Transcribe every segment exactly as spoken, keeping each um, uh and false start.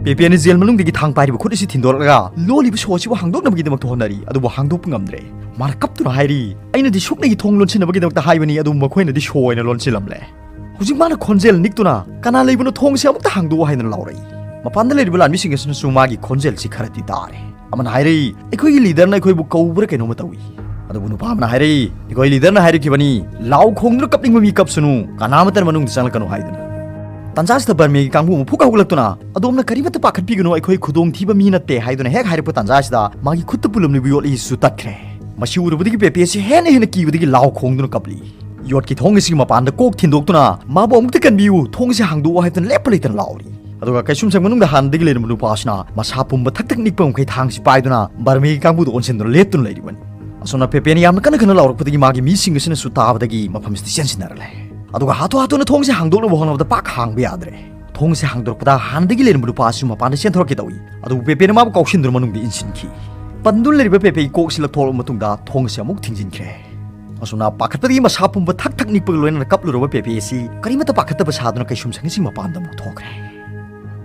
ꯄꯦꯄꯦꯅ gel ꯃꯅꯨꯡꯗꯒꯤ ꯊꯥꯡ ꯄꯥꯏꯔꯤꯕ ꯈꯨꯠ ꯑꯁꯤ ꯊꯤꯟꯗꯣꯔꯛꯂꯒ ꯂꯣꯜꯂꯤꯕ ꯁꯣ ꯑꯁꯤꯕꯨ ꯍꯥꯡꯗꯣꯛꯅꯕꯒꯤꯗꯃꯛꯇ ꯍꯣꯠꯅꯔꯤ, ꯑꯗꯨꯕꯨ ꯍꯥꯡꯗꯣꯛꯄ ꯉꯝꯗ꯭ꯔꯦ꯫ ꯃꯥꯅ ꯀꯞꯇꯨꯅ ꯍꯥꯏꯔꯤ, "ꯑꯩꯅꯗꯤ ꯁꯨꯛꯅꯒꯤ ꯊꯣꯡ ꯂꯣꯟꯁꯤꯟꯅꯕꯒꯤꯗꯃꯛꯇ ꯍꯥꯏꯕꯅꯤ, ꯑꯗꯨꯕꯨ ꯃꯈꯣꯏꯅꯗꯤ ꯁꯣ ꯑꯣꯏꯅ ꯂꯣꯟꯁꯤꯜꯂꯝꯂꯦ"꯫ ꯍꯧꯖꯤꯛ ꯃꯥꯅ ꯈꯣꯟꯖꯦꯜ ꯅꯤꯛꯇꯨꯅ, "ꯀꯅꯥ ꯂꯩꯕꯅꯣ? ꯊꯣꯡꯁꯦ ꯑꯃꯨꯛꯇ ꯍꯥꯡꯗꯣꯛꯑꯣ" ꯍꯥꯏꯗꯨꯅ ꯂꯥꯎꯔꯛꯏ꯫ ꯃꯄꯥꯟꯗ ꯂꯩꯔꯤꯕ ꯂꯥꯟꯃꯤꯁꯤꯡ ꯑꯁꯤꯅꯁꯨ ꯃꯥꯒꯤ ꯈꯣꯟꯖꯦꯜꯁꯤ ꯈꯔꯗꯤ ꯇꯥꯔꯦ꯫ ꯑꯃꯅ ꯍꯥꯏꯔꯛꯏ, "ꯑꯩꯈꯣꯏꯒꯤ ꯂꯤꯗꯔꯅ ꯑꯩꯈꯣꯏꯕꯨ ꯀꯧꯕ꯭ꯔꯥ ꯀꯩꯅꯣꯝꯃ ꯇꯧꯏ"꯫ ꯑꯗꯨꯕꯨ ꯅꯨꯄꯥ ꯑꯃꯅ ꯍꯥꯏꯔꯛꯏ, "ꯑꯩꯈꯣꯏ ꯂꯤꯗꯔꯅ ꯍꯥꯏꯔꯛꯈꯤꯕꯅꯤ, ꯂꯥꯎ ꯈꯣꯡꯗꯨꯅ ꯀꯞꯅꯤꯡꯕ ꯃꯤ ꯀꯞꯁꯅꯨ, ꯀꯅꯥꯃꯠꯇꯅ ꯃꯅꯨꯡꯗ ꯆꯪꯂꯛꯀꯅꯨ" ꯍꯥꯏꯗꯨꯅ꯫ ꯇꯥꯟꯖꯥꯁꯤꯗ ꯕꯔꯃꯦꯒꯤ ꯀꯥꯡꯕꯨ ꯑꯃꯨꯛ ꯐꯨꯛ ꯍꯧꯒꯠꯂꯛꯇꯨꯅ, "ꯑꯗꯣꯝꯅ ꯀꯔꯤꯃꯠꯇ ꯄꯥꯈꯠꯄꯤꯒꯅꯨ, ꯑꯩꯈꯣꯏ ꯈꯨꯗꯣꯡꯊꯤꯕ ꯃꯤ ꯅꯠꯇꯦ" ꯍꯥꯏꯗꯨꯅ ꯍꯦꯛ ꯍꯥꯏꯔꯛꯄ ꯇꯥꯟꯖꯥꯁꯤꯗ ꯃꯥꯒꯤ ꯈꯨꯠꯇ ꯄꯨꯜꯂꯝꯂꯤꯕ ꯌꯣꯠ ꯑꯁꯤꯁꯨ ꯇꯠꯈ꯭ꯔꯦ꯫ ꯃꯁꯤ ꯎꯔꯨꯕꯗꯒꯤ ꯄꯦꯄꯦ ꯑꯁꯤ ꯍꯦꯟꯅ ꯍꯦꯟꯅ ꯀꯤꯕꯗꯒꯤ ꯂꯥꯎ ꯈꯣꯡꯗꯨꯅ ꯀꯞꯂꯤ꯫ ꯌꯣꯠꯀꯤ ꯊꯣꯡ ꯑꯁꯤꯒꯤ ꯃꯄꯥꯟꯗ ꯀꯣꯛ ꯊꯤꯟꯗꯣꯛꯇꯨꯅ, "ꯃꯥꯕꯨ ꯑꯃꯨꯛꯇ ꯀꯟꯕꯤꯌꯨ, ꯊꯣꯡꯁꯤ ꯍꯥꯡꯗꯣꯛꯑꯣ" ꯍꯥꯏꯗꯨꯅ ꯂꯦꯞꯄ ꯂꯩꯇꯅ ꯂꯥꯎꯔꯤ꯫ ꯑꯗꯨꯒ ꯀꯩꯁꯨꯝꯁꯪ ꯃꯅꯨꯡꯗ ꯍꯥꯟꯅꯗꯒꯤ ꯂꯩꯔꯝꯕ ꯅꯨꯄꯥ ꯑꯁꯤꯅ ꯃꯁꯥ ꯄꯨꯝꯕ ꯊꯛ ꯊꯛ ꯅꯤꯛꯄ ꯃꯈꯩ ꯊꯥꯡꯁꯤ ꯄꯥꯏꯗꯨꯅ ꯕꯔꯃꯦꯒꯤ ꯀꯥꯡꯕꯨꯗ ꯑꯣꯟꯁꯤꯟꯗꯨꯅ ꯂꯦꯞꯇꯨꯅ ꯂꯩꯔꯤꯕꯅꯤ꯫ ꯑꯁꯣꯝꯅ ꯄꯦꯄꯦꯅ ꯌꯥꯝꯅ ꯀꯟꯅ ꯀꯟꯅ ꯂꯥꯎꯔꯛꯄꯗꯒꯤ ꯃꯥꯒꯤ ꯃꯤꯁꯤꯡ ꯑꯁꯤꯅꯁꯨ ꯇꯥꯕꯗꯒꯤ ꯃꯐꯝꯁꯤꯗ ꯆꯦꯟꯁꯤꯟꯅꯔ ꯂꯩ꯫ ꯑꯗꯨꯒ ꯍꯥꯊꯨ ꯍꯥꯊꯨꯅ ꯊꯣꯡꯁꯤ ꯍꯥꯡꯗꯣꯛꯅꯕ ꯍꯣꯠꯅꯕꯗ ꯄꯥꯛ ꯍꯥꯡꯕ ꯌꯥꯗ꯭ꯔꯦ꯫ ꯊꯣꯡꯁꯤ ꯍꯥꯡꯗꯣꯔꯛꯄꯗ ꯍꯥꯟꯅꯗꯒꯤ ꯂꯩꯔꯝꯕ ꯅꯨꯄꯥ ꯑꯁꯤꯁꯨ ꯃꯄꯥꯟꯗ ꯆꯦꯟꯊꯣꯔꯛꯀꯦ ꯇꯧꯏ꯫ ꯑꯗꯨꯕꯨ ꯄꯦꯄꯦꯅ ꯃꯥꯕꯨ ꯀꯥꯎꯁꯤꯟꯗꯨꯅ ꯃꯅꯨꯡꯗ ꯏꯟꯁꯤꯟꯈꯤ꯫ ꯄꯟꯗꯨꯅ ꯂꯩꯔꯤꯕ ꯄꯦꯄꯦꯒꯤ ꯀꯣꯛꯁꯤ ꯂꯧꯊꯣꯛꯂꯕ ꯃꯇꯨꯡꯗ ꯊꯣꯡ ꯑꯁꯤ ꯑꯃꯨꯛ ꯊꯤꯡꯖꯤꯟꯈ꯭ꯔꯦ꯫ ꯑꯁꯨꯝꯅ ꯄꯥꯈꯠꯄꯗꯒꯤ ꯃꯁꯥ ꯄꯨꯝꯕ ꯊꯛ ꯊꯛ ꯅꯤꯛꯄꯒ ꯂꯣꯏꯅꯅ ꯀꯞꯂꯨꯔꯕ ꯄꯦꯄꯦ ꯑꯁꯤ ꯀꯔꯤꯃꯠꯇ ꯄꯥꯈꯠꯇꯕ ꯁꯥꯗꯨꯅ ꯀꯩꯁꯨꯝꯁꯪ ꯑꯁꯤ ꯃꯄꯥꯟꯗ ꯑꯃꯨꯛ ꯊꯣꯛꯈ꯭ꯔꯦ꯫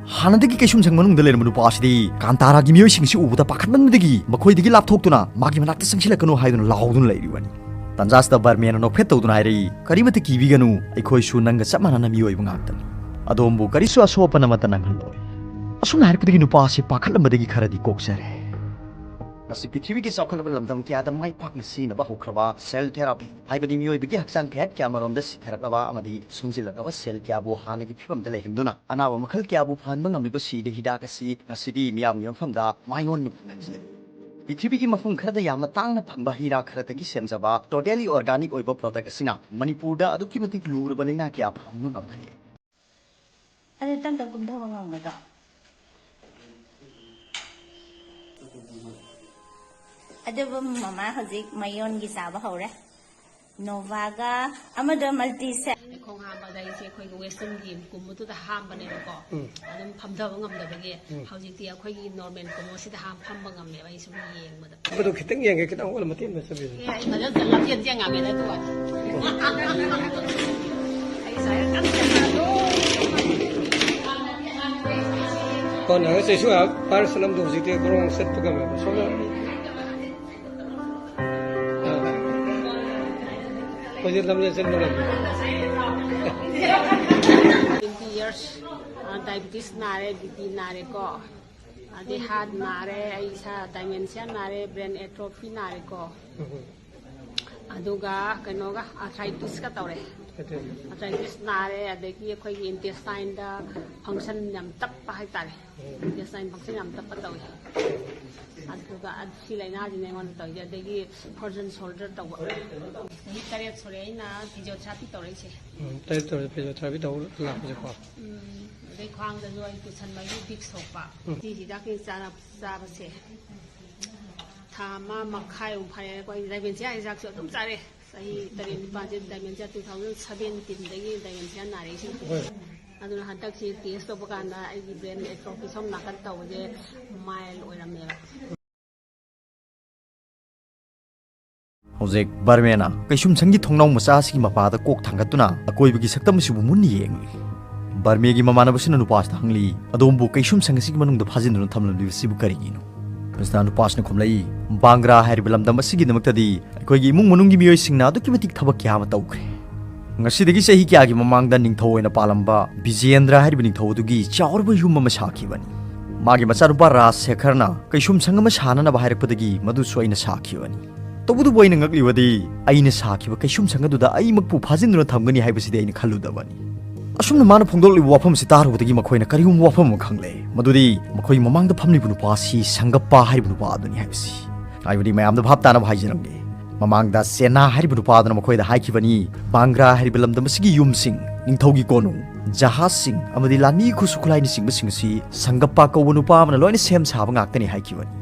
ꯍꯥꯟꯅꯗꯒꯤ ꯀꯩꯁꯨꯝꯁꯪ ꯃꯅꯨꯡꯗ ꯂꯩꯔꯝꯕ ꯅꯨꯄꯥ ꯑꯁꯤꯗꯤ ꯀꯥꯟꯇꯥꯔꯥꯒꯤ ꯃꯤꯑꯣꯏꯁꯤꯡ ꯑꯁꯤ ꯎꯕꯗ ꯄꯥꯈꯠꯃꯟꯕꯗꯒꯤ ꯃꯈꯣꯏꯗꯒꯤ ꯂꯥꯞꯊꯣꯛꯇꯨꯅ ꯃꯥꯒꯤ ꯃꯅꯥꯛꯇ ꯆꯪꯁꯤꯜꯂꯛꯀꯅꯨ ꯍꯥꯏꯗꯨꯅ ꯂꯥꯎꯗꯨꯅ ꯂꯩꯔꯤꯕꯅꯤ꯫ ꯇꯥꯟꯖꯥꯁꯤꯗ ꯕꯔꯃꯦꯅ ꯅꯣꯛꯐꯦꯠ ꯇꯧꯗꯨꯅ ꯍꯥꯏꯔꯛꯏ, "ꯀꯔꯤꯃꯠꯇ ꯀꯤꯕꯤꯒꯅꯨ, ꯑꯩꯈꯣꯏꯁꯨ ꯅꯪꯒ ꯆꯞ ꯃꯥꯟꯅꯅ ꯃꯤꯑꯣꯏꯕ ꯉꯥꯛꯇꯅꯤ꯫ ꯑꯗꯣꯝꯕꯨ ꯀꯔꯤꯁꯨ ꯑꯁꯣꯛ ꯑꯄꯟ ꯑꯃꯠꯇ ꯅꯪꯍꯜꯂꯣꯏ"꯫ ꯑꯁꯨꯝꯅ ꯍꯥꯏꯔꯛꯄꯗꯒꯤ ꯅꯨꯄꯥ ꯑꯁꯤ ꯄꯥꯈꯠꯂꯝꯕꯗꯒꯤ ꯈꯔꯗꯤ ꯀꯣꯛꯆꯔꯦ꯫ ꯉꯁꯤ ꯄ꯭ꯔꯤꯊꯤꯕꯤꯒꯤ ꯆꯥꯎꯈꯠꯂꯕ ꯂꯝꯗꯝ ꯀꯌꯥꯗ ꯃꯥꯏ ꯄꯥꯛꯅ ꯁꯤꯖꯤꯟꯅꯕ ꯍꯧꯈ꯭ꯔꯕ ꯁꯦꯜ ꯊꯦꯔꯥꯄꯤ, ꯍꯥꯏꯕꯗꯤ ꯃꯤꯑꯣꯏꯕꯒꯤ ꯍꯛꯆꯥꯡ ꯀꯌꯥꯠ ꯀꯌꯥꯃꯔꯣꯝꯗ ꯁꯤꯊꯔꯛꯂꯕ ꯑꯃꯗꯤ ꯁꯨꯡꯖꯤꯜꯂꯛꯂꯕ ꯁꯦꯜ ꯀꯌꯥꯕꯨ ꯍꯥꯟꯅꯒꯤ ꯐꯤꯕꯝꯗ ꯂꯩꯍꯟꯗꯨꯅ ꯑꯅꯥꯕ ꯃꯈꯜ ꯀꯌꯥꯕꯨ ꯐꯍꯟꯕ ꯉꯝꯂꯤꯕ ꯁꯤꯒꯤ ꯍꯤꯗꯥꯛ ꯑꯁꯤ ꯉꯁꯤꯗꯤ ꯃꯤꯌꯥꯝꯒꯤ ꯃꯐꯝꯗ ꯃꯥꯏ ꯑꯣꯟꯕ ꯐꯪꯍꯟꯈ꯭ꯔꯦ꯫ ꯄ꯭ꯔꯤꯊꯤꯕꯤꯒꯤ ꯃꯐꯝ ꯈꯔꯗ ꯌꯥꯝꯅ ꯇꯥꯡꯅ ꯐꯪꯕ ꯍꯤꯔꯥ ꯈꯔꯗꯒꯤ ꯁꯦꯝꯖꯕ totally organic ꯑꯣꯏꯕ product ꯑꯁꯤꯅ ꯃꯅꯤꯄꯨꯔꯗ ꯑꯗꯨꯛꯀꯤ ꯃꯇꯤꯛ ꯂꯨꯔꯕ ꯂꯥꯏꯅꯥ ꯀꯌꯥ ꯐꯍꯟꯕ ꯉꯝꯈ꯭ꯔꯦ꯫ ꯑꯗꯨ ꯇꯞ ꯇꯞ ꯀꯨꯝꯊꯕ ꯉꯝꯒꯗ꯭ꯔꯣ? ꯑꯗꯨꯕꯨ ꯃꯃꯥ ꯍꯧꯖꯤꯛ ꯃꯌꯣꯟꯒꯤ ꯆꯥꯕ ꯍꯧꯔꯦ꯫ ꯅꯣꯚꯥꯒ ꯑꯃꯗ ꯃꯜꯇꯤ ꯁꯦꯠ꯫ ꯈꯣꯡ ꯍꯥꯝꯕꯗ ꯑꯩꯁꯦ ꯑꯩꯈꯣꯏꯒꯤ ꯋꯦꯁꯇꯔꯟꯒꯤ ꯀꯨꯝꯕꯗꯨꯗ ꯍꯥꯝꯕꯅꯦꯕꯀꯣ꯫ ꯎꯝ꯫ ꯑꯗꯨꯝ ꯐꯝꯊꯕ ꯉꯝꯗꯕꯒꯤ ꯎꯝ꯫ ꯍꯧꯖꯤꯛꯇꯤ ꯑꯩꯈꯣꯏꯒꯤ ꯅꯣꯔꯃꯦꯜ ꯀꯨꯝꯕꯁꯤꯗ ꯍꯥꯝ-, ꯐꯝꯕ ꯉꯝꯃꯦꯕ ꯑꯩ ꯁꯨꯝ ꯌꯦꯡꯕꯗ꯫ ꯃꯗꯨ ꯈꯤꯇꯪ ꯌꯦꯡꯒꯦ, ꯈꯤꯇꯪ ꯍꯧꯒꯠꯂ ꯃꯇꯦꯛ ꯑꯃ ꯆꯠꯄꯤꯔꯣ꯫ ꯑꯦ, ꯑꯩ ꯐꯖꯅ ꯂꯝꯖꯦꯟ ꯆꯦꯟ ꯉꯝꯃꯦꯗ ꯑꯗꯨ ꯋꯥꯗꯤ꯫ ꯑꯩ ꯁꯨꯃꯥꯏꯅ ꯀꯟꯅ ꯆꯦꯟꯕꯗꯣ꯫ ꯀꯣꯟꯅ ꯉꯁꯤꯁꯨ ꯉꯥꯏꯍꯥꯛ ꯄꯥꯏꯔ ꯆꯠꯂꯝꯗꯧꯁꯤꯗꯤ ꯒ꯭ꯔꯣꯡ ꯆꯠꯄ ꯉꯝꯃꯦꯕ꯫ ꯁꯣꯝꯗ, ꯑꯥ꯫ ꯑꯩꯈꯣꯏꯗꯤ ꯂꯝꯖꯦꯟ ꯆꯦꯟꯕ ꯉꯝꯃꯤ꯫ Twenty years, ꯑ, diabetes ꯅꯥꯔꯦ, B P ꯅꯥꯔꯦꯀꯣ, ꯑꯗꯩ heart ꯅꯥꯔꯦ, ꯑꯩ ꯏꯁꯥ dementia ꯅꯥꯔꯦ, brain atrophy ꯅꯥꯔꯦꯀꯣ꯫ ꯎꯝ꯫ ꯑꯗꯨꯒ ꯀꯩꯅꯣꯒ, arthritis ꯀ ꯇꯧꯔꯦ꯫ ꯑꯗꯨꯅꯤ꯫ Arthritis ꯅꯥꯔꯦ, ꯑꯗꯒꯤ ꯑꯩꯈꯣꯏꯒꯤ intestine ꯗ function ꯌꯥꯝ ꯇꯞꯄ ꯍꯥꯏꯇꯥꯔꯦ꯫ ꯎꯝ꯫ Intestine function ꯌꯥꯝ ꯇꯞꯄ ꯇꯧꯋꯤ꯫ ꯑꯗꯨꯒ ꯑ-, ꯁꯤ ꯂꯥꯏꯅꯥꯁꯤꯅ ꯑꯩꯉꯣꯟꯗ ꯇꯧꯔꯤꯁꯦ꯫ ꯑꯗꯒꯤ frozen shoulder ꯇꯧꯕ꯫ ꯆꯍꯤ ꯇꯔꯦꯠ ꯁꯨꯔꯦ ꯑꯩꯅ physiotherapy ꯇꯧꯔꯛꯏꯁꯦ꯫ ꯎꯝ, ꯇꯔꯦꯠ ꯇꯧꯔꯦ physiotherapy ꯇꯧꯕ ꯂꯥꯛꯄꯁꯦꯀꯣ꯫ ꯎꯝ, ꯑꯗꯩ ꯈ꯭ꯋꯥꯡꯗꯁꯨ ꯑꯩ ꯀꯨꯁꯟꯕꯒꯤ Vicks ꯁꯣꯛꯄ꯫ ꯎꯝ꯫ ꯁꯤ ꯍꯤꯗꯥꯛꯁꯦ ꯆꯥꯔ-, ꯆꯥꯕꯁꯦ ꯊꯥ ꯑꯃ ꯃꯈꯥꯏꯃꯨꯛ ꯐꯥꯔꯦ꯫ ꯑꯩꯈꯣꯏ dementia ꯍꯤꯗꯥꯛꯁꯨ ꯑꯗꯨꯝ ꯆꯥꯔꯦ꯫ ꯆꯍꯤ ꯇꯔꯦꯠ ꯅꯤꯄꯥꯜꯁꯦ dementia, two thousand seventeen ꯗꯒꯤ dementia ꯅꯥꯔꯛꯏꯁꯦ꯫ ꯍꯣꯏ꯫ ꯑꯗꯨꯅ ꯍꯟꯗꯛꯁꯤ test ꯇꯧꯕ ꯀꯥꯟꯗ ꯑꯩꯒꯤ brain atrophy ꯁꯣꯝ ꯅꯥꯀꯟ ꯇꯧꯕꯁꯦ mild ꯑꯣꯏꯔꯝꯃꯦꯕ꯫ ꯍꯧꯖꯤꯛ ꯕꯔꯃꯦꯅ ꯀꯩꯁꯨꯝꯁꯪꯒꯤ ꯊꯣꯡꯅꯥꯎ ꯃꯆꯥ ꯑꯁꯤꯒꯤ ꯃꯄꯥꯗ ꯀꯣꯛ ꯊꯥꯡꯒꯠꯇꯨꯅ ꯑꯀꯣꯏꯕꯒꯤ ꯁꯛꯇꯝ ꯑꯁꯤꯕꯨ ꯃꯨꯟꯅ ꯌꯦꯡꯂꯤ꯫ ꯕꯔꯃꯦꯒꯤ ꯃꯃꯥꯟꯅꯕꯁꯤꯅ ꯅꯨꯄꯥꯁꯤꯗ ꯍꯪꯂꯤ, "ꯑꯗꯣꯝꯕꯨ ꯀꯩꯁꯨꯝꯁꯪ ꯑꯁꯤꯒꯤ ꯃꯅꯨꯡꯗ ꯐꯥꯖꯤꯟꯗꯨꯅ ꯊꯝꯂꯝꯂꯤꯕꯁꯤꯕꯨ ꯀꯔꯤꯒꯤꯅꯣ?" ꯃꯁꯤꯗ ꯅꯨꯄꯥꯁꯤꯅ ꯈꯨꯝꯂꯛꯏ, "ꯕꯥꯡꯒ꯭ꯔꯥ ꯍꯥꯏꯔꯤꯕ ꯂꯝꯗꯝ ꯑꯁꯤꯒꯤꯗꯃꯛꯇꯗꯤ ꯑꯩꯈꯣꯏꯒꯤ ꯏꯃꯨꯡ ꯃꯅꯨꯡꯒꯤ ꯃꯤꯑꯣꯏꯁꯤꯡꯅ ꯑꯗꯨꯛꯀꯤ ꯃꯇꯤꯛ ꯊꯕꯛ ꯀꯌꯥ ꯑꯃ ꯇꯧꯈ꯭ꯔꯦ꯫ ꯉꯁꯤꯗꯒꯤ ꯆꯍꯤ ꯀꯌꯥꯒꯤ ꯃꯃꯥꯡꯗ ꯅꯤꯡꯊꯧ ꯑꯣꯏꯅ ꯄꯥꯜꯂꯝꯕ ꯕꯤꯖꯦꯟꯗ꯭ꯔ ꯍꯥꯏꯔꯤꯕ ꯅꯤꯡꯊꯧ ꯑꯗꯨꯒꯤ ꯆꯥꯎꯔꯕ ꯌꯨꯝ ꯑꯃ ꯁꯥꯈꯤꯕꯅꯤ꯫ ꯃꯥꯒꯤ ꯃꯆꯥꯅꯨꯄꯥ ꯔꯥꯖ ꯁꯦꯈꯔꯅ ꯀꯩꯁꯨꯝꯁꯪ ꯑꯃ ꯁꯥꯅꯅꯕ ꯍꯥꯏꯔꯛꯄꯗꯒꯤ ꯃꯗꯨꯁꯨ ꯑꯩꯅ ꯁꯥꯈꯤꯕꯅꯤ꯫ ꯇꯧꯕꯇꯕꯨ ꯑꯩꯅ ꯉꯛꯂꯤꯕꯗꯤ ꯑꯩꯅ ꯁꯥꯈꯤꯕ ꯀꯩꯁꯨꯝꯁꯪ ꯑꯗꯨꯗ ꯑꯩꯃꯛꯄꯨ ꯐꯥꯖꯤꯟꯗꯨꯅ ꯊꯝꯒꯅꯤ ꯍꯥꯏꯕꯁꯤꯗꯤ ꯑꯩꯅ ꯈꯜꯂꯨꯗꯕꯅꯤ꯫" ꯑꯁꯨꯝꯅ ꯃꯥꯅ ꯐꯣꯡꯗꯣꯛꯂꯤꯕ ꯋꯥꯐꯝ ꯑꯁꯤ ꯇꯥꯔꯨꯕꯗꯒꯤ ꯃꯈꯣꯏꯅ ꯀꯔꯤꯒꯨꯝꯕ ꯋꯥꯐꯝ ꯑꯃ ꯈꯪꯂꯦ, ꯃꯗꯨꯗꯤ ꯃꯈꯣꯏꯒꯤ ꯃꯃꯥꯡꯗ ꯐꯝꯂꯤꯕ ꯅꯨꯄꯥ ꯑꯁꯤ ꯁꯪꯒꯞꯄ ꯍꯥꯏꯔꯤꯕ ꯅꯨꯄꯥ ꯑꯗꯨꯅꯤ ꯍꯥꯏꯕꯁꯤ꯫ ꯍꯥꯏꯕꯗꯤ ꯃꯌꯥꯝꯗ ꯚꯥꯞ ꯇꯥꯅꯕ ꯍꯥꯏꯖꯔꯝꯒꯦ꯫ ꯃꯃꯥꯡꯗ ꯁꯦꯅꯥ ꯍꯥꯏꯔꯤꯕ ꯅꯨꯄꯥ ꯑꯗꯨꯅ ꯃꯈꯣꯏꯗ ꯍꯥꯏꯈꯤꯕꯅꯤ, ꯕꯥꯡꯒ꯭ꯔꯥ ꯍꯥꯏꯔꯤꯕ ꯂꯝꯗꯝ ꯑꯁꯤꯒꯤ ꯌꯨꯝꯁꯤꯡ, ꯅꯤꯡꯊꯧꯒꯤ ꯀꯣꯅꯨꯡ, ꯖꯍꯥꯖꯁꯤꯡ ꯑꯃꯗꯤ ꯂꯥꯟꯃꯤ ꯈꯨꯠꯁꯨ ꯈꯨꯠꯂꯥꯏꯅꯆꯤꯡꯕꯁꯤꯡ ꯑꯁꯤ ꯁꯪꯒꯞꯄ ꯀꯧꯕ ꯅꯨꯄꯥ ꯑꯃꯅ ꯂꯣꯏꯅ ꯁꯦꯝ ꯁꯥꯕ ꯉꯥꯛꯇꯅꯤ ꯍꯥꯏꯈꯤꯕꯅꯤ꯫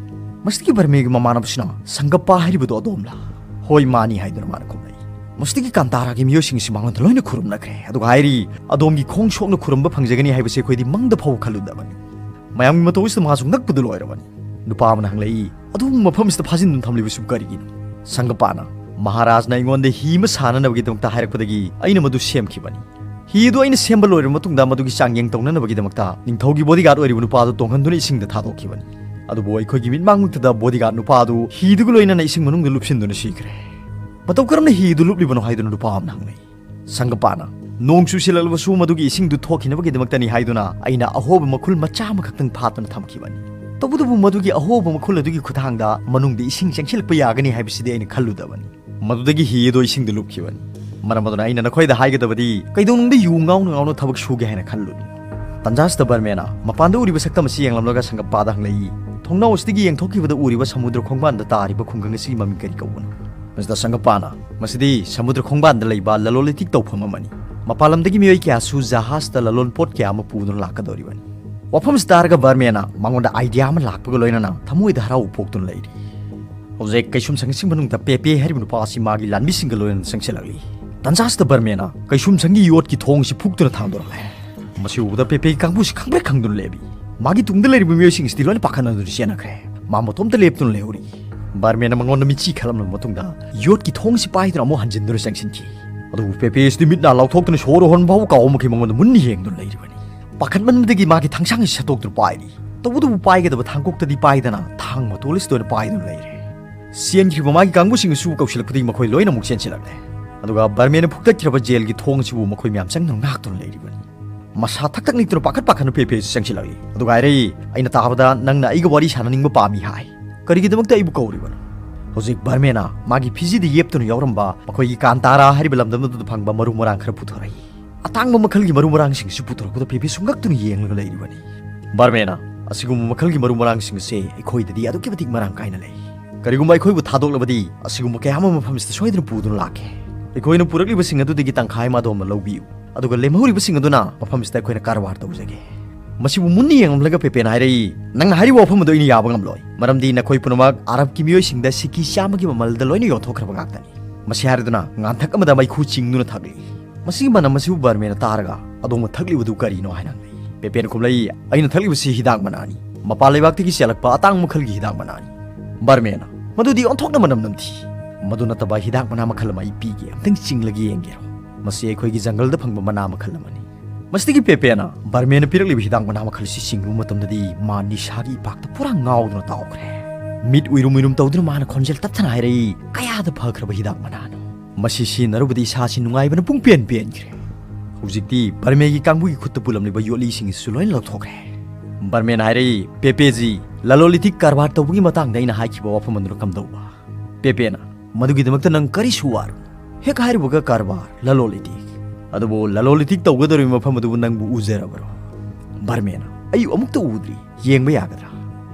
ꯃꯁꯤꯗꯒꯤ ꯕꯔꯃꯦꯒꯤ ꯃꯃꯥꯟꯅꯕꯁꯤꯅ, "ꯁꯪꯒꯞꯄ ꯍꯥꯏꯔꯤꯕꯗꯨ ꯑꯗꯣꯝꯂꯥ?" "ꯍꯣꯏ, ꯃꯥꯅꯤ" ꯍꯥꯏꯗꯨꯅ ꯃꯥꯅ ꯈꯨꯝꯂꯛꯏ꯫ ꯃꯁꯤꯗꯒꯤ ꯀꯥꯟꯇꯥꯔꯥꯒꯤ ꯃꯤꯑꯣꯏꯁꯤꯡ ꯑꯁꯤ ꯃꯉꯣꯟꯗ ꯂꯣꯏꯅ ꯈꯨꯔꯨꯝꯅꯈ꯭ꯔꯦ꯫ ꯑꯗꯨꯒ ꯍꯥꯏꯔꯤ, "ꯑꯗꯣꯝꯒꯤ ꯈꯣꯡ ꯁꯣꯛꯅ ꯈꯨꯔꯨꯝꯕ ꯐꯪꯖꯒꯅꯤ ꯍꯥꯏꯕꯁꯤ ꯑꯩꯈꯣꯏꯗꯤ ꯃꯪꯗ ꯐꯥꯎꯕ ꯈꯜꯂꯨꯗꯕꯅꯤ꯫" ꯃꯌꯥꯝꯒꯤ ꯃꯇꯧ ꯑꯁꯤꯗ ꯃꯍꯥꯛꯁꯨ ꯉꯛꯄꯗꯨ ꯂꯣꯏꯔꯕꯅꯤ꯫ ꯅꯨꯄꯥ ꯑꯃꯅ ꯍꯪꯂꯛꯏ, "ꯑꯗꯣꯝꯕꯨ ꯃꯐꯝ ꯑꯁꯤꯗ ꯐꯥꯖꯤꯟꯗꯨꯅ ꯊꯝꯂꯤꯕꯁꯤꯕꯨ ꯀꯔꯤꯒꯤꯅꯣ?" ꯁꯪꯒꯄꯥꯅ, "ꯃꯍꯥꯔꯥꯖꯅ ꯑꯩꯉꯣꯟꯗ ꯍꯤ ꯑꯃ ꯁꯥꯅꯅꯕꯒꯤꯗꯃꯛꯇ ꯍꯥꯏꯔꯛꯄꯗꯒꯤ ꯑꯩꯅ ꯃꯗꯨ ꯁꯦꯝꯈꯤꯕꯅꯤ꯫ ꯍꯤ ꯑꯗꯨ ꯑꯩꯅ ꯁꯦꯝꯕ ꯂꯣꯏꯔꯕ ꯃꯇꯨꯡꯗ ꯃꯗꯨꯒꯤ ꯆꯥꯡꯌꯦꯡ ꯇꯧꯅꯅꯕꯒꯤꯗꯃꯛꯇ ꯅꯤꯡꯊꯧꯒꯤ ꯕꯣꯗꯤꯒꯥꯔꯗ ꯑꯣꯏꯔꯤꯕ ꯅꯨꯄꯥ ꯑꯗꯨ ꯇꯣꯡꯍꯟꯗꯨꯅ ꯏꯁꯤꯡꯗ ꯊꯥꯗꯣꯛꯈꯤꯕꯅꯤ꯫ ꯑꯗꯨꯕꯨ ꯑꯩꯈꯣꯏꯒꯤ ꯃꯤꯠꯃꯥꯡꯃꯛꯇꯗ ꯕꯣꯗꯤꯒꯥꯔꯗ ꯅꯨꯄꯥ ꯑꯗꯨ ꯍꯤꯗꯨꯒ ꯂꯣꯏꯅꯅ ꯏꯁꯤꯡ ꯃꯅꯨꯡꯗ ꯂꯨꯞꯁꯤꯟꯗꯨꯅ ꯁꯤꯈ꯭ꯔꯦ꯫ "ꯃꯇꯧ ꯀꯔꯝꯅ ꯍꯤ ꯑꯗꯨ ꯂꯨꯞꯂꯤꯕꯅꯣ?" ꯍꯥꯏꯗꯨꯅ ꯅꯨꯄꯥ ꯑꯃꯅ ꯍꯪꯂꯛꯏ꯫ ꯁꯪꯒꯄꯥꯅ, "ꯅꯣꯡ ꯆꯨꯁꯤꯜꯂꯛꯂꯕꯁꯨ ꯃꯗꯨꯒꯤ ꯏꯁꯤꯡꯗꯨ ꯊꯣꯛꯈꯤꯅꯕꯒꯤꯗꯃꯛꯇꯅꯤ" ꯍꯥꯏꯗꯨꯅ ꯑꯩꯅ ꯑꯍꯣꯕ ꯃꯈꯨꯜ ꯃꯆꯥ ꯑꯃꯈꯛꯇꯪ ꯐꯥꯠꯇꯨꯅ ꯊꯝꯈꯤꯕꯅꯤ꯫ ꯇꯧꯕꯇꯕꯨ ꯃꯗꯨꯒꯤ ꯑꯍꯣꯕ ꯃꯈꯨꯜ ꯑꯗꯨꯒꯤ ꯈꯨꯠꯊꯥꯡꯗ ꯃꯅꯨꯡꯗ ꯏꯁꯤꯡ ꯆꯪꯁꯤꯜꯂꯛꯄ ꯌꯥꯒꯅꯤ ꯍꯥꯏꯕꯁꯤꯗꯤ ꯑꯩꯅ ꯈꯜꯂꯨꯗꯕꯅꯤ꯫ ꯃꯗꯨꯗꯒꯤ ꯍꯤ ꯑꯗꯨ ꯏꯁꯤꯡꯗ ꯂꯨꯞꯈꯤꯕꯅꯤ꯫ ꯃꯔꯝ ꯑꯗꯨꯅ ꯑꯩꯅ ꯅꯈꯣꯏꯗ ꯍꯥꯏꯒꯗꯕꯗꯤ, ꯀꯩꯗꯧꯅꯨꯡꯗ ꯌꯨ ꯉꯥꯎꯅ ꯉꯥꯎꯅ ꯊꯕꯛ ꯁꯨꯒꯦ ꯍꯥꯏꯅ ꯈꯜꯂꯨꯅꯨ꯫ ꯇꯟꯖꯥꯁꯤꯗ ꯕꯔꯃꯦꯅ ꯃꯄꯥꯟꯗ ꯎꯔꯤꯕ ꯁꯛꯇꯝ ꯑꯁꯤ ꯌꯦꯡꯂꯝꯂꯒ ꯁꯪꯒꯞꯄꯥꯗ ꯍꯪꯂꯛꯏ, "ꯊꯣꯡꯅꯥꯎ ꯑꯁꯤꯗꯒꯤ ꯌꯦꯡꯊꯣꯛꯈꯤꯕꯗ ꯎꯔꯤꯕ ꯁꯃꯨꯗ꯭ꯔ ꯈꯣꯡꯕꯥꯟꯗ ꯇꯥꯔꯤꯕ ꯈꯨꯡꯒꯪ ꯑꯁꯤꯒꯤ ꯃꯃꯤꯡ ꯀꯔꯤ ꯀꯧꯕꯅꯣ?" ꯃꯁꯤꯗ ꯁꯪꯒꯞꯄꯥꯅ, "ꯃꯁꯤꯗꯤ ꯁꯃꯨꯗ꯭ꯔ ꯈꯣꯡꯕꯥꯟꯗ ꯂꯩꯕ ꯂꯂꯣꯟ ꯏꯇꯤꯛ ꯇꯧꯐꯝ ꯑꯃꯅꯤ꯫ ꯃꯄꯥꯟ ꯂꯝꯗꯒꯤ ꯃꯤꯑꯣꯏ ꯀꯌꯥꯁꯨ ꯖꯍꯥꯖꯇ ꯂꯂꯣꯟ ꯄꯣꯠ ꯀꯌꯥ ꯑꯃ ꯄꯨꯗꯨꯅ ꯂꯥꯛꯀꯗꯧꯔꯤꯕꯅꯤ꯫" ꯋꯥꯐꯝꯁꯤ ꯇꯥꯔꯒ ꯕꯔꯃꯦꯅ ꯃꯉꯣꯟꯗ ꯑꯥꯏꯗꯤꯌꯥ ꯑꯃ ꯂꯥꯛꯄꯒ ꯂꯣꯏꯅꯅ ꯊꯃꯣꯏꯗ ꯍꯔꯥꯎꯕ ꯄꯣꯛꯇꯨꯅ ꯂꯩꯔꯤ꯫ ꯍꯧꯖꯤꯛ ꯀꯩꯁꯨꯝꯁꯪ ꯑꯁꯤꯒꯤ ꯃꯅꯨꯡꯗ ꯄꯦꯄꯦ ꯍꯥꯏꯔꯤꯕ ꯅꯨꯄꯥ ꯑꯁꯤ ꯃꯥꯒꯤ ꯂꯥꯟꯃꯤꯁꯤꯡꯒ ꯂꯣꯏꯅꯅ ꯆꯪꯁꯤꯜꯂꯛꯂꯤ꯫ ꯇꯟꯖꯥꯁꯤꯗ ꯕꯔꯃꯦꯅ ꯀꯩꯁꯨꯝꯁꯪꯒꯤ ꯌꯣꯠꯀꯤ ꯊꯣꯡ ꯑꯁꯤ ꯐꯨꯛꯇꯨꯅ ꯊꯥꯡꯗꯣꯔꯛꯂꯦ꯫ ꯃꯁꯤ ꯎꯕꯗ ꯄꯦꯄꯦꯒꯤ ꯀꯥꯡꯕꯨꯁꯤ ꯈꯪꯄ꯭ꯔꯦꯛ ꯈꯪꯗꯨꯅ ꯂꯦꯞꯄꯤ꯫ ꯃꯥꯒꯤ ꯇꯨꯡꯗ ꯂꯩꯔꯤꯕ ꯃꯤꯑꯣꯏꯁꯤꯡꯁꯤꯗꯤ ꯂꯣꯏꯅ ꯄꯥꯈꯠꯅꯗꯨꯅ ꯆꯦꯟꯅꯈ꯭ꯔꯦ꯫ ꯃꯥ ꯃꯇꯣꯝꯇ ꯂꯦꯞꯇꯨꯅ ꯂꯩꯍꯧꯔꯤ꯫ ꯕꯔꯃꯦꯅ ꯃꯉꯣꯟꯗ ꯃꯤꯠꯆꯤ ꯈꯜꯂꯝꯂꯕ ꯃꯇꯨꯡꯗ ꯌꯣꯠꯀꯤ ꯊꯣꯡꯁꯤ ꯄꯥꯏꯗꯨꯅ ꯑꯃꯨꯛ ꯍꯟꯖꯤꯟꯗꯨꯅ ꯆꯪꯁꯤꯟꯈꯤ꯫ ꯑꯗꯨꯕꯨ ꯄꯦꯄꯦꯁꯤꯗꯤ ꯃꯤꯠ ꯅꯥ ꯂꯥꯎꯊꯣꯛꯇꯨꯅ ꯁꯣꯔ ꯍꯣꯟꯕ ꯐꯥꯎ ꯀꯥꯎꯃꯈꯩ ꯃꯉꯣꯟꯗ ꯃꯨꯟꯅ ꯌꯦꯡꯗꯨꯅ ꯂꯩꯔꯤꯕꯅꯤ꯫ ꯄꯥꯈꯠꯃꯟꯕꯗꯒꯤ ꯃꯥꯒꯤ ꯊꯥꯡꯁꯥꯡ ꯑꯁꯤ ꯁꯠꯇꯣꯛꯇꯨꯅ ꯄꯥꯏꯔꯤ꯫ ꯇꯧꯕꯇꯕꯨ ꯄꯥꯏꯒꯗꯕ ꯊꯥꯡꯀꯣꯛꯇꯗꯤ ꯄꯥꯏꯗꯅ ꯊꯥꯡ ꯃꯇꯣꯜ ꯑꯁꯤꯗ ꯑꯣꯏꯅ ꯄꯥꯏꯗꯨꯅ ꯂꯩꯔꯦ꯫ ꯆꯦꯟꯈ꯭ꯔꯤꯕ ꯃꯥꯒꯤ ꯀꯥꯡꯕꯨꯁꯤꯡ ꯑꯁꯤꯕꯨ ꯀꯧꯁꯤꯜꯂꯛꯄꯗꯒꯤ ꯃꯈꯣꯏ ꯂꯣꯏꯅ ꯑꯃꯨꯛ ꯆꯦꯟꯁꯤꯜꯂꯛꯂꯦ꯫ ꯑꯗꯨꯒ ꯕꯔꯃꯦꯅ ꯐꯨꯛꯇꯠꯈ꯭ꯔꯕ ꯖꯦꯜꯒꯤ ꯊꯣꯡ ꯑꯁꯤꯕꯨ ꯃꯈꯣꯏ ꯃꯌꯥꯝ ꯆꯪꯗꯨꯅ ꯉꯥꯛꯇꯨꯅ ꯂꯩꯔꯤꯕꯅꯤ꯫ ꯃꯁꯥ ꯊꯛ ꯊꯛ ꯅꯤꯛꯇꯨꯅ ꯄꯥꯈꯠ ꯄꯥꯈꯠꯅ ꯄꯦꯄꯦꯁꯤ ꯆꯪꯁꯤꯜꯂꯛꯏ꯫ ꯑꯗꯨꯒ ꯍꯥꯏꯔꯛꯏ, "ꯑꯩꯅ ꯇꯥꯕꯗ ꯅꯪꯅ ꯑꯩꯒ ꯋꯥꯔꯤ ꯁꯥꯟꯅꯅꯤꯡꯕ ꯄꯥꯝꯃꯤ ꯍꯥꯏ꯫ ꯀꯔꯤꯒꯤꯗꯃꯛꯇ ꯑꯩꯕꯨ ꯀꯧꯔꯤꯕꯅꯣ?" ꯍꯧꯖꯤꯛ ꯕꯔꯃꯦꯅ ꯃꯥꯒꯤ ꯐꯤꯖꯤꯗ ꯌꯦꯞꯇꯨꯅ ꯌꯥꯎꯔꯝꯕ ꯃꯈꯣꯏꯒꯤ ꯀꯥꯟꯇꯥꯔꯥ ꯍꯥꯏꯔꯤꯕ ꯂꯝꯗꯝ ꯑꯗꯨꯗ ꯐꯪꯕ ꯃꯔꯨ ꯃꯔꯥꯡ ꯈꯔ ꯄꯨꯊꯣꯔꯛꯏ꯫ ꯑꯇꯥꯡꯕ ꯃꯈꯜꯒꯤ ꯃꯔꯨ ꯃꯔꯥꯡꯁꯤꯡꯁꯨ ꯄꯨꯊꯣꯔꯛꯄꯗ ꯄꯦꯄꯦꯁꯨ ꯉꯛꯇꯨꯅ ꯌꯦꯡꯂꯒ ꯂꯩꯔꯤꯕꯅꯤ꯫ ꯕꯔꯃꯦꯅ, "ꯑꯁꯤꯒꯨꯝꯕ ꯃꯈꯜꯒꯤ ꯃꯔꯨ ꯃꯔꯥꯡꯁꯤꯡ ꯑꯁꯦ ꯑꯩꯈꯣꯏꯗꯗꯤ ꯑꯗꯨꯛꯀꯤ ꯃꯇꯤꯛ ꯃꯔꯥꯡ ꯀꯥꯏꯅ ꯂꯩ꯫ ꯀꯔꯤꯒꯨꯝꯕ ꯑꯩꯈꯣꯏꯕꯨ ꯊꯥꯗꯣꯛꯂꯕꯗꯤ ꯑꯁꯤꯒꯨꯝꯕ ꯀꯌꯥ ꯑꯃ ꯃꯐꯝꯁꯤꯗ ꯁꯣꯏꯗꯅ ꯄꯨꯗꯨꯅ ꯂꯥꯛꯀꯦ꯫ ꯑꯩꯈꯣꯏꯅ ꯄꯨꯔꯛꯂꯤꯕꯁꯤꯡ ꯑꯗꯨꯗꯒꯤ ꯇꯪꯈꯥꯏ ꯑꯃ ꯑꯗꯣꯝꯅ ꯂꯧꯕꯤꯌꯨ꯫ ꯑꯗꯨꯒ ꯂꯦꯝꯍꯧꯔꯤꯕꯁꯤꯡ ꯑꯗꯨꯅ ꯃꯐꯝꯁꯤꯗ ꯑꯩꯈꯣꯏꯅ ꯀꯔꯕꯥꯔ ꯇꯧꯖꯒꯦ꯫" ꯃꯁꯤꯕꯨ ꯃꯨꯟꯅ ꯌꯦꯡꯂꯝꯂꯒ ꯄꯦꯄꯦꯅ ꯍꯥꯏꯔꯛꯏ, "ꯅꯪꯅ ꯍꯥꯏꯔꯤꯕ ꯋꯥꯐꯝ ꯑꯗꯨ ꯑꯩꯅ ꯌꯥꯕ ꯉꯝꯂꯣꯏ, ꯃꯔꯝꯗꯤ ꯅꯈꯣꯏ ꯄꯨꯝꯅꯃꯛ ꯑꯔꯕꯀꯤ ꯃꯤꯑꯣꯏꯁꯤꯡꯗ ꯁꯤꯀꯤ ꯆꯥꯝꯃꯒꯤ ꯃꯃꯜꯗ ꯂꯣꯏꯅ ꯌꯣꯟꯊꯣꯛꯈ꯭ꯔꯕ ꯉꯥꯛꯇꯅꯤ꯫" ꯃꯁꯤ ꯍꯥꯏꯔꯗꯨꯅ ꯉꯥꯟꯊꯛ ꯑꯃꯗ ꯃꯩꯈꯨ ꯆꯤꯡꯗꯨꯅ ꯊꯛꯂꯤ꯫ ꯃꯁꯤꯒꯤ ꯃꯅꯝ ꯑꯁꯤꯕꯨ ꯕꯔꯃꯦꯅ ꯇꯥꯔꯒ, "ꯑꯗꯣꯝꯅ ꯊꯛꯂꯤꯕꯗꯨ ꯀꯔꯤꯅꯣ?" ꯍꯥꯏꯅ ꯍꯪꯂꯛꯏ꯫ ꯄꯦꯄꯦꯅ ꯈꯨꯝꯂꯛꯏ, "ꯑꯩꯅ ꯊꯛꯂꯤꯕꯁꯤ ꯍꯤꯗꯥꯛ ꯃꯅꯥꯅꯤ꯫ ꯃꯄꯥꯟ ꯂꯩꯕꯥꯛꯇꯒꯤ ꯆꯦꯜꯂꯛꯄ ꯑꯇꯥꯡꯕ ꯃꯈꯜꯒꯤ ꯍꯤꯗꯥꯛ ꯃꯅꯥꯅꯤ꯫" ꯕꯔꯃꯦꯅ, "ꯃꯗꯨꯗꯤ ꯑꯣꯟꯊꯣꯛꯅ ꯃꯅꯝ ꯅꯝꯊꯤ꯫ ꯃꯗꯨ ꯅꯠꯇꯕ ꯍꯤꯗꯥꯛ ꯃꯅꯥ ꯃꯈꯜ ꯑꯃ ꯑꯩ ꯄꯤꯒꯦ, ꯑꯝꯇꯪ ꯆꯤꯡꯂꯒ ꯌꯦꯡꯒꯦꯔꯣ?" ꯃꯁꯤ ꯑꯩꯈꯣꯏꯒꯤ ꯖꯪꯒꯜꯗ ꯐꯪꯕ ꯃꯅꯥ ꯃꯈꯜ ꯑꯃꯅꯤ꯫ ꯃꯁꯤꯗꯒꯤ ꯄꯦꯄꯦꯅ ꯕꯔꯃꯦꯅ ꯄꯤꯔꯛꯂꯤꯕ ꯍꯤꯗꯥꯛ ꯃꯅꯥ ꯃꯈꯜ ꯑꯁꯤ ꯆꯤꯡꯂꯨꯕ ꯃꯇꯝꯗꯗꯤ ꯃꯥ ꯅꯤꯁꯥꯒꯤ ꯏꯄꯥꯛꯇ ꯄꯨꯔꯥ ꯉꯥꯎꯗꯨꯅ ꯇꯥꯎꯈ꯭ꯔꯦ꯫ ꯃꯤꯠ ꯎꯏꯔꯨꯝ ꯎꯏꯔꯨꯝ ꯇꯧꯗꯨꯅ ꯃꯥꯅ ꯈꯣꯟꯖꯦꯜ ꯇꯞꯊꯅ ꯍꯥꯏꯔꯛꯏ, "ꯀꯌꯥꯗ ꯐꯈ꯭ꯔꯕ ꯍꯤꯗꯥꯛ ꯃꯅꯥꯅꯣ? ꯃꯁꯤ ꯁꯤꯖꯤꯟꯅꯔꯨꯕꯗꯤ ꯏꯁꯥꯁꯤ ꯅꯨꯡꯉꯥꯏꯕꯅ ꯄꯨꯡ ꯄꯦꯟ ꯄꯦꯟꯈ꯭ꯔꯦ꯫ ꯍꯧꯖꯤꯛꯇꯤ ꯕꯔꯃꯦꯒꯤ ꯀꯥꯡꯕꯨꯒꯤ ꯈꯨꯠꯇ ꯄꯨꯜꯂꯝꯂꯤꯕ ꯌꯣꯠꯂꯤꯁꯤꯡ ꯑꯁꯤꯁꯨ ꯂꯣꯏꯅ ꯂꯧꯊꯣꯛꯈ꯭ꯔꯦ꯫" ꯕꯔꯃꯦꯅ ꯍꯥꯏꯔꯛꯏ, "ꯄꯦꯄꯦꯖꯤ, ꯂꯂꯣꯟ ꯏꯇꯤꯛ ꯀꯔꯕꯥꯔ ꯇꯧꯕꯒꯤ ꯃꯇꯥꯡꯗ ꯑꯩꯅ ꯍꯥꯏꯈꯤꯕ ꯋꯥꯐꯝ ꯑꯗꯨꯅ ꯀꯝꯗꯧꯕ?" ꯄꯦꯄꯦꯅ, "ꯃꯗꯨꯒꯤꯗꯃꯛꯇ ꯅꯪ ꯀꯔꯤꯁꯨ ꯋꯥꯔꯨꯅꯨ꯫ ꯍꯦꯛ ꯍꯥꯏꯔꯨꯕꯒ ꯀꯔꯕꯥꯔ, ꯂꯂꯣꯟ ꯏꯇꯤꯛ꯫ ꯑꯗꯨꯕꯨ ꯂꯂꯣꯟ ꯏꯇꯤꯛ ꯇꯧꯒꯗꯧꯔꯤꯕ ꯃꯐꯝ ꯑꯗꯨꯕꯨ ꯅꯪꯕꯨ ꯎꯖꯔꯕꯔꯣ?" ꯕꯔꯃꯦꯅ, "ꯑꯩ ꯑꯃꯨꯛꯇ ꯎꯗ꯭ꯔꯤ, ꯌꯦꯡꯕ ꯌꯥꯒꯗ꯭ꯔꯥ?"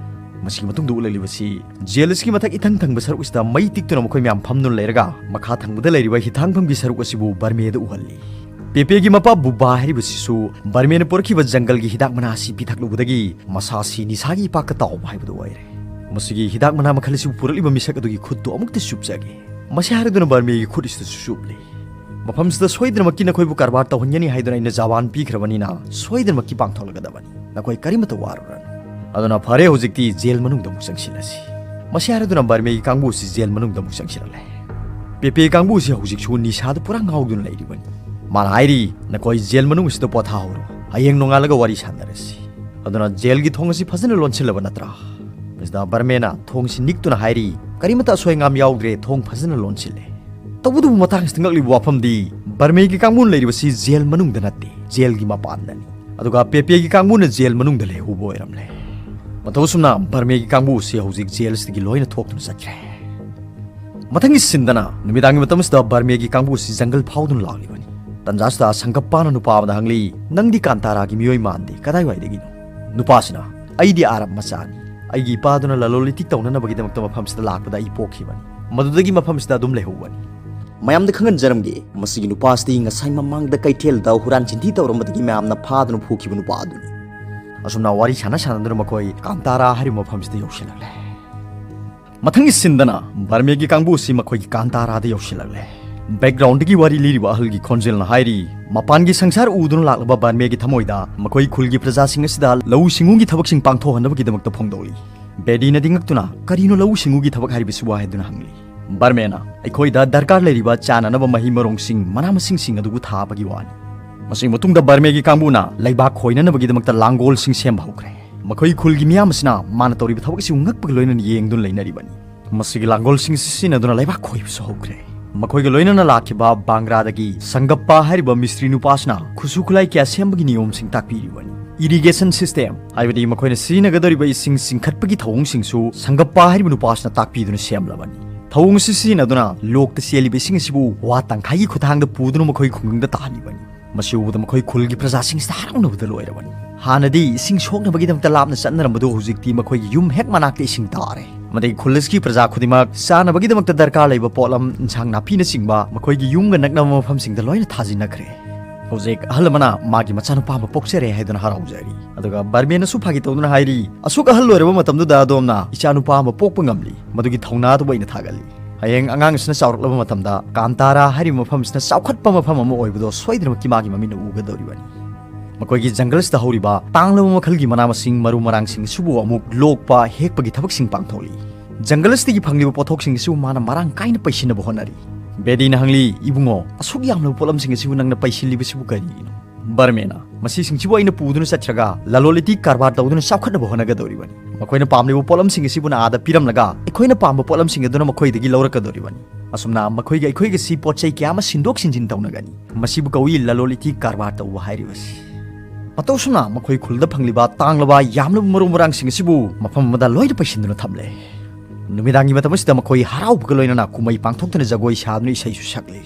ꯃꯁꯤꯒꯤ ꯃꯇꯨꯡꯗ ꯎꯠꯂꯛꯂꯤꯕꯁꯤ ꯖꯦꯜ ꯑꯁꯤꯒꯤ ꯃꯊꯛ ꯏꯊꯪ ꯊꯪꯕ ꯁꯔꯨꯛ ꯑꯁꯤꯗ ꯃꯩ ꯇꯤꯛꯇꯨꯅ ꯃꯈꯣꯏ ꯃꯌꯥꯝ ꯐꯝꯗꯨꯅ ꯂꯩꯔꯒ, ꯃꯈꯥ ꯊꯪꯕꯗ ꯂꯩꯔꯤꯕ ꯍꯤꯊꯥꯡꯐꯝꯒꯤ ꯁꯔꯨꯛ ꯑꯁꯤꯕꯨ ꯕꯔꯃꯦꯗ ꯎꯍꯜꯂꯤ꯫ ꯄꯦꯄꯦꯒꯤ ꯃꯄꯥ ꯕꯨꯕꯥ ꯍꯥꯏꯔꯤꯕꯁꯤꯁꯨ ꯕꯔꯃꯦꯅ ꯄꯨꯔꯛꯈꯤꯕ ꯖꯪꯒꯜꯒꯤ ꯍꯤꯗꯥꯛ ꯃꯅꯥ ꯑꯁꯤ ꯄꯤꯊꯛꯂꯨꯕꯗꯒꯤ ꯃꯁꯥꯁꯤ ꯅꯤꯁꯥꯒꯤ ꯏꯄꯥꯛꯇ ꯇꯥꯎꯕ ꯍꯥꯏꯕꯗꯨ ꯑꯣꯏꯔꯦ꯫ ꯃꯁꯤꯒꯤ ꯍꯤꯗꯥꯛ ꯃꯅꯥ ꯃꯈꯜ ꯑꯁꯤꯕꯨ ꯄꯨꯔꯛꯂꯤꯕ ꯃꯤꯁꯛ ꯑꯗꯨꯒꯤ ꯈꯨꯠꯇꯨ ꯑꯃꯨꯛꯇ ꯆꯨꯞꯆꯒꯦ꯫ ꯃꯁꯤ ꯍꯥꯏꯔꯗꯨꯅ ꯕꯔꯃꯦꯒꯤ ꯈꯨꯠ ꯑꯁꯤꯗꯁꯨ ꯆꯨꯞꯂꯤ꯫ "ꯃꯐꯝꯁꯤꯗ ꯁꯣꯏꯗꯅꯃꯛꯀꯤ ꯅꯈꯣꯏꯕꯨ ꯀꯔꯕꯥꯔ ꯇꯧꯍꯟꯒꯅꯤ ꯍꯥꯏꯗꯨꯅ ꯑꯩꯅ ꯖꯕꯥꯟ ꯄꯤꯈ꯭ꯔꯕꯅꯤꯅ ꯁꯣꯏꯗꯅꯃꯛꯀꯤ ꯄꯥꯡꯊꯣꯛꯂꯒꯗꯕꯅꯤ꯫ ꯅꯈꯣꯏ ꯀꯔꯤꯃꯠꯇ ꯋꯥꯔꯨꯔꯅꯨ꯫ ꯑꯗꯨꯅ ꯐꯔꯦ, ꯍꯧꯖꯤꯛꯇꯤ ꯖꯦꯜ ꯃꯅꯨꯡꯗ ꯑꯃꯨꯛ ꯆꯪꯁꯤꯜꯂꯁꯤ꯫" ꯃꯁꯤ ꯍꯥꯏꯔꯗꯨꯅ ꯕꯔꯃꯦꯒꯤ ꯀꯥꯡꯕꯨ ꯑꯁꯤ ꯖꯦꯜ ꯃꯅꯨꯡꯗ ꯑꯃꯨꯛ ꯆꯪꯁꯤꯜꯂꯛꯂꯦ꯫ ꯄꯦꯄꯦ ꯀꯥꯡꯕꯨ ꯑꯁꯤ ꯍꯧꯖꯤꯛꯁꯨ ꯅꯤꯁꯥꯗ ꯄꯨꯔꯥ ꯉꯥꯎꯗꯨꯅ ꯂꯩꯔꯤꯕꯅꯤ꯫ ꯃꯥꯅ ꯍꯥꯏꯔꯤ, "ꯅꯈꯣꯏ ꯖꯦꯜ ꯃꯅꯨꯡ ꯑꯁꯤꯗ ꯄꯣꯊꯥꯍꯧꯔꯣ, ꯍꯌꯦꯡ ꯅꯣꯡꯉꯥꯜꯂꯒ ꯋꯥꯔꯤ ꯁꯥꯟꯅꯔꯁꯤ꯫" ꯑꯗꯨꯅ ꯖꯦꯜꯒꯤ ꯊꯣꯡ ꯑꯁꯤ ꯐꯖꯅ ꯂꯣꯟꯁꯤꯜꯂꯕ ꯅꯠꯇ꯭ꯔꯥ? ꯃꯤꯁꯇꯔ ꯕꯔꯃꯦꯅ ꯊꯣꯡꯁꯤ ꯅꯤꯛꯇꯨꯅ ꯍꯥꯏꯔꯤ, "ꯀꯔꯤꯃꯠꯇ ꯑꯁꯣꯏ ꯑꯉꯥꯝ ꯌꯥꯎꯗ꯭ꯔꯦ, ꯊꯣꯡ ꯐꯖꯅ ꯂꯣꯟꯁꯤꯜꯂꯦ꯫" ꯇꯧꯕꯇꯕꯨ ꯃꯇꯥꯡꯁꯤꯗ ꯉꯛꯂꯤꯕ ꯋꯥꯐꯝꯗꯤ, ꯕꯔꯃꯦꯒꯤ ꯀꯥꯡꯕꯨꯅ ꯂꯩꯔꯤꯕꯁꯤ ꯖꯦꯜ ꯃꯅꯨꯡꯗ ꯅꯠꯇꯦ, ꯖꯦꯜꯒꯤ ꯃꯄꯥꯟꯗꯅꯤ꯫ ꯑꯗꯨꯒ ꯄꯦꯄꯦꯒꯤ ꯀꯥꯡꯕꯨꯅ ꯖꯦꯜ ꯃꯅꯨꯡꯗ ꯂꯩꯍꯧꯕ ꯑꯣꯏꯔꯝꯂꯦ꯫ ꯃꯇꯧ ꯑꯁꯨꯝꯅ ꯕꯔꯃꯦꯒꯤ ꯀꯥꯡꯕꯨ ꯑꯁꯤ ꯍꯧꯖꯤꯛ ꯖꯦꯜ ꯑꯁꯤꯗꯒꯤ ꯂꯣꯏꯅ ꯊꯣꯛꯇꯨꯅ ꯆꯠꯈ꯭ꯔꯦ꯫ ꯃꯊꯪꯒꯤ ꯁꯤꯟꯗꯅ ꯅꯨꯃꯤꯗꯥꯡꯒꯤ ꯃꯇꯝ ꯑꯁꯤꯗ ꯕꯔꯃꯦꯒꯤ ꯀꯥꯡꯕꯨ ꯑꯁꯤ ꯖꯪꯒꯜ ꯐꯥꯎꯗꯨꯅ ꯂꯥꯛꯂꯤꯕꯅꯤ꯫ ꯇꯟꯖꯥ ꯑꯁꯤꯗ ꯁꯪꯒꯞꯄꯥꯅ ꯅꯨꯄꯥ ꯑꯃꯗ ꯍꯪꯂꯤ, "ꯅꯪꯗꯤ ꯀꯥꯟꯇꯥꯔꯥꯒꯤ ꯃꯤꯑꯣꯏ ꯃꯥꯟꯗꯦ, ꯀꯗꯥꯏꯋꯥꯏꯗꯒꯤꯅꯣ?" ꯅꯨꯄꯥꯁꯤꯅ, "ꯑꯩꯗꯤ ꯑꯥꯔꯕ ꯃꯆꯥꯅꯤ꯫ ꯑꯩꯒꯤ ꯏꯄꯥꯗꯨꯅ ꯂꯂꯣꯟ ꯏꯇꯤꯛ ꯇꯧꯅꯅꯕꯒꯤꯗꯃꯛꯇ ꯃꯐꯝꯁꯤꯗ ꯂꯥꯛꯄꯗ ꯑꯩ ꯄꯣꯛꯈꯤꯕꯅꯤ꯫ ꯃꯗꯨꯗꯒꯤ ꯃꯐꯝꯁꯤꯗ ꯑꯗꯨꯝ ꯂꯩꯍꯧꯕꯅꯤ꯫" ꯃꯌꯥꯝꯗ ꯈꯪꯍꯟꯖꯔꯝꯒꯦ, ꯃꯁꯤꯒꯤ ꯅꯨꯄꯥꯁꯤꯗꯤ ꯉꯁꯥꯏ ꯃꯃꯥꯡꯗ ꯀꯩꯊꯦꯜꯗ ꯍꯨꯔꯥꯟ ꯆꯤꯟꯊꯤ ꯇꯧꯔꯝꯕꯗꯒꯤ ꯃꯌꯥꯝꯅ ꯐꯥꯗꯨꯅ ꯄꯨꯈꯤꯕ ꯅꯨꯄꯥ ꯑꯗꯨꯅꯤ꯫ ꯑꯁꯨꯝꯅ ꯋꯥꯔꯤ ꯁꯥꯟꯅ ꯁꯥꯟꯅꯗꯨꯅ ꯃꯈꯣꯏ ꯀꯥꯟꯇꯥꯔꯥ ꯍꯥꯏꯔꯤꯕ ꯃꯐꯝꯁꯤꯗ ꯌꯧꯁꯤꯜꯂꯛꯂꯦ꯫ ꯃꯊꯪꯒꯤ ꯁꯤꯟꯗꯅ ꯕꯔꯃꯦꯒꯤ ꯀꯥꯡꯕꯨ ꯑꯁꯤ ꯃꯈꯣꯏꯒꯤ ꯀꯥꯟꯇꯥꯔꯥꯗ ꯌꯧꯁꯤꯜꯂꯛꯂꯦ꯫ ꯕꯦꯛꯒ꯭ꯔꯥꯎꯟꯗꯒꯤ ꯋꯥꯔꯤ ꯂꯤꯔꯤꯕ ꯑꯍꯜꯒꯤ ꯈꯣꯟꯖꯦꯜꯅ ꯍꯥꯏꯔꯤ, "ꯃꯄꯥꯟꯒꯤ ꯁꯪꯁꯥꯔ ꯎꯗꯨꯅ ꯂꯥꯛꯂꯕ ꯕꯔꯃꯦꯒꯤ ꯊꯃꯣꯏꯗ ꯃꯈꯣꯏ ꯈꯨꯜꯒꯤ ꯄ꯭ꯔꯖꯥꯁꯤꯡ ꯑꯁꯤꯗ ꯂꯧꯎ ꯁꯤꯡꯎꯒꯤ ꯊꯕꯛꯁꯤꯡ ꯄꯥꯡꯊꯣꯛꯍꯟꯅꯕꯒꯤꯗꯃꯛꯇ ꯐꯣꯡꯗꯣꯛꯂꯤ꯫" ꯕꯦꯗꯤꯅꯗꯤ ꯉꯛꯇꯨꯅ, "ꯀꯔꯤꯅꯣ ꯂꯧꯎ ꯁꯤꯡꯎꯒꯤ ꯊꯕꯛ ꯍꯥꯏꯔꯤꯕꯁꯤꯕꯨ?" ꯍꯥꯏꯗꯨꯅ ꯍꯪꯂꯤ꯫ ꯕꯔꯃꯦꯅ ꯑꯩꯈꯣꯏꯗ ꯗꯔꯀꯥꯔ ꯂꯩꯔꯤꯕ ꯆꯥꯅꯅꯕ ꯃꯍꯩ ꯃꯔꯣꯡꯁꯤꯡ, ꯃꯅꯥ ꯃꯁꯤꯡꯁꯤꯡ ꯑꯗꯨꯕꯨ ꯊꯥꯕꯒꯤ ꯋꯥꯅꯤ꯫ ꯃꯁꯤꯒꯤ ꯃꯇꯨꯡꯗ ꯕꯔꯃꯦꯒꯤ ꯀꯥꯡꯕꯨꯅ ꯂꯩꯕꯥꯛ ꯈꯣꯏꯅꯅꯕꯒꯤꯗꯃꯛꯇ ꯂꯥꯡꯒꯣꯜꯁꯤꯡ ꯁꯦꯝꯕ ꯍꯧꯈ꯭ꯔꯦ꯫ ꯃꯈꯣꯏ ꯈꯨꯜꯒꯤ ꯃꯤꯌꯥꯝ ꯑꯁꯤꯅ ꯃꯥꯅ ꯇꯧꯔꯤꯕ ꯊꯕꯛ ꯑꯁꯤꯕꯨ ꯉꯛꯄꯒ ꯂꯣꯏꯅꯅ ꯌꯦꯡꯗꯨꯅ ꯂꯩꯅꯔꯤꯕꯅꯤ꯫ ꯃꯁꯤꯒꯤ ꯂꯥꯡꯒꯣꯜꯁꯤꯡ ꯑꯁꯤ ꯁꯤꯖꯤꯟꯅꯗꯨꯅ ꯂꯩꯕꯥꯛ ꯈꯣꯏꯕꯁꯨ ꯍꯧꯈ꯭ꯔꯦ꯫ ꯃꯈꯣꯏꯒ ꯂꯣꯏꯅꯅ ꯂꯥꯛꯈꯤꯕ ꯕꯥꯡꯒ꯭ꯔꯥꯗꯒꯤ ꯁꯪꯒꯞꯄ ꯍꯥꯏꯔꯤꯕ ꯃꯤꯁꯇ꯭ꯔꯤ ꯅꯨꯄꯥꯁꯤꯅ ꯈꯨꯠꯁꯨ ꯈꯨꯠꯂꯥꯏ ꯀꯌꯥ ꯁꯦꯝꯕꯒꯤ ꯅꯤꯌꯣꯝꯁꯤꯡ ꯇꯥꯛꯄꯤꯔꯤꯕꯅꯤ꯫ ꯏꯔꯤꯒꯦꯁꯟ ꯁꯤꯁꯇꯦꯝ, ꯍꯥꯏꯕꯗꯤ ꯃꯈꯣꯏꯅ ꯁꯤꯖꯤꯟꯅꯒꯗꯧꯔꯤꯕ ꯏꯁꯤꯡ ꯆꯤꯡꯈꯠꯄꯒꯤ ꯊꯧꯑꯣꯡꯁꯤꯡꯁꯨ ꯁꯪꯒꯞꯄ ꯍꯥꯏꯔꯤꯕ ꯅꯨꯄꯥꯁꯤꯅ ꯇꯥꯛꯄꯤꯗꯨꯅ ꯁꯦꯝꯂꯕꯅꯤ꯫ ꯊꯧꯑꯣꯡ ꯑꯁꯤ ꯁꯤꯖꯤꯟꯅꯗꯨꯅ ꯂꯣꯛꯇ ꯆꯦꯜꯂꯤꯕ ꯏꯁꯤꯡ ꯑꯁꯤꯕꯨ ꯋꯥ ꯇꯪꯈꯥꯏꯒꯤ ꯈꯨꯊꯥꯡꯗ ꯄꯨꯗꯨꯅ ꯃꯈꯣꯏ ꯈꯨꯡꯒꯪꯗ ꯇꯥꯍꯜꯂꯤꯕꯅꯤ꯫ ꯃꯁꯤ ꯎꯕꯗ ꯃꯈꯣꯏ ꯈꯨꯜꯒꯤ ꯄ꯭ꯔꯖꯥꯁꯤꯡꯁꯤꯗ ꯍꯔꯥꯎꯅꯕꯗ ꯂꯣꯏꯔꯕꯅꯤ꯫ ꯍꯥꯟꯅꯗꯤ ꯏꯁꯤꯡ ꯁꯣꯛꯅꯕꯒꯤꯗꯃꯛꯇ ꯂꯥꯞꯅ ꯆꯠꯅꯔꯝꯕꯗꯨ ꯍꯧꯖꯤꯛꯇꯤ ꯃꯈꯣꯏꯒꯤ ꯌꯨꯝ ꯍꯦꯛ ꯃꯅꯥꯛꯇ ꯏꯁꯤꯡ ꯇꯥꯔꯦ꯫ ꯃꯗꯒꯤ ꯈꯨꯜ ꯑꯁꯤꯒꯤ ꯄ꯭ꯔꯖꯥ ꯈꯨꯗꯤꯡꯃꯛ ꯆꯥꯅꯕꯒꯤꯗꯃꯛꯇ ꯗꯔꯀꯥꯔ ꯂꯩꯕ ꯄꯣꯠꯂꯝ, ꯏꯟꯁꯥꯡ ꯅꯥꯄꯤꯅꯆꯤꯡꯕ ꯃꯈꯣꯏꯒꯤ ꯌꯨꯝꯒ ꯅꯛꯅꯕ ꯃꯐꯝꯁꯤꯡꯗ ꯂꯣꯏꯅ ꯊꯥꯖꯤꯟꯅꯈ꯭ꯔꯦ꯫ ꯍꯧꯖꯤꯛ ꯑꯍꯜ ꯑꯃꯅ ꯃꯥꯒꯤ ꯃꯆꯥꯅꯨꯄꯥ ꯑꯃ ꯄꯣꯛꯆꯔꯦ ꯍꯥꯏꯗꯨꯅ ꯍꯔꯥꯎꯖꯔꯤ꯫ ꯑꯗꯨꯒ ꯕꯔꯃꯦꯅꯁꯨ ꯐꯥꯒꯤ ꯇꯧꯗꯨꯅ ꯍꯥꯏꯔꯤ, "ꯑꯁꯨꯛ ꯑꯍꯜ ꯑꯣꯏꯔꯕ ꯃꯇꯝꯗꯨꯗ ꯑꯗꯣꯝꯅ ꯏꯆꯥꯅꯨꯄꯥ ꯑꯃ ꯄꯣꯛꯄ ꯉꯝꯂꯤ, ꯃꯗꯨꯒꯤ ꯊꯧꯅꯥ ꯑꯗꯨꯕꯨ ꯑꯩꯅ ꯊꯥꯒꯠꯂꯤ꯫ ꯍꯌꯦꯡ ꯑꯉꯥꯡ ꯑꯁꯤꯅ ꯆꯥꯎꯔꯛꯂꯕ ꯃꯇꯝꯗ ꯀꯥꯟꯇꯥꯔꯥ ꯍꯥꯏꯔꯤꯕ ꯃꯐꯝ ꯑꯁꯤꯅ ꯆꯥꯎꯈꯠꯄ ꯃꯐꯝ ꯑꯃ ꯑꯣꯏꯕꯗꯣ ꯁꯣꯏꯗꯅꯃꯛꯀꯤ ꯃꯥꯒꯤ ꯃꯃꯤꯠꯅ ꯎꯒꯗꯧꯔꯤꯕꯅꯤ꯫" ꯃꯈꯣꯏꯒꯤ ꯖꯪꯒꯜꯁꯤꯗ ꯍꯧꯔꯤꯕ ꯇꯥꯡꯂꯕ ꯃꯈꯜꯒꯤ ꯃꯅꯥ ꯃꯁꯤꯡ, ꯃꯔꯨ ꯃꯔꯥꯡꯁꯤꯡ ꯑꯁꯤꯕꯨ ꯑꯃꯨꯛ ꯂꯣꯛꯄ, ꯍꯦꯛꯄꯒꯤ ꯊꯕꯛꯁꯤꯡ ꯄꯥꯡꯊꯣꯛꯂꯤ꯫ ꯖꯪꯒꯜꯁꯤꯗꯒꯤ ꯐꯪꯂꯤꯕ ꯄꯣꯠꯊꯣꯛꯁꯤꯡ ꯑꯁꯤꯕꯨ ꯃꯥꯅ ꯃꯔꯥꯡ ꯀꯥꯏꯅ ꯄꯩꯁꯤꯟꯅꯕ ꯍꯣꯠꯅꯔꯤ꯫ ꯕꯦꯗꯤꯅ ꯍꯪꯂꯤ, "ꯏꯕꯨꯡꯉꯣ, ꯑꯁꯨꯛ ꯌꯥꯝꯂꯕ ꯄꯣꯠꯂꯝꯁꯤꯡ ꯑꯁꯤꯕꯨ ꯅꯪꯅ ꯄꯩꯁꯤꯜꯂꯤꯕꯁꯤꯕꯨ ꯀꯔꯤꯒꯤꯅꯣ?" ꯕꯔꯃꯦꯅ, "ꯃꯁꯤꯁꯤꯡꯁꯤꯕꯨ ꯑꯩꯅ ꯄꯨꯗꯨꯅ ꯆꯠꯈ꯭ꯔꯒ ꯂꯂꯣꯟ ꯏꯇꯤꯛ ꯀꯔꯕꯥꯔ ꯇꯧꯗꯨꯅ ꯆꯥꯎꯈꯠꯅꯕ ꯍꯣꯠꯅꯒꯗꯧꯔꯤꯕꯅꯤ꯫ ꯃꯈꯣꯏꯅ ꯄꯥꯝꯂꯤꯕ ꯄꯣꯠꯂꯝꯁꯤꯡ ꯑꯁꯤꯕꯨꯅ ꯑꯥꯗ ꯄꯤꯔꯝꯂꯒ ꯑꯩꯈꯣꯏꯅ ꯄꯥꯝꯕ ꯄꯣꯠꯂꯝꯁꯤꯡ ꯑꯗꯨꯅ ꯃꯈꯣꯏꯗꯒꯤ ꯂꯧꯔꯛꯀꯗꯧꯔꯤꯕꯅꯤ꯫ ꯑꯁꯨꯝꯅ ꯃꯈꯣꯏꯒ ꯑꯩꯈꯣꯏꯒꯁꯤ ꯄꯣꯠ ꯆꯩ ꯀꯌꯥ ꯑꯃ ꯁꯤꯟꯗꯣꯛ ꯁꯤꯟꯖꯤꯟ ꯇꯧꯅꯒꯅꯤ꯫ ꯃꯁꯤꯕꯨ ꯀꯧꯏ ꯂꯂꯣꯟ ꯏꯇꯤꯛ ꯀꯔꯕꯥꯔ ꯇꯧꯕ ꯍꯥꯏꯔꯤꯕꯁꯤ꯫" ꯃꯇꯧ ꯑꯁꯨꯝꯅ ꯃꯈꯣꯏ ꯈꯨꯜꯗ ꯐꯪꯂꯤꯕ ꯇꯥꯡꯂꯕ ꯌꯥꯝꯂꯕ ꯃꯔꯨ ꯃꯔꯥꯡꯁꯤꯡ ꯑꯁꯤꯕꯨ ꯃꯐꯝ ꯑꯃꯗ ꯂꯣꯏꯅ ꯄꯩꯁꯤꯟꯗꯨꯅ ꯊꯝꯂꯦ꯫ ꯅꯨꯃꯤꯗꯥꯡꯒꯤ ꯃꯇꯝ ꯑꯁꯤꯗ ꯃꯈꯣꯏ ꯍꯔꯥꯎꯕꯒ ꯂꯣꯏꯅꯅ ꯀꯨꯝꯍꯩ ꯄꯥꯡꯊꯣꯛꯇꯨꯅ ꯖꯒꯣꯏ ꯁꯥꯗꯨꯅ ꯏꯁꯩꯁꯨ ꯁꯛꯂꯤ꯫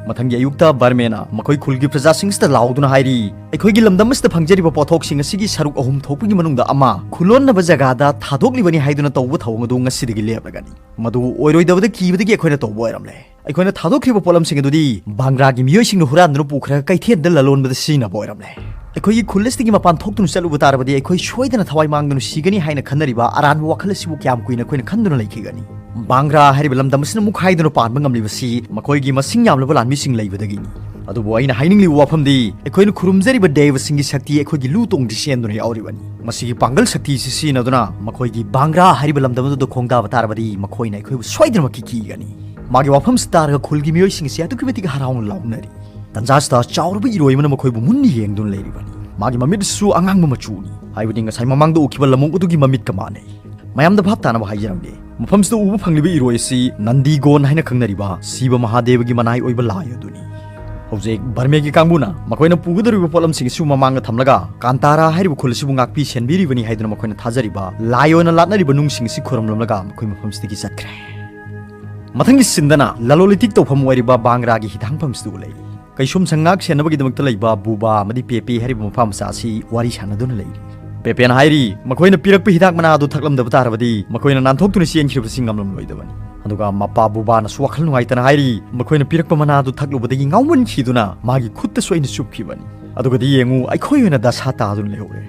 ꯃꯊꯪꯒꯤ ꯑꯌꯨꯛꯇ ꯕꯔꯃꯦꯅ ꯃꯈꯣꯏ ꯈꯨꯜꯒꯤ ꯄ꯭ꯔꯖꯥꯁꯤꯡꯁꯤꯗ ꯂꯥꯎꯗꯨꯅ ꯍꯥꯏꯔꯤ, "ꯑꯩꯈꯣꯏꯒꯤ ꯂꯝꯗꯝ ꯑꯁꯤꯗ ꯐꯪꯖꯔꯤꯕ ꯄꯣꯠꯊꯣꯛꯁꯤꯡ ꯑꯁꯤꯒꯤ ꯁꯔꯨꯛ ꯑꯍꯨꯝ ꯊꯣꯛꯄꯒꯤ ꯃꯅꯨꯡꯗ ꯑꯃ ꯈꯨꯂꯣꯟꯅꯕ ꯖꯒꯥꯗ ꯊꯥꯗꯣꯛꯂꯤꯕꯅꯤ ꯍꯥꯏꯗꯨꯅ ꯇꯧꯕ ꯊꯧꯑꯣꯡ ꯑꯗꯨ ꯉꯁꯤꯗꯒꯤ ꯂꯦꯞꯂꯒꯅꯤ꯫ ꯃꯗꯨ ꯑꯣꯏꯔꯣꯏꯗꯕꯗ ꯀꯤꯕꯗꯒꯤ ꯑꯩꯈꯣꯏꯅ ꯇꯧꯕ ꯑꯣꯏꯔꯝꯂꯦ꯫ ꯑꯩꯈꯣꯏꯅ ꯊꯥꯗꯣꯛꯈ꯭ꯔꯤꯕ ꯄꯣꯠꯂꯝꯁꯤꯡ ꯑꯗꯨꯗꯤ ꯕꯥꯡꯒ꯭ꯔꯥꯒꯤ ꯃꯤꯑꯣꯏꯁꯤꯡꯅ ꯍꯨꯔꯥꯟꯗꯨꯅ ꯄꯨꯈ꯭ꯔꯒ ꯀꯩꯊꯦꯜꯗ ꯂꯂꯣꯟꯕꯗ ꯁꯤꯖꯤꯟꯅꯕ ꯑꯣꯏꯔꯝꯂꯦ꯫ ꯑꯩꯈꯣꯏꯒꯤ ꯈꯨꯜ ꯑꯁꯤꯗꯒꯤ ꯃꯄꯥꯟ ꯊꯣꯛꯇꯨꯅ ꯆꯠꯂꯨꯕ ꯇꯥꯔꯕꯗꯤ ꯑꯩꯈꯣꯏ ꯁꯣꯏꯗꯅ ꯊꯋꯥꯏ ꯃꯥꯡꯗꯨꯅ ꯁꯤꯒꯅꯤ ꯍꯥꯏꯅ ꯈꯟꯅꯔꯤꯕ ꯑꯔꯥꯟꯕ ꯋꯥꯈꯜ ꯑꯁꯤꯕꯨ ꯀꯌꯥꯝ ꯀꯨꯏꯅ ꯑꯩꯈꯣꯏꯅ ꯈꯟꯗꯨꯅ ꯂꯩꯈꯤꯒꯅꯤ?" ꯕꯥꯡꯒ꯭ꯔꯥ ꯍꯥꯏꯔꯤꯕ ꯂꯝꯗꯝ ꯑꯁꯤꯅ ꯃꯨꯛꯈꯥꯏꯗꯨꯅ ꯄꯥꯟꯕ ꯉꯝꯂꯤꯕꯁꯤ ꯃꯈꯣꯏꯒꯤ ꯃꯁꯤꯡ ꯌꯥꯝꯂꯕ ꯂꯥꯟꯃꯤꯁꯤꯡ ꯂꯩꯕꯗꯒꯤꯅꯤ꯫ ꯑꯗꯨꯕꯨ ꯑꯩꯅ ꯍꯥꯏꯅꯤꯡꯂꯤꯕ ꯋꯥꯐꯝꯗꯤ, ꯑꯩꯈꯣꯏꯅ ꯈꯨꯔꯨꯝꯖꯔꯤꯕ ꯗꯦꯕꯁꯤꯡꯒꯤ ꯁꯛꯇꯤ ꯑꯩꯈꯣꯏꯒꯤ ꯂꯨ ꯇꯣꯡꯗ ꯆꯦꯟꯗꯨꯅ ꯌꯥꯎꯔꯤꯕꯅꯤ꯫ ꯃꯁꯤꯒꯤ ꯄꯥꯡꯒꯜ ꯁꯛꯇꯤ ꯑꯁꯤ ꯁꯤꯖꯤꯟꯅꯗꯨꯅ ꯃꯈꯣꯏꯒꯤ ꯕꯥꯡꯒ꯭ꯔꯥ ꯍꯥꯏꯔꯤꯕ ꯂꯝꯗꯝ ꯑꯗꯨꯗ ꯈꯣꯡꯗꯥꯕ ꯇꯥꯔꯕꯗꯤ, ꯃꯈꯣꯏꯅ ꯑꯩꯈꯣꯏꯕꯨ ꯁꯣꯏꯗꯅꯃꯛꯀꯤ ꯀꯤꯒꯅꯤ꯫ ꯃꯥꯒꯤ ꯋꯥꯐꯝꯁꯤ ꯇꯥꯔꯒ ꯈꯨꯜꯒꯤ ꯃꯤꯑꯣꯏꯁꯤꯡ ꯑꯁꯤ ꯑꯗꯨꯛꯀꯤ ꯃꯇꯤꯛ ꯍꯔꯥꯎꯅ ꯂꯥꯎꯅꯔꯤ꯫ ꯇꯟꯖꯥꯁꯤꯗ ꯆꯥꯎꯔꯕ ꯏꯔꯣꯏ ꯑꯃꯅ ꯃꯈꯣꯏꯕꯨ ꯃꯨꯟꯅ ꯌꯦꯡꯗꯨꯅ ꯂꯩꯔꯤꯕꯅꯤ꯫ ꯃꯥꯒꯤ ꯃꯃꯤꯠꯁꯨ ꯑꯉꯥꯡꯕ ꯃꯆꯨꯅꯤ, ꯍꯥꯏꯕꯗꯤ ꯉꯁꯥꯏ ꯃꯃꯥꯡꯗ ꯎꯈꯤꯕ ꯂꯝꯑꯣꯛ ꯑꯗꯨꯒꯤ ꯃꯃꯤꯠꯀ ꯃꯥꯟꯅꯩ꯫ ꯃꯌꯥꯝꯗ ꯚꯥꯞ ꯇꯥꯅꯕ ꯍꯥꯏꯖꯔꯝꯒꯦ, ꯃꯐꯝꯁꯤꯗ ꯎꯕ ꯐꯪꯂꯤꯕ ꯏꯔꯣꯏ ꯑꯁꯤ ꯅꯟꯗꯤꯒꯣꯟ ꯍꯥꯏꯅ ꯈꯪꯅꯔꯤꯕ ꯁꯤꯕ ꯃꯍꯥꯗꯦꯕꯒꯤ ꯃꯅꯥꯏ ꯑꯣꯏꯕ ꯂꯥꯏ ꯑꯗꯨꯅꯤ꯫ ꯍꯧꯖꯤꯛ ꯕꯔꯃꯦꯒꯤ ꯀꯥꯡꯕꯨꯅ ꯃꯈꯣꯏꯅ ꯄꯨꯒꯗꯧꯔꯤꯕ ꯄꯣꯠꯂꯝꯁꯤꯡ ꯑꯁꯤꯕꯨ ꯃꯃꯥꯡꯗ ꯊꯝꯂꯒ, ꯀꯥꯟꯇꯥꯔꯥ ꯍꯥꯏꯔꯤꯕ ꯈꯨꯜ ꯑꯁꯤꯕꯨ ꯉꯥꯛꯄꯤ ꯁꯦꯟꯕꯤꯔꯤꯕꯅꯤ ꯍꯥꯏꯗꯨꯅ ꯃꯈꯣꯏꯅ ꯊꯥꯖꯔꯤꯕ ꯂꯥꯏ ꯑꯣꯏꯅ ꯂꯥꯠꯅꯔꯤꯕ ꯅꯨꯡꯁꯤꯡ ꯑꯁꯤ ꯈꯨꯔꯨꯝꯂꯝꯂꯒ ꯃꯈꯣꯏ ꯃꯐꯝꯁꯤꯗꯒꯤ ꯆꯠꯈ꯭ꯔꯦ꯫ ꯃꯊꯪꯒꯤ ꯁꯤꯟꯗꯅ ꯂꯂꯣꯟ ꯏꯇꯤꯛ ꯇꯧꯐꯝ ꯑꯣꯏꯔꯤꯕ ꯕꯥꯡꯒ꯭ꯔꯥꯒꯤ ꯍꯤꯊꯥꯡꯐꯝꯁꯤꯗ ꯎꯠꯂꯛꯏ꯫ ꯀꯩꯁꯨꯝꯁꯪ ꯉꯥꯛ ꯁꯦꯟꯅꯕꯒꯤꯗꯃꯛꯇ ꯂꯩꯕ ꯕꯨꯕꯥ ꯑꯃꯗꯤ ꯄꯦꯄꯦ ꯍꯥꯏꯔꯤꯕ ꯃꯄꯥ ꯃꯆꯥ ꯑꯁꯤ ꯋꯥꯔꯤ ꯁꯥꯟꯅꯗꯨꯅ ꯂꯩꯔꯤ꯫ ꯄꯦꯄꯦꯅ ꯍꯥꯏꯔꯤ, ꯃꯈꯣꯏꯅ ꯄꯤꯔꯛꯄ ꯍꯤꯗꯥꯛ ꯃꯅꯥ ꯑꯗꯨ ꯊꯛꯂꯝꯗꯕ ꯇꯥꯔꯕꯗꯤ ꯃꯈꯣꯏꯅ ꯅꯥꯟꯊꯣꯛꯇꯨꯅ ꯆꯦꯟꯈꯤꯕꯁꯤ ꯉꯝꯂꯝꯂꯣꯏꯗꯕꯅꯤ꯫ ꯑꯗꯨꯒ ꯃꯄꯥ ꯕꯨꯕꯥꯅꯁꯨ ꯋꯥꯈꯜ ꯅꯨꯡꯉꯥꯏꯇꯅ ꯍꯥꯏꯔꯤ, ꯃꯈꯣꯏꯅ ꯄꯤꯔꯛꯄ ꯃꯅꯥ ꯑꯗꯨ ꯊꯛꯂꯨꯕꯗꯒꯤ ꯉꯥꯎꯃꯟꯈꯤꯗꯨꯅ ꯃꯥꯒꯤ ꯈꯨꯠꯇꯁꯨ ꯑꯩꯅ ꯆꯨꯞꯈꯤꯕꯅꯤ꯫ ꯑꯗꯨꯒꯗꯤ ꯌꯦꯡꯉꯨ, ꯑꯩꯈꯣꯏ ꯑꯣꯏꯅ ꯗꯁꯥ ꯇꯥꯗꯨꯅ ꯂꯩꯍꯧꯔꯦ꯫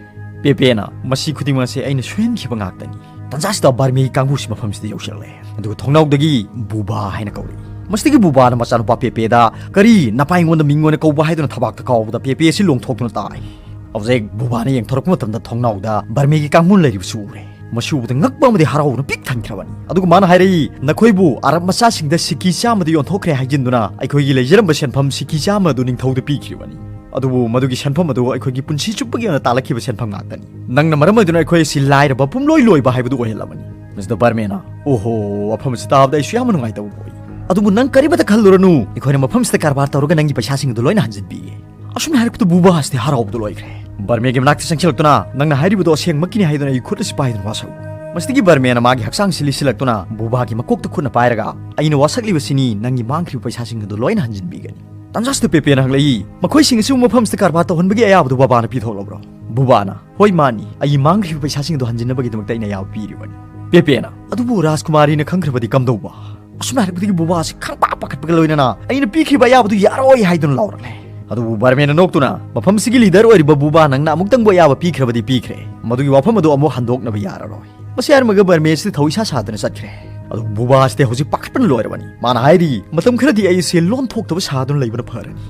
ꯄꯦꯄꯦꯅ, ꯃꯁꯤ ꯈꯨꯗꯤꯡꯃꯛ ꯑꯁꯤ ꯑꯩꯅ ꯁꯣꯏꯍꯟꯈꯤꯕ ꯉꯥꯛꯇꯅꯤ꯫ ꯇꯟꯖꯥꯁꯤꯗ ꯕꯥꯔꯃꯤꯒꯤ ꯀꯥꯡꯕꯨꯁꯤ ꯃꯐꯝꯁꯤꯗ ꯌꯧꯁꯤꯜꯂꯛꯂꯦ꯫ ꯑꯗꯨꯒ ꯊꯣꯡꯅꯥꯎꯗꯒꯤ ꯕꯨꯕꯥ ꯍꯥꯏꯅ ꯀꯧꯔꯛꯏ꯫ ꯃꯁꯤꯗꯒꯤ ꯕꯨꯕꯥꯅ ꯃꯆꯥꯅꯨꯄꯥ ꯄꯦꯄꯦꯗ, "ꯀꯔꯤ? ꯅꯄꯥ ꯑꯩꯉꯣꯟꯗ ꯃꯤꯡ ꯑꯣꯏꯅ ꯀꯧꯕ?" ꯍꯥꯏꯗꯨꯅ ꯊꯕꯥꯛꯇ ꯀꯥꯎꯕꯗ ꯄꯦꯄꯦ ꯑꯁꯤ ꯂꯣꯡꯊꯣꯛꯇꯨꯅ ꯇꯥꯏ꯫ ꯍꯧꯖꯤꯛ ꯕꯨꯕꯥꯅ ꯌꯦꯡꯊꯣꯔꯛꯄ ꯃꯇꯝꯗ ꯊꯣꯡꯅꯥꯎꯗ ꯕꯥꯔꯃꯤꯒꯤ ꯀꯥꯡꯕꯨꯅ ꯂꯩꯔꯤꯕꯁꯤ ꯎꯔꯦ꯫ ꯃꯁꯤ ꯎꯕꯗ ꯉꯛꯄ ꯑꯃꯗꯤ ꯍꯔꯥꯎꯕꯅ ꯄꯤꯛ ꯊꯟꯈ꯭ꯔꯕꯅꯤ꯫ ꯑꯗꯨꯒ ꯃꯥꯅ ꯍꯥꯏꯔꯛꯏ, "ꯅꯈꯣꯏꯕꯨ ꯑꯔꯕ ꯃꯆꯥꯁꯤꯡꯗ ꯁꯤꯀꯤ ꯆꯥꯝꯃꯗ ꯌꯣꯟꯊꯣꯛꯈ꯭ꯔꯦ ꯍꯥꯏꯖꯤꯟꯗꯨꯅ ꯑꯩꯈꯣꯏꯒꯤ ꯂꯩꯖꯔꯝꯕ ꯁꯦꯟꯐꯝ ꯁꯤꯀꯤ ꯆꯥꯝꯃ ꯑꯗꯨ ꯅꯤꯡꯊꯧꯗ ꯄꯤꯈ꯭ꯔꯤꯕꯅꯤ꯫ ꯑꯗꯨꯕꯨ ꯃꯗꯨꯒꯤ ꯁꯦꯟꯐꯝ ꯑꯗꯨ ꯑꯩꯈꯣꯏꯒꯤ ꯄꯨꯟꯁꯤ ꯆꯨꯞꯄꯒꯤ ꯑꯣꯏꯅ ꯇꯥꯜꯂꯛꯈꯤꯕ ꯁꯦꯟꯐꯝ ꯉꯥꯛꯇꯅꯤ꯫ ꯅꯪꯅ ꯃꯔꯝ ꯑꯣꯏꯗꯨꯅ ꯑꯩꯈꯣꯏ ꯑꯁꯤ ꯂꯥꯏꯔꯕ ꯄꯨꯝꯂꯣꯏ ꯂꯣꯏꯕ ꯍꯥꯏꯕꯗꯨ ꯑꯣꯏꯍꯜꯂꯕꯅꯤ꯫" ꯃꯤꯁꯇꯔ ꯕꯔꯃꯦꯅ, "ꯑꯣꯍꯣ, ꯋꯥꯐꯝ ꯑꯁꯤ ꯇꯥꯕꯗ ꯑꯩꯁꯨ ꯌꯥꯝꯅ ꯅꯨꯡꯉꯥꯏꯇꯕ ꯄꯣꯛꯏ꯫ ꯑꯗꯨꯕꯨ ꯅꯪ ꯀꯔꯤꯃꯇ ꯈꯜꯂꯨꯔꯅꯨ, ꯑꯩꯈꯣꯏꯅ ꯃꯐꯝꯁꯤꯗ ꯀꯔꯕꯥꯔ ꯇꯧꯔꯒ ꯅꯪꯒꯤ ꯄꯩꯁꯥꯁꯤꯡ ꯑꯗꯨ ꯂꯣꯏꯅ ꯍꯟꯖꯤꯟꯕꯤꯒꯦ꯫" ꯑꯁꯨꯝꯅ ꯍꯥꯏꯔꯛꯄꯗ ꯕꯨꯕꯥ ꯑꯁꯤꯗꯤ ꯍꯔꯥꯎꯕꯗ ꯂꯣꯏꯈ꯭ꯔꯦ꯫ ꯕꯔꯃꯦꯒꯤ ꯃꯅꯥꯛꯇ ꯆꯪꯁꯤꯜꯂꯛꯇꯨꯅ, "ꯅꯪꯅ ꯍꯥꯏꯔꯤꯕꯗꯨ ꯑꯁꯦꯡꯃꯛꯀꯤꯅꯤ ꯍꯥꯏꯗꯨꯅ ꯑꯩ ꯈꯨꯠ ꯑꯁꯤ ꯄꯥꯏꯗꯨꯅ ꯋꯥꯁꯛꯎ꯫" ꯃꯁꯤꯗꯒꯤ ꯕꯔꯃꯦꯅ ꯃꯥꯒꯤ ꯍꯛꯆꯥꯡꯁꯤ ꯂꯤꯁꯤꯜꯂꯛꯇꯨꯅ ꯕꯨꯕꯥꯒꯤ ꯃꯀꯣꯛꯇ ꯈꯨꯠꯅ ꯄꯥꯏꯔꯒ, "ꯑꯩꯅ ꯋꯥꯁꯛꯂꯤꯕꯁꯤꯅꯤ ꯅꯪꯒꯤ ꯃꯥꯡꯈ꯭ꯔꯤꯕ ꯄꯩꯁꯥꯁꯤꯡ ꯑꯗꯨ ꯂꯣꯏꯅ ꯍꯟꯖꯤꯟꯕꯤꯒꯅꯤ꯫" ꯇꯟꯖꯥꯁꯤꯗ ꯄꯦꯄꯦꯅ ꯍꯪꯂꯛꯏ, "ꯃꯈꯣꯏꯁꯤꯡ ꯑꯁꯤꯕꯨ ꯃꯐꯝꯁꯤꯗ ꯀꯔꯕꯥꯔ ꯇꯧꯍꯟꯕꯒꯤ ꯑꯌꯥꯕꯗꯨ ꯕꯕꯥꯅ ꯄꯤꯊꯣꯛꯂꯕ꯭ꯔꯣ?" ꯕꯨꯕꯥꯅ, "ꯍꯣꯏ, ꯃꯥꯅꯤ, ꯑꯩꯒꯤ ꯃꯥꯡꯈ꯭ꯔꯤꯕ ꯄꯩꯁꯥꯁꯤꯡ ꯑꯗꯨ ꯍꯟꯖꯤꯟꯅꯕꯒꯤꯗꯃꯛꯇ ꯑꯩꯅ ꯑꯌꯥꯕ ꯄꯤꯔꯤꯕꯅꯤ꯫" ꯄꯦꯄꯦꯅ, "ꯑꯗꯨꯕꯨ ꯔꯥꯖꯀꯨꯃꯥꯔꯤꯅ ꯈꯪꯈ꯭ꯔꯕꯗꯤ ꯀꯝꯗꯧꯕ?" ꯑꯁꯨꯝꯅ ꯍꯥꯏꯔꯛꯄꯗꯒꯤ ꯕꯨꯕꯥ ꯑꯁꯤ ꯈꯪꯄꯥꯛ ꯄꯥꯈꯠꯄꯒ ꯂꯣꯏꯅꯅ, "ꯑꯩꯅ ꯄꯤꯈ꯭ꯔꯤꯕ ꯑꯌꯥꯕꯗꯨ ꯌꯥꯔꯣꯏ" ꯍꯥꯏꯗꯨꯅ ꯂꯥꯎꯔꯛꯂꯦ꯫ ꯑꯗꯨꯕꯨ ꯕꯔꯃꯦꯅ ꯅꯣꯛꯇꯨꯅ, "ꯃꯐꯝꯁꯤꯒꯤ ꯂꯤꯗꯔ ꯑꯣꯏꯔꯤꯕ ꯕꯨꯕꯥ, ꯅꯪꯅ ꯑꯃꯨꯛꯇꯪꯕꯨ ꯑꯌꯥꯕ ꯄꯤꯈ꯭ꯔꯕꯗꯤ ꯄꯤꯈ꯭ꯔꯦ, ꯃꯗꯨꯒꯤ ꯋꯥꯐꯝ ꯑꯗꯨ ꯑꯃꯨꯛ ꯍꯟꯗꯣꯛꯅꯕ ꯌꯥꯔꯔꯣꯏ꯫" ꯃꯁꯤ ꯍꯥꯏꯔꯝꯃꯒ ꯕꯔꯃꯦ ꯑꯁꯤꯗ ꯊꯧ ꯏꯁꯥ ꯁꯥꯗꯅ ꯆꯠꯈ꯭ꯔꯦ꯫ ꯑꯗꯨꯕꯨ ꯕꯨꯕꯥ ꯑꯁꯤꯗꯤ ꯍꯧꯖꯤꯛ ꯄꯥꯈꯠꯄꯅ ꯂꯣꯏꯔꯕꯅꯤ꯫ ꯃꯥꯅ ꯍꯥꯏꯔꯤ, "ꯃꯇꯝ ꯈꯔꯗꯤ ꯑꯩ ꯑꯁꯤ ꯂꯣꯟ ꯊꯣꯛꯇꯕ ꯁꯥꯗꯨꯅ ꯂꯩꯕꯅ ꯐꯔꯅꯤ꯫"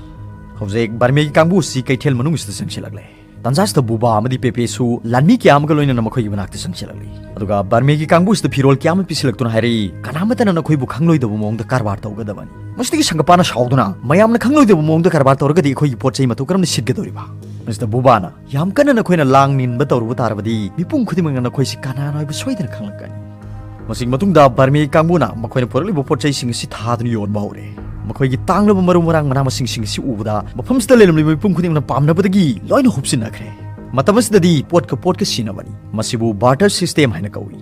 ꯍꯧꯖꯤꯛ ꯕꯔꯃꯦꯒꯤ ꯀꯥꯡꯕꯨ ꯑꯁꯤ ꯀꯩꯊꯦꯜ ꯃꯅꯨꯡꯁꯤꯗ ꯆꯪꯁꯤꯜꯂꯛꯂꯦ꯫ ꯇꯟꯖꯥꯁꯤꯗ ꯕꯨꯕꯥ ꯑꯃꯗꯤ ꯄꯦꯄꯦꯁꯨ ꯂꯥꯟꯃꯤ ꯀꯌꯥ ꯑꯃꯒ ꯂꯣꯏꯅꯅ ꯃꯈꯣꯏꯒꯤ ꯃꯅꯥꯛꯇ ꯆꯪꯁꯤꯜꯂꯛꯂꯤ꯫ ꯑꯗꯨꯒ ꯕꯔꯃꯦꯒꯤ ꯀꯥꯡꯕꯨꯁꯤꯗ ꯐꯤꯔꯣꯜ ꯀꯌꯥ ꯑꯃ ꯄꯤꯁꯤꯜꯂꯛꯇꯨꯅ ꯍꯥꯏꯔꯛꯏ, "ꯀꯅꯥꯃꯠꯇꯅ ꯅꯈꯣꯏꯕꯨ ꯈꯪꯂꯣꯏꯗꯕ ꯃꯑꯣꯡꯗ ꯀꯔꯕꯥꯔ ꯇꯧꯒꯗꯕꯅꯤ"꯫ ꯃꯁꯤꯗꯒꯤ ꯁꯪꯒꯄꯥꯅ ꯁꯥꯎꯗꯨꯅ, "ꯃꯌꯥꯝꯅ ꯈꯪꯂꯣꯏꯗꯕ ꯃꯑꯣꯡꯗ ꯀꯔꯕꯥꯔ ꯇꯧꯔꯒꯗꯤ ꯑꯩꯈꯣꯏꯒꯤ ꯄꯣꯠ ꯆꯩ ꯃꯇꯧ ꯀꯔꯝꯅ ꯁꯤꯠꯀꯗꯧꯔꯤꯕ?" ꯃꯁꯤꯗ ꯕꯨꯕꯥꯅ, "ꯌꯥꯝ ꯀꯟꯅ ꯅꯈꯣꯏꯅ ꯂꯥꯡ ꯅꯤꯟꯕ ꯇꯧꯔꯨꯕ ꯇꯥꯔꯕꯗꯤ ꯃꯤꯄꯨꯝ ꯈꯨꯗꯤꯡꯃꯛꯅ ꯅꯈꯣꯏꯁꯤ ꯀꯅꯥꯅꯣ ꯍꯥꯏꯕ ꯁꯣꯏꯗꯅ ꯈꯪꯂꯛꯀꯅꯤ"꯫ ꯃꯁꯤꯒꯤ ꯃꯇꯨꯡꯗ ꯕꯔꯃꯦꯒꯤ ꯀꯥꯡꯕꯨꯅ ꯃꯈꯣꯏꯅ ꯄꯨꯔꯛꯂꯤꯕ ꯄꯣꯠ ꯆꯩꯁꯤꯡ ꯑꯁꯤ ꯊꯥꯗꯨꯅ ꯌꯣꯟꯕ ꯍꯧꯔꯦ꯫ ꯃꯈꯣꯏꯒꯤ ꯇꯥꯡꯂꯕ ꯃꯔꯨ ꯃꯔꯥꯡ ꯃꯅꯥ ꯃꯁꯤꯡꯁꯤꯡ ꯑꯁꯤ ꯎꯕꯗ ꯃꯐꯝꯁꯤꯗ ꯂꯩꯔꯝꯂꯤꯕ ꯃꯤꯄꯨꯝ ꯈꯨꯗꯤꯡꯃꯛꯅ ꯄꯥꯝꯅꯕꯗꯒꯤ ꯂꯣꯏꯅ ꯍꯨꯞꯆꯤꯟꯅꯈ꯭ꯔꯦ꯫ ꯃꯇꯝ ꯑꯁꯤꯗꯗꯤ ꯄꯣꯠꯀ ꯄꯣꯠꯀ ꯁꯤꯟꯅꯕꯅꯤ꯫ ꯃꯁꯤꯕꯨ ꯕꯥꯔꯇꯔ ꯁꯤꯁꯇꯦꯝ ꯍꯥꯏꯅ ꯀꯧꯏ꯫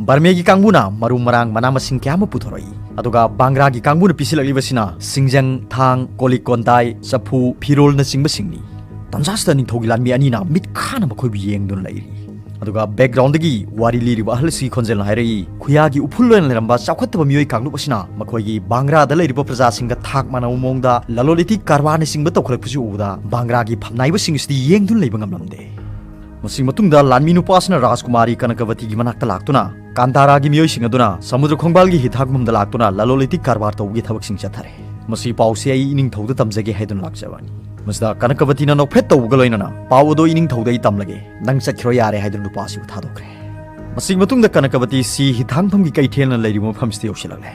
ꯕꯔꯃꯦꯒꯤ ꯀꯥꯡꯕꯨꯅ ꯃꯔꯨ ꯃꯔꯥꯡ ꯃꯅꯥ ꯃꯁꯤꯡ ꯀꯌꯥ ꯑꯃ ꯄꯨꯊꯣꯔꯛꯏ꯫ ꯑꯗꯨꯒ ꯕꯥꯡꯒ꯭ꯔꯥꯒꯤ ꯀꯥꯡꯕꯨꯅ ꯄꯤꯁꯤꯜꯂꯛꯂꯤꯕꯁꯤꯅ ꯁꯤꯡꯖꯪ, ꯊꯥꯡ, ꯀꯣꯂꯤꯛ ꯀꯣꯟꯗꯥꯏ, ꯆꯐꯨ, ꯐꯤꯔꯣꯜꯅꯆꯤꯡꯕꯁꯤꯡꯅꯤ꯫ ꯇꯟꯖꯥꯁꯤꯗ ꯅꯤꯡꯊꯧꯒꯤ ꯂꯥꯟꯃꯤ ꯑꯅꯤꯅ ꯃꯤꯠ ꯈꯥꯅ ꯃꯈꯣꯏꯕꯨ ꯌꯦꯡꯗꯨꯅ ꯂꯩꯔꯤ꯫ ꯑꯗꯨꯒ ꯕꯦꯛꯒ꯭ꯔꯥꯎꯟꯗꯒꯤ ꯋꯥꯔꯤ ꯂꯤꯔꯤꯕ ꯑꯍꯜ ꯑꯁꯤꯒꯤ ꯈꯣꯟꯖꯦꯜꯅ ꯍꯥꯏꯔꯛꯏ, ꯈꯨꯌꯥꯒꯤ ꯎꯐꯨꯜ ꯑꯣꯏꯅ ꯂꯩꯔꯝꯕ ꯆꯥꯎꯈꯠꯇꯕ ꯃꯤꯑꯣꯏ ꯀꯥꯡꯂꯨꯞ ꯑꯁꯤꯅ ꯃꯈꯣꯏꯒꯤ ꯕꯥꯡꯒ꯭ꯔꯥꯗ ꯂꯩꯔꯤꯕ ꯄ꯭ꯔꯖꯥꯁꯤꯡꯒ ꯊꯥꯛ ꯃꯥꯟꯅꯕ ꯃꯑꯣꯡꯗ ꯂꯂꯣꯟ ꯏꯇꯤꯛ ꯀꯔꯕꯥꯔꯅꯆꯤꯡꯕ ꯇꯧꯈꯠꯂꯛꯄꯁꯤ ꯎꯕꯗ ꯕꯥꯡꯒ꯭ꯔꯥꯒꯤ ꯐꯝꯅꯥꯏꯕꯁꯤꯡ ꯑꯁꯤꯗꯤ ꯌꯦꯡꯗꯨꯅ ꯂꯩꯕ ꯉꯝꯂꯝꯗꯦ꯫ ꯃꯁꯤꯒꯤ ꯃꯇꯨꯡꯗ ꯂꯥꯟꯃꯤ ꯅꯨꯄꯥ ꯑꯁꯤꯅ ꯔꯥꯖꯀꯨꯃꯥꯔꯤ ꯀꯅꯀꯕꯇꯤꯒꯤ ꯃꯅꯥꯛꯇ ꯂꯥꯛꯇꯨꯅ ꯀꯥꯟꯇꯥꯔꯥꯒꯤ ꯃꯤꯑꯣꯏꯁꯤꯡ ꯑꯗꯨꯅ ꯁꯃꯨꯗ꯭ꯔ ꯈꯣꯡꯕꯥꯜꯒꯤ ꯍꯤꯊꯥꯡꯐꯝꯗ ꯂꯥꯛꯇꯨꯅ ꯂꯂꯣꯟ ꯏꯇꯤꯛ ꯀꯔꯕꯥꯔ ꯇꯧꯕꯒꯤ ꯊꯕꯛꯁꯤꯡ ꯆꯠꯊꯔꯦ꯫ ꯃꯁꯤ ꯄꯥꯎꯁꯤ ꯑꯩ ꯏꯅꯤꯡꯊꯧꯗ ꯇꯝꯖꯒꯦ ꯍꯥꯏꯗꯨꯅ ꯂꯥꯛꯆꯕꯅꯤ꯫ ꯃꯁꯤꯗ ꯀꯅꯀꯕꯇꯤꯅ ꯅꯣꯛꯐꯦꯠ ꯇꯧꯕꯒ ꯂꯣꯏꯅꯅ, "ꯄꯥꯎ ꯑꯗꯨ ꯏꯅꯤꯡꯊꯧꯗ ꯑꯩ ꯇꯝꯂꯒꯦ, ꯅꯪ ꯆꯠꯈꯤꯔꯣ ꯌꯥꯔꯦ" ꯍꯥꯏꯗꯨꯅ ꯅꯨꯄꯥ ꯑꯁꯤꯕꯨ ꯊꯥꯗꯣꯛꯈ꯭ꯔꯦ꯫ ꯃꯁꯤꯒꯤ ꯃꯇꯨꯡꯗ ꯀꯅꯀꯕꯇꯤ ꯁꯤ ꯍꯤꯊꯥꯡꯐꯝꯒꯤ ꯀꯩꯊꯦꯜꯅ ꯂꯩꯔꯤꯕ ꯃꯐꯝꯁꯤꯗ ꯌꯧꯁꯤꯜꯂꯛꯂꯦ꯫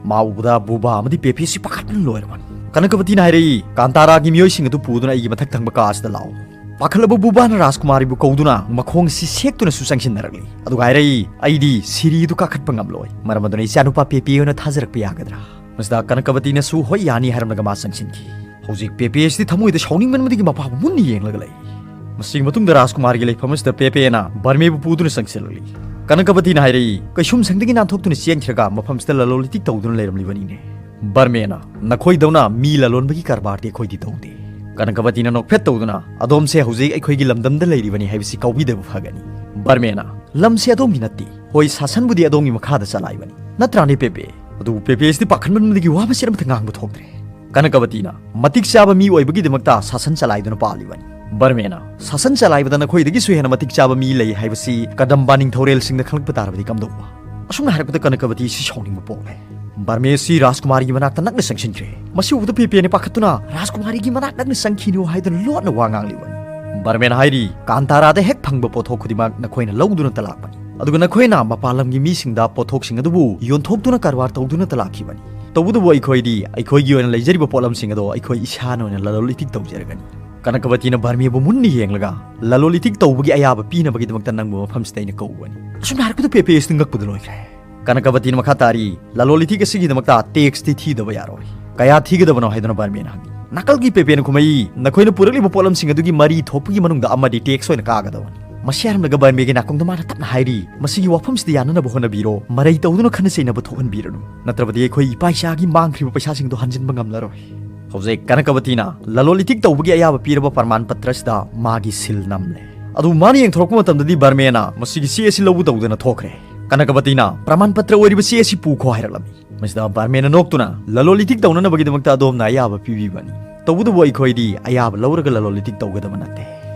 ꯃꯥ ꯎꯕꯗ ꯕꯨꯕꯥ ꯑꯃꯗꯤ ꯄꯦꯄꯦꯁꯤ ꯄꯥꯈꯠꯄꯅ ꯂꯣꯏꯔꯕꯅꯤ꯫ ꯀꯅꯀꯕꯇꯤꯅ ꯍꯥꯏꯔꯛꯏ, "ꯀꯥꯟꯇꯥꯔꯥꯒꯤ ꯃꯤꯑꯣꯏꯁꯤꯡ ꯑꯗꯨ ꯄꯨꯗꯨꯅ ꯑꯩꯒꯤ ꯃꯊꯛ ꯊꯪꯕ ꯀꯥ ꯑꯁꯤꯗ ꯂꯥꯛꯑꯣ"꯫ ꯄꯥꯈꯠꯂꯕ ꯕꯨꯕꯥꯅ ꯔꯥꯖꯀꯨꯃꯥꯔꯤꯕꯨ ꯀꯧꯗꯨꯅ ꯃꯈꯣꯡ ꯑꯁꯤ ꯁꯦꯛꯇꯨꯅꯁꯨ ꯆꯪꯁꯤꯟꯅꯔꯛꯂꯤ꯫ ꯑꯗꯨꯒ ꯍꯥꯏꯔꯛꯏ, "ꯑꯩꯗꯤ ꯁꯤꯔꯤ ꯑꯗꯨ ꯀꯥꯈꯠꯄ ꯉꯝꯂꯣꯏ꯫ ꯃꯔꯝ ꯑꯗꯨꯅ ꯏꯆꯥꯅꯨꯄꯥ ꯄꯦꯄꯦ ꯑꯣꯏꯅ ꯊꯥꯖꯔꯛꯄ ꯌꯥꯒꯗ꯭ꯔꯥ?" ꯃꯁꯤꯗ ꯀꯅꯀꯕꯇꯤꯅꯁꯨ ꯍꯣꯏ ꯌꯥꯅꯤ ꯍꯥꯏꯔꯝꯂꯒ ꯃꯥ ꯆꯪꯁꯤꯟꯈꯤ꯫ ꯍꯧꯖꯤꯛ ꯄꯦꯄꯦ ꯑꯁꯤꯗꯤ ꯊꯃꯣꯏꯗ ꯁꯥꯎꯅꯤꯡꯃꯟꯕꯗꯒꯤ ꯃꯄꯥꯕꯨ ꯃꯨꯟꯅ ꯌꯦꯡꯂꯒ ꯂꯩ꯫ ꯃꯁꯤꯒꯤ ꯃꯇꯨꯡꯗ ꯔꯥꯖꯀꯨꯃꯥꯔꯒꯤ ꯂꯩꯐꯝ ꯑꯁꯤꯗ ꯄꯦꯄꯦꯅ ꯕꯔꯃꯦꯕꯨ ꯄꯨꯗꯨꯅ ꯆꯪꯁꯤꯜꯂꯛꯂꯤ꯫ ꯀꯅꯀꯕꯇꯤꯅ ꯍꯥꯏꯔꯛꯏ, "ꯀꯩꯁꯨꯝꯁꯪꯗꯒꯤ ꯅꯥꯟꯊꯣꯛꯇꯨꯅ ꯆꯦꯟꯈ꯭ꯔꯒ ꯃꯐꯝꯁꯤꯗ ꯂꯂꯣꯟ ꯏꯇꯤꯛ ꯇꯧꯗꯨꯅ ꯂꯩꯔꯝꯂꯤꯕꯅꯤꯅꯦ"꯫ ꯕꯔꯃꯦꯅ, "ꯅꯈꯣꯏꯗꯧꯅ ꯃꯤ ꯂꯂꯣꯟꯕꯒꯤ ꯀꯔꯕꯥꯔꯗꯤ ꯑꯩꯈꯣꯏꯗꯤ ꯇꯧꯗꯦ"꯫ ꯀꯅꯀꯕꯇꯤꯅ ꯅꯣꯛꯐꯦꯠ ꯇꯧꯗꯨꯅ, "ꯑꯗꯣꯝꯁꯦ ꯍꯧꯖꯤꯛ ꯑꯩꯈꯣꯏꯒꯤ ꯂꯝꯗꯝꯗ ꯂꯩꯔꯤꯕꯅꯤ ꯍꯥꯏꯕꯁꯤ ꯀꯥꯎꯕꯤꯗꯕ ꯐꯒꯅꯤ"꯫ ꯕꯔꯃꯦꯅ, "ꯂꯝꯁꯦ ꯑꯗꯣꯝꯒꯤ ꯅꯠꯇꯦ꯫ ꯍꯣꯏ, ꯁꯥꯁꯟꯕꯨꯗꯤ ꯑꯗꯣꯝꯒꯤ ꯃꯈꯥꯗ ꯆꯂꯥꯏꯕꯅꯤ, ꯅꯠꯇ꯭ꯔꯥꯅꯦ ꯄꯦꯄꯦ?" ꯑꯗꯨꯕꯨ ꯄꯦꯄꯦꯁꯤꯗꯤ ꯄꯥꯈꯠꯃꯟꯕꯗꯒꯤ ꯋꯥ ꯃꯆꯦꯠ ꯑꯃꯠꯇ ꯉꯥꯡꯕ ꯊꯣꯛꯇ꯭ꯔꯦ꯫ ꯀꯅꯀꯕꯇꯤꯅ, "ꯃꯇꯤꯛ ꯆꯥꯕ ꯃꯤ ꯑꯣꯏꯕꯒꯤꯗꯃꯛꯇ ꯁꯥꯁꯟ ꯆꯂꯥꯏꯗꯨꯅ ꯄꯥꯜꯂꯤꯕꯅꯤ"꯫ ꯕꯔꯃꯦꯅ, "ꯁꯥꯁꯟ ꯆꯂꯥꯏꯕꯗ ꯅꯈꯣꯏꯗꯒꯤꯁꯨ ꯍꯦꯟꯅ ꯃꯇꯤꯛ ꯆꯥꯕ ꯃꯤ ꯂꯩ ꯍꯥꯏꯕꯁꯤ ꯀꯗꯝꯕ ꯅꯤꯡꯊꯧꯔꯦꯜꯁꯤꯡꯗ ꯈꯪꯂꯛꯄ ꯇꯥꯔꯕꯗꯤ ꯀꯝꯗꯧꯕ?" ꯑꯁꯨꯝꯅ ꯍꯥꯏꯔꯛꯄꯗ ꯀꯅꯀꯕꯇꯤ ꯑꯁꯤ ꯁꯥꯎꯅꯤꯡꯕ ꯄꯣꯛꯂꯦ꯫ ꯕꯔꯃꯦ ꯑꯁꯤ ꯔꯥꯖꯀꯨꯃꯥꯔꯤꯒꯤ ꯃꯅꯥꯛꯇ ꯅꯛꯅ ꯆꯪꯁꯤꯟꯈ꯭ꯔꯦ꯫ ꯃꯁꯤ ꯎꯕꯗ ꯄꯦꯄꯦꯅ ꯄꯥꯈꯠꯇꯨꯅ, "ꯔꯥꯖꯀꯨꯃꯥꯔꯤꯒꯤ ꯃꯅꯥꯛ ꯅꯛꯅ ꯆꯪꯈꯤꯅꯨ" ꯍꯥꯏꯗꯨꯅ ꯂꯣꯠꯅ ꯋꯥ ꯉꯥꯡꯂꯤꯕꯅꯤ꯫ ꯕꯔꯃꯦꯅ ꯍꯥꯏꯔꯤ, "ꯀꯥꯟꯇꯥꯔꯥꯗ ꯍꯦꯛ ꯐꯪꯕ ꯄꯣꯠꯊꯣꯛ ꯈꯨꯗꯤꯡꯃꯛ ꯅꯈꯣꯏꯅ ꯂꯧꯗꯨꯅꯇ ꯂꯥꯛꯄꯅꯤ, ꯑꯗꯨꯒ ꯅꯈꯣꯏꯅ ꯃꯄꯥꯟ ꯂꯝꯒꯤ ꯃꯤꯁꯤꯡꯗ ꯄꯣꯠꯊꯣꯛꯁꯤꯡ ꯑꯗꯨꯕꯨ ꯌꯣꯟꯊꯣꯛꯇꯨꯅ ꯀꯔꯕꯥꯔ ꯇꯧꯗꯨꯅꯇ ꯂꯥꯛꯈꯤꯕꯅꯤ꯫ ꯇꯧꯕꯇꯕꯨ ꯑꯩꯈꯣꯏꯗꯤ ꯑꯩꯈꯣꯏꯒꯤ ꯑꯣꯏꯅ ꯂꯩꯖꯔꯤꯕ ꯄꯣꯠꯂꯝꯁꯤꯡ ꯑꯗꯣ ꯑꯩꯈꯣꯏ ꯏꯁꯥꯅ ꯑꯣꯏꯅ ꯂꯂꯣꯟ ꯏꯇꯤꯛ ꯇꯧꯖꯔꯒꯅꯤ"꯫ ꯀꯅꯀꯕꯇꯤꯅ ꯕꯔꯃꯦꯕꯨ ꯃꯨꯟꯅ ꯌꯦꯡꯂꯒ, "ꯂꯂꯣꯟ ꯏꯇꯤꯛ ꯇꯧꯕꯒꯤ ꯑꯌꯥꯕ ꯄꯤꯅꯕꯒꯤꯗꯃꯛꯇ ꯅꯪꯕꯨ ꯃꯐꯝꯁꯤꯗ ꯑꯩꯅ ꯀꯧꯕꯅꯤ"꯫ ꯑꯁꯨꯝꯅ ꯍꯥꯏꯔꯛꯄꯗ ꯄꯦꯄꯦ ꯑꯁꯤꯗ ꯉꯛꯄꯗ ꯂꯣꯏꯈ꯭ꯔꯦ꯫ ꯀꯅꯀꯕꯇꯤꯅ ꯃꯈꯥ ꯇꯥꯔꯤ, "ꯂꯂꯣꯟ ꯏꯇꯤꯛ ꯑꯁꯤꯒꯤꯗꯃꯛꯇ ꯇꯦꯛꯁꯇꯤ ꯊꯤꯗꯕ ꯌꯥꯔꯣꯏ꯫ ꯀꯌꯥ ꯊꯤꯒꯗꯕꯅꯣ?" ꯍꯥꯏꯗꯨꯅ ꯕꯔꯃꯦꯅ ꯍꯪꯉꯤ꯫ ꯅꯥꯀꯜꯒꯤ ꯄꯦꯄꯦꯅ ꯈꯨꯝꯃꯛꯏ, "ꯅꯈꯣꯏꯅ ꯄꯨꯔꯛꯂꯤꯕ ꯄꯣꯠꯂꯝꯁꯤꯡ ꯑꯗꯨꯒꯤ ꯃꯔꯤ ꯊꯣꯛꯄꯒꯤ ꯃꯅꯨꯡꯗ ꯑꯃꯗꯤ ꯇꯦꯛꯁ ꯑꯣꯏꯅ ꯀꯥꯒꯗꯕꯅꯤ"꯫ ꯃꯁꯤ ꯍꯥꯏꯔꯝꯂꯒ ꯕꯔꯃꯦꯒꯤ ꯅꯥꯀꯣꯡꯗ ꯃꯥꯅ ꯇꯞꯅ ꯍꯥꯏꯔꯤ, "ꯃꯁꯤꯒꯤ ꯋꯥꯐꯝꯁꯤꯗ ꯌꯥꯅꯅꯕ ꯍꯣꯠꯅꯕꯤꯔꯣ, ꯃꯔꯩ ꯇꯧꯗꯨꯅ ꯈꯠꯅ ꯆꯩꯅꯕ ꯊꯣꯛꯍꯟꯕꯤꯔꯅꯨ, ꯅꯠꯇ꯭ꯔꯕꯗꯤ ꯑꯩꯈꯣꯏ ꯏꯄꯥ ꯏꯆꯥꯒꯤ ꯃꯥꯡꯈ꯭ꯔꯤꯕ ꯄꯩꯁꯥꯁꯤꯡꯗꯣ ꯍꯟꯖꯤꯟꯕ ꯉꯝꯂꯔꯣꯏ"꯫ ꯍꯧꯖꯤꯛ ꯀꯅꯀꯕꯇꯤꯅ ꯂꯂꯣꯟ ꯏꯇꯤꯛ ꯇꯧꯕꯒꯤ ꯑꯌꯥꯕ ꯄꯤꯔꯕ ꯄ꯭ꯔꯃꯥꯟ ꯄꯇ꯭ꯔꯁꯤꯗ ꯃꯥꯒꯤ ꯁꯤꯜ ꯅꯝꯂꯦ꯫ ꯑꯗꯨꯕꯨ ꯃꯥꯅ ꯌꯦꯡꯊꯣꯔꯛꯄ ꯃꯇꯝꯗꯗꯤ ꯕꯔꯃꯦꯅ ꯃꯁꯤꯒꯤ ꯆꯦ ꯑꯁꯤ ꯂꯧꯕ ꯇꯧꯗꯅ ꯊꯣꯛꯈ꯭ꯔꯦ꯫ ꯀꯅꯀꯕꯇꯤꯅ, "ꯄ꯭ꯔꯃꯥꯟ ꯄꯇ꯭ꯔ ꯑꯣꯏꯔꯤꯕ ꯆꯦ ꯑꯁꯤ ꯄꯨꯈꯣ" ꯍꯥꯏꯔꯛꯂꯝꯃꯤ꯫ ꯃꯁꯤꯗ ꯕꯔꯃꯦꯅ ꯅꯣꯛꯇꯨꯅ, "ꯂꯂꯣꯟ ꯏꯇꯤꯛ ꯇꯧꯅꯅꯕꯒꯤꯗꯃꯛꯇ ꯑꯗꯣꯝꯅ ꯑꯌꯥꯕ ꯄꯤꯕꯤꯕꯅꯤ, ꯇꯧꯕꯇꯕꯨ ꯑꯩꯈꯣꯏꯗꯤ ꯑꯌꯥꯕ ꯂꯧꯔꯒ ꯂꯂꯣꯟ ꯏꯇꯤꯛ ꯇꯧꯒꯗꯕ ꯅꯠꯇꯦ꯫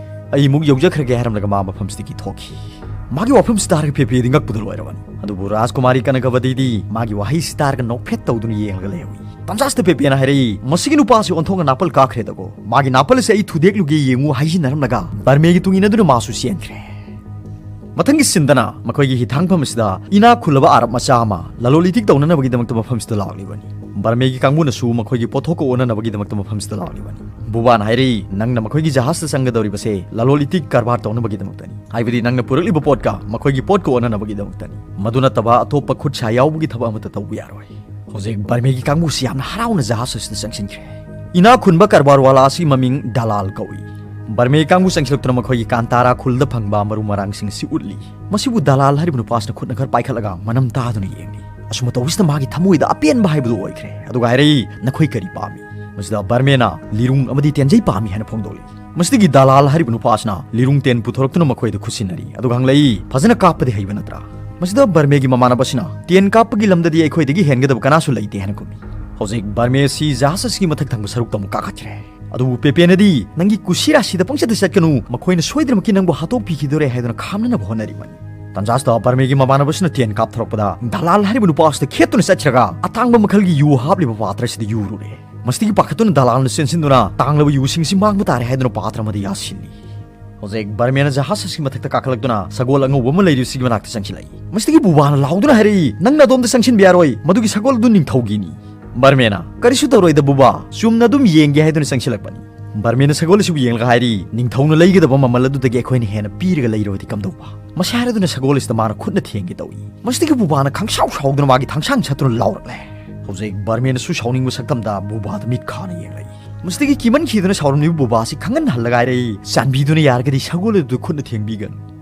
ꯑꯩ ꯑꯃꯨꯛ ꯌꯧꯖꯈ꯭ꯔꯒꯦ" ꯍꯥꯏꯔꯝꯂꯒ ꯃꯥ ꯃꯐꯝꯁꯤꯗꯒꯤ ꯊꯣꯛꯈꯤ꯫ ꯃꯥꯒꯤ ꯋꯥꯐꯝꯁꯤ ꯇꯥꯔꯒ ꯄꯦꯄꯦꯗꯤ ꯉꯛꯄꯗ ꯂꯣꯏꯔꯕꯅꯤ꯫ ꯑꯗꯨꯕꯨ ꯔꯥꯖꯀꯨꯃꯥꯔꯤ ꯀꯅꯀꯕꯇꯤꯗꯤ ꯃꯥꯒꯤ ꯋꯥꯍꯩꯁꯤ ꯇꯥꯔꯒ ꯅꯣꯛꯐꯦꯠ ꯇꯧꯗꯨꯅ ꯌꯦꯡꯂꯒ ꯂꯩꯍꯧꯏ꯫ ꯇꯟꯖꯥꯁꯤꯗ ꯄꯦꯄꯦꯅ ꯍꯥꯏꯔꯛꯏ, "ꯃꯁꯤꯒꯤ ꯅꯨꯄꯥꯁꯤ ꯑꯣꯟꯊꯣꯛꯅ ꯅꯥꯄꯜ ꯀꯥꯈ꯭ꯔꯦꯗꯀꯣ꯫ ꯃꯥꯒꯤ ꯅꯥꯄꯜ ꯑꯁꯤ ꯑꯩ ꯊꯨꯗꯦꯛꯂꯨꯒꯦ ꯌꯦꯡꯉꯨ" ꯍꯥꯏꯖꯤꯟꯅꯔꯝꯂꯒ ꯕꯔꯃꯦꯒꯤ ꯇꯨꯡ ꯏꯟꯅꯗꯨꯅ ꯃꯥꯁꯨ ꯆꯦꯟꯈ꯭ꯔꯦ꯫ ꯃꯊꯪꯒꯤ ꯁꯤꯟꯗꯅ ꯃꯈꯣꯏꯒꯤ ꯍꯤꯊꯥꯡꯐꯝ ꯑꯁꯤꯗ ꯏꯅꯥꯛ ꯈꯨꯜꯂꯕ ꯑꯔꯕ ꯃꯆꯥ ꯑꯃ ꯂꯂꯣꯟ ꯏꯇꯤꯛ ꯇꯧꯅꯅꯕꯒꯤꯗꯃꯛꯇ ꯃꯐꯝꯁꯤꯗ ꯂꯥꯛꯂꯤꯕꯅꯤ꯫ ꯕꯔꯃꯦꯒꯤ ꯀꯥꯡꯕꯨꯅꯁꯨ ꯃꯈꯣꯏꯒꯤ ꯄꯣꯠꯊꯣꯛꯀ ꯑꯣꯟꯅꯅꯕꯒꯤꯗꯃꯛꯇ ꯃꯐꯝꯁꯤꯗ ꯂꯥꯛꯂꯤꯕꯅꯤ꯫ ꯕꯨꯕꯥꯅ ꯍꯥꯏꯔꯛꯏ, "ꯅꯪꯅ ꯃꯈꯣꯏꯒꯤ ꯖꯍꯥꯖꯇ ꯆꯪꯒꯗꯧꯔꯤꯕꯁꯦ ꯂꯂꯣꯟ ꯏꯇꯤꯛ ꯀꯔꯕꯥꯔ ꯇꯧꯅꯕꯒꯤꯗꯃꯛꯇꯅꯤ, ꯍꯥꯏꯕꯗꯤ ꯅꯪꯅ ꯄꯨꯔꯛꯂꯤꯕ ꯄꯣꯠꯀ ꯃꯈꯣꯏꯒꯤ ꯄꯣꯠꯀ ꯑꯣꯟꯅꯅꯕꯒꯤꯗꯃꯛꯇꯅꯤ꯫ ꯃꯗꯨ ꯅꯠꯇꯕ ꯑꯇꯣꯞꯄ ꯈꯨꯠ ꯁꯥ ꯌꯥꯎꯕꯒꯤ ꯊꯕꯛ ꯑꯃꯠꯇ ꯇꯧꯕ ꯌꯥꯔꯣꯏ"꯫ ꯍꯧꯖꯤꯛ ꯕꯔꯃꯦꯒꯤ ꯀꯥꯡꯕꯨꯁꯤ ꯌꯥꯝꯅ ꯍꯔꯥꯎꯅ ꯖꯍꯥꯖ ꯑꯁꯤꯗ ꯆꯪꯁꯤꯟꯈ꯭ꯔꯦ꯫ ꯏꯅꯥꯛ ꯈꯨꯟꯕ ꯀꯔꯕꯥꯔꯋꯥꯂꯥ ꯑꯁꯤ ꯃꯃꯤꯡ ꯗꯂꯥꯜ ꯀꯧꯏ꯫ ꯕꯔꯃꯦꯒꯤ ꯀꯥꯡꯕꯨ ꯆꯪꯁꯤꯜꯂꯛꯇꯨꯅ ꯃꯈꯣꯏꯒꯤ ꯀꯥꯟꯇꯥꯔꯥ ꯈꯨꯜꯗ ꯐꯪꯕ ꯃꯔꯨ ꯃꯔꯥꯡꯁꯤꯡ ꯑꯁꯤ ꯎꯠꯂꯤ꯫ ꯃꯁꯤꯕꯨ ꯗꯂꯥꯜ ꯍꯥꯏꯔꯤꯕ ꯅꯨꯄꯥꯁꯤꯅ ꯈꯨꯠꯅ ꯈꯔ ꯄꯥꯏꯈꯠꯂꯒ ꯃꯅꯝ ꯇꯥꯗꯨꯅ ꯌꯦꯡꯂꯤ꯫ ꯑꯁꯨꯝꯅ ꯇꯧꯕꯁꯤꯗ ꯃꯥꯒꯤ ꯊꯃꯣꯏꯗ ꯑꯄꯦꯟꯕ ꯍꯥꯏꯕꯗꯨ ꯑꯣꯏꯈ꯭ꯔꯦ꯫ ꯑꯗꯨꯒ ꯍꯥꯏꯔꯛꯏ, "ꯅꯈꯣꯏ ꯀꯔꯤ ꯄꯥꯝꯃꯤ?" ꯃꯁꯤꯗ ꯕꯔꯃꯦꯅ, "ꯂꯤꯔꯨꯡ ꯑꯃꯗꯤ ꯇꯦꯟꯖꯩ ꯄꯥꯝꯃꯤ" ꯍꯥꯏꯅ ꯐꯣꯡꯗꯣꯛꯂꯤ꯫ ꯃꯁꯤꯗꯒꯤ ꯗꯂꯥꯜ ꯍꯥꯏꯔꯤꯕ ꯅꯨꯄꯥꯁꯤꯅ ꯂꯤꯔꯨꯡ ꯇꯦꯟ ꯄꯨꯊꯣꯔꯛꯇꯨꯅ ꯃꯈꯣꯏꯗ ꯈꯨꯠꯁꯤꯟꯅꯔꯤ꯫ ꯑꯗꯨꯒ ꯍꯪꯂꯛꯏ, "ꯐꯖꯅ ꯀꯥꯞꯄꯗꯤ ꯍꯩꯕ ꯅꯠꯇ꯭ꯔꯥ?" ꯃꯁꯤꯗ ꯕꯔꯃꯦꯒꯤ ꯃꯃꯥꯟꯅꯕꯁꯤꯅ, "ꯇꯦꯟ ꯀꯥꯞꯄꯒꯤ ꯂꯝꯗꯗꯤ ꯑꯩꯈꯣꯏꯗꯒꯤ ꯍꯦꯟꯒꯗꯕ ꯀꯅꯥꯁꯨ ꯂꯩꯇꯦ" ꯍꯥꯏꯅ ꯈꯨꯝꯃꯤ꯫ ꯍꯧꯖꯤꯛ ꯕꯔꯃꯦ ꯑꯁꯤ ꯖꯍꯥꯖ ꯑꯁꯤꯒꯤ ꯃꯊꯛ ꯊꯪꯕ ꯁꯔꯨꯛꯇ ꯑꯃꯨꯛ ꯀꯥꯈꯠꯈ꯭ꯔꯦ꯫ ꯑꯗꯨꯕꯨ ꯄꯦꯄꯦꯅꯗꯤ, "ꯅꯪꯒꯤ ꯀꯨꯁꯤꯔꯥꯁꯤꯗ ꯄꯪꯆꯠꯇ ꯆꯠꯀꯅꯨ, ꯃꯈꯣꯏꯅ ꯁꯣꯏꯗꯅꯃꯛꯀꯤ ꯅꯪꯕꯨ ꯍꯥꯠꯇꯣꯛꯄꯤꯈꯤꯗꯣꯔꯦ" ꯍꯥꯏꯗꯨꯅ ꯈꯥꯝꯅꯅꯕ ꯍꯣꯠꯅꯔꯤꯕꯅꯤ꯫ ꯇꯟꯖꯥꯁꯤꯗ ꯕꯔꯃꯦꯒꯤ ꯃꯃꯥꯟꯅꯕꯁꯤꯅ ꯇꯦꯟ ꯀꯥꯞꯊꯣꯔꯛꯄꯗ ꯗꯂꯥꯜ ꯍꯥꯏꯔꯤꯕ ꯅꯨꯄꯥ ꯑꯁꯤꯗ ꯈꯦꯠꯇꯨꯅ ꯆꯠꯈ꯭ꯔꯒ ꯑꯇꯥꯡꯕ ꯃꯈꯜꯒꯤ ꯌꯨ ꯍꯥꯞꯂꯤꯕ ꯄꯥꯇ꯭ꯔ ꯑꯁꯤꯗ ꯌꯨꯔꯨꯔꯦ꯫ ꯃꯁꯤꯗꯒꯤ ꯄꯥꯈꯠꯇꯨꯅ ꯗꯂꯥꯜꯅ ꯆꯦꯟꯁꯤꯟꯗꯨꯅ ꯇꯥꯡꯂꯕ ꯌꯨꯁꯤꯡꯁꯤ ꯃꯥꯡꯕ ꯇꯥꯔꯦ ꯍꯥꯏꯗꯨꯅ ꯄꯥꯇ꯭ꯔ ꯑꯃꯗ ꯌꯥꯁꯤꯜꯂꯤ꯫ ꯍꯧꯖꯤꯛ ꯕꯔꯃꯦꯅ ꯖꯍꯥꯖ ꯑꯁꯤꯒꯤ ꯃꯊꯛꯇ ꯀꯥꯈꯠꯂꯛꯇꯨꯅ ꯁꯒꯣꯜ ꯑꯉꯧꯕ ꯑꯃ ꯂꯩꯔꯤꯕꯁꯤꯒꯤ ꯃꯅꯥꯛꯇ ꯆꯪꯁꯤꯜꯂꯛꯏ꯫ ꯃꯁꯤꯗꯒꯤ ꯕꯨꯕꯥꯅ ꯂꯥꯎꯗꯨꯅ ꯍꯥꯏꯔꯛꯏ, "ꯅꯪꯅ ꯑꯗꯣꯝꯗ ꯆꯪꯁꯤꯟꯕ ꯌꯥꯔꯣꯏ, ꯃꯗꯨꯒꯤ ꯁꯒꯣꯜ ꯑꯗꯨ ꯅꯤꯡꯊꯧꯒꯤꯅꯤ"꯫ ꯕꯔꯃꯦꯅ, "ꯀꯔꯤꯁꯨ ꯇꯧꯔꯣꯏꯗ ꯕꯨꯕꯥ, ꯆꯨꯝꯅ ꯑꯗꯨꯝ ꯌꯦꯡꯒꯦ" ꯍꯥꯏꯗꯨꯅ ꯆꯪꯁꯤꯜꯂꯛꯄꯅꯤ꯫ ꯕꯔꯃꯦꯅ ꯁꯒꯣꯜ ꯑꯁꯤꯕꯨ ꯌꯦꯡꯂꯒ ꯍꯥꯏꯔꯤ, "ꯅꯤꯡꯊꯧꯅ ꯂꯩꯒꯗꯕ ꯃꯃꯜ ꯑꯗꯨꯗꯒꯤ ꯑꯩꯈꯣꯏꯅ ꯍꯦꯟꯅ ꯄꯤꯔꯒ ꯂꯩꯔꯕꯗꯤ ꯀꯝꯗꯧꯕ?" ꯃꯁꯤ ꯍꯥꯏꯔꯗꯨꯅ ꯁꯒꯣꯜ ꯑꯁꯤꯗ ꯃꯥꯅ ꯈꯨꯠꯅ ꯊꯦꯡꯒꯦ ꯇꯧꯏ꯫ ꯃꯁꯤꯗꯒꯤ ꯕꯨꯕꯥꯅ ꯈꯪꯁꯥꯎ ꯁꯥꯎꯗꯨꯅ ꯃꯥꯒꯤ ꯊꯥꯡꯁꯥꯡ ꯁꯠꯇꯨꯅ ꯂꯥꯎꯔꯛꯂꯦ꯫ ꯍꯧꯖꯤꯛ ꯕꯔꯃꯦꯅꯁꯨ ꯁꯥꯎꯅꯤꯡꯕ ꯁꯛꯇꯝꯗ ꯕꯨꯕꯥꯗ ꯃꯤꯠ ꯈꯥꯅ ꯌꯦꯡꯂꯛꯏ꯫ ꯃꯁꯤꯗꯒꯤ ꯀꯤꯃꯟꯈꯤꯗꯨꯅ ꯁꯥꯎꯔꯝꯂꯤꯕ ꯕꯨꯕꯥ ꯑꯁꯤ ꯈꯪꯍꯟꯍꯜꯂꯒ ꯍꯥꯏꯔꯛꯏ, "ꯆꯥꯟꯕꯤꯗꯨꯅ ꯌꯥꯔꯒꯗꯤ ꯁꯒꯣꯜ ꯑꯗꯨ ꯈꯨꯠꯅ ꯊꯦꯡꯕꯤꯒꯅꯨ"꯫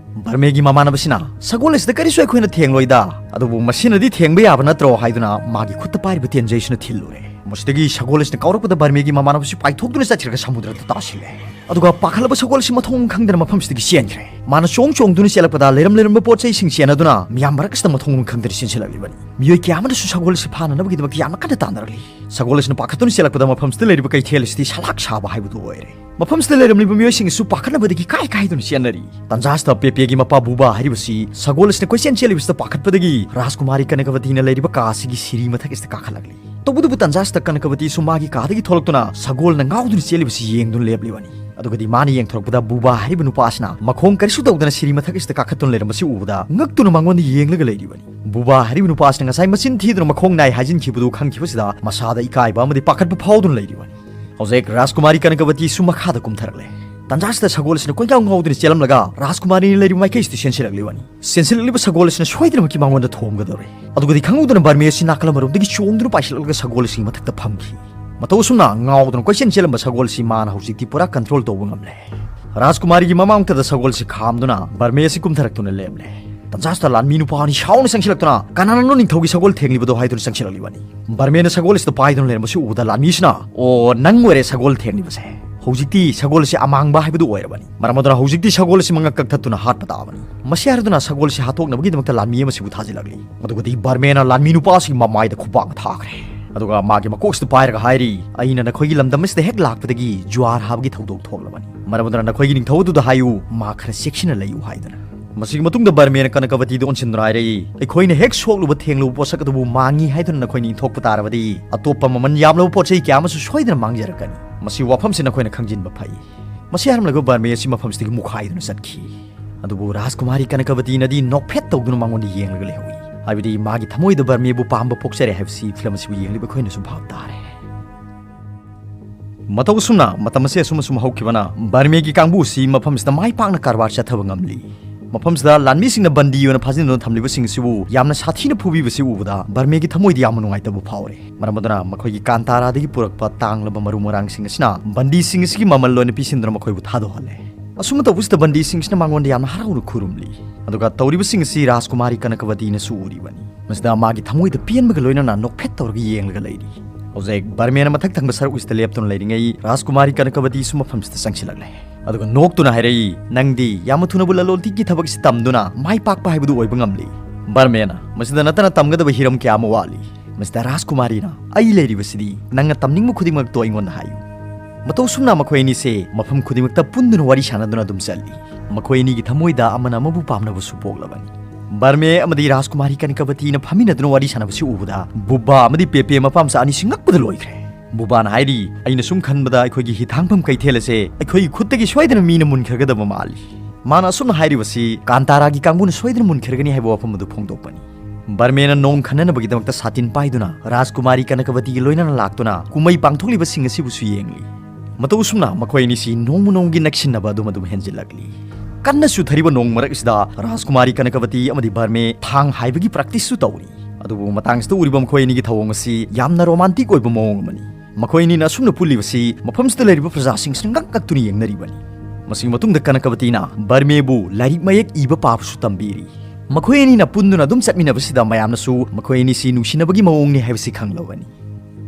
ꯕꯔꯃꯦꯒꯤ ꯃꯃꯥꯟꯅꯕꯁꯤꯅ, "ꯁꯒꯣꯜ ꯑꯁꯤꯗ ꯀꯔꯤꯁꯨ ꯑꯩꯈꯣꯏꯅ ꯊꯦꯡꯂꯣꯏꯗ, ꯑꯗꯨꯕꯨ ꯃꯁꯤꯅꯗꯤ ꯊꯦꯡꯕ ꯌꯥꯕ ꯅꯠꯇ꯭ꯔꯣ?" ꯍꯥꯏꯗꯨꯅ ꯃꯥꯒꯤ ꯈꯨꯠꯇ ꯄꯥꯏꯔꯤꯕ ꯇꯦꯟꯖꯩꯁꯤꯅ ꯊꯤꯜꯂꯨꯔꯦ꯫ ꯃꯁꯤꯗꯒꯤ ꯁꯒꯣꯜ ꯑꯁꯤꯅ ꯀꯥꯎꯔꯛꯄꯗ ꯕꯔꯃꯦꯒꯤ ꯃꯃꯥꯟꯅꯕꯁꯤ ꯄꯥꯏꯊꯣꯛꯇꯨꯅ ꯆꯠꯈ꯭ꯔꯒ ꯁꯃꯨꯗ꯭ꯔꯗ ꯇꯥꯁꯤꯜꯂꯦ꯫ ꯑꯗꯨꯒ ꯄꯥꯈꯠꯂꯕ ꯁꯒꯣꯜ ꯑꯁꯤ ꯃꯊꯣꯡ ꯈꯪꯗꯅ ꯃꯐꯝꯁꯤꯗꯒꯤ ꯆꯦꯟꯈ꯭ꯔꯦ꯫ ꯃꯥꯅ ꯆꯣꯡ ꯆꯣꯡꯗꯨꯅ ꯆꯦꯜꯂꯛꯄꯗ ꯂꯩꯔꯝ ꯂꯩꯔꯝꯕ ꯄꯣꯠ ꯆꯩꯁꯤꯡ ꯆꯦꯟꯅꯗꯨꯅ ꯃꯤꯌꯥꯝ ꯃꯔꯛꯁꯤꯗ ꯃꯊꯣꯡ ꯈꯪꯗꯅ ꯆꯦꯟꯁꯤꯜꯂꯛꯂꯤꯕꯅꯤ꯫ ꯃꯤꯑꯣꯏ ꯀꯌꯥ ꯑꯃꯅꯁꯨ ꯁꯒꯣꯜ ꯑꯁꯤ ꯐꯥꯅꯅꯕꯒꯤꯗꯃꯛꯇ ꯌꯥꯝꯅ ꯀꯟꯅ ꯇꯥꯟꯅꯔꯛꯂꯤ꯫ ꯁꯒꯣꯜ ꯑꯁꯤꯅ ꯄꯥꯈꯠꯇꯨꯅ ꯆꯦꯜꯂꯛꯄꯗ ꯃꯐꯝꯁꯤꯗ ꯂꯩꯔꯤꯕ ꯀꯩꯊꯦꯜ ꯑꯁꯤꯗꯤ ꯁꯂꯥꯛ ꯁꯥꯕ ꯍꯥꯏꯕꯗꯨ ꯑꯣꯏꯔꯦ꯫ ꯃꯐꯝꯁꯤꯗ ꯂꯩꯔꯝꯂꯤꯕ ꯃꯤꯑꯣꯏꯁꯤꯡ ꯑꯁꯨ ꯄꯥꯈꯠꯅꯕꯗꯒꯤ ꯀꯥꯏ ꯀꯥꯏꯗꯨꯅ ꯆꯦꯟꯅꯔꯤ꯫ ꯇꯟꯖꯥꯁꯤꯗ ꯄꯦꯄꯦꯒꯤ ꯃꯄꯥ ꯕꯨꯕꯥ ꯍꯥꯏꯔꯤꯕꯁꯤ ꯁꯒꯣꯜ ꯑꯁꯤꯅ ꯀꯣꯏꯆꯦꯟ ꯆꯦꯜꯂꯤꯕꯁꯤꯗ ꯄꯥꯈꯠꯄꯗꯒꯤ ꯔꯥꯖꯀꯨꯃꯥꯔꯤ ꯀꯅꯀꯕꯇꯤꯅ ꯂꯩꯔꯤꯕ ꯀꯥ ꯑꯁꯤꯒꯤ ꯁꯤꯔꯤ ꯃꯊꯛ ꯑꯁꯤꯗ ꯀꯥꯈꯠꯂꯛꯂꯤ꯫ ꯇꯧꯕꯇꯕꯨ ꯇꯟꯖꯥꯁꯤꯗ ꯀꯅꯀꯕꯇꯤꯁꯨ ꯃꯥꯒꯤ ꯀꯥꯗꯒꯤ ꯊꯣꯛꯂꯛꯇꯨꯅ ꯁꯒꯣꯜꯅ ꯉꯥꯎꯗꯨꯅ ꯆꯦꯜꯂꯤꯕꯁꯤ ꯌꯦꯡꯗꯨꯅ ꯂꯦꯞꯂꯤꯕꯅꯤ꯫ ꯑꯗꯨꯒꯗꯤ ꯃꯥꯅ ꯌꯦꯡꯊꯣꯔꯛꯄꯗ ꯕꯨꯕꯥ ꯍꯥꯏꯔꯤꯕ ꯅꯨꯄꯥ ꯑꯁꯤꯅ ꯃꯈꯣꯡ ꯀꯔꯤꯁꯨ ꯇꯧꯗꯅ ꯁꯤꯔꯤ ꯃꯊꯛ ꯑꯁꯤꯗ ꯀꯥꯈꯠꯇꯨꯅ ꯂꯩꯔꯝꯕꯁꯤ ꯎꯕꯗ ꯉꯛꯇꯨꯅ ꯃꯉꯣꯟꯗ ꯌꯦꯡꯂꯒ ꯂꯩꯔꯤꯕꯅꯤ꯫ ꯕꯨꯕꯥ ꯍꯥꯏꯔꯤꯕ ꯅꯨꯄꯥ ꯑꯁꯤꯅ ꯉꯁꯥꯏ ꯃꯆꯤꯟ ꯊꯤꯗꯨꯅ ꯃꯈꯣꯡ ꯅꯥꯏ ꯍꯥꯏꯖꯤꯟꯈꯤꯕꯗꯨ ꯈꯪꯈꯤꯕꯁꯤꯗ ꯃꯁꯥꯗ ꯏꯀꯥꯏꯕ ꯑꯃꯗꯤ ꯄꯥꯈꯠꯄ ꯐꯥꯎꯗꯨꯅ ꯂꯩꯔꯤꯕꯅꯤ꯫ ꯍꯧꯖꯤꯛ ꯔꯥꯖꯀꯨꯃꯥꯔꯤ ꯀꯅꯀꯕꯇꯤꯁꯨ ꯃꯈꯥꯗ ꯀꯨꯝꯊꯔꯛꯂꯦ꯫ ꯇꯟꯖꯥꯁꯤꯗ ꯁꯒꯣꯜ ꯑꯁꯤꯅ ꯀꯣꯏꯉꯥꯎ ꯉꯥꯎꯗꯨꯅ ꯆꯦꯜꯂꯝꯂꯒ ꯔꯥꯖꯀꯨꯃꯥꯔꯤꯅ ꯂꯩꯔꯤꯕ ꯃꯥꯏꯀꯩꯁꯤꯗ ꯆꯦꯟꯁꯤꯜꯂꯛꯂꯤꯕꯅꯤ꯫ ꯆꯦꯟꯁꯤꯜꯂꯛꯂꯤꯕ ꯁꯒꯣꯜ ꯑꯁꯤꯅ ꯁꯣꯏꯗꯅꯃꯛꯀꯤ ꯃꯉꯣꯟꯗ ꯊꯣꯝꯒꯗꯧꯔꯦ꯫ ꯑꯗꯨꯒꯗꯤ ꯈꯪꯍꯧꯗꯅ ꯕꯔꯃꯦ ꯑꯁꯤ ꯅꯥꯀꯜ ꯑꯃꯔꯣꯝꯗꯒꯤ ꯆꯣꯡꯗꯨꯅ ꯄꯥꯏꯁꯤꯜꯂꯛꯂꯒ ꯁꯒꯣꯜ ꯑꯁꯤꯒꯤ ꯃꯊꯛꯇ ꯐꯝꯈꯤ꯫ ꯃꯇꯧ ꯑꯁꯨꯝꯅ ꯉꯥꯎꯗꯨꯅ ꯀꯣꯏꯆꯦꯟ ꯆꯦꯜꯂꯝꯕ ꯁꯒꯣꯜ ꯑꯁꯤ ꯃꯥꯅ ꯍꯧꯖꯤꯛꯇꯤ ꯄꯨꯔꯥ ꯀꯟꯇ꯭ꯔꯣꯜ ꯇꯧꯕ ꯉꯝꯂꯦ꯫ ꯔꯥꯖꯀꯨꯃꯥꯔꯤꯒꯤ ꯃꯃꯥꯡꯃꯛꯇꯗ ꯁꯒꯣꯜ ꯑꯁꯤ ꯈꯥꯝꯗꯨꯅ ꯕꯔꯃꯦ ꯑꯁꯤ ꯀꯨꯝꯊꯔꯛꯇꯨꯅ ꯂꯦꯞꯂꯦ꯫ ꯇꯟꯖꯥꯁꯤꯗ ꯂꯥꯟꯃꯤ ꯅꯨꯄꯥ ꯑꯅꯤ ꯁꯥꯎꯅ ꯆꯪꯁꯤꯜꯂꯛꯇꯨꯅ, "ꯀꯅꯥꯅꯅꯣ ꯅꯤꯡꯊꯧꯒꯤ ꯁꯒꯣꯜ ꯊꯦꯡꯂꯤꯕꯗꯣ?" ꯍꯥꯏꯗꯨꯅ ꯆꯪꯁꯤꯜꯂꯛꯂꯤꯕꯅꯤ꯫ ꯕꯔꯃꯦꯅ ꯁꯒꯣꯜ ꯑꯁꯤꯗ ꯄꯥꯏꯗꯨꯅ ꯂꯩꯔꯝꯕꯁꯤ ꯎꯕꯗ ꯂꯥꯟꯃꯤꯁꯤꯅ, "ꯑꯣ, ꯅꯪ ꯑꯣꯏꯔꯦ ꯁꯒꯣꯜ ꯊꯦꯡꯂꯤꯕꯁꯦ꯫ ꯍꯧꯖꯤꯛꯇꯤ ꯁꯒꯣꯜ ꯑꯁꯤ ꯑꯃꯥꯡꯕ ꯍꯥꯏꯕꯗꯨ ꯑꯣꯏꯔꯕꯅꯤ꯫ ꯃꯔꯝ ꯑꯗꯨꯅ ꯍꯧꯖꯤꯛꯇꯤ ꯁꯒꯣꯜ ꯑꯁꯤ ꯃꯉꯛ ꯀꯛꯊꯠꯇꯨꯅ ꯍꯥꯠꯄ ꯇꯥꯕꯅꯤ"꯫ ꯃꯁꯤ ꯍꯥꯏꯔꯗꯨꯅ ꯁꯒꯣꯜ ꯑꯁꯤ ꯍꯥꯠꯇꯣꯛꯅꯕꯒꯤꯗꯃꯛꯇ ꯂꯥꯟꯃꯤ ꯑꯃꯁꯤꯕꯨ ꯊꯥꯖꯤꯜꯂꯛꯂꯤ꯫ ꯑꯗꯨꯒꯗꯤ ꯕꯔꯃꯦꯅ ꯂꯥꯟꯃꯤ ꯅꯨꯄꯥ ꯑꯁꯤꯒꯤ ꯃꯃꯥꯏꯗ ꯈꯨꯕꯥꯛꯅ ꯊꯥꯈ꯭ꯔꯦ꯫ ꯑꯗꯨꯒ ꯃꯥꯒꯤ ꯃꯀꯣꯛꯁꯤꯗ ꯄꯥꯏꯔꯒ ꯍꯥꯏꯔꯤ, "ꯑꯩꯅ ꯅꯈꯣꯏꯒꯤ ꯂꯝꯗꯝ ꯑꯁꯤꯗ ꯍꯦꯛ ꯂꯥꯛꯄꯗꯒꯤ ꯖꯨꯋꯥꯔ ꯍꯥꯕꯒꯤ ꯊꯧꯗꯣꯛ ꯊꯣꯛꯂꯕꯅꯤ꯫ ꯃꯔꯝ ꯑꯗꯨꯅ ꯅꯈꯣꯏꯒꯤ ꯅꯤꯡꯊꯧ ꯑꯗꯨꯗ ꯍꯥꯏꯌꯨ, ꯃꯥ ꯈꯔ ꯆꯦꯛꯁꯤꯟꯅ ꯂꯩꯌꯨ" ꯍꯥꯏꯗꯨꯅ꯫ ꯃꯁꯤꯒꯤ ꯃꯇꯨꯡꯗ ꯕꯔꯃꯦꯅ ꯀꯅꯀꯕꯇꯤꯗ ꯑꯣꯟꯁꯤꯟꯗꯨꯅ ꯍꯥꯏꯔꯛꯏ, "ꯑꯩꯈꯣꯏꯅ ꯍꯦꯛ ꯁꯣꯛꯂꯨꯕ ꯊꯦꯡꯂꯨꯕ ꯄꯣꯠꯁꯛ ꯑꯗꯨꯕꯨ ꯃꯥꯡꯉꯤ ꯍꯥꯏꯗꯨꯅ ꯅꯈꯣꯏꯅ ꯏꯟꯊꯣꯛꯄ ꯇꯥꯔꯕꯗꯤ, ꯑꯇꯣꯞꯄ ꯃꯃꯜ ꯌꯥꯝꯂꯕ ꯄꯣꯠ ꯆꯩ ꯀꯌꯥ ꯑꯃꯁꯨ ꯁꯣꯏꯗꯅ ꯃꯥꯡꯖꯔꯛꯀꯅꯤ꯫ ꯃꯁꯤ ꯋꯥꯐꯝꯁꯤ ꯅꯈꯣꯏꯅ ꯈꯪꯖꯤꯟꯕ ꯐꯩ"꯫ ꯃꯁꯤ ꯍꯥꯏꯔꯝꯂꯒ ꯕꯔꯃꯦ ꯑꯁꯤ ꯃꯐꯝꯁꯤꯗꯒꯤ ꯃꯨꯛꯈꯥꯏꯗꯨꯅ ꯆꯠꯈꯤ꯫ ꯑꯗꯨꯕꯨ ꯔꯥꯖꯀꯨꯃꯥꯔꯤ ꯀꯅꯀꯕꯇꯤꯅꯗꯤ ꯅꯣꯛꯐꯦꯠ ꯇꯧꯗꯨꯅ ꯃꯉꯣꯟꯗ ꯌꯦꯡꯂꯒ ꯂꯩꯍꯧꯏ꯫ ꯍꯥꯏꯕꯗꯤ ꯃꯥꯒꯤ ꯊꯃꯣꯏꯗ ꯕꯔꯃꯦꯕꯨ ꯄꯥꯝꯕ ꯄꯣꯛꯆꯔꯦ ꯍꯥꯏꯕꯁꯤ ꯐꯤꯂꯝ ꯑꯁꯤꯕꯨ ꯌꯦꯡꯂꯤꯕ ꯑꯩꯈꯣꯏꯅꯁꯨ ꯚꯥꯞ ꯇꯥꯔꯦ꯫ ꯃꯇꯧ ꯑꯁꯨꯝꯅ ꯃꯇꯝ ꯑꯁꯤ ꯑꯁꯨꯝ ꯑꯁꯨꯝ ꯍꯧꯈꯤꯕꯅ ꯕꯔꯃꯦꯒꯤ ꯀꯥꯡꯕꯨ ꯑꯁꯤ ꯃꯐꯝꯁꯤꯗ ꯃꯥꯏ ꯄꯥꯛꯅ ꯀꯔꯕꯥꯔ ꯆꯠꯊꯕ ꯉꯝꯂꯤ꯫ ꯃꯐꯝꯁꯤꯗ ꯂꯥꯟꯃꯤꯁꯤꯡꯅ ꯕꯟꯗꯤ ꯑꯣꯏꯅ ꯐꯥꯖꯤꯟꯗꯨꯅ ꯊꯝꯂꯤꯕꯁꯤꯡ ꯑꯁꯤꯕꯨ ꯌꯥꯝꯅ ꯁꯥꯊꯤꯅ ꯐꯨꯕꯤꯕꯁꯤ ꯎꯕꯗ ꯕꯔꯃꯦꯒꯤ ꯊꯃꯣꯏꯗ ꯌꯥꯝꯅ ꯅꯨꯡꯉꯥꯏꯇꯕ ꯐꯥꯎꯔꯦ꯫ ꯃꯔꯝ ꯑꯗꯨꯅ ꯃꯈꯣꯏꯒꯤ ꯀꯥꯟꯇꯥꯔꯥꯗꯒꯤ ꯄꯨꯔꯛꯄ ꯇꯥꯡꯂꯕ ꯃꯔꯨ ꯃꯔꯥꯡꯁꯤꯡ ꯑꯁꯤꯅ ꯕꯟꯗꯤꯁꯤꯡ ꯑꯁꯤꯒꯤ ꯃꯃꯜ ꯂꯣꯏꯅ ꯄꯤꯁꯤꯟꯗꯨꯅ ꯃꯈꯣꯏꯕꯨ ꯊꯥꯗꯣꯛꯍꯜꯂꯦ꯫ ꯑꯁꯨꯝꯅ ꯇꯧꯕꯁꯤꯗ ꯕꯟꯗꯤꯁꯤꯡꯁꯤꯅ ꯃꯉꯣꯟꯗ ꯌꯥꯝꯅ ꯍꯔꯥꯎꯅ ꯈꯨꯔꯨꯝꯂꯤ꯫ ꯑꯗꯨꯒ ꯇꯧꯔꯤꯕꯁꯤꯡ ꯑꯁꯤ ꯔꯥꯖꯀꯨꯃꯥꯔꯤ ꯀꯅꯀꯕꯇꯤꯅꯁꯨ ꯎꯔꯤꯕꯅꯤ꯫ ꯃꯁꯤꯗ ꯃꯥꯒꯤ ꯊꯃꯣꯏꯗ ꯄꯦꯟꯕꯒ ꯂꯣꯏꯅꯅ ꯅꯣꯛꯐꯦꯠ ꯇꯧꯔꯒ ꯌꯦꯡꯂꯒ ꯂꯩꯔꯤ꯫ ꯍꯧꯖꯤꯛ ꯕꯔꯃꯦꯅ ꯃꯊꯛ ꯊꯪꯕ ꯁꯔꯨꯛ ꯑꯁꯤꯗ ꯂꯦꯞꯇꯨꯅ ꯂꯩꯔꯤꯉꯩ ꯔꯥꯖꯀꯨꯃꯥꯔꯤ ꯀꯅꯀꯕꯇꯤꯁꯨ ꯃꯐꯝꯁꯤꯗ ꯆꯪꯁꯤꯜꯂꯛꯂꯦ꯫ ꯑꯗꯨꯒ ꯅꯣꯛꯇꯨꯅ ꯍꯥꯏꯔꯛꯏ, "ꯅꯪꯗꯤ ꯌꯥꯝꯅ ꯊꯨꯅꯕꯨ ꯂꯂꯣꯟꯇꯤꯛꯀꯤ ꯊꯕꯛ ꯑꯁꯤ ꯇꯝꯗꯨꯅ ꯃꯥꯏ ꯄꯥꯛꯄ ꯍꯥꯏꯕꯗꯨ ꯑꯣꯏꯕ ꯉꯝꯂꯤ"꯫ ꯕꯔꯃꯦꯅ, "ꯃꯁꯤꯗ ꯅꯠꯇꯅ ꯇꯝꯒꯗꯕ ꯍꯤꯔꯝ ꯀꯌꯥ ꯑꯃ ꯋꯥꯠꯂꯤ"꯫ ꯃꯁꯤꯗ ꯔꯥꯖꯀꯨꯃꯥꯔꯤꯅ, "ꯑꯩ ꯂꯩꯔꯤꯕꯁꯤꯗꯤ ꯅꯪꯅ ꯇꯝꯅꯤꯡꯕ ꯈꯨꯗꯤꯡꯃꯛꯇꯣ ꯑꯩꯉꯣꯟꯗ ꯍꯥꯏꯌꯨ"꯫ ꯃꯇꯧ ꯑꯁꯨꯝꯅ ꯃꯈꯣꯏ ꯑꯅꯤꯁꯦ ꯃꯐꯝ ꯈꯨꯗꯤꯡꯃꯛꯇ ꯄꯨꯟꯗꯨꯅ ꯋꯥꯔꯤ ꯁꯥꯟꯅꯗꯨꯅ ꯑꯗꯨꯝ ꯆꯠꯂꯤ꯫ ꯃꯈꯣꯏ ꯑꯅꯤꯒꯤ ꯊꯃꯣꯏꯗ ꯑꯃꯅ ꯑꯃꯕꯨ ꯄꯥꯝꯅꯕꯁꯨ ꯄꯣꯛꯂꯕꯅꯤ꯫ ꯕꯔꯃꯦ ꯑꯃꯗꯤ ꯔꯥꯖꯀꯨꯃꯥꯔꯤ ꯀꯅꯀꯕꯇꯤꯅ ꯐꯝꯃꯤꯟꯅꯗꯨꯅ ꯋꯥꯔꯤ ꯁꯥꯟꯅꯕꯁꯤ ꯎꯕꯗ ꯕꯨꯕꯥ ꯑꯃꯗꯤ ꯄꯦꯄꯦ ꯃꯄꯥꯝꯆꯥ ꯑꯅꯤꯁꯤ ꯉꯛꯄꯗ ꯂꯣꯏꯈ꯭ꯔꯦ꯫ ꯕꯨꯕꯥꯅ ꯍꯥꯏꯔꯤ, "ꯑꯩꯅ ꯁꯨꯝ ꯈꯟꯕꯗ ꯑꯩꯈꯣꯏꯒꯤ ꯍꯤꯊꯥꯡꯐꯝ ꯀꯩꯊꯦꯜ ꯑꯁꯦ ꯑꯩꯈꯣꯏꯒꯤ ꯈꯨꯠꯇꯒꯤ ꯁꯣꯏꯗꯅ ꯃꯤꯅ ꯃꯨꯟꯈ꯭ꯔꯒꯗꯕ ꯃꯥꯜꯂꯤ"꯫ ꯃꯥꯅ ꯑꯁꯨꯝꯅ ꯍꯥꯏꯔꯤꯕꯁꯤ ꯀꯥꯟꯇꯥꯔꯥꯒꯤ ꯀꯥꯡꯕꯨꯅ ꯁꯣꯏꯗꯅ ꯃꯨꯟꯈ꯭ꯔꯒꯅꯤ ꯍꯥꯏꯕ ꯋꯥꯐꯝ ꯑꯗꯨ ꯐꯣꯡꯗꯣꯛꯄꯅꯤ꯫ ꯕꯔꯃꯦꯅ ꯅꯣꯡ ꯈꯟꯅꯅꯕꯒꯤꯗꯃꯛꯇ ꯁꯥꯇꯤꯟ ꯄꯥꯏꯗꯨꯅ ꯔꯥꯖꯀꯨꯃꯥꯔꯤ ꯀꯅꯀꯕꯇꯤꯒ ꯂꯣꯏꯅꯅ ꯂꯥꯛꯇꯨꯅ ꯀꯨꯝꯍꯩ ꯄꯥꯡꯊꯣꯛꯂꯤꯕꯁꯤꯡ ꯑꯁꯤꯕꯨꯁꯨ ꯌꯦꯡꯂꯤ꯫ ꯃꯇꯧ ꯑꯁꯨꯝꯅ ꯃꯈꯣꯏ ꯑꯅꯤꯁꯤ ꯅꯣꯡꯃ ꯅꯣꯡꯃꯒꯤ ꯅꯛꯁꯤꯟꯅꯕ ꯑꯗꯨꯝ ꯑꯗꯨꯝ ꯍꯦꯟꯖꯤꯜꯂꯛꯂꯤ꯫ ꯀꯟꯅ ꯆꯨꯊꯔꯤꯕ ꯅꯣꯡ ꯃꯔꯛꯁꯤꯗ ꯔꯥꯖꯀꯨꯃꯥꯔꯤ ꯀꯅꯀꯕꯇꯤ ꯑꯃꯗꯤ ꯕꯔꯃꯦ ꯊꯥꯡ ꯍꯥꯏꯕꯒꯤ ꯄ꯭ꯔꯦꯛꯇꯤꯁꯁꯨ ꯇꯧꯔꯤ꯫ ꯑꯗꯨꯕꯨ ꯃꯇꯥꯡꯁꯤꯗ ꯎꯔꯤꯕ ꯃꯈꯣꯏ ꯑꯅꯤꯒꯤ ꯊꯧꯑꯣꯡ ꯑꯁꯤ ꯌꯥꯝꯅ ꯔꯣꯃꯥꯟꯇꯤꯛ ꯑꯣꯏꯕ ꯃꯑꯣꯡ ꯑꯃꯅꯤ꯫ ꯃꯈꯣꯏ ꯑꯅꯤꯅ ꯑꯁꯨꯝꯅ ꯄꯨꯜꯂꯤꯕꯁꯤ ꯃꯐꯝꯁꯤꯗ ꯂꯩꯔꯤꯕ ꯄ꯭ꯔꯖꯥꯁꯤꯡꯁꯤꯅ ꯉꯛ ꯉꯛꯇꯨꯅ ꯌꯦꯡꯅꯔꯤꯕꯅꯤ꯫ ꯃꯁꯤꯒꯤ ꯃꯇꯨꯡꯗ ꯀꯅꯀꯕꯇꯤꯅ ꯕꯔꯃꯦꯕꯨ ꯂꯥꯏꯔꯤꯛ ꯃꯌꯦꯛ ꯏꯕ ꯄꯥꯕꯁꯨ ꯇꯝꯕꯤꯔꯤ꯫ ꯃꯈꯣꯏ ꯑꯅꯤꯅ ꯄꯨꯟꯗꯨꯅ ꯑꯗꯨꯝ ꯆꯠꯃꯤꯟꯅꯕꯁꯤꯗ ꯃꯌꯥꯝꯅꯁꯨ ꯃꯈꯣꯏ ꯑꯅꯤꯁꯤ ꯅꯨꯡꯁꯤꯅꯕꯒꯤ ꯃꯑꯣꯡꯅꯤ ꯍꯥꯏꯕꯁꯤ ꯈꯪꯂꯕꯅꯤ꯫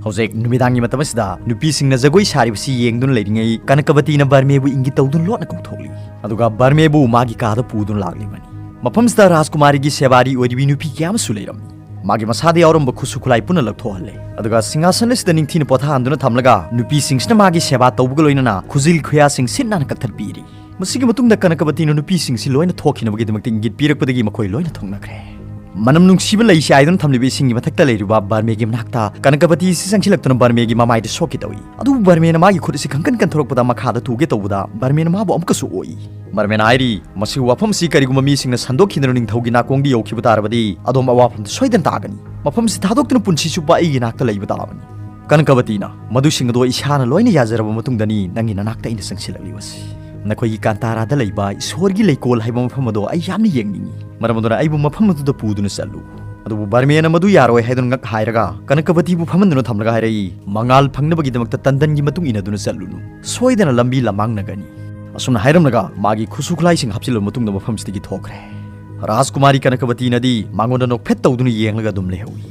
ꯍꯧꯖꯤꯛ ꯅꯨꯃꯤꯗꯥꯡꯒꯤ ꯃꯇꯝ ꯑꯁꯤꯗ ꯅꯨꯄꯤꯁꯤꯡꯅ ꯖꯒꯣꯏ ꯁꯥꯔꯤꯕꯁꯤ ꯌꯦꯡꯗꯨꯅ ꯂꯩꯔꯤꯉꯩ ꯀꯅꯀꯕꯇꯤꯅ ꯕꯔꯃꯦꯕꯨ ꯏꯪꯒꯤꯠ ꯇꯧꯗꯨꯅ ꯂꯣꯠꯅ ꯀꯧꯊꯣꯛꯂꯤ꯫ ꯑꯗꯨꯒ ꯕꯔꯃꯦꯕꯨ ꯃꯥꯒꯤ ꯀꯥꯗ ꯄꯨꯗꯨꯅ ꯂꯥꯛꯂꯤꯕꯅꯤ꯫ ꯃꯐꯝꯁꯤꯗ ꯔꯥꯖꯀꯨꯃꯥꯔꯤꯒꯤ ꯁꯦꯕꯥꯔꯤ ꯑꯣꯏꯔꯤꯕꯤ ꯅꯨꯄꯤ ꯀꯌꯥ ꯑꯃꯁꯨ ꯂꯩꯔꯝꯃꯤ꯫ ꯃꯥꯒꯤ ꯃꯁꯥꯗ ꯌꯥꯎꯔꯝꯕ ꯈꯨꯠꯁꯨ ꯈꯨꯠꯂꯥꯏ ꯄꯨꯟꯅ ꯂꯧꯊꯣꯛꯍꯜꯂꯦ꯫ ꯑꯗꯨꯒ ꯁꯤꯡꯍꯥꯁꯟ ꯑꯁꯤꯗ ꯅꯤꯡꯊꯤꯅ ꯄꯣꯊꯥꯍꯟꯗꯨꯅ ꯊꯝꯂꯒ ꯅꯨꯄꯤꯁꯤꯡꯁꯤꯅ ꯃꯥꯒꯤ ꯁꯦꯕꯥ ꯇꯧꯕꯒ ꯂꯣꯏꯅꯅ ꯈꯨꯖꯤꯜ ꯈꯨꯌꯥꯁꯤꯡ ꯁꯤꯠ ꯅꯥꯟꯅ ꯀꯛꯊꯠꯄꯤꯔꯤ꯫ ꯃꯁꯤꯒꯤ ꯃꯇꯨꯡꯗ ꯀꯅꯀꯕꯇꯤꯅ ꯅꯨꯄꯤꯁꯤꯡꯁꯤ ꯂꯣꯏꯅ ꯊꯣꯛꯈꯤꯅꯕꯒꯤꯗꯃꯛꯇ ꯏꯪꯒꯤꯠ ꯄꯤꯔꯛꯄꯗꯒꯤ ꯃꯈꯣꯏ ꯂꯣꯏꯅ ꯊꯣꯛꯅꯈ꯭ꯔꯦ꯫ ꯃꯅꯝ ꯅꯨꯡꯁꯤꯕ ꯂꯩ ꯆꯥꯏꯗꯨꯅ ꯊꯝꯂꯤꯕ ꯏꯁꯤꯡꯒꯤ ꯃꯊꯛꯇ ꯂꯩꯔꯤꯕ ꯕꯔꯃꯦꯒꯤ ꯃꯅꯥꯛꯇ ꯀꯅꯀꯕꯇꯤ ꯑꯁꯤ ꯆꯪꯁꯤꯜꯂꯛꯇꯨꯅ ꯕꯔꯃꯦꯒꯤ ꯃꯃꯥꯏꯗ ꯁꯣꯛꯀꯦ ꯇꯧꯏ꯫ ꯑꯗꯨꯕꯨ ꯕꯔꯃꯦꯅ ꯃꯥꯒꯤ ꯈꯨꯠ ꯑꯁꯤ ꯈꯪꯀꯟ ꯀꯟꯊꯣꯔꯛꯄꯗ ꯃꯈꯥꯗ ꯇꯨꯒꯦ ꯇꯧꯕꯗ ꯕꯔꯃꯦꯅ ꯃꯥꯕꯨ ꯑꯃꯨꯛꯀꯁꯨ ꯑꯣꯛꯏ꯫ ꯕꯔꯃꯦꯅ ꯍꯥꯏꯔꯤ, ꯃꯁꯤꯒꯤ ꯋꯥꯐꯝ ꯑꯁꯤ ꯀꯔꯤꯒꯨꯝꯕ ꯃꯤꯁꯤꯡꯅ ꯁꯟꯗꯣꯛꯈꯤꯗꯨꯅ ꯅꯤꯡꯊꯧꯒꯤ ꯅꯥꯀꯣꯡꯗ ꯌꯧꯈꯤꯕ ꯇꯥꯔꯕꯗꯤ ꯑꯗꯣꯝ ꯑꯋꯥꯐꯝꯗ ꯁꯣꯏꯗꯅ ꯇꯥꯒꯅꯤ꯫ ꯃꯐꯝ ꯑꯁꯤ ꯊꯥꯗꯣꯛꯇꯨꯅ ꯄꯨꯟꯁꯤ ꯆꯨꯞꯄ ꯑꯩꯒꯤ ꯅꯥꯛꯇ ꯂꯩꯕ ꯇꯥꯕꯅꯤ꯫ ꯀꯅꯀꯕꯇꯤꯅ, ꯃꯗꯨꯁꯤꯡ ꯑꯗꯣ ꯏꯁꯥꯅ ꯂꯣꯏꯅ ꯌꯥꯖꯔꯕ ꯃꯇꯨꯡꯗꯅꯤ ꯅꯪꯒꯤ ꯅꯅꯥꯛꯇ ꯑꯩꯅ ꯆꯪꯁꯤꯜꯂꯛꯂꯤꯕꯁꯤ꯫ ꯅꯈꯣꯏꯒꯤ ꯀꯥꯟꯇꯥꯔꯥꯗ ꯂꯩꯕ ꯏꯁꯣꯔꯒꯤ ꯂꯩꯀꯣꯜ ꯍꯥꯏꯕ ꯃꯐꯝ ꯑꯗꯣ ꯑꯩ ꯌꯥꯝꯅ ꯌꯦꯡꯅꯤꯡꯏ꯫ ꯃꯔꯝ ꯑꯗꯨꯅ ꯑꯩꯕꯨ ꯃꯐꯝ ꯑꯗꯨꯗ ꯄꯨꯗꯨꯅ ꯆꯠꯂꯨ꯫ ꯑꯗꯨꯕꯨ ꯕꯔꯃꯦꯅ ꯃꯗꯨ ꯌꯥꯔꯣꯏ ꯍꯥꯏꯗꯨꯅ ꯉꯛ ꯍꯥꯏꯔꯒ ꯀꯅꯀꯕꯇꯤꯕꯨ ꯐꯝꯍꯟꯗꯨꯅ ꯊꯝꯂꯒ ꯍꯥꯏꯔꯛꯏ, "ꯃꯉꯥꯜ ꯐꯪꯅꯕꯒꯤꯗꯃꯛꯇ ꯇꯟꯗꯟꯒꯤ ꯃꯇꯨꯡ ꯏꯟꯅꯗꯨꯅ ꯆꯠꯂꯨꯅꯨ꯫ ꯁꯣꯏꯗꯅ ꯂꯝꯕꯤ ꯂꯃꯥꯡꯅꯒꯅꯤ"꯫ ꯑꯁꯨꯝꯅ ꯍꯥꯏꯔꯝꯂꯒ ꯃꯥꯒꯤ ꯈꯨꯠꯁꯨ ꯈꯨꯠꯂꯥꯏꯁꯤꯡ ꯍꯥꯞꯆꯤꯜꯂꯕ ꯃꯇꯨꯡꯗ ꯃꯐꯝꯁꯤꯗꯒꯤ ꯊꯣꯛꯈ꯭ꯔꯦ꯫ ꯔꯥꯖꯀꯨꯃꯥꯔꯤ ꯀꯅꯀꯕꯇꯤꯅꯗꯤ ꯃꯉꯣꯟꯗ ꯅꯣꯛꯐꯦꯠ ꯇꯧꯗꯨꯅ ꯌꯦꯡꯂꯒ ꯑꯗꯨꯝ ꯂꯩꯍꯧꯏ꯫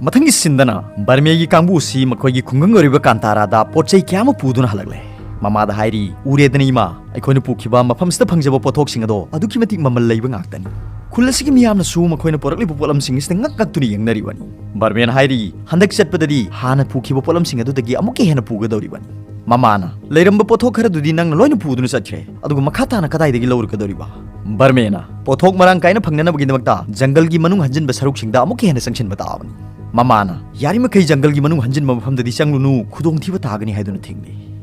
ꯃꯊꯪꯒꯤ ꯁꯤꯟꯗꯅ ꯕꯔꯃꯦꯒꯤ ꯀꯥꯡꯕꯨ ꯑꯁꯤ ꯃꯈꯣꯏꯒꯤ ꯈꯨꯡꯒꯪ ꯑꯣꯏꯔꯤꯕ ꯀꯥꯟꯇꯥꯔꯥꯗ ꯄꯣꯠ ꯆꯩ ꯀꯌꯥ ꯑꯃ ꯄꯨꯗꯨꯅ ꯍꯜꯂꯛꯂꯦ꯫ ꯃꯃꯥꯗ ꯍꯥꯏꯔꯤ, "ꯎꯔꯦꯗꯅ ꯏꯃꯥ, ꯑꯩꯈꯣꯏꯅ ꯄꯨꯈꯤꯕ ꯃꯐꯝꯁꯤꯗ ꯐꯪꯖꯕ ꯄꯣꯠꯊꯣꯛꯁꯤꯡ ꯑꯗꯣ ꯑꯗꯨꯛꯀꯤ ꯃꯇꯤꯛ ꯃꯃꯜ ꯂꯩꯕ ꯉꯥꯛꯇꯅꯤ"꯫ ꯈꯨꯜ ꯑꯁꯤꯒꯤ ꯃꯤꯌꯥꯝꯅꯁꯨ ꯃꯈꯣꯏꯅ ꯄꯨꯔꯛꯂꯤꯕ ꯄꯣꯠꯂꯝꯁꯤꯡ ꯑꯁꯤꯗ ꯉꯛ ꯉꯛꯇꯨꯅ ꯌꯦꯡꯅꯔꯤꯕꯅꯤ꯫ ꯕꯔꯃꯦꯅ ꯍꯥꯏꯔꯤ, "ꯍꯟꯗꯛ ꯆꯠꯄꯗꯗꯤ ꯍꯥꯟꯅ ꯄꯨꯈꯤꯕ ꯄꯣꯠꯂꯝꯁꯤꯡ ꯑꯗꯨꯗꯒꯤ ꯑꯃꯨꯛꯀ ꯍꯦꯟꯅ ꯄꯨꯒꯗꯧꯔꯤꯕꯅꯤ"꯫ ꯃꯃꯥꯅ, "ꯂꯩꯔꯝꯕ ꯄꯣꯠꯊꯣꯛ ꯈꯔꯗꯨꯗꯤ ꯅꯪꯅ ꯂꯣꯏꯅ ꯄꯨꯗꯨꯅ ꯆꯠꯈ꯭ꯔꯦ, ꯑꯗꯨꯒ ꯃꯈꯥ ꯇꯥꯅ ꯀꯗꯥꯏꯗꯒꯤ ꯂꯧꯔꯨꯒꯗꯧꯔꯤꯕ?" ꯕꯔꯃꯦꯅ, "ꯄꯣꯠꯊꯣꯛ ꯃꯔꯥꯡ ꯀꯥꯏꯅ ꯐꯪꯅꯅꯕꯒꯤꯗꯃꯛꯇ ꯖꯪꯒꯜꯒꯤ ꯃꯅꯨꯡ ꯍꯟꯖꯤꯟꯕ ꯁꯔꯨꯛꯁꯤꯡꯗ ꯑꯃꯨꯛꯀ ꯍꯦꯟꯅ ꯆꯪꯁꯤꯟꯕ ꯇꯥꯕꯅꯤ"꯫ ꯃꯃꯥꯅ, "ꯌꯥꯔꯤꯃꯈꯩ ꯖꯪꯒꯜꯒꯤ ꯃꯅꯨꯡ ꯍꯟꯖꯤꯟꯕ ꯃꯐꯝꯗꯗꯤ ꯆꯪꯂꯨꯅꯨ, ꯈꯨꯗꯣꯡꯊꯤꯕ ꯇꯥꯒꯅꯤ" ꯍꯥꯏꯗꯨꯅ ꯊꯤꯡꯂꯤ꯫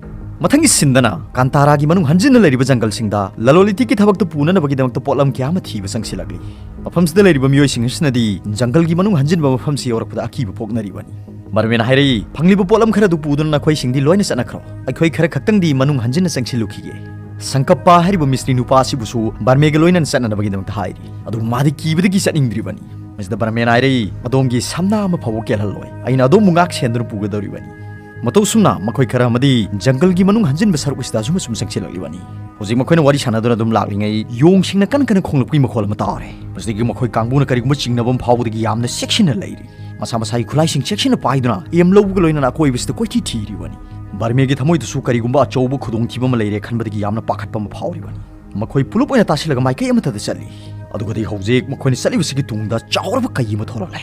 ꯃꯊꯪꯒꯤ ꯁꯤꯟꯗꯅ ꯀꯥꯟꯇꯥꯔꯥꯒꯤ ꯃꯅꯨꯡ ꯍꯟꯖꯤꯟꯅ ꯂꯩꯔꯤꯕ ꯖꯪꯒꯜꯁꯤꯡꯗ ꯂꯂꯣꯟ ꯏꯇꯤꯛꯀꯤ ꯊꯕꯛꯇ ꯄꯨꯅꯅꯕꯒꯤꯗꯃꯛꯇ ꯄꯣꯠꯂꯝ ꯀꯌꯥ ꯑꯃ ꯊꯤꯕ ꯆꯪꯁꯤꯜꯂꯛꯂꯤ꯫ ꯃꯐꯝꯁꯤꯗ ꯂꯩꯔꯤꯕ ꯃꯤꯑꯣꯏꯁꯤꯡ ꯑꯁꯤꯅꯗꯤ ꯖꯪꯒꯜꯒꯤ ꯃꯅꯨꯡ ꯍꯟꯖꯤꯟꯕ ꯃꯐꯝꯁꯤ ꯌꯧꯔꯛꯄꯗ ꯑꯀꯤꯕ ꯄꯣꯛꯅꯔꯤꯕꯅꯤ꯫ ꯕꯔꯃꯦꯅ ꯍꯥꯏꯔꯛꯏ, "ꯐꯪꯂꯤꯕ ꯄꯣꯠꯂꯝ ꯈꯔꯗꯨ ꯄꯨꯗꯨꯅ ꯅꯈꯣꯏꯁꯤꯡꯗꯤ ꯂꯣꯏꯅ ꯆꯠꯅꯈ꯭ꯔꯣ꯫ ꯑꯩꯈꯣꯏ ꯈꯔ ꯈꯛꯇꯪꯗꯤ ꯃꯅꯨꯡ ꯍꯟꯖꯤꯟꯅ ꯆꯪꯁꯤꯜꯂꯨꯈꯤꯒꯦ"꯫ ꯁꯪꯀꯞꯄ ꯍꯥꯏꯔꯤꯕ ꯃꯤꯁꯇ꯭ꯔꯤ ꯅꯨꯄꯥ ꯑꯁꯤꯕꯨꯁꯨ ꯕꯔꯃꯦꯒ ꯂꯣꯏꯅꯅ ꯆꯠꯅꯅꯕꯒꯤꯗꯃꯛꯇ ꯍꯥꯏꯔꯤ꯫ ꯑꯗꯨꯕꯨ ꯃꯥꯗꯤ ꯀꯤꯕꯗꯒꯤ ꯆꯠꯅꯤꯡꯗ꯭ꯔꯤꯕꯅꯤ꯫ ꯃꯁꯤꯗ ꯕꯔꯃꯦꯅ ꯍꯥꯏꯔꯛꯏ, "ꯑꯗꯣꯝꯒꯤ ꯁꯝꯅꯥ ꯑꯃ ꯐꯥꯎꯕ ꯀꯦꯜꯍꯜꯂꯣꯏ꯫ ꯑꯩꯅ ꯑꯗꯣꯝꯕꯨ ꯉꯥꯛ ꯁꯦꯟꯗꯨꯅ ꯄꯨꯒꯗꯧꯔꯤꯕꯅꯤ"꯫ ꯃꯇꯧ ꯑꯁꯨꯝꯅ ꯃꯈꯣꯏ ꯈꯔ ꯑꯃꯗꯤ ꯖꯪꯒꯜꯒꯤ ꯃꯅꯨꯡ ꯍꯟꯖꯤꯟꯕ ꯁꯔꯨꯛ ꯑꯁꯤꯗ ꯑꯁꯨꯝ ꯑꯁꯨꯝ ꯆꯪꯁꯤꯜꯂꯛꯂꯤꯕꯅꯤ꯫ ꯍꯧꯖꯤꯛ ꯃꯈꯣꯏꯅ ꯋꯥꯔꯤ ꯁꯥꯟꯅꯗꯨꯅ ꯑꯗꯨꯝ ꯂꯥꯛꯂꯤꯉꯩ ꯌꯣꯡꯁꯤꯡꯅ ꯀꯟꯅ ꯀꯟꯅ ꯈꯣꯡꯂꯛꯄꯒꯤ ꯃꯈꯣꯜ ꯑꯃ ꯇꯥꯔꯦ꯫ ꯃꯁꯤꯗꯒꯤ ꯃꯈꯣꯏ ꯀꯥꯡꯕꯨꯅ ꯀꯔꯤꯒꯨꯝꯕ ꯆꯤꯡꯅꯕ ꯑꯃ ꯐꯥꯎꯕꯗꯒꯤ ꯌꯥꯝꯅ ꯆꯦꯛꯁꯤꯟꯅ ꯂꯩꯔꯤ꯫ ꯃꯁꯥ ꯃꯁꯥꯒꯤ ꯈꯨꯠꯂꯥꯏꯁꯤꯡ ꯆꯦꯛꯁꯤꯟꯅ ꯄꯥꯏꯗꯨꯅ ꯑꯦꯝ ꯂꯧꯕꯒ ꯂꯣꯏꯅꯅ ꯑꯀꯣꯏꯕꯁꯤꯗ ꯀꯣꯏꯊꯤ ꯊꯤꯔꯤꯕꯅꯤ꯫ ꯕꯔꯃꯦꯒꯤ ꯊꯃꯣꯏꯗꯁꯨ ꯀꯔꯤꯒꯨꯝꯕ ꯑꯆꯧꯕ ꯈꯨꯗꯣꯡꯊꯤꯕ ꯑꯃ ꯂꯩꯔꯦ ꯈꯟꯕꯗꯒꯤ ꯌꯥꯝꯅ ꯄꯥꯈꯠꯄ ꯑꯃ ꯐꯥꯎꯔꯤꯕꯅꯤ꯫ ꯃꯈꯣꯏ ꯄꯨꯂꯞ ꯑꯣꯏꯅ ꯇꯥꯁꯤꯜꯂꯒ ꯃꯥꯏꯀꯩ ꯑꯃꯠꯇꯗ ꯆꯠꯂꯤ꯫ ꯑꯗꯨꯒꯗꯤ ꯍꯧꯖꯤꯛ ꯃꯈꯣꯏꯅ ꯆꯠꯂꯤꯕꯁꯤꯒꯤ ꯇꯨꯡꯗ ꯆꯥꯎꯔꯕ ꯀꯩ ꯑꯃ ꯊꯣꯛꯂꯛꯂꯦ꯫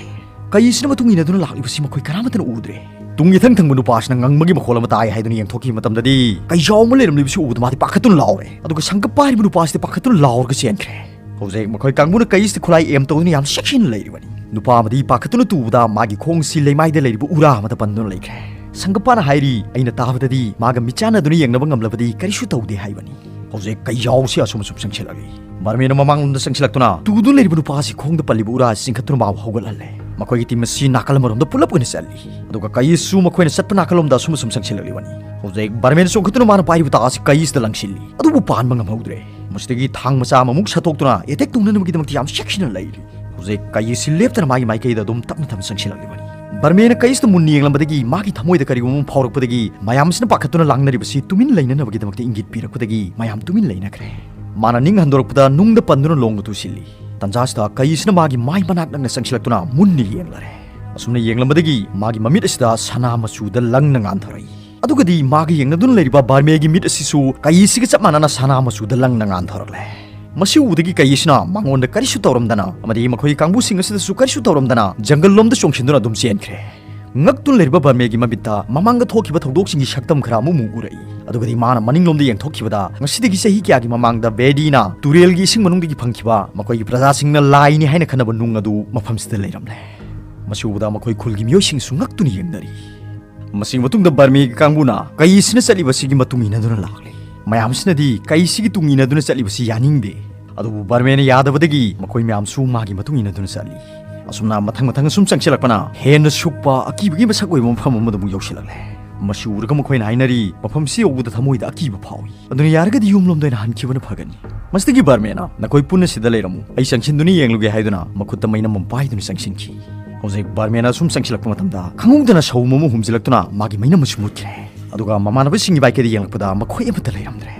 ꯀꯩꯁꯤꯅ ꯃꯇꯨꯡ ꯏꯟꯅꯗꯨꯅ ꯂꯥꯛꯂꯤꯕꯁꯤ ꯃꯈꯣꯏ ꯀꯅꯥꯃꯠꯇꯅ ꯎꯗ꯭ꯔꯦ꯫ ꯇꯨꯡ ꯏꯊꯪ ꯊꯪꯕ ꯅꯨꯄꯥꯁꯤꯅ ꯉꯪꯕꯒꯤ ꯃꯈꯣꯜ ꯑꯃ ꯇꯥꯏ ꯍꯥꯏꯗꯨꯅ ꯌꯦꯡꯊꯣꯛꯈꯤꯕ ꯃꯇꯝꯗꯗꯤ, ꯀꯩꯖꯥꯎ ꯑꯃ ꯂꯩꯔꯝꯂꯤꯕꯁꯤ ꯎꯕꯗ ꯃꯥꯗꯤ ꯄꯥꯈꯠꯇꯨꯅ ꯂꯥꯎꯔꯦ꯫ ꯑꯗꯨꯒ ꯁꯪꯒꯞꯄ ꯍꯥꯏꯔꯤꯕ ꯅꯨꯄꯥꯁꯤꯗꯤ ꯄꯥꯈꯠꯇꯨꯅ ꯂꯥꯎꯔꯒ ꯆꯦꯟꯈ꯭ꯔꯦ꯫ ꯍꯧꯖꯤꯛ ꯃꯈꯣꯏ ꯀꯥꯡꯕꯨꯅ ꯀꯩꯁꯤꯗ ꯈꯨꯠꯂꯥꯏ ꯑꯦꯝ ꯇꯧꯗꯨꯅ ꯌꯥꯝ ꯆꯦꯛꯁꯤꯟꯅ ꯂꯩꯔꯤꯕꯅꯤ꯫ ꯅꯨꯄꯥ ꯑꯃꯗꯤ ꯄꯥꯈꯠꯇꯨꯅ ꯇꯨꯕꯗ ꯃꯥꯒꯤ ꯈꯣꯡꯁꯤ ꯂꯩꯃꯥꯏꯗ ꯂꯩꯔꯤꯕ ꯎꯔꯥ ꯑꯃꯗ ꯄꯟꯗꯨꯅ ꯂꯩꯈ꯭ꯔꯦ꯫ ꯁꯪꯒꯞꯄꯥꯅ ꯍꯥꯏꯔꯤ, "ꯑꯩꯅ ꯇꯥꯕꯗꯗꯤ ꯃꯥꯒ ꯃꯤꯠꯆꯥꯟꯅꯗꯨꯅ ꯌꯦꯡꯅꯕ ꯉꯝꯂꯕꯗꯤ ꯀꯔꯤꯁꯨ ꯇꯧꯗꯦ" ꯍꯥꯏꯕꯅꯤ꯫ ꯍꯧꯖꯤꯛ ꯀꯩꯖꯥꯎꯁꯤ ꯑꯁꯨꯝ ꯑꯁꯨꯝ ꯆꯪꯁꯤꯜꯂꯛꯂꯤ꯫ ꯕꯔꯃꯦꯅ ꯃꯃꯥꯡꯂꯣꯝꯗ ꯆꯪꯁꯤꯜꯂꯛꯇꯨꯅ ꯇꯨꯗꯨꯅ ꯂꯩꯔꯤꯕ ꯅꯨꯄꯥꯁꯤ ꯈꯣꯡꯗ ꯄꯜꯂꯤꯕ ꯎꯔꯥ ꯑꯁꯤ ꯆꯤꯡꯈꯠꯇꯨꯅ ꯃꯥꯕꯨ ꯍꯧꯒꯠꯍꯜꯂꯦ꯫ ꯃꯈꯣꯏꯒꯤ ꯇꯤꯝ ꯑꯁꯤ ꯅꯥꯀꯜ ꯑꯃꯔꯣꯝꯗ ꯄꯨꯂꯞ ꯑꯣꯏꯅ ꯆꯠꯂꯤ꯫ ꯑꯗꯨꯒ ꯀꯩꯁꯨ ꯃꯈꯣꯏꯅ ꯆꯠꯄ ꯅꯥꯀꯜꯂꯣꯝꯗ ꯑꯁꯨꯝ ꯑꯁꯨꯝ ꯆꯪꯁꯤꯜꯂꯛꯂꯤꯕꯅꯤ꯫ ꯍꯧꯖꯤꯛ ꯕꯔꯃꯦꯅ ꯆꯣꯡꯈꯠꯇꯨꯅ ꯃꯥꯅ ꯄꯥꯏꯔꯤꯕ ꯇꯥ ꯑꯁꯤ ꯀꯩꯁꯤꯗ ꯂꯪꯁꯤꯜꯂꯤ꯫ ꯑꯗꯨꯕꯨ ꯄꯥꯟꯕ ꯉꯝꯍꯧꯗ꯭ꯔꯦ꯫ ꯃꯁꯤꯗꯒꯤ ꯊꯥꯡ ꯃꯆꯥ ꯑꯃꯃꯨꯛ ꯁꯠꯇꯣꯛꯇꯨꯅ ꯑꯦꯇꯦꯛ ꯇꯧꯅꯅꯕꯒꯤꯗꯃꯛꯇ ꯌꯥꯝ ꯆꯦꯛꯁꯤꯟꯅ ꯂꯩꯔꯤ꯫ ꯍꯧꯖꯤꯛ ꯀꯩꯁꯤ ꯂꯦꯞꯇꯅ ꯃꯥꯒꯤ ꯃꯥꯏꯀꯩꯗ ꯑꯗꯨꯝ ꯇꯞꯅ ꯇꯞꯅ ꯆꯪꯁꯤꯜꯂꯛꯂꯤꯕꯅꯤ꯫ ꯕꯔꯃꯦꯅ ꯀꯩꯁꯤꯗ ꯃꯨꯟꯅ ꯌꯦꯡꯂꯝꯕꯗꯒꯤ ꯃꯥꯒꯤ ꯊꯃꯣꯏꯗ ꯀꯔꯤꯒꯨꯝꯕ ꯑꯃ ꯐꯥꯎꯔꯛꯄꯗꯒꯤ ꯃꯌꯥꯝꯁꯤꯅ ꯄꯥꯈꯠꯇꯨꯅ ꯂꯥꯡꯅꯔꯤꯕꯁꯤ ꯇꯨꯃꯤꯟ ꯂꯩꯅꯅꯕꯒꯤꯗꯃꯛꯇ ꯏꯪꯒꯤꯠ ꯄꯤꯔꯛꯄꯗꯒꯤ ꯃꯌꯥꯝ ꯇꯨꯃꯤꯟ ꯂꯩꯅꯈ꯭ꯔꯦ꯫ ꯃꯥꯅ ꯅꯤꯡ ꯍꯟꯗꯣꯔꯛꯄꯗ ꯅꯨꯡꯗ ꯄꯟꯗꯨꯅ ꯂꯣꯡꯕ ꯇꯨꯁꯤꯜꯂꯤ꯫ ꯇꯟꯖꯥꯁꯤꯗ ꯀꯩꯁꯤꯅ ꯃꯥꯒꯤ ꯃꯥꯏ ꯃꯅꯥꯛ ꯅꯛꯅ ꯆꯪꯁꯤꯜꯂꯛꯇꯨꯅ ꯃꯨꯟꯅ ꯌꯦꯡꯂꯔꯦ꯫ ꯑꯁꯨꯝꯅ ꯌꯦꯡꯂꯝꯕꯗꯒꯤ ꯃꯥꯒꯤ ꯃꯃꯤꯠ ꯑꯁꯤꯗ ꯁꯅꯥ ꯃꯆꯨꯗ ꯂꯪꯅ ꯉꯥꯟꯊꯣꯔꯛꯏ꯫ ꯑꯗꯨꯒꯗꯤ ꯃꯥꯒ ꯌꯦꯡꯅꯗꯨꯅ ꯂꯩꯔꯤꯕ ꯕꯥꯔꯃꯦꯒꯤ ꯃꯤꯠ ꯑꯁꯤꯁꯨ ꯀꯩꯁꯤꯒ ꯆꯞ ꯃꯥꯟꯅꯅ ꯁꯅꯥ ꯃꯆꯨꯗ ꯂꯪꯅ ꯉꯥꯟꯊꯣꯔꯛꯂꯦ꯫ ꯃꯁꯤ ꯎꯕꯗꯒꯤ ꯀꯩꯁꯤꯅ ꯃꯉꯣꯟꯗ ꯀꯔꯤꯁꯨ ꯇꯧꯔꯝꯗꯅ ꯑꯃꯗꯤ ꯃꯈꯣꯏꯒꯤ ꯀꯥꯡꯕꯨꯁꯤꯡ ꯑꯁꯤꯗꯁꯨ ꯀꯔꯤꯁꯨ ꯇꯧꯔꯝꯗꯅ ꯖꯪꯒꯜ ꯂꯣꯝꯗ ꯆꯣꯡꯁꯤꯟꯗꯨꯅ ꯑꯗꯨꯝ ꯆꯦꯟꯈ꯭ꯔꯦ꯫ ꯉꯛꯇꯨꯅ ꯂꯩꯔꯤꯕ ꯕꯥꯔꯃꯦꯒꯤ ꯃꯃꯤꯠꯇ ꯃꯃꯥꯡꯗ ꯊꯣꯛꯈꯤꯕ ꯊꯧꯗꯣꯛꯁꯤꯡꯒꯤ ꯁꯛꯇꯝ ꯈꯔ ꯑꯃꯨꯛ ꯑꯃꯨꯛ ꯎꯔꯛꯏ꯫ ꯑꯗꯨꯒꯗꯤ ꯃꯥꯅ ꯃꯅꯤꯡꯂꯣꯝꯗ ꯌꯦꯡꯊꯣꯛꯈꯤꯕꯗ ꯉꯁꯤꯗꯒꯤ ꯆꯍꯤ ꯀꯌꯥꯒꯤ ꯃꯃꯥꯡꯗ ꯕꯦꯗꯤꯅ ꯇꯨꯔꯦꯜꯒꯤ ꯏꯁꯤꯡ ꯃꯅꯨꯡꯗꯒꯤ ꯐꯪꯈꯤꯕ ꯃꯈꯣꯏꯒꯤ ꯄ꯭ꯔꯖꯥꯁꯤꯡꯅ ꯂꯥꯏꯅꯤ ꯍꯥꯏꯅ ꯈꯟꯅꯕ ꯅꯨꯡ ꯑꯗꯨ ꯃꯐꯝꯁꯤꯗ ꯂꯩꯔꯝꯂꯦ꯫ ꯃꯁꯤ ꯎꯕꯗ ꯃꯈꯣꯏ ꯈꯨꯜꯒꯤ ꯃꯤꯑꯣꯏꯁꯤꯡꯁꯨ ꯉꯛꯇꯨꯅ ꯌꯦꯡꯅꯔꯤ꯫ ꯃꯁꯤꯒꯤ ꯃꯇꯨꯡꯗ ꯕꯔꯃꯦꯒꯤ ꯀꯥꯡꯕꯨꯅ ꯀꯩꯁꯤꯅ ꯆꯠꯂꯤꯕꯁꯤꯒꯤ ꯃꯇꯨꯡ ꯏꯟꯅꯗꯨꯅ ꯂꯥꯛꯂꯤ꯫ ꯃꯌꯥꯝꯁꯤꯅꯗꯤ ꯀꯩꯁꯤꯒꯤ ꯇꯨꯡ ꯏꯟꯅꯗꯨꯅ ꯆꯠꯂꯤꯕꯁꯤ ꯌꯥꯅꯤꯡꯗꯦ꯫ ꯑꯗꯨꯕꯨ ꯕꯔꯃꯦꯅ ꯌꯥꯗꯕꯗꯒꯤ ꯃꯈꯣꯏ ꯃꯌꯥꯝꯁꯨ ꯃꯥꯒꯤ ꯃꯇꯨꯡ ꯏꯟꯅꯗꯨꯅ ꯆꯠꯂꯤ꯫ ꯑꯁꯨꯝꯅ ꯃꯊꯪ ꯃꯊꯪ ꯑꯁꯨꯝ ꯆꯪꯁꯤꯜꯂꯛꯄꯅ ꯍꯦꯟꯅ ꯁꯨꯛꯄ ꯑꯀꯤꯕꯒꯤ ꯃꯁꯛ ꯑꯣꯏꯕ ꯃꯐꯝ ꯑꯃꯗ ꯑꯃꯨꯛ ꯌꯧꯁꯤꯜꯂꯛꯂꯦ꯫ ꯃꯁꯤ ꯎꯔꯒ ꯃꯈꯣꯏꯅ ꯍꯥꯏꯅꯔꯤ, "ꯃꯐꯝꯁꯤ ꯌꯧꯕꯗ ꯊꯃꯣꯏꯗ ꯑꯀꯤꯕ ꯐꯥꯎꯏ꯫ ꯑꯗꯨꯅ ꯌꯥꯔꯒꯗꯤ ꯌꯨꯝꯂꯣꯝꯗ ꯑꯣꯏꯅ ꯍꯟꯈꯤꯕꯅ ꯐꯒꯅꯤ"꯫ ꯃꯁꯤꯗꯒꯤ ꯕꯔꯃꯦꯅ, "ꯅꯈꯣꯏ ꯄꯨꯟꯅ ꯁꯤꯗ ꯂꯩꯔꯝꯃꯨ, ꯑꯩ ꯆꯪꯁꯤꯟꯗꯨꯅ ꯌꯦꯡꯂꯨꯒꯦ" ꯍꯥꯏꯗꯨꯅ ꯃꯈꯨꯠꯇ ꯃꯩꯅꯝ ꯑꯃ ꯄꯥꯏꯗꯨꯅ ꯆꯪꯁꯤꯟꯈꯤ꯫ ꯍꯧꯖꯤꯛ ꯕꯔꯃꯦꯅ ꯑꯁꯨꯝ ꯆꯪꯁꯤꯜꯂꯛꯄ ꯃꯇꯝꯗ ꯈꯪꯍꯧꯗꯅ ꯁꯍꯨꯝ ꯑꯃ ꯍꯨꯝꯖꯤꯜꯂꯛꯇꯨꯅ ꯃꯥꯒꯤ ꯃꯩꯅꯝ ꯑꯁꯤ ꯃꯨꯠꯈ꯭ꯔꯦ꯫ ꯑꯗꯨꯒ ꯃꯃꯥꯟꯅꯕꯁꯤꯡꯒꯤ ꯃꯥꯏꯀꯩꯗ ꯌꯦꯡꯂꯛꯄꯗ ꯃꯈꯣꯏ ꯑꯃꯠꯇ ꯂꯩꯔꯝꯗ꯭ꯔꯦ꯫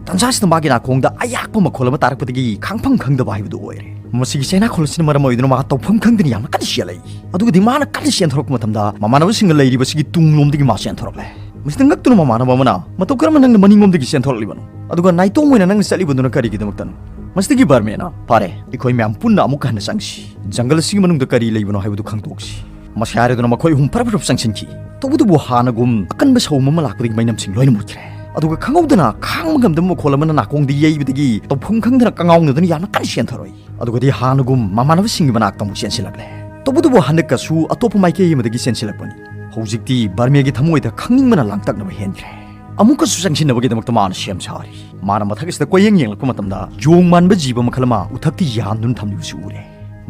ꯇꯟꯖꯥꯁꯤꯗ ꯃꯥꯒꯤ ꯅꯥꯀꯣꯡꯗ ꯑꯌꯥꯛꯄ ꯃꯈꯣꯜ ꯑꯃ ꯇꯥꯔꯛꯄꯗꯒꯤ ꯈꯥꯡꯐꯝ ꯈꯪꯗꯕ ꯍꯥꯏꯕꯗꯨ ꯑꯣꯏꯔꯦ꯫ ꯃꯁꯤꯒꯤ ꯆꯩꯅꯥꯈꯣꯜ ꯑꯁꯤꯅ ꯃꯔꯝ ꯑꯣꯏꯗꯨꯅ ꯃꯥ ꯇꯧꯐꯝ ꯈꯪꯗꯅ ꯌꯥꯝꯅ ꯀꯟꯅ ꯆꯦꯜꯂꯛꯏ꯫ ꯑꯗꯨꯒꯗꯤ ꯃꯥꯅ ꯀꯟꯅ ꯆꯦꯟꯊꯣꯔꯛꯄ ꯃꯇꯝꯗ ꯃꯃꯥꯟꯅꯕꯁꯤꯡꯒ ꯂꯩꯔꯤꯕꯁꯤꯒꯤ ꯇꯨꯡꯂꯣꯝꯗꯒꯤ ꯃꯥ ꯆꯦꯟꯊꯣꯔꯛꯂꯦ꯫ ꯃꯁꯤꯗ ꯉꯛꯇꯨꯅ ꯃꯃꯥꯟꯅꯕ ꯑꯃꯅ, "ꯃꯇꯧ ꯀꯔꯝꯅ ꯅꯪꯅ ꯃꯅꯤꯡꯂꯣꯝꯗꯒꯤ ꯆꯦꯟꯊꯣꯔꯛꯂꯤꯕꯅꯣ? ꯑꯗꯨꯒ ꯅꯥꯏꯇꯣꯝ ꯑꯣꯏꯅ ꯅꯪꯅ ꯆꯠꯂꯤꯕꯗꯨꯅ ꯀꯔꯤꯒꯤꯗꯃꯛꯇꯅꯣ?" ꯃꯁꯤꯗꯒꯤ ꯕꯔꯃꯦꯅ, "ꯐꯔꯦ, ꯑꯩꯈꯣꯏ ꯃꯌꯥꯝ ꯄꯨꯟꯅ ꯑꯃꯨꯛꯀ ꯍꯟꯅ ꯆꯪꯁꯤ꯫ ꯖꯪꯒꯜ ꯑꯁꯤꯒꯤ ꯃꯅꯨꯡꯗ ꯀꯔꯤ ꯂꯩꯕꯅꯣ ꯍꯥꯏꯕꯗꯨ ꯈꯪꯗꯣꯛꯁꯤ"꯫ ꯃꯁꯤ ꯍꯥꯏꯔꯗꯨꯅ ꯃꯈꯣꯏ ꯑꯍꯨꯝ ꯐꯔꯞ ꯐꯔꯞ ꯆꯪꯁꯤꯟꯈꯤ꯫ ꯇꯧꯕꯇꯕꯨ ꯍꯥꯟꯅꯒꯨꯝ ꯑꯀꯟꯕ ꯁꯧ ꯑꯃ ꯂꯥꯛꯄꯗꯒꯤ ꯃꯩꯅꯝꯁꯤꯡ ꯂꯣꯏꯅ ꯃꯨꯠꯈ꯭ꯔꯦ꯫ ꯑꯗꯨꯒ ꯈꯪꯍꯧꯗꯅ ꯈꯥꯡꯕ ꯉꯝꯗꯕ ꯃꯈꯣꯜ ꯑꯃꯅ ꯅꯥꯀꯣꯡꯗ ꯌꯩꯕꯗꯒꯤ ꯇꯧꯐꯝ ꯈꯪꯗꯅ ꯀꯉꯥꯎꯅꯗꯨꯅ ꯌꯥꯝꯅ ꯀꯟꯅ ꯆꯦꯟꯊꯔꯛꯏ꯫ ꯑꯗꯨꯒꯗꯤ ꯍꯥꯟꯅꯒꯨꯝ ꯃꯃꯥꯟꯅꯕꯁꯤꯡꯒꯤ ꯃꯅꯥꯛꯇ ꯑꯃꯨꯛ ꯆꯦꯟꯁꯤꯜꯂꯛꯂꯦ꯫ ꯇꯧꯕꯇꯕꯨ ꯍꯟꯗꯛꯀꯁꯨ ꯑꯇꯣꯞꯄ ꯃꯥꯏꯀꯩ ꯑꯃꯗꯒꯤ ꯆꯦꯟꯁꯤꯜꯂꯛꯄꯅꯤ꯫ ꯍꯧꯖꯤꯛꯇꯤ ꯕꯔꯃꯦꯒꯤ ꯊꯃꯣꯏꯗ ꯈꯪꯅꯤꯡꯕꯅ ꯂꯥꯡꯇꯛꯅꯕ ꯍꯦꯟꯈ꯭ꯔꯦ꯫ ꯑꯃꯨꯛꯀꯁꯨ ꯆꯪꯁꯤꯟꯅꯕꯒꯤꯗꯃꯛꯇ ꯃꯥꯅ ꯁꯦꯝ ꯁꯥꯔꯤ꯫ ꯃꯥꯅ ꯃꯊꯛ ꯑꯁꯤꯗ ꯀꯣꯏꯌꯦꯡ ꯌꯦꯡꯂꯛꯄ ꯃꯇꯝꯗ ꯌꯣꯡ ꯃꯥꯟꯕ ꯖꯤꯕ ꯃꯈꯜ ꯑꯃ ꯎꯊꯛꯇ ꯌꯥꯟꯗꯨꯅ ꯊꯝꯂꯤꯕꯁꯨ ꯎꯔꯦ꯫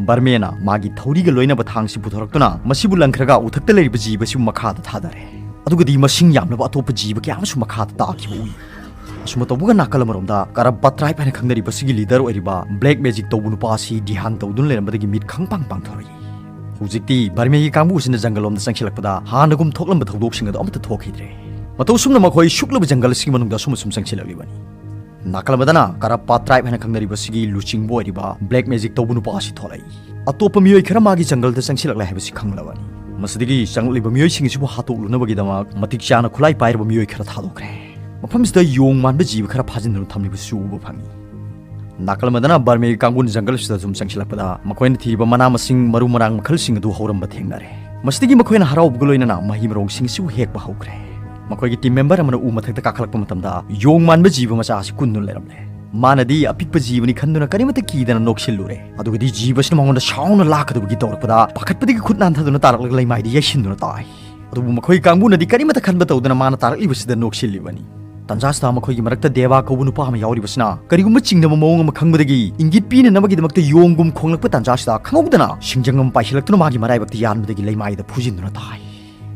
ꯕꯔꯃꯦꯅ ꯃꯥꯒꯤ ꯊꯧꯔꯤꯒ ꯂꯣꯏꯅꯕ ꯊꯥꯡꯁꯤ ꯄꯨꯊꯣꯔꯛꯇꯨꯅ ꯃꯁꯤꯕꯨ ꯂꯪꯈ꯭ꯔꯒ ꯎꯊꯛꯇ ꯂꯩꯔꯤꯕ ꯖꯤꯕꯁꯤꯕꯨ ꯃꯈꯥꯗ ꯊꯥꯗꯔꯦ꯫ ꯑꯗꯨꯒꯗꯤ ꯃꯁꯤꯡ ꯌꯥꯝꯂꯕ ꯑꯇꯣꯞꯄ ꯖꯤꯕ ꯀꯌꯥ ꯑꯃꯁꯨ ꯃꯈꯥꯗ ꯇꯥꯈꯤꯕ ꯎꯏ꯫ ꯑꯁꯨꯝꯅ ꯇꯧꯕꯒ ꯅꯥꯀꯜ ꯑꯃꯔꯣꯝꯗ ꯀꯔꯞꯄꯥ ꯇ꯭ꯔꯥꯏꯕ ꯍꯥꯏꯅ ꯈꯪꯅꯔꯤꯕꯁꯤꯒꯤ ꯂꯤꯗꯔ ꯑꯣꯏꯔꯤꯕ ꯕ꯭ꯂꯦꯛ ꯃꯦꯖꯤꯛ ꯇꯧꯕ ꯅꯨꯄꯥ ꯑꯁꯤ ꯙ꯭ꯌꯥꯟ ꯇꯧꯗꯨꯅ ꯂꯩꯔꯝꯕꯗꯒꯤ ꯃꯤꯠ ꯈꯪ ꯄꯥꯡ ꯄꯥꯡꯊꯣꯔꯛꯏ꯫ ꯍꯧꯖꯤꯛꯇꯤ ꯕꯔꯃꯦꯒꯤ ꯀꯥꯡꯕꯨ ꯑꯁꯤꯅ ꯖꯪꯒꯜ ꯂꯣꯝꯗ ꯆꯪꯁꯤꯜꯂꯛꯄꯗ ꯍꯥꯟꯅꯒꯨꯝ ꯊꯣꯛꯂꯝꯕ ꯊꯧꯗꯣꯛꯁꯤꯡ ꯑꯗꯨ ꯑꯃꯠꯇ ꯊꯣꯛꯈꯤꯗ꯭ꯔꯦ꯫ ꯃꯇꯧ ꯑꯁꯨꯝꯅ ꯃꯈꯣꯏ ꯁꯨꯛꯂꯕ ꯖꯪꯒꯜ ꯑꯁꯤꯒꯤ ꯃꯅꯨꯡꯗ ꯑꯁꯨꯝ ꯑꯁꯨꯝ ꯆꯪꯁꯤꯜꯂꯛꯂꯤꯕꯅꯤ꯫ ꯅꯥꯀꯜ ꯑꯃꯗꯅ ꯀꯔꯞꯄꯥ ꯇ꯭ꯔꯥꯏꯕ ꯍꯥꯏꯅ ꯈꯪꯅꯔꯤꯕꯁꯤꯒꯤ ꯂꯨꯆꯤꯡꯕ ꯑꯣꯏꯔꯤꯕ ꯕ꯭ꯂꯦꯛ ꯃꯦꯖꯤꯛ ꯇꯧꯕ ꯅꯨꯄꯥ ꯑꯁꯤ ꯊꯣꯛꯂꯛꯏ꯫ ꯑꯇꯣꯞꯄ ꯃꯤꯑꯣꯏ ꯈꯔ ꯃꯥꯒꯤ ꯖꯪꯒꯜꯗ ꯆꯪꯁꯤꯜꯂꯛꯂꯦ ꯍꯥꯏꯕꯁꯤ ꯈꯪꯂꯕꯅꯤ꯫ ꯃꯁꯤꯗꯒꯤ ꯆꯪꯂꯛꯂꯤꯕ ꯃꯤꯑꯣꯏꯁꯤꯡ ꯑꯁꯤꯕꯨ ꯍꯥꯠꯇꯣꯛꯂꯨꯅꯕꯒꯤꯗꯃꯛ ꯃꯇꯤꯛ ꯆꯥꯅ ꯈꯨꯠꯂꯥꯏ ꯄꯥꯏꯔꯕ ꯃꯤꯑꯣꯏ ꯈꯔ ꯊꯥꯗꯣꯛꯈ꯭ꯔꯦ꯫ ꯃꯐꯝꯁꯤꯗ ꯌꯣꯡ ꯃꯥꯟꯕ ꯖꯤꯕ ꯈꯔ ꯐꯥꯖꯤꯟꯗꯨꯅ ꯊꯝꯂꯤꯕꯁꯨ ꯎꯕ ꯐꯪꯏ꯫ ꯅꯥꯀꯜ ꯑꯃꯗꯅ ꯕꯔꯃꯦꯒꯤ ꯀꯥꯡꯕꯨꯅ ꯖꯪꯒꯜ ꯑꯁꯤꯗ ꯁꯨꯝ ꯆꯪꯁꯤꯜꯂꯛꯄꯗ ꯃꯈꯣꯏꯅ ꯊꯤꯔꯤꯕ ꯃꯅꯥ ꯃꯁꯤꯡ, ꯃꯔꯨ ꯃꯔꯥꯡ ꯃꯈꯜꯁꯤꯡ ꯑꯗꯨ ꯍꯧꯔꯝꯕ ꯊꯦꯡꯅꯔꯦ꯫ ꯃꯁꯤꯗꯒꯤ ꯃꯈꯣꯏꯅ ꯍꯔꯥꯎꯕꯒ ꯂꯣꯏꯅꯅ ꯃꯍꯩ ꯃꯔꯣꯡꯁꯤꯡ ꯑꯁꯤꯕꯨ ꯍꯦꯛꯄ ꯍꯧꯈ꯭ꯔꯦ꯫ ꯃꯈꯣꯏꯒꯤ ꯇꯤꯝ ꯃꯦꯝꯕꯔ ꯑꯃꯅ ꯎ ꯃꯊꯛꯇ ꯀꯥꯈꯠꯂꯛꯄ ꯃꯇꯝꯗ ꯌꯣꯡ ꯃꯥꯟꯕ ꯖꯤꯕ ꯃꯆꯥ ꯑꯁꯤ ꯀꯨꯟꯗꯨꯅ ꯂꯩꯔꯝꯂꯦ꯫ ꯃꯥꯅꯗꯤ ꯑꯄꯤꯛꯄ ꯖꯤꯕꯅꯤ ꯈꯟꯗꯨꯅ ꯀꯔꯤꯃꯠꯇ ꯀꯤꯗꯅ ꯅꯣꯛꯁꯤꯜꯂꯨꯔꯦ꯫ ꯑꯗꯨꯒꯗꯤ ꯖꯤꯕꯁꯤꯅ ꯃꯉꯣꯟꯗ ꯁꯥꯎꯅ ꯂꯥꯛꯀꯗꯕꯒꯤ ꯇꯧꯔꯛꯄꯗ ꯄꯥꯈꯠꯄꯗꯒꯤ ꯈꯨꯠ ꯅꯥꯟꯊꯗꯨꯅ ꯇꯥꯔꯛꯂꯒ ꯂꯩꯃꯥꯏꯗ ꯌꯩꯁꯤꯟꯗꯨꯅ ꯇꯥꯏ꯫ ꯑꯗꯨꯕꯨ ꯃꯈꯣꯏ ꯀꯥꯡꯕꯨꯅꯗꯤ ꯀꯔꯤꯃꯠꯇ ꯈꯟꯕ ꯇꯧꯗꯅ ꯃꯥꯅ ꯇꯥꯔꯛꯂꯤꯕꯁꯤꯗ ꯅꯣꯛꯁꯤꯜꯂꯤꯕꯅꯤ꯫ ꯇꯟꯖꯥꯁꯤꯗ ꯃꯈꯣꯏꯒꯤ ꯃꯔꯛꯇ ꯗꯦꯕꯥ ꯀꯧꯕ ꯅꯨꯄꯥ ꯑꯃ ꯌꯥꯎꯔꯤꯕꯁꯤꯅ ꯀꯔꯤꯒꯨꯝꯕ ꯆꯤꯡꯅꯕ ꯃꯑꯣꯡ ꯑꯃ ꯈꯪꯕꯗꯒꯤ ꯏꯪꯒꯤꯠ ꯄꯤꯅꯅꯕꯒꯤꯗꯃꯛꯇ ꯌꯣꯡꯒꯨꯝ ꯈꯣꯡꯂꯛꯄ ꯇꯟꯖꯥꯁꯤꯗ ꯈꯪꯍꯧꯗꯅ ꯁꯤꯡꯖꯪ ꯑꯃ ꯄꯥꯏꯁꯤꯜꯂꯛꯇꯨꯅ ꯃꯥꯒꯤ ꯃꯔꯥꯏꯕꯛꯇ ꯌꯥꯟꯕꯗꯒꯤ ꯂꯩꯃꯥꯏꯗ ꯐꯨꯖꯤꯟꯗꯨꯅ ꯇꯥꯏ꯫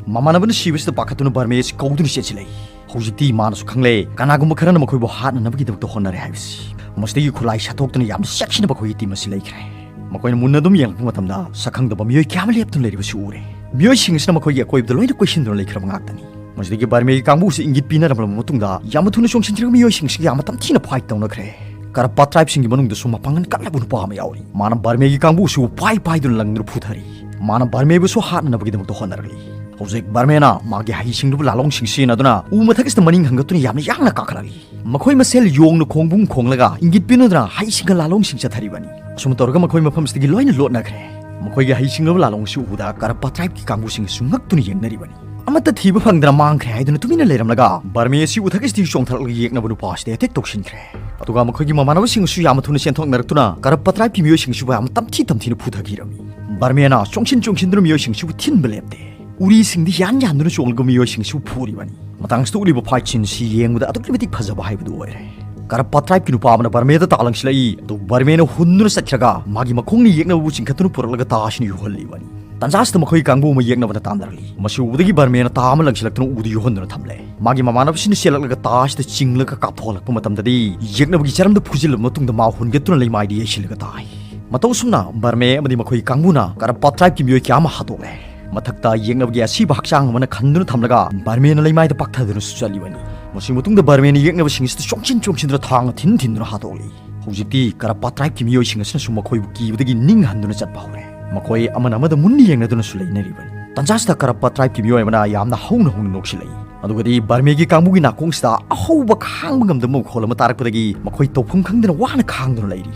ꯃꯃꯥꯟꯅꯕꯅ ꯁꯤꯕꯁꯤꯗ ꯄꯥꯈꯠꯇꯨꯅ ꯕꯔꯃꯦꯁꯤ ꯀꯧꯗꯨꯅ ꯆꯦꯟꯁꯤꯜꯂꯛꯏ꯫ ꯍꯧꯖꯤꯛꯇꯤ ꯃꯥꯅꯁꯨ ꯈꯪꯂꯦ ꯀꯅꯥꯒꯨꯝꯕ ꯈꯔꯅ ꯃꯈꯣꯏꯕꯨ ꯍꯥꯠꯅꯅꯕꯒꯤꯗꯃꯛꯇ ꯍꯣꯠꯅꯔꯦ ꯍꯥꯏꯕꯁꯤ꯫ ꯃꯁꯤꯗꯒꯤ ꯈꯨꯠꯂꯥꯏ ꯁꯠꯇꯣꯛꯇꯨꯅ ꯌꯥꯝꯅ ꯆꯦꯛꯁꯤꯟꯅ ꯃꯈꯣꯏꯒꯤ ꯇꯤꯝ ꯑꯁꯤ ꯂꯩꯈ꯭ꯔꯦ꯫ ꯃꯈꯣꯏꯅ ꯃꯨꯟꯅ ꯑꯗꯨꯝ ꯌꯦꯡꯂꯛꯄ ꯃꯇꯝꯗ ꯁꯛꯈꯪꯗꯕ ꯃꯤꯑꯣꯏ ꯀꯌꯥ ꯑꯃ ꯂꯦꯞꯇꯨꯅ ꯂꯩꯔꯤꯕꯁꯨ ꯎꯔꯦ꯫ ꯃꯤꯑꯣꯏꯁꯤꯡ ꯑꯁꯤꯅ ꯃꯈꯣꯏꯒꯤ ꯑꯀꯣꯏꯕꯗ ꯂꯣꯏꯅ ꯀꯣꯏꯁꯤꯟꯗꯨꯅ ꯂꯩꯈ꯭ꯔꯕ ꯉꯥꯛꯇꯅꯤ꯫ ꯃꯁꯤꯗꯒꯤ ꯕꯔꯃꯦꯒꯤ ꯀꯥꯡꯕꯨꯁꯤ ꯏꯪꯒꯤꯠ ꯄꯤꯅꯔꯕ ꯃꯇꯨꯡꯗ ꯌꯥꯝꯅ ꯊꯨꯅ ꯆꯣꯡꯁꯤꯟꯈ꯭ꯔꯒ ꯃꯤꯑꯣꯏꯁꯤꯡꯁꯤꯒ ꯌꯥꯝꯅ ꯇꯝꯊꯤꯅ ꯐꯥꯏꯠ ꯇꯧꯅꯈ꯭ꯔꯦ꯫ ꯀꯔꯞꯄꯥ ꯇ꯭ꯔꯥꯏꯕꯁꯤꯡꯒꯤ ꯃꯅꯨꯡꯗꯁꯨ ꯃꯄꯥꯡꯒꯜ ꯀꯜꯂꯕ ꯅꯨꯄꯥ ꯑꯃ ꯌꯥꯎꯔꯤ꯫ ꯃꯥꯅ ꯕꯔꯃꯦꯒꯤ ꯀꯥꯡꯕꯨꯁꯤꯕꯨ ꯄꯥꯏ ꯄꯥꯏꯗꯨꯅ ꯂꯪꯗꯨꯅ ꯐꯨꯊꯔꯤ꯫ ꯃꯥꯅ ꯕꯔꯃꯦꯕꯨꯁꯨ ꯍꯥꯠꯅꯅꯕꯒꯤꯗꯃꯛꯇ ꯍꯣꯠꯅꯔꯛꯂꯤ꯫ ꯍꯧꯖꯤꯛ ꯕꯔꯃꯦꯅ ꯃꯥꯒꯤ ꯍꯩꯁꯤꯡꯂꯕ ꯂꯥꯂꯣꯡꯁꯤꯡ ꯁꯤꯖꯤꯟꯅꯗꯨꯅ ꯎ ꯃꯊꯛ ꯑꯁꯤꯗ ꯃꯅꯤꯡ ꯍꯟꯒꯠꯇꯨꯅ ꯌꯥꯝꯅ ꯌꯥꯡꯅ ꯀꯥꯈꯠꯂꯛꯂꯤ꯫ ꯃꯈꯣꯏ ꯃꯁꯦꯜ ꯌꯣꯡꯅ ꯈꯣꯡꯕꯨꯡ ꯈꯣꯡꯂꯒ ꯏꯪꯒꯤꯠ ꯄꯤꯅꯗꯨꯅ ꯍꯩꯁꯤꯡꯒ ꯂꯥꯂꯣꯡꯁꯤꯡ ꯆꯠꯊꯔꯤꯕꯅꯤ꯫ ꯑꯁꯨꯝ ꯇꯧꯔꯒ ꯃꯈꯣꯏ ꯃꯐꯝꯁꯤꯗꯒꯤ ꯂꯣꯏꯅ ꯂꯣꯠꯅꯈ꯭ꯔꯦ꯫ ꯃꯈꯣꯏꯒꯤ ꯍꯩꯁꯤꯡꯂꯕ ꯂꯥꯂꯣꯡ ꯑꯁꯤ ꯎꯕꯗ ꯀꯔꯞꯄꯥ ꯇ꯭ꯔꯥꯏꯕꯀꯤ ꯀꯥꯡꯕꯨꯁꯤꯡ ꯑꯁꯨ ꯉꯛꯇꯨꯅ ꯌꯦꯡꯅꯔꯤꯕꯅꯤ꯫ ꯑꯃꯠꯇ ꯊꯤꯕ ꯐꯪꯗꯅ ꯃꯥꯡꯈ꯭ꯔꯦ ꯍꯥꯏꯗꯨꯅ ꯇꯨꯃꯤꯟꯅ ꯂꯩꯔꯝꯂꯒ ꯕꯔꯃꯦ ꯑꯁꯤ ꯎꯊꯛ ꯑꯁꯤꯗꯒꯤ ꯆꯣꯡꯊꯔꯛꯂꯒ ꯌꯦꯛꯅꯕ ꯅꯨꯄꯥ ꯑꯁꯤꯗ ꯑꯦꯇꯦꯛ ꯇꯧꯁꯤꯟꯈ꯭ꯔꯦ꯫ ꯑꯗꯨꯒ ꯃꯈꯣꯏꯒꯤ ꯃꯃꯥꯟꯅꯕꯁꯤꯡ ꯑꯁꯨ ꯌꯥꯝꯅ ꯊꯨꯅ ꯆꯦꯟꯊꯣꯛꯅꯔꯛꯇꯨꯅ ꯀꯔꯞꯄꯥ ꯇ꯭ꯔꯥꯏꯕꯀꯤ ꯃꯤꯑꯣꯏꯁꯤꯡ ꯑꯁꯤꯕꯨ ꯌꯥꯝꯅ ꯇꯝꯊꯤ ꯇꯝꯊꯤꯅ ꯐꯨꯊꯈꯤꯔꯝꯃꯤ꯫ ꯕꯔꯃꯦꯅ ꯆꯣꯡꯁꯤꯟ ꯆꯣꯡꯁꯤꯟꯗꯨꯅ ꯃꯤꯑꯣꯏꯁꯤꯡ ꯑꯁꯤꯕꯨ ꯊꯤꯟꯕ ꯂꯦꯞꯇꯦ꯫ ꯎꯔꯤꯁꯤꯡꯗꯤ ꯌꯥꯟ ꯌꯥꯟꯗꯨꯅ ꯆꯣꯡꯂꯒ ꯃꯤꯑꯣꯏꯁꯤꯡ ꯑꯁꯤꯕꯨ ꯐꯨꯔꯤꯕꯅꯤ꯫ ꯃꯇꯥꯡꯁꯤꯗ ꯎꯠꯂꯤꯕ ꯐꯥꯏꯠ ꯁꯤꯟ ꯑꯁꯤ ꯌꯦꯡꯕꯗ ꯑꯗꯨꯛꯀꯤ ꯃꯇꯤꯛ ꯐꯖꯕ ꯍꯥꯏꯕꯗꯨ ꯑꯣꯏꯔꯦ꯫ ꯀꯔꯞꯄꯥ ꯇ꯭ꯔꯥꯏꯕꯀꯤ ꯅꯨꯄꯥ ꯑꯃꯅ ꯕꯔꯃꯦꯗ ꯇꯥ ꯂꯪꯁꯤꯜꯂꯛꯏ꯫ ꯑꯗꯨ ꯕꯔꯃꯦꯅ ꯍꯨꯟꯗꯨꯅ ꯆꯠꯈ꯭ꯔꯒ ꯃꯥꯒꯤ ꯃꯈꯣꯡꯅ ꯌꯦꯛꯅꯕꯕꯨ ꯆꯤꯡꯈꯠꯇꯨꯅ ꯄꯨꯔꯛꯂꯒ ꯇꯥ ꯑꯁꯤꯅ ꯌꯨꯍꯜꯂꯤꯕꯅꯤ꯫ ꯇꯟꯖꯥ ꯑꯁꯤꯗ ꯃꯈꯣꯏꯒꯤ ꯀꯥꯡꯕꯨ ꯑꯃ ꯌꯦꯛꯅꯕꯗ ꯇꯥꯟꯅꯔꯛꯂꯤ꯫ ꯃꯁꯤ ꯎꯕꯗꯒꯤ ꯕꯔꯃꯦꯅ ꯇꯥ ꯑꯃ ꯂꯪꯁꯤꯜꯂꯛꯇꯨꯅ ꯎꯗ ꯌꯨꯍꯟꯗꯨꯅ ꯊꯝꯂꯦ꯫ ꯃꯥꯒꯤ ꯃꯃꯥꯟꯅꯕꯁꯤꯡꯅ ꯆꯦꯜꯂꯛꯂꯒ ꯇꯥ ꯑꯁꯤꯗ ꯆꯤꯡꯂꯒ ꯀꯥꯞꯊꯣꯛꯍꯜꯂꯛꯄ ꯃꯇꯝꯗꯗꯤ ꯌꯦꯛꯅꯕꯒꯤ ꯆꯔꯝꯗ ꯐꯨꯖꯤꯜꯂꯕ ꯃꯇꯨꯡꯗ ꯃꯥ ꯍꯨꯟꯒꯠꯇꯨꯅ ꯂꯩꯃꯥꯏꯗ ꯌꯩꯁꯤꯜꯂꯒ ꯇꯥꯏ꯫ ꯃꯇꯧ ꯑꯁꯨꯝꯅ ꯕꯔꯃꯦ ꯑꯃꯗꯤ ꯃꯈꯣꯏꯒꯤ ꯀꯥꯡꯕꯨꯅ ꯀꯔꯞꯄꯥ ꯇ꯭ꯔꯥꯏꯕꯀꯤ ꯃꯤꯑꯣꯏ ꯀꯌꯥ ꯑꯃ ꯍꯥꯠꯇꯣꯛꯂꯦ꯫ ꯃꯊꯛꯇ ꯌꯦꯛꯅꯕꯒꯤ ꯑꯁꯤꯕ ꯍꯛꯆꯥꯡ ꯑꯃꯅ ꯈꯟꯗꯨꯅ ꯊꯝꯂꯒ ꯕꯔꯃꯦꯅ ꯂꯩꯃꯥꯏꯗ ꯄꯥꯛꯊꯗꯨꯅꯁꯨ ꯆꯠꯂꯤꯕꯅꯤ꯫ ꯃꯁꯤꯒꯤ ꯃꯇꯨꯡꯗ ꯕꯔꯃꯦꯅ ꯌꯦꯛꯅꯕꯁꯤꯡ ꯑꯁꯤꯗ ꯆꯣꯡꯁꯤꯟ ꯆꯣꯡꯁꯤꯟꯗꯨꯅ ꯊꯥꯡꯅ ꯊꯤꯟ ꯊꯤꯟꯗꯨꯅ ꯍꯥꯠꯇꯣꯛꯂꯤ꯫ ꯍꯧꯖꯤꯛꯇꯤ ꯀꯔꯞꯄꯥ ꯇ꯭ꯔꯥꯏꯕꯀꯤ ꯃꯤꯑꯣꯏꯁꯤꯡ ꯑꯁꯤꯅꯁꯨ ꯃꯈꯣꯏꯕꯨ ꯀꯤꯕꯗꯒꯤ ꯅꯤꯡ ꯍꯟꯗꯨꯅ ꯆꯠꯄ ꯍꯧꯔꯦ꯫ ꯃꯈꯣꯏ ꯑꯃꯅ ꯑꯃꯗ ꯃꯨꯟꯅ ꯌꯦꯡꯅꯗꯨꯅꯁꯨ ꯂꯩꯅꯔꯤꯕꯅꯤ꯫ ꯇꯟꯖꯥꯁꯤꯗ ꯀꯔꯞꯄꯥ ꯇ꯭ꯔꯥꯏꯕꯀꯤ ꯃꯤꯑꯣꯏ ꯑꯃꯅ ꯌꯥꯝꯅ ꯍꯧꯅ ꯍꯧꯅ ꯅꯣꯛꯁꯤꯜꯂꯛꯏ꯫ ꯑꯗꯨꯒꯗꯤ ꯕꯔꯃꯦꯒꯤ ꯀꯥꯡꯕꯨꯒꯤ ꯅꯥꯀꯣꯡꯁꯤꯗ ꯑꯍꯧꯕ ꯈꯥꯡꯕ ꯉꯝꯗꯕ ꯃꯈꯣꯜ ꯑꯃ ꯇꯥꯔꯛꯄꯗꯒꯤ ꯃꯈꯣꯏ ꯇꯧꯐꯝ ꯈꯪꯗꯅ ꯋꯥꯅ ꯈꯥꯡꯗꯨꯅ ꯂꯩꯔꯤ꯫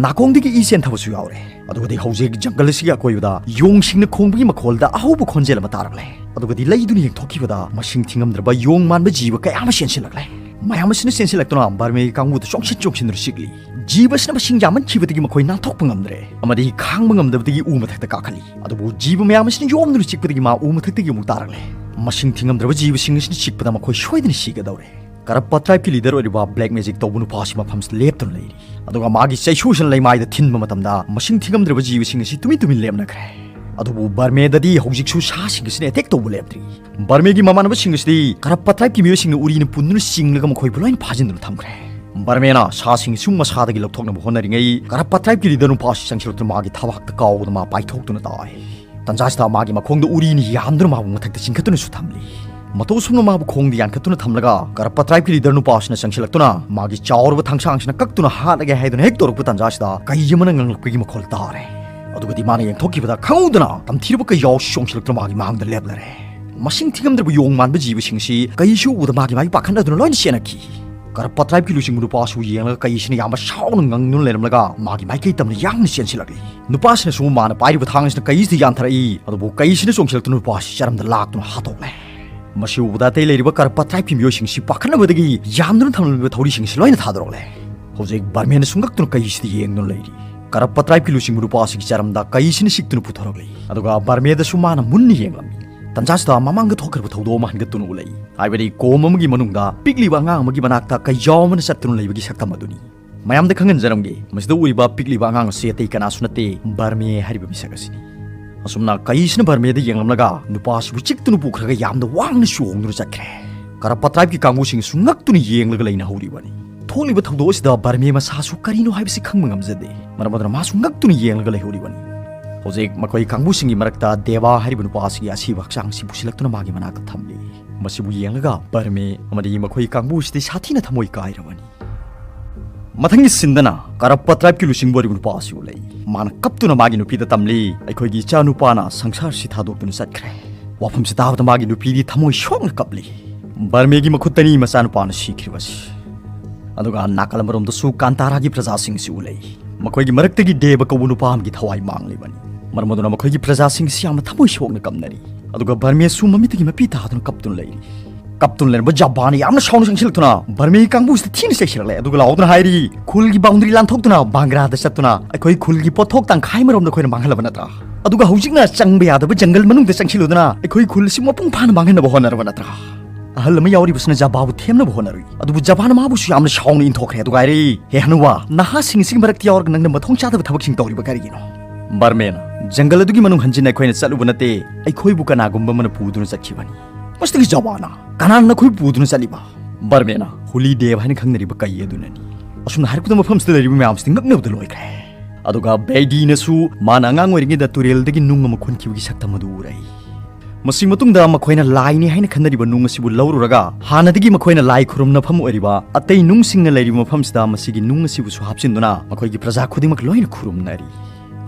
ꯅꯥꯀꯣꯡꯗꯒꯤ ꯏ ꯆꯦꯟꯊꯕꯁꯨ ꯌꯥꯎꯔꯦ꯫ ꯑꯗꯨꯒꯗꯤ ꯍꯧꯖꯤꯛ ꯖꯪꯒꯜ ꯑꯁꯤꯒꯤ ꯑꯀꯣꯏꯕꯗ ꯌꯣꯡꯁꯤꯡꯅ ꯈꯣꯡꯕꯒꯤ ꯃꯈꯣꯜꯗ ꯑꯍꯧꯕ ꯈꯣꯟꯖꯦꯜ ꯑꯃ ꯇꯥꯔꯛꯂꯦ꯫ ꯑꯗꯨꯒꯗꯤ ꯂꯩꯗꯨꯅ ꯌꯦꯡꯊꯣꯛꯈꯤꯕꯗ ꯃꯁꯤꯡ ꯊꯤꯉꯝꯗ꯭ꯔꯕ ꯌꯣꯡ ꯃꯥꯟꯕ ꯖꯤꯕ ꯀꯌꯥ ꯑꯃ ꯆꯦꯟꯁꯤꯜꯂꯛꯂꯦ꯫ ꯃꯌꯥꯝ ꯑꯁꯤꯅ ꯆꯦꯟꯁꯤꯜꯂꯛꯇꯨꯅ ꯕꯔꯃꯦꯒꯤ ꯀꯥꯡꯕꯨꯗ ꯆꯣꯡꯁꯤꯟ ꯆꯣꯡꯁꯤꯟꯗꯨꯅ ꯆꯤꯛꯂꯤ꯫ ꯖꯤꯕ ꯑꯁꯤꯅ ꯃꯁꯤꯡ ꯌꯥꯝꯃꯟꯈꯤꯕꯗꯒꯤ ꯃꯈꯣꯏ ꯅꯥꯟꯊꯣꯛꯄ ꯉꯝꯗ꯭ꯔꯦ ꯑꯃꯗꯤ ꯈꯥꯡꯕ ꯉꯝꯗꯕꯗꯒꯤ ꯎ ꯃꯊꯛꯇ ꯀꯥꯈꯠꯂꯤ꯫ ꯑꯗꯨꯕꯨ ꯖꯤꯕ ꯃꯌꯥꯝ ꯑꯁꯤꯅ ꯌꯣꯝꯗꯨꯅ ꯆꯤꯛꯄꯗꯒꯤ ꯃꯥ ꯎ ꯃꯊꯛꯇꯒꯤ ꯑꯃꯨꯛ ꯇꯥꯔꯛꯂꯦ꯫ ꯃꯁꯤꯡ ꯊꯤꯉꯝꯗ꯭ꯔꯕ ꯖꯤꯕꯁꯤꯡ ꯑꯁꯤꯅ ꯆꯤꯛꯄꯗ ꯃꯈꯣꯏ ꯁꯣꯏꯗꯅ ꯁꯤꯒꯗꯧꯔꯦ꯫ ꯀꯔꯞꯄꯥ ꯇ꯭ꯔꯥꯏꯕꯀꯤ ꯂꯤꯗꯔ ꯑꯣꯏꯔꯤꯕ ꯕ꯭ꯂꯦꯛ ꯃꯦꯖꯤꯛ ꯇꯧꯕ ꯅꯨꯄꯥ ꯑꯁꯤ ꯃꯐꯝꯁꯤꯗ ꯂꯦꯞꯇꯨꯅ ꯂꯩꯔꯤ꯫ ꯑꯗꯨꯒ ꯃꯥꯒꯤ ꯆꯩꯁꯨꯁꯤꯅ ꯂꯩꯃꯥꯏꯗ ꯊꯤꯟꯕ ꯃꯇꯝꯗ ꯃꯁꯤꯡ ꯊꯤꯉꯝꯗ꯭ꯔꯕ ꯖꯤꯕꯁꯤꯡ ꯑꯁꯤ ꯇꯨꯃꯤꯟ ꯇꯨꯃꯤꯟ ꯂꯦꯞꯅꯈ꯭ꯔꯦ꯫ ꯑꯗꯨꯕꯨ ꯕꯔꯃꯦꯗꯗꯤ ꯍꯧꯖꯤꯛꯁꯨ ꯁꯥꯁꯤꯡ ꯑꯁꯤꯅ ꯑꯦꯇꯦꯛ ꯇꯧꯕ ꯂꯦꯞꯇ꯭ꯔꯤ꯫ ꯕꯔꯃꯦꯒꯤ ꯃꯃꯥꯟꯅꯕꯁꯤꯡ ꯑꯁꯤꯗꯤ ꯀꯔꯞꯄꯥ ꯇ꯭ꯔꯥꯏꯕꯀꯤ ꯃꯤꯑꯣꯏꯁꯤꯡꯅ ꯎꯔꯤꯅ ꯄꯨꯟꯗꯨꯅ ꯆꯤꯡꯂꯒ ꯃꯈꯣꯏꯕꯨ ꯂꯣꯏꯅ ꯐꯥꯖꯤꯟꯗꯨꯅ ꯊꯝꯈ꯭ꯔꯦ꯫ ꯕꯔꯃꯦꯅ ꯁꯥꯁꯤꯡ ꯑꯁꯤ ꯃꯁꯥꯗꯒꯤ ꯂꯧꯊꯣꯛꯅꯕ ꯍꯣꯠꯅꯔꯤꯉꯩ ꯀꯔꯞꯄꯥ ꯇ꯭ꯔꯥꯏꯕꯀꯤ ꯂꯤꯗꯔ ꯅꯨꯄꯥ ꯑꯁꯤ ꯆꯪꯁꯤꯜꯂꯛꯇꯨꯅ ꯃꯥꯒꯤ ꯊꯕꯥꯛꯇ ꯀꯥꯎꯗꯨꯅ ꯃꯥ ꯄꯥꯏꯊꯣꯛꯇꯨꯅ ꯇꯥꯏ꯫ ꯇꯟꯖꯥꯁꯤꯗ ꯃꯥꯒꯤ ꯃꯈꯣꯡꯗ ꯎꯔꯤꯅ ꯌꯥꯟꯗꯨꯅ ꯃꯥꯕꯨ ꯃꯊꯛꯇ ꯆꯤꯡꯈꯠꯇꯨꯅꯁꯨ ꯊꯝꯂꯤ꯫ ꯃꯇꯧ ꯑꯁꯨꯝꯅ ꯃꯥꯕꯨ ꯈꯣꯡꯗ ꯌꯥꯟꯈꯠꯇꯨꯅ ꯊꯝꯂꯒ ꯀꯔꯞꯄꯥ ꯇ꯭ꯔꯥꯏꯕꯀꯤ ꯂꯤꯗꯔ ꯅꯨꯄꯥ ꯑꯁꯤꯅ ꯆꯪꯁꯤꯜꯂꯛꯇꯨꯅ ꯃꯥꯒꯤ ꯆꯥꯎꯔꯕ ꯊꯥꯡꯁꯥꯡꯁꯤꯅ ꯀꯛꯇꯨꯅ ꯍꯥꯠꯂꯒꯦ ꯍꯥꯏꯗꯨꯅ ꯍꯦꯛ ꯇꯧꯔꯛꯄ ꯇꯟꯖꯥꯁꯤꯗ ꯀꯩ ꯑꯃꯅ ꯉꯪꯂꯛꯄꯒꯤ ꯃꯈꯣꯜ ꯇꯥꯔꯦ꯫ ꯑꯗꯨꯒꯗꯤ ꯃꯥꯅ ꯌꯦꯡꯊꯣꯛꯈꯤꯕꯗ ꯈꯪꯍꯧꯗꯅ ꯇꯝꯊꯤꯔꯕ ꯀꯩꯖꯥꯎ ꯆꯣꯡꯁꯤꯜꯂꯛꯇꯨꯅ ꯃꯥꯒꯤ ꯃꯥꯡꯗ ꯂꯦꯞꯂꯔꯦ꯫ ꯃꯁꯤꯡ ꯊꯤꯉꯝꯗ꯭ꯔꯕ ꯌꯣꯡ ꯃꯥꯟꯕ ꯖꯤꯕꯁꯤꯡꯁꯤ ꯀꯩꯁꯤ ꯎꯕꯗ ꯃꯥꯒꯤ ꯃꯥꯒꯤ ꯄꯥꯈꯠꯅꯗꯨꯅ ꯂꯣꯏꯅ ꯆꯦꯟꯅꯈꯤ꯫ ꯀꯔꯞꯄ ꯇ꯭ꯔꯥꯏꯕꯀꯤ ꯂꯨꯆꯤꯡꯕ ꯅꯨꯄꯥꯁꯨ ꯌꯦꯡꯂꯒ ꯀꯩꯁꯤꯅ ꯌꯥꯝꯅ ꯁꯥꯎꯅ ꯉꯪꯗꯨꯅ ꯂꯩꯔꯝꯂꯒ ꯃꯥꯒꯤ ꯃꯥꯏꯀꯩ ꯇꯝꯅ ꯌꯥꯡꯅ ꯆꯦꯟꯁꯤꯜꯂꯛꯂꯤ꯫ ꯅꯨꯄꯥꯁꯤꯅꯁꯨ ꯃꯥꯅ ꯄꯥꯏꯔꯤꯕ ꯊꯥꯡ ꯑꯁꯤꯅ ꯀꯩꯁꯤꯗ ꯌꯥꯟꯊꯔꯛꯏ꯫ ꯑꯗꯨꯕꯨ ꯀꯩꯁꯤꯅ ꯆꯣꯡꯁꯤꯜꯂꯛꯇꯨꯅ ꯅꯨꯄꯥꯁꯤ ꯆꯔꯝꯗ ꯂꯥꯛꯇꯨꯅ ꯍꯥꯠꯇꯣꯛꯂꯦ꯫ ꯃꯁꯤ ꯎꯕꯗ ꯑꯇꯩ ꯂꯩꯔꯤꯕ ꯀꯔꯞꯄ ꯇ꯭ꯔꯥꯏꯕꯀꯤ ꯃꯤꯑꯣꯏꯁꯤꯡꯁꯤ ꯄꯥꯈꯠꯅꯕꯗꯒꯤ ꯌꯥꯝꯗꯨꯅ ꯊꯝꯂꯝꯂꯤꯕ ꯊꯧꯔꯤꯁꯤꯡꯁꯤ ꯂꯣꯏꯅ ꯊꯥꯗꯣꯔꯛꯂꯦ꯫ ꯍꯧꯖꯤꯛ ꯕꯔꯃꯦꯅꯁꯨ ꯉꯛꯇꯨꯅ ꯀꯩꯁꯤꯗ ꯌꯦꯡꯗꯨꯅ ꯂꯩꯔꯤ꯫ ꯀꯔꯞꯄ ꯇ꯭ꯔꯥꯏꯕꯀꯤ ꯂꯨꯆꯤꯡꯕ ꯅꯨꯄꯥ ꯑꯁꯤꯒꯤ ꯆꯔꯝꯗ ꯀꯩꯁꯤꯅ ꯁꯤꯛꯇꯨꯅ ꯄꯨꯊꯣꯔꯛꯂꯤ꯫ ꯑꯗꯨꯒ ꯕꯔꯃꯦꯗꯁꯨ ꯃꯥꯅ ꯃꯨꯟꯅ ꯌꯦꯡꯂꯝꯃꯤ꯫ ꯇꯟꯖꯥꯁꯤꯗ ꯃꯃꯥꯡꯗ ꯊꯣꯛꯈ꯭ꯔꯕ ꯊꯧꯗꯣꯛ ꯑꯃ ꯍꯟꯒꯠꯇꯨꯅ ꯎꯠꯂꯛꯏ꯫ ꯍꯥꯏꯕꯗꯤ ꯀꯣꯝ ꯑꯃꯒꯤ ꯃꯅꯨꯡꯗ ꯄꯤꯛꯂꯤꯕ ꯑꯉꯥꯡ ꯑꯃꯒꯤ ꯃꯅꯥꯛꯇ ꯀꯩꯖꯥꯎ ꯑꯃꯅ ꯆꯠꯇꯨꯅ ꯂꯩꯕꯒꯤ ꯁꯛꯇꯝ ꯑꯗꯨꯅꯤ꯫ ꯃꯌꯥꯝꯗ ꯈꯪꯍꯟꯖꯔꯝꯒꯦ, ꯃꯁꯤꯗ ꯎꯔꯤꯕ ꯄꯤꯛꯂꯤꯕ ꯑꯉꯥꯡ ꯑꯁꯤ ꯑꯇꯩ ꯀꯅꯥꯁꯨ ꯅꯠꯇꯦ, ꯕꯔꯃꯦ ꯍꯥꯏꯔꯤꯕ ꯃꯤꯁꯛ ꯑꯁꯤꯅꯤ꯫ ꯑꯁꯨꯝꯅ ꯀꯩꯁꯤꯅ ꯕꯔꯃꯦꯗ ꯌꯦꯡꯂꯝꯂꯒ ꯅꯨꯄꯥꯁꯤꯕꯨ ꯆꯤꯛꯇꯨꯅ ꯄꯨꯈ꯭ꯔꯒ ꯌꯥꯝꯅ ꯋꯥꯡꯅ ꯆꯣꯡꯗꯨꯅ ꯆꯠꯈ꯭ꯔꯦ꯫ ꯀꯔꯞꯄ ꯇ꯭ꯔꯥꯏꯕꯀꯤ ꯀꯥꯡꯕꯨꯁꯤꯡꯁꯨ ꯉꯛꯇꯨꯅ ꯌꯦꯡꯂꯒ ꯂꯩꯅꯍꯧꯔꯤꯕꯅꯤ꯫ ꯊꯣꯛꯂꯤꯕ ꯊꯧꯗꯣꯛ ꯑꯁꯤꯗ ꯕꯔꯃꯦ ꯃꯁꯥꯁꯨ ꯀꯔꯤꯅꯣ ꯍꯥꯏꯕꯁꯤ ꯈꯪꯕ ꯉꯝꯖꯗꯦ꯫ ꯃꯔꯝ ꯑꯗꯨꯅ ꯃꯥꯁꯨ ꯉꯛꯇꯨꯅ ꯌꯦꯡꯂꯒ ꯂꯩꯍꯧꯔꯤꯕꯅꯤ꯫ ꯍꯧꯖꯤꯛ ꯃꯈꯣꯏ ꯀꯥꯡꯕꯨꯁꯤꯡꯒꯤ ꯃꯔꯛꯇ ꯗꯦꯕꯥ ꯍꯥꯏꯔꯤꯕ ꯅꯨꯄꯥ ꯑꯁꯤꯒꯤ ꯑꯁꯤꯕ ꯍꯛꯆꯥꯡꯁꯤ ꯄꯨꯁꯤꯜꯂꯛꯇꯨꯅ ꯃꯥꯒꯤ ꯃꯅꯥꯛꯇ ꯊꯝꯂꯤ꯫ ꯃꯁꯤꯕꯨ ꯌꯦꯡꯂꯒ ꯕꯔꯃꯦ ꯑꯃꯗꯤ ꯃꯈꯣꯏ ꯀꯥꯡꯕꯨꯁꯤꯗꯤ ꯁꯥꯊꯤꯅ ꯊꯃꯣꯏ ꯀꯥꯏꯔꯕꯅꯤ꯫ ꯃꯊꯪꯒꯤ ꯁꯤꯟꯗꯅ ꯀꯔꯞꯄ ꯇ꯭ꯔꯥꯏꯕꯀꯤ ꯂꯨꯆꯤꯡꯕ ꯑꯣꯏꯔꯤꯕ ꯅꯨꯄꯥ ꯑꯁꯤ ꯎꯠꯂꯛꯏ꯫ ꯃꯥꯅ ꯀꯞꯇꯨꯅ ꯃꯥꯒꯤ ꯅꯨꯄꯤꯗ ꯇꯝꯂꯤ, "ꯑꯩꯈꯣꯏꯒꯤ ꯏꯆꯥ ꯅꯨꯄꯥꯅ ꯁꯪꯁꯥꯔꯁꯤ ꯊꯥꯗꯣꯛꯇꯨꯅ ꯆꯠꯈ꯭ꯔꯦ꯫" ꯋꯥꯐꯝꯁꯤ ꯇꯥꯕꯗ ꯃꯥꯒꯤ ꯅꯨꯄꯤꯗꯤ ꯊꯃꯣꯏ ꯁꯣꯛꯅ ꯀꯞꯂꯤ꯫ ꯕꯔꯃꯦꯒꯤ ꯃꯈꯨꯠꯇꯅꯤ ꯃꯆꯥꯅꯨꯄꯥꯅ ꯁꯤꯈ꯭ꯔꯤꯕꯁꯤ꯫ ꯑꯗꯨꯒ ꯅꯥꯀꯜ ꯑꯃꯔꯣꯝꯗꯁꯨ ꯀꯥꯟꯇꯥꯔꯥꯒꯤ ꯄ꯭ꯔꯖꯥꯁꯤꯡꯁꯤ ꯎꯠꯂꯛꯏ꯫ ꯃꯈꯣꯏꯒꯤ ꯃꯔꯛꯇꯒꯤ ꯗꯦꯕ ꯀꯧꯕ ꯅꯨꯄꯥ ꯑꯃꯒꯤ ꯊꯋꯥꯏ ꯃꯥꯡꯂꯤꯕꯅꯤ꯫ ꯃꯔꯝ ꯑꯗꯨꯅ ꯃꯈꯣꯏꯒꯤ ꯄ꯭ꯔꯖꯥꯁꯤꯡꯁꯤ ꯌꯥꯝꯅ ꯊꯃꯣꯏ ꯁꯣꯛꯅ ꯀꯞꯅꯔꯤ꯫ ꯑꯗꯨꯒ ꯕꯔꯃꯦꯁꯨ ꯃꯃꯤꯠꯇꯒꯤ ꯃꯄꯤ ꯇꯥꯗꯨꯅ ꯀꯞꯇꯨꯅ ꯂꯩꯔꯤ꯫ ꯀꯞꯇꯨꯅ ꯂꯩꯔꯝꯕ ꯖꯕꯥꯅ ꯌꯥꯝꯅ ꯁꯥꯎꯅ ꯆꯪꯁꯤꯜꯂꯛꯇꯨꯅ ꯕꯔꯃꯦꯒꯤ ꯀꯥꯡꯕꯨꯁꯤꯗ ꯊꯤꯅ ꯆꯩꯁꯤꯜꯂꯛꯂꯦ꯫ ꯑꯗꯨꯒ ꯂꯥꯎꯗꯨꯅ ꯍꯥꯏꯔꯤ, "ꯈꯨꯜꯒꯤ ꯕꯥꯎꯟꯗꯔꯤ ꯂꯥꯟꯊꯣꯛꯇꯨꯅ ꯕꯥꯡꯒ꯭ꯔꯥꯗ ꯆꯠꯇꯨꯅ ꯑꯩꯈꯣꯏ ꯈꯨꯜꯒꯤ ꯄꯣꯠꯊꯣꯛ ꯇꯪꯈꯥꯏ ꯑꯃꯔꯣꯝꯗ ꯑꯩꯈꯣꯏꯅ ꯃꯥꯡꯍꯜꯂꯕ ꯅꯠꯇ꯭ꯔꯥ? ꯑꯗꯨꯒ ꯍꯧꯖꯤꯛꯅ ꯆꯪꯕ ꯌꯥꯗꯕ ꯖꯪꯒꯜ ꯃꯅꯨꯡꯗ ꯆꯪꯁꯤꯜꯂꯨꯗꯨꯅ ꯑꯩꯈꯣꯏ ꯈꯨꯜ ꯑꯁꯤ ꯃꯄꯨꯡ ꯐꯥꯅ ꯃꯥꯡꯍꯟꯅꯕ ꯍꯣꯠꯅꯔꯕ ꯅꯠꯇ꯭ꯔꯥ?" ꯑꯍꯜ ꯑꯃ ꯌꯥꯎꯔꯤꯕꯁꯤꯅ ꯖꯕꯥꯕꯨ ꯊꯦꯝꯅꯕ ꯍꯣꯠꯅꯔꯨꯏ꯫ ꯑꯗꯨꯕꯨ ꯖꯕꯥꯅ ꯃꯥꯕꯨꯁꯨ ꯌꯥꯝꯅ ꯁꯥꯎꯅ ꯏꯟꯊꯣꯛꯈ꯭ꯔꯦ꯫ ꯑꯗꯨꯒ ꯍꯥꯏꯔꯤ, "ꯍꯦ ꯍꯅꯨꯕ, ꯅꯍꯥꯁꯤꯡ ꯑꯁꯤꯒꯤ ꯃꯔꯛꯇ ꯌꯥꯎꯔꯒ ꯅꯪꯅ ꯃꯊꯣꯡ ꯆꯥꯗꯕ ꯊꯕꯛꯁꯤꯡ ꯇꯧꯔꯤꯕ ꯀꯔꯤꯒꯤꯅꯣ?" ꯕꯔꯃꯦꯅ, "ꯖꯪꯒꯜ ꯑꯗꯨꯒꯤ ꯃꯅꯨꯡ ꯍꯟꯖꯤꯟꯅ ꯑꯩꯈꯣꯏꯅ ꯆꯠꯂꯨꯕ ꯅꯠꯇꯦ, ꯑꯩꯈꯣꯏꯕꯨ ꯀꯅꯥꯒꯨꯝꯕ ꯑꯃꯅ ꯄꯨꯗꯨꯅ ꯆꯠꯈꯤꯕꯅꯤ꯫" ꯃꯁꯤꯗꯒꯤ ꯖꯕꯥꯅ, "ꯀꯅꯥꯅ ꯅꯈꯣꯏ ꯄꯨꯗꯨꯅ ꯆꯠꯂꯤꯕ?" ꯕꯔꯃꯦꯅ, "ꯍꯨꯂꯤ ꯗꯦꯕ ꯍꯥꯏꯅ ꯈꯪꯅꯔꯤꯕ ꯀꯩ ꯑꯗꯨꯅꯅꯤ꯫" ꯑꯁꯨꯝꯅ ꯍꯥꯏꯔꯛꯄꯗ ꯃꯐꯝꯁꯤꯗ ꯂꯩꯔꯤꯕ ꯃꯌꯥꯝꯁꯤꯗꯤ ꯉꯛꯅꯕꯗ ꯂꯣꯏꯈ꯭ꯔꯦ꯫ ꯑꯗꯨꯒ ꯕꯦꯗꯤꯅꯁꯨ ꯃꯥꯅ ꯑꯉꯥꯡ ꯑꯣꯏꯔꯤꯉꯩꯗ ꯇꯨꯔꯦꯜꯗꯒꯤ ꯅꯨꯡ ꯑꯃ ꯈꯨꯟꯈꯤꯕꯒꯤ ꯁꯛꯇꯝ ꯑꯗꯨ ꯎꯔꯛꯏ꯫ ꯃꯁꯤ ꯃꯇꯨꯡꯗ ꯃꯈꯣꯏꯅ ꯂꯥꯏꯅꯤ ꯍꯥꯏꯅ ꯈꯟꯅꯔꯤꯕ ꯅꯨꯡ ꯑꯁꯤꯕꯨ ꯂꯧꯔꯨꯔꯒ ꯍꯥꯟꯅꯗꯒꯤ ꯃꯈꯣꯏꯅ ꯂꯥꯏ ꯈꯨꯔꯨꯝꯅꯐꯝ ꯑꯣꯏꯔꯤꯕ ꯑꯇꯩ ꯅꯨꯡꯁꯤꯡꯅ ꯂꯩꯔꯤꯕ ꯃꯐꯝꯁꯤꯗ ꯃꯁꯤꯒꯤ ꯅꯨꯡ ꯑꯁꯤꯕꯨꯁꯨ ꯍꯥꯞꯆꯤꯟꯗꯨꯅ ꯃꯈꯣꯏꯒꯤ ꯄ꯭ꯔꯖꯥ ꯈꯨꯗꯤꯡꯃꯛ ꯂꯣꯏꯅ ꯈꯨꯔꯨꯝꯅꯔꯤ꯫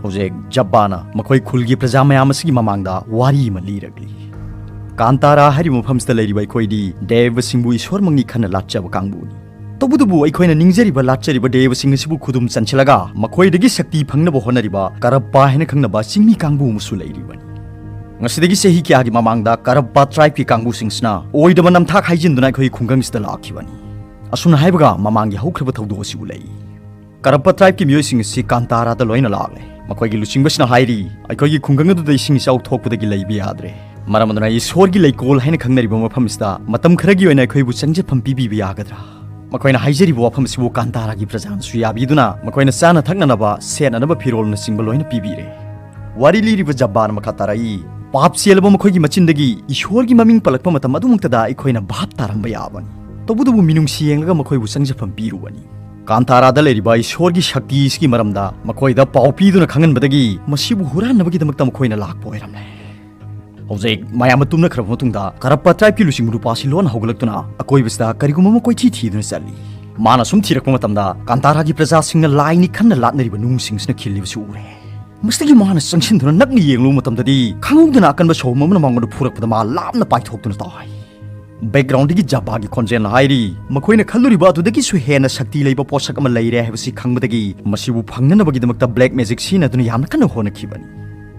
ꯍꯧꯖꯤꯛ ꯖꯕꯥꯅ ꯃꯈꯣꯏ ꯈꯨꯜꯒꯤ ꯄ꯭ꯔꯖꯥ ꯃꯌꯥꯝ ꯑꯁꯤꯒꯤ ꯃꯃꯥꯡꯗ ꯋꯥꯔꯤ ꯑꯃ ꯂꯤꯔꯛꯂꯤ꯫ ꯀꯥꯟꯇꯥꯔꯥ ꯍꯥꯏꯔꯤꯕ ꯃꯐꯝꯁꯤꯗ ꯂꯩꯔꯤꯕ ꯑꯩꯈꯣꯏꯗꯤ ꯗꯦꯕꯁꯤꯡꯕꯨ ꯏꯁꯣꯔꯃꯛꯅꯤ ꯈꯟꯅ ꯂꯥꯠꯆꯕ ꯀꯥꯡꯕꯨꯅꯤ꯫ ꯇꯧꯕꯇꯕꯨ ꯑꯩꯈꯣꯏꯅ ꯅꯤꯡꯖꯔꯤꯕ ꯂꯥꯠꯆꯔꯤꯕ ꯗꯦꯕꯁꯤꯡ ꯑꯁꯤꯕꯨ ꯈꯨꯗꯨꯝ ꯆꯟꯁꯤꯜꯂꯒ ꯃꯈꯣꯏꯗꯒꯤ ꯁꯛꯇꯤ ꯐꯪꯅꯕ ꯍꯣꯠꯅꯔꯤꯕ ꯀꯔꯞꯄꯥ ꯍꯥꯏꯅ ꯈꯪꯅꯕ ꯆꯤꯡꯃꯤ ꯀꯥꯡꯕꯨ ꯑꯃꯁꯨ ꯂꯩꯔꯤꯕꯅꯤ꯫ ꯉꯁꯤꯗꯒꯤ ꯆꯍꯤ ꯀꯌꯥꯒꯤ ꯃꯃꯥꯡꯗ ꯀꯔꯞꯄꯥ ꯇ꯭ꯔꯥꯏꯕꯀꯤ ꯀꯥꯡꯕꯨꯁꯤꯡꯁꯤꯅ ꯑꯣꯏꯗꯕ ꯅꯝꯊꯥꯛ ꯍꯥꯏꯖꯤꯟꯗꯨꯅ ꯑꯩꯈꯣꯏꯒꯤ ꯈꯨꯡꯒꯪꯁꯤꯗ ꯂꯥꯛꯈꯤꯕꯅꯤ꯫ ꯑꯁꯨꯝꯅ ꯍꯥꯏꯕꯒ ꯃꯃꯥꯡꯒꯤ ꯍꯧꯈ꯭ꯔꯕ ꯊꯧꯗꯣꯛ ꯑꯁꯤ ꯎꯠꯂꯛꯏ꯫ ꯀꯔꯞꯄ ꯇ꯭ꯔꯥꯏꯕꯀꯤ ꯃꯤꯑꯣꯏꯁꯤꯡ ꯑꯁꯤ ꯀꯥꯟꯇꯥꯔꯥꯗ ꯂꯣꯏꯅ ꯂꯥꯛꯂꯦ꯫ ꯃꯈꯣꯏꯒꯤ ꯂꯨꯆꯤꯡꯕꯁꯤꯅ ꯍꯥꯏꯔꯤ, ꯑꯩꯈꯣꯏꯒꯤ ꯈꯨꯡꯒꯪ ꯑꯗꯨꯗ ꯏꯁꯤꯡ ꯏꯆꯥꯎ ꯊꯣꯛꯄꯗꯒꯤ ꯂꯩꯕ ꯌꯥꯗ꯭ꯔꯦ꯫ ꯃꯔꯝ ꯑꯗꯨꯅ ꯏꯁꯣꯔꯒꯤ ꯂꯩꯀꯣꯜ ꯍꯥꯏꯅ ꯈꯪꯅꯔꯤꯕ ꯃꯐꯝ ꯑꯁꯤꯗ ꯃꯇꯝ ꯈꯔꯒꯤ ꯑꯣꯏꯅ ꯑꯩꯈꯣꯏꯕꯨ ꯆꯪꯖꯐꯝ ꯄꯤꯕꯤꯕ ꯌꯥꯒꯗ꯭ꯔꯥ? ꯃꯈꯣꯏꯅ ꯍꯥꯏꯖꯔꯤꯕ ꯋꯥꯐꯝ ꯑꯁꯤꯕꯨ ꯀꯥꯟꯇꯥꯔꯥꯒꯤ ꯄ꯭ꯔꯖꯥꯅꯁꯨ ꯌꯥꯕꯤꯗꯨꯅ ꯃꯈꯣꯏꯅ ꯆꯥꯅ ꯊꯛꯅꯅꯕ, ꯁꯦꯠꯅꯅꯕ ꯐꯤꯔꯣꯜꯅꯆꯤꯡꯕ ꯂꯣꯏꯅ ꯄꯤꯕꯤꯔꯦ꯫ ꯋꯥꯔꯤ ꯂꯤꯔꯤꯕ ꯖꯕꯥꯅ ꯃꯈꯥ ꯇꯥꯔꯛꯏ, ꯄꯥꯞ ꯆꯦꯜꯂꯕ ꯃꯈꯣꯏꯒꯤ ꯃꯆꯤꯟꯗꯒꯤ ꯏꯁꯣꯔꯒꯤ ꯃꯃꯤꯡ ꯄꯜꯂꯛꯄ ꯃꯇꯝ ꯑꯗꯨꯃꯛꯇꯗ ꯑꯩꯈꯣꯏꯅ ꯚꯥꯞ ꯇꯥꯔꯝꯕ ꯌꯥꯕꯅꯤ꯫ ꯇꯧꯕꯇꯕꯨ ꯃꯤꯅꯨꯡꯁꯤ ꯌꯦꯡꯂꯒ ꯃꯈꯣꯏꯕꯨ ꯆꯪꯖꯐꯝ ꯄꯤꯔꯨꯕꯅꯤ꯫ ꯀꯥꯟꯇꯥꯔꯥꯗ ꯂꯩꯔꯤꯕ ꯏꯁꯣꯔꯒꯤ ꯁꯛꯇꯤ ꯑꯁꯤꯒꯤ ꯃꯔꯝꯗ ꯃꯈꯣꯏꯗ ꯄꯥꯎ ꯄꯤꯗꯨꯅ ꯈꯪꯍꯟꯕꯗꯒꯤ ꯃꯁꯤꯕꯨ ꯍꯨꯔꯥꯟꯅꯕꯒꯤꯗꯃꯛꯇ ꯃꯈꯣꯏꯅ ꯂꯥꯛꯄ ꯑꯣꯏꯔꯝꯂꯦ꯫ ꯍꯧꯖꯤꯛ ꯃꯌꯥꯝꯅ ꯇꯨꯝꯅꯈ꯭ꯔꯕ ꯃꯇꯨꯡꯗ ꯀꯔꯞꯄ ꯇ꯭ꯔꯥꯏꯕꯀꯤ ꯂꯨꯆꯤꯡꯕ ꯅꯨꯄꯥꯁꯤ ꯂꯣꯟꯅ ꯍꯧꯒꯠꯂꯛꯇꯨꯅ ꯑꯀꯣꯏꯕꯁꯤꯗ ꯀꯔꯤꯒꯨꯝꯕ ꯑꯃ ꯀꯣꯏꯊꯤ ꯊꯤꯗꯨꯅ ꯆꯠꯂꯤ꯫ ꯃꯥꯅ ꯁꯨꯝ ꯊꯤꯔꯛꯄ ꯃꯇꯝꯗ ꯀꯥꯟꯇꯥꯔꯥꯒꯤ ꯄ꯭ꯔꯖꯥꯁꯤꯡꯅ ꯂꯥꯏꯅꯤ ꯈꯟꯅ ꯂꯥꯠꯅꯔꯤꯕ ꯅꯨꯡꯁꯤꯡꯁꯤꯅ ꯈꯤꯜꯂꯤꯕꯁꯤ ꯎꯔꯦ꯫ ꯃꯁꯤꯗꯒꯤ ꯃꯥꯅ ꯆꯪꯁꯤꯟꯗꯨꯅ ꯅꯛꯅ ꯌꯦꯡꯂꯨꯕ ꯃꯇꯝꯗꯗꯤ ꯈꯪꯍꯧꯗꯅ ꯑꯀꯟꯕ ꯁꯣꯝ ꯑꯃꯅ ꯃꯉꯣꯟꯗ ꯐꯨꯔꯛꯄꯗ ꯃꯥ ꯂꯥꯞꯅ ꯄꯥꯏꯊꯣꯛꯇꯨꯅ ꯇꯥꯏ꯫ ꯕꯦꯛꯒ꯭ꯔꯥꯎꯟꯗꯒꯤ ꯖꯕꯥꯒꯤ ꯈꯣꯟꯖꯦꯜꯅ ꯍꯥꯏꯔꯤ, ꯃꯈꯣꯏꯅ ꯈꯜꯂꯨꯔꯤꯕ ꯑꯗꯨꯗꯒꯤꯁꯨ ꯍꯦꯟꯅ ꯁꯛꯇꯤ ꯂꯩꯕ ꯄꯣꯠꯁꯛ ꯑꯃ ꯂꯩꯔꯦ ꯍꯥꯏꯕꯁꯤ ꯈꯪꯕꯗꯒꯤ ꯃꯁꯤꯕꯨ ꯐꯪꯅꯅꯕꯒꯤꯗꯃꯛꯇ ꯕ꯭ꯂꯦꯛ ꯃꯦꯖꯤꯛ ꯁꯤꯖꯤꯟꯅꯗꯨꯅ ꯌꯥꯝꯅ ꯀꯟꯅ ꯍꯣꯠꯅꯈꯤꯕꯅꯤ꯫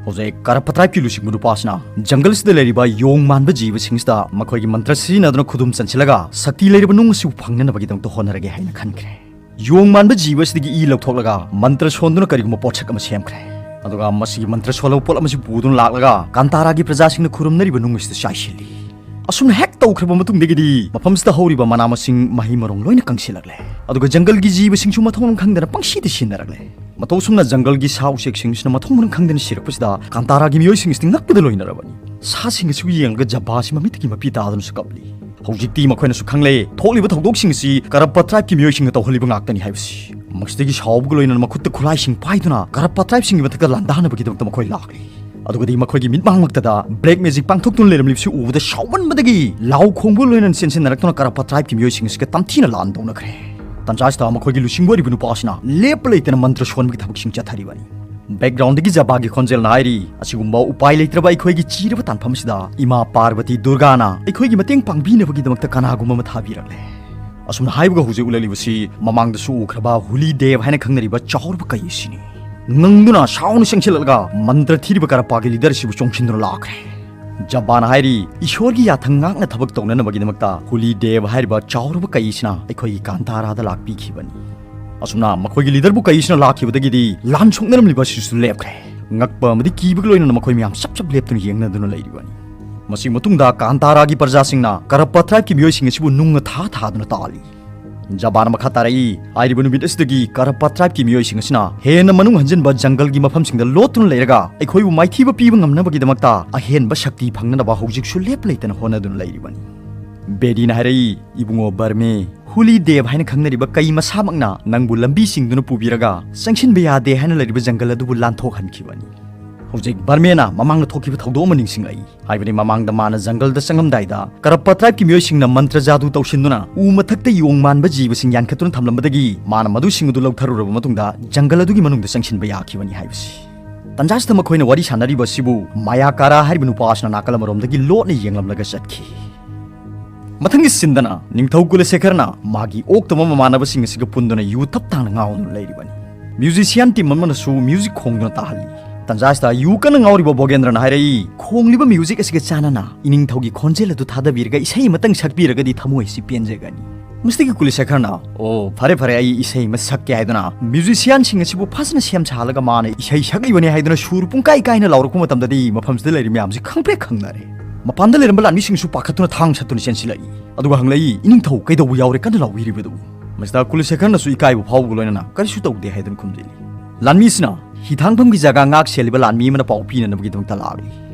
ꯍꯧꯖꯤꯛ ꯀꯔꯞꯄ ꯇ꯭ꯔꯥꯏꯕꯀꯤ ꯂꯨꯆꯤꯡꯕ ꯅꯨꯄꯥꯁꯤꯅ ꯖꯪꯒꯜꯁꯤꯗ ꯂꯩꯔꯤꯕ ꯌꯣꯡ ꯃꯥꯟꯕ ꯖꯤꯕꯁꯤꯡꯁꯤꯗ ꯃꯈꯣꯏꯒꯤ ꯃꯟꯇ꯭ꯔ ꯁꯤꯖꯤꯟꯅꯗꯨꯅ ꯈꯨꯗꯨꯝ ꯆꯟꯁꯤꯜꯂꯒ ꯁꯛꯇꯤ ꯂꯩꯔꯕ ꯅꯨꯡ ꯑꯁꯤꯕꯨ ꯐꯪꯅꯅꯕꯒꯤꯗꯃꯛꯇ ꯍꯣꯠꯅꯔꯒꯦ ꯍꯥꯏꯅ ꯈꯟꯈ꯭ꯔꯦ꯫ ꯌꯣꯡ ꯃꯥꯟꯕ ꯖꯤꯕ ꯑꯁꯤꯗꯒꯤ ꯏ ꯂꯧꯊꯣꯛꯂꯒ ꯃꯟꯇ꯭ꯔ ꯁꯣꯟꯗꯨꯅ ꯀꯔꯤꯒꯨꯝꯕ ꯄꯣꯠꯁꯛ ꯑꯃ ꯁꯦꯝꯈ꯭ꯔꯦ꯫ ꯑꯗꯨꯒ ꯃꯁꯤꯒꯤ ꯃꯟꯇ꯭ꯔ ꯁꯣꯜꯂꯕ ꯄꯣꯠ ꯑꯃꯁꯤ ꯄꯨꯗꯨꯅ ꯂꯥꯛꯂꯒ ꯀꯥꯟꯇꯥꯔꯥꯒꯤ ꯄ꯭ꯔꯖꯥꯁꯤꯡꯅ ꯈꯨꯔꯨꯝꯅꯔꯤꯕ ꯅꯨꯡ ꯑꯁꯤꯗ ꯆꯥꯏꯁꯤꯜꯂꯤ꯫ ꯑꯁꯨꯝꯅ ꯍꯦꯛ ꯇꯧꯈ꯭ꯔꯕ ꯃꯇꯨꯡꯗꯒꯤꯗꯤ ꯃꯐꯝꯁꯤꯗ ꯍꯧꯔꯤꯕ ꯃꯅꯥ ꯃꯁꯤꯡ, ꯃꯍꯩ ꯃꯔꯣꯡ ꯂꯣꯏꯅ ꯀꯪꯁꯤꯜꯂꯛꯂꯦ꯫ ꯑꯗꯨꯒ ꯖꯪꯒꯜꯒꯤ ꯖꯤꯕꯁꯤꯡꯁꯨ ꯃꯊꯣꯡ ꯃꯔꯝ ꯈꯪꯗꯅ ꯄꯪꯁꯤꯗ ꯁꯤꯅꯔꯛꯂꯦ꯫ ꯃꯇꯧ ꯑꯁꯨꯝꯅ ꯖꯪꯒꯜꯒꯤ ꯁꯥ ꯎꯆꯦꯛꯁꯤꯡꯁꯤꯅ ꯃꯊꯣꯡ ꯃꯔꯝ ꯈꯪꯗꯅ ꯁꯤꯔꯛꯄꯁꯤꯗ ꯀꯥꯟꯇꯥꯔꯥꯒꯤ ꯃꯤꯑꯣꯏꯁꯤꯡ ꯑꯁꯤꯗꯤ ꯉꯛꯄꯗ ꯂꯣꯏꯅꯔꯕꯅꯤ꯫ ꯁꯥꯁꯤꯡ ꯑꯁꯤꯕꯨ ꯌꯦꯡꯂꯒ ꯖꯕꯥꯁꯤ ꯃꯃꯤꯠꯇꯒꯤ ꯃꯄꯤ ꯇꯥꯗꯨꯅꯁꯨ ꯀꯞꯂꯤ꯫ ꯍꯧꯖꯤꯛꯇꯤ ꯃꯈꯣꯏꯅꯁꯨ ꯈꯪꯂꯦ, ꯊꯣꯛꯂꯤꯕ ꯊꯧꯗꯣꯛꯁꯤꯡ ꯑꯁꯤ ꯀꯔꯞꯄ ꯇ꯭ꯔꯥꯏꯕꯀꯤ ꯃꯤꯑꯣꯏꯁꯤꯡꯅ ꯇꯧꯍꯜꯂꯤꯕ ꯉꯥꯛꯇꯅꯤ ꯍꯥꯏꯕꯁꯤ꯫ ꯃꯁꯤꯗꯒꯤ ꯁꯥꯎꯕꯒ ꯂꯣꯏꯅꯅ ꯃꯈꯨꯠꯇ ꯈꯨꯠꯂꯥꯏꯁꯤꯡ ꯄꯥꯏꯗꯨꯅ ꯀꯔꯞꯄ ꯇ꯭ꯔꯥꯏꯕꯁꯤꯡꯒꯤ ꯃꯊꯛꯇ ꯂꯥꯟꯗꯥꯅꯕꯒꯤꯗꯃꯛꯇ ꯃꯈꯣꯏ ꯂꯥꯛꯂꯤ꯫ ꯑꯗꯨꯒꯗꯤ ꯃꯈꯣꯏꯒꯤ ꯃꯤꯠꯃꯥꯡꯃꯛꯇꯗ ꯕ꯭ꯂꯦꯛ ꯃꯦꯖꯤꯛ ꯄꯥꯡꯊꯣꯛꯇꯨꯅ ꯂꯩꯔꯝꯂꯤꯕꯁꯤ ꯎꯕꯗ ꯁꯥꯎꯃꯟꯕꯗꯒꯤ ꯂꯥꯎ ꯈꯣꯡꯕꯒ ꯂꯣꯏꯅꯅ ꯆꯦꯟꯁꯤꯟꯅꯔꯛꯇꯨꯅ ꯀꯔꯞꯄ ꯇ꯭ꯔꯥꯏꯕꯀꯤ ꯃꯤꯑꯣꯏꯁꯤꯡ ꯑꯁꯤꯒ ꯇꯝꯊꯤꯅ ꯂꯥꯟ ꯇꯧꯅꯈ꯭ꯔꯦ꯫ ꯇꯟꯖꯥꯁꯤꯗ ꯃꯈꯣꯏꯒꯤ ꯂꯨꯆꯤꯡꯕ ꯑꯣꯏꯔꯤꯕ ꯅꯨꯄꯥ ꯑꯁꯤꯅ ꯂꯦꯞꯄ ꯂꯩꯇꯅ ꯃꯟꯇ꯭ꯔ ꯁꯣꯟꯕꯒꯤ ꯊꯕꯛꯁꯤꯡ ꯆꯠꯊꯔꯤꯕꯅꯤ꯫ ꯕꯦꯛꯒ꯭ꯔꯥꯎꯟꯗꯒꯤ ꯖꯕꯥꯒꯤ ꯈꯣꯟꯖꯦꯜꯅ ꯍꯥꯏꯔꯤ, "ꯑꯁꯤꯒꯨꯝꯕ ꯎꯄꯥꯏ ꯂꯩꯇ꯭ꯔꯕ ꯑꯩꯈꯣꯏꯒꯤ ꯆꯤꯔꯕ ꯇꯥꯟꯐꯝ ꯑꯁꯤꯗ ꯏꯃꯥ ꯄꯥꯔꯕꯇꯤ ꯗꯨꯔꯒꯥꯅ ꯑꯩꯈꯣꯏꯒꯤ ꯃꯇꯦꯡ ꯄꯥꯡꯕꯤꯅꯕꯒꯤꯗꯃꯛꯇ ꯀꯅꯥꯒꯨꯝꯕ ꯑꯃ ꯊꯥꯕꯤꯔꯛꯂꯦ꯫" ꯑꯁꯨꯝꯅ ꯍꯥꯏꯕꯒ ꯍꯧꯖꯤꯛ ꯎꯠꯂꯛꯂꯤꯕꯁꯤ ꯃꯃꯥꯡꯗꯁꯨ ꯎꯈ꯭ꯔꯕ ꯍꯨꯂꯤ ꯗꯦꯕ ꯍꯥꯏꯅ ꯈꯪꯅꯔꯤꯕ ꯆꯥꯎꯔꯕ ꯀꯩ ꯑꯁꯤꯅꯤ꯫ ꯉꯪꯗꯨꯅ ꯁꯥꯎꯅ ꯆꯪꯁꯤꯜꯂꯛꯂꯒ ꯃꯟꯇ꯭ꯔ ꯊꯤꯔꯤꯕ ꯀꯔꯞꯄꯥꯒꯤ ꯂꯤꯗꯔ ꯑꯁꯤꯕꯨ ꯆꯣꯡꯁꯤꯟꯗꯨꯅ ꯂꯥꯛꯈ꯭ꯔꯦ꯫ ꯖꯕꯥꯅ ꯍꯥꯏꯔꯤ, "ꯏꯁꯣꯔꯒꯤ ꯌꯥꯊꯪ ꯉꯥꯛꯅ ꯊꯕꯛ ꯇꯧꯅꯅꯕꯒꯤꯗꯃꯛꯇ ꯍꯨꯂꯤ ꯗꯦꯕ ꯍꯥꯏꯔꯤꯕ ꯆꯥꯎꯔꯕ ꯀꯩ ꯑꯁꯤꯅ ꯑꯩꯈꯣꯏꯒꯤ ꯀꯥꯟꯇꯥꯔꯥꯗ ꯂꯥꯛꯄꯤꯈꯤꯕꯅꯤ꯫" ꯑꯁꯨꯝꯅ ꯃꯈꯣꯏꯒꯤ ꯂꯤꯗꯔꯕꯨ ꯀꯩ ꯑꯁꯤꯅ ꯂꯥꯛꯈꯤꯕꯗꯒꯤꯗꯤ ꯂꯥꯟ ꯁꯣꯛꯅꯔꯝꯂꯤꯕ ꯑꯁꯤꯁꯨ ꯂꯦꯞꯈ꯭ꯔꯦ꯫ ꯉꯛꯄ ꯑꯃꯗꯤ ꯀꯤꯕꯒ ꯂꯣꯏꯅꯅ ꯃꯈꯣꯏ ꯃꯌꯥꯝ ꯆꯞ ꯆꯞ ꯂꯦꯞꯇꯨꯅ ꯌꯦꯡꯅꯗꯨꯅ ꯂꯩꯔꯤꯕꯅꯤ꯫ ꯃꯁꯤ ꯃꯇꯨꯡꯗ ꯀꯥꯟꯇꯥꯔꯥꯒꯤ ꯄ꯭ꯔꯖꯥꯁꯤꯡꯅ ꯀꯔꯞꯄ ꯇ꯭ꯔꯥꯏꯕꯀꯤ ꯃꯤꯑꯣꯏꯁꯤꯡ ꯑꯁꯤꯕꯨ ꯅꯨꯡꯅ ꯊꯥ ꯊꯥꯗꯨꯅ ꯇꯥꯜꯂꯤ꯫ ꯖꯕꯥꯅ ꯃꯈꯥ ꯇꯥꯔꯛꯏ, "ꯍꯥꯏꯔꯤꯕ ꯅꯨꯃꯤꯠ ꯑꯁꯤꯗꯒꯤ ꯀꯔꯞꯄ ꯇ꯭ꯔꯥꯏꯕꯀꯤ ꯃꯤꯑꯣꯏꯁꯤꯡ ꯑꯁꯤꯅ ꯍꯦꯟꯅ ꯃꯅꯨꯡ ꯍꯟꯖꯤꯟꯕ ꯖꯪꯒꯜꯒꯤ ꯃꯐꯝꯁꯤꯡꯗ ꯂꯣꯠꯇꯨꯅ ꯂꯩꯔꯒ ꯑꯩꯈꯣꯏꯕꯨ ꯃꯥꯏꯊꯤꯕ ꯄꯤꯕ ꯉꯝꯅꯕꯒꯤꯗꯃꯛꯇ ꯑꯍꯦꯟꯕ ꯁꯛꯇꯤ ꯐꯪꯅꯅꯕ ꯍꯧꯖꯤꯛꯁꯨ ꯂꯦꯞ ꯂꯩꯇꯅ ꯍꯣꯠꯅꯗꯨꯅ ꯂꯩꯔꯤꯕꯅꯤ꯫" ꯕꯦꯗꯤꯅ ꯍꯥꯏꯔꯛꯏ, "ꯏꯕꯨꯡꯉꯣ ꯕꯔꯃꯦ, ꯍꯨꯂꯤ ꯗꯦꯕ ꯍꯥꯏꯅ ꯈꯪꯅꯔꯤꯕ ꯀꯩ ꯃꯁꯥꯃꯛꯅ ꯅꯪꯕꯨ ꯂꯝꯕꯤ ꯁꯤꯡꯗꯨꯅ ꯄꯨꯕꯤꯔꯒ ꯆꯪꯁꯤꯟꯕ ꯌꯥꯗꯦ ꯍꯥꯏꯅ ꯂꯩꯔꯤꯕ ꯖꯪꯒꯜ ꯑꯗꯨꯕꯨ ꯂꯥꯟꯊꯣꯛꯍꯟꯈꯤꯕꯅꯤ꯫" ꯍꯧꯖꯤꯛ ꯕꯔꯃꯦꯅ ꯃꯃꯥꯡꯗ ꯊꯣꯛꯈꯤꯕ ꯊꯧꯗꯣꯛ ꯑꯃ ꯅꯤꯡꯁꯤꯡꯂꯛꯏ꯫ ꯍꯥꯏꯕꯗꯤ ꯃꯃꯥꯡꯗ ꯃꯥꯅ ꯖꯪꯒꯜꯗ ꯆꯪꯉꯝꯗꯥꯏꯗ ꯀꯔꯞꯄ ꯇ꯭ꯔꯥꯏꯕꯀꯤ ꯃꯤꯑꯣꯏꯁꯤꯡꯅ ꯃꯟꯇ꯭ꯔ ꯖꯥꯗꯨ ꯇꯧꯁꯤꯟꯗꯨꯅ ꯎ ꯃꯊꯛꯇ ꯌꯣꯡ ꯃꯥꯟꯕ ꯖꯤꯕꯁꯤꯡ ꯌꯥꯟꯈꯠꯇꯨꯅ ꯊꯝꯂꯝꯕꯗꯒꯤ ꯃꯥꯅ ꯃꯗꯨꯁꯤꯡ ꯑꯗꯨ ꯂꯧꯊꯔꯨꯔꯕ ꯃꯇꯨꯡꯗ ꯖꯪꯒꯜ ꯑꯗꯨꯒꯤ ꯃꯅꯨꯡꯗ ꯆꯪꯁꯤꯟꯕ ꯌꯥꯈꯤꯕꯅꯤ ꯍꯥꯏꯕꯁꯤ꯫ ꯇꯟꯖꯥꯁꯤꯗ ꯃꯈꯣꯏꯅ ꯋꯥꯔꯤ ꯁꯥꯟꯅꯔꯤꯕ ꯑꯁꯤꯕꯨ ꯃꯌꯥꯀꯥꯔꯥ ꯍꯥꯏꯔꯤꯕ ꯅꯨꯄꯥ ꯑꯁꯤꯅ ꯅꯥꯀꯜ ꯑꯃꯔꯣꯝꯗꯒꯤ ꯂꯣꯠꯅ ꯌꯦꯡꯂꯝꯂꯒ ꯆꯠꯈꯤ꯫ ꯃꯊꯪꯒꯤ ꯁꯤꯟꯗꯅ ꯅꯤꯡꯊꯧ ꯀꯨꯂꯁꯦꯈꯔꯅ ꯃꯥꯒꯤ ꯑꯣꯛꯇꯕ ꯃꯃꯥꯟꯅꯕꯁꯤꯡ ꯑꯁꯤꯒ ꯄꯨꯟꯗꯨꯅ ꯌꯨ ꯊꯞ ꯇꯥꯡꯅ ꯉꯥꯎꯗꯨꯅ ꯂꯩꯔꯤꯕꯅꯤ꯫ ꯃ꯭ꯌꯨꯖꯤꯁꯤꯌꯥꯟ ꯇꯤꯝ ꯑꯃꯅꯁꯨ ꯃ꯭ꯌꯨꯖꯤꯛ ꯈꯣꯡꯗꯨꯅ ꯇꯥꯍꯜꯂꯤ꯫ ꯇꯟꯖꯥꯁꯤꯗ ꯌꯨ ꯀꯟꯅ ꯉꯥꯎꯔꯤꯕ ꯕꯣꯒꯦꯟꯗ꯭ꯔꯅ ꯍꯥꯏꯔꯛꯏ, "ꯈꯣꯡꯂꯤꯕ ꯃ꯭ꯌꯨꯖꯤꯛ ꯑꯁꯤꯒ ꯆꯥꯟꯅꯅ ꯏꯅꯤꯡꯊꯧꯒꯤ ꯈꯣꯟꯖꯦꯜ ꯑꯗꯨ ꯊꯥꯗꯕꯤꯔꯒ ꯏꯁꯩ ꯑꯃꯇꯪ ꯁꯛꯄꯤꯔꯒꯗꯤ ꯊꯃꯣꯏ ꯑꯁꯤ ꯄꯦꯟꯖꯒꯅꯤ꯫" ꯃꯁꯤꯗꯒꯤ ꯀꯨꯂꯁꯦꯈꯔꯅ, "ꯑꯣ, ꯐꯔꯦ ꯐꯔꯦ, ꯑꯩ ꯏꯁꯩ ꯑꯃ ꯁꯛꯀꯦ" ꯍꯥꯏꯗꯨꯅ ꯃ꯭ꯌꯨꯖꯤꯁꯤꯌꯥꯟꯁꯤꯡ ꯑꯁꯤꯕꯨ ꯐꯖꯅ ꯁꯦꯝ ꯁꯥꯍꯜꯂꯒ ꯃꯥꯅ ꯏꯁꯩ ꯁꯛꯂꯤꯕꯅꯤ ꯍꯥꯏꯗꯨꯅ ꯁꯨꯔ ꯄꯨꯡꯀꯥꯏ ꯀꯥꯏꯅ ꯂꯥꯎꯔꯛꯄ ꯃꯇꯝꯗꯗꯤ ꯃꯐꯝꯁꯤꯗ ꯂꯩꯔꯤꯕ ꯃꯌꯥꯝꯁꯤ ꯈꯪꯄ꯭ꯔꯦꯛ ꯈꯪꯅꯔꯦ꯫ ꯃꯄꯥꯟꯗ ꯂꯩꯔꯝꯕ ꯂꯥꯟꯃꯤꯁꯤꯡꯁꯨ ꯄꯥꯈꯠꯇꯨꯅ ꯊꯥꯡ ꯁꯠꯇꯨꯅ ꯆꯦꯟꯁꯤꯜꯂꯛꯏ꯫ ꯑꯗꯨꯒ ꯍꯪꯂꯛꯏ, "ꯏꯅꯤꯡꯊꯧ ꯀꯩꯗꯧꯕ ꯌꯥꯎꯔꯦ ꯀꯟꯅ ꯂꯥꯎꯕꯤꯔꯤꯕꯗꯨ?" ꯃꯁꯤꯗ ꯀꯨꯂꯁꯦꯈꯔꯅꯁꯨ ꯏꯀꯥꯏꯕ ꯐꯥꯎꯕꯒ ꯂꯣꯏꯅꯅ ꯀꯔꯤꯁꯨ ꯇꯧꯗꯦ ꯍꯥꯏꯗꯨꯅ ꯈꯨꯝꯖꯤꯜꯂꯤ꯫ ꯂꯥꯟꯃꯤꯁꯤꯅ ꯍꯤꯊꯥꯡꯐꯝꯒꯤ ꯖꯒꯥ ꯉꯥꯛ ꯁꯦꯜꯂꯤꯕ ꯂꯥꯟꯃꯤ ꯑꯃꯅ ꯄꯥꯎ ꯄꯤꯅꯅꯕꯒꯤꯗꯃꯛꯇ ꯂꯥꯛꯂꯤ꯫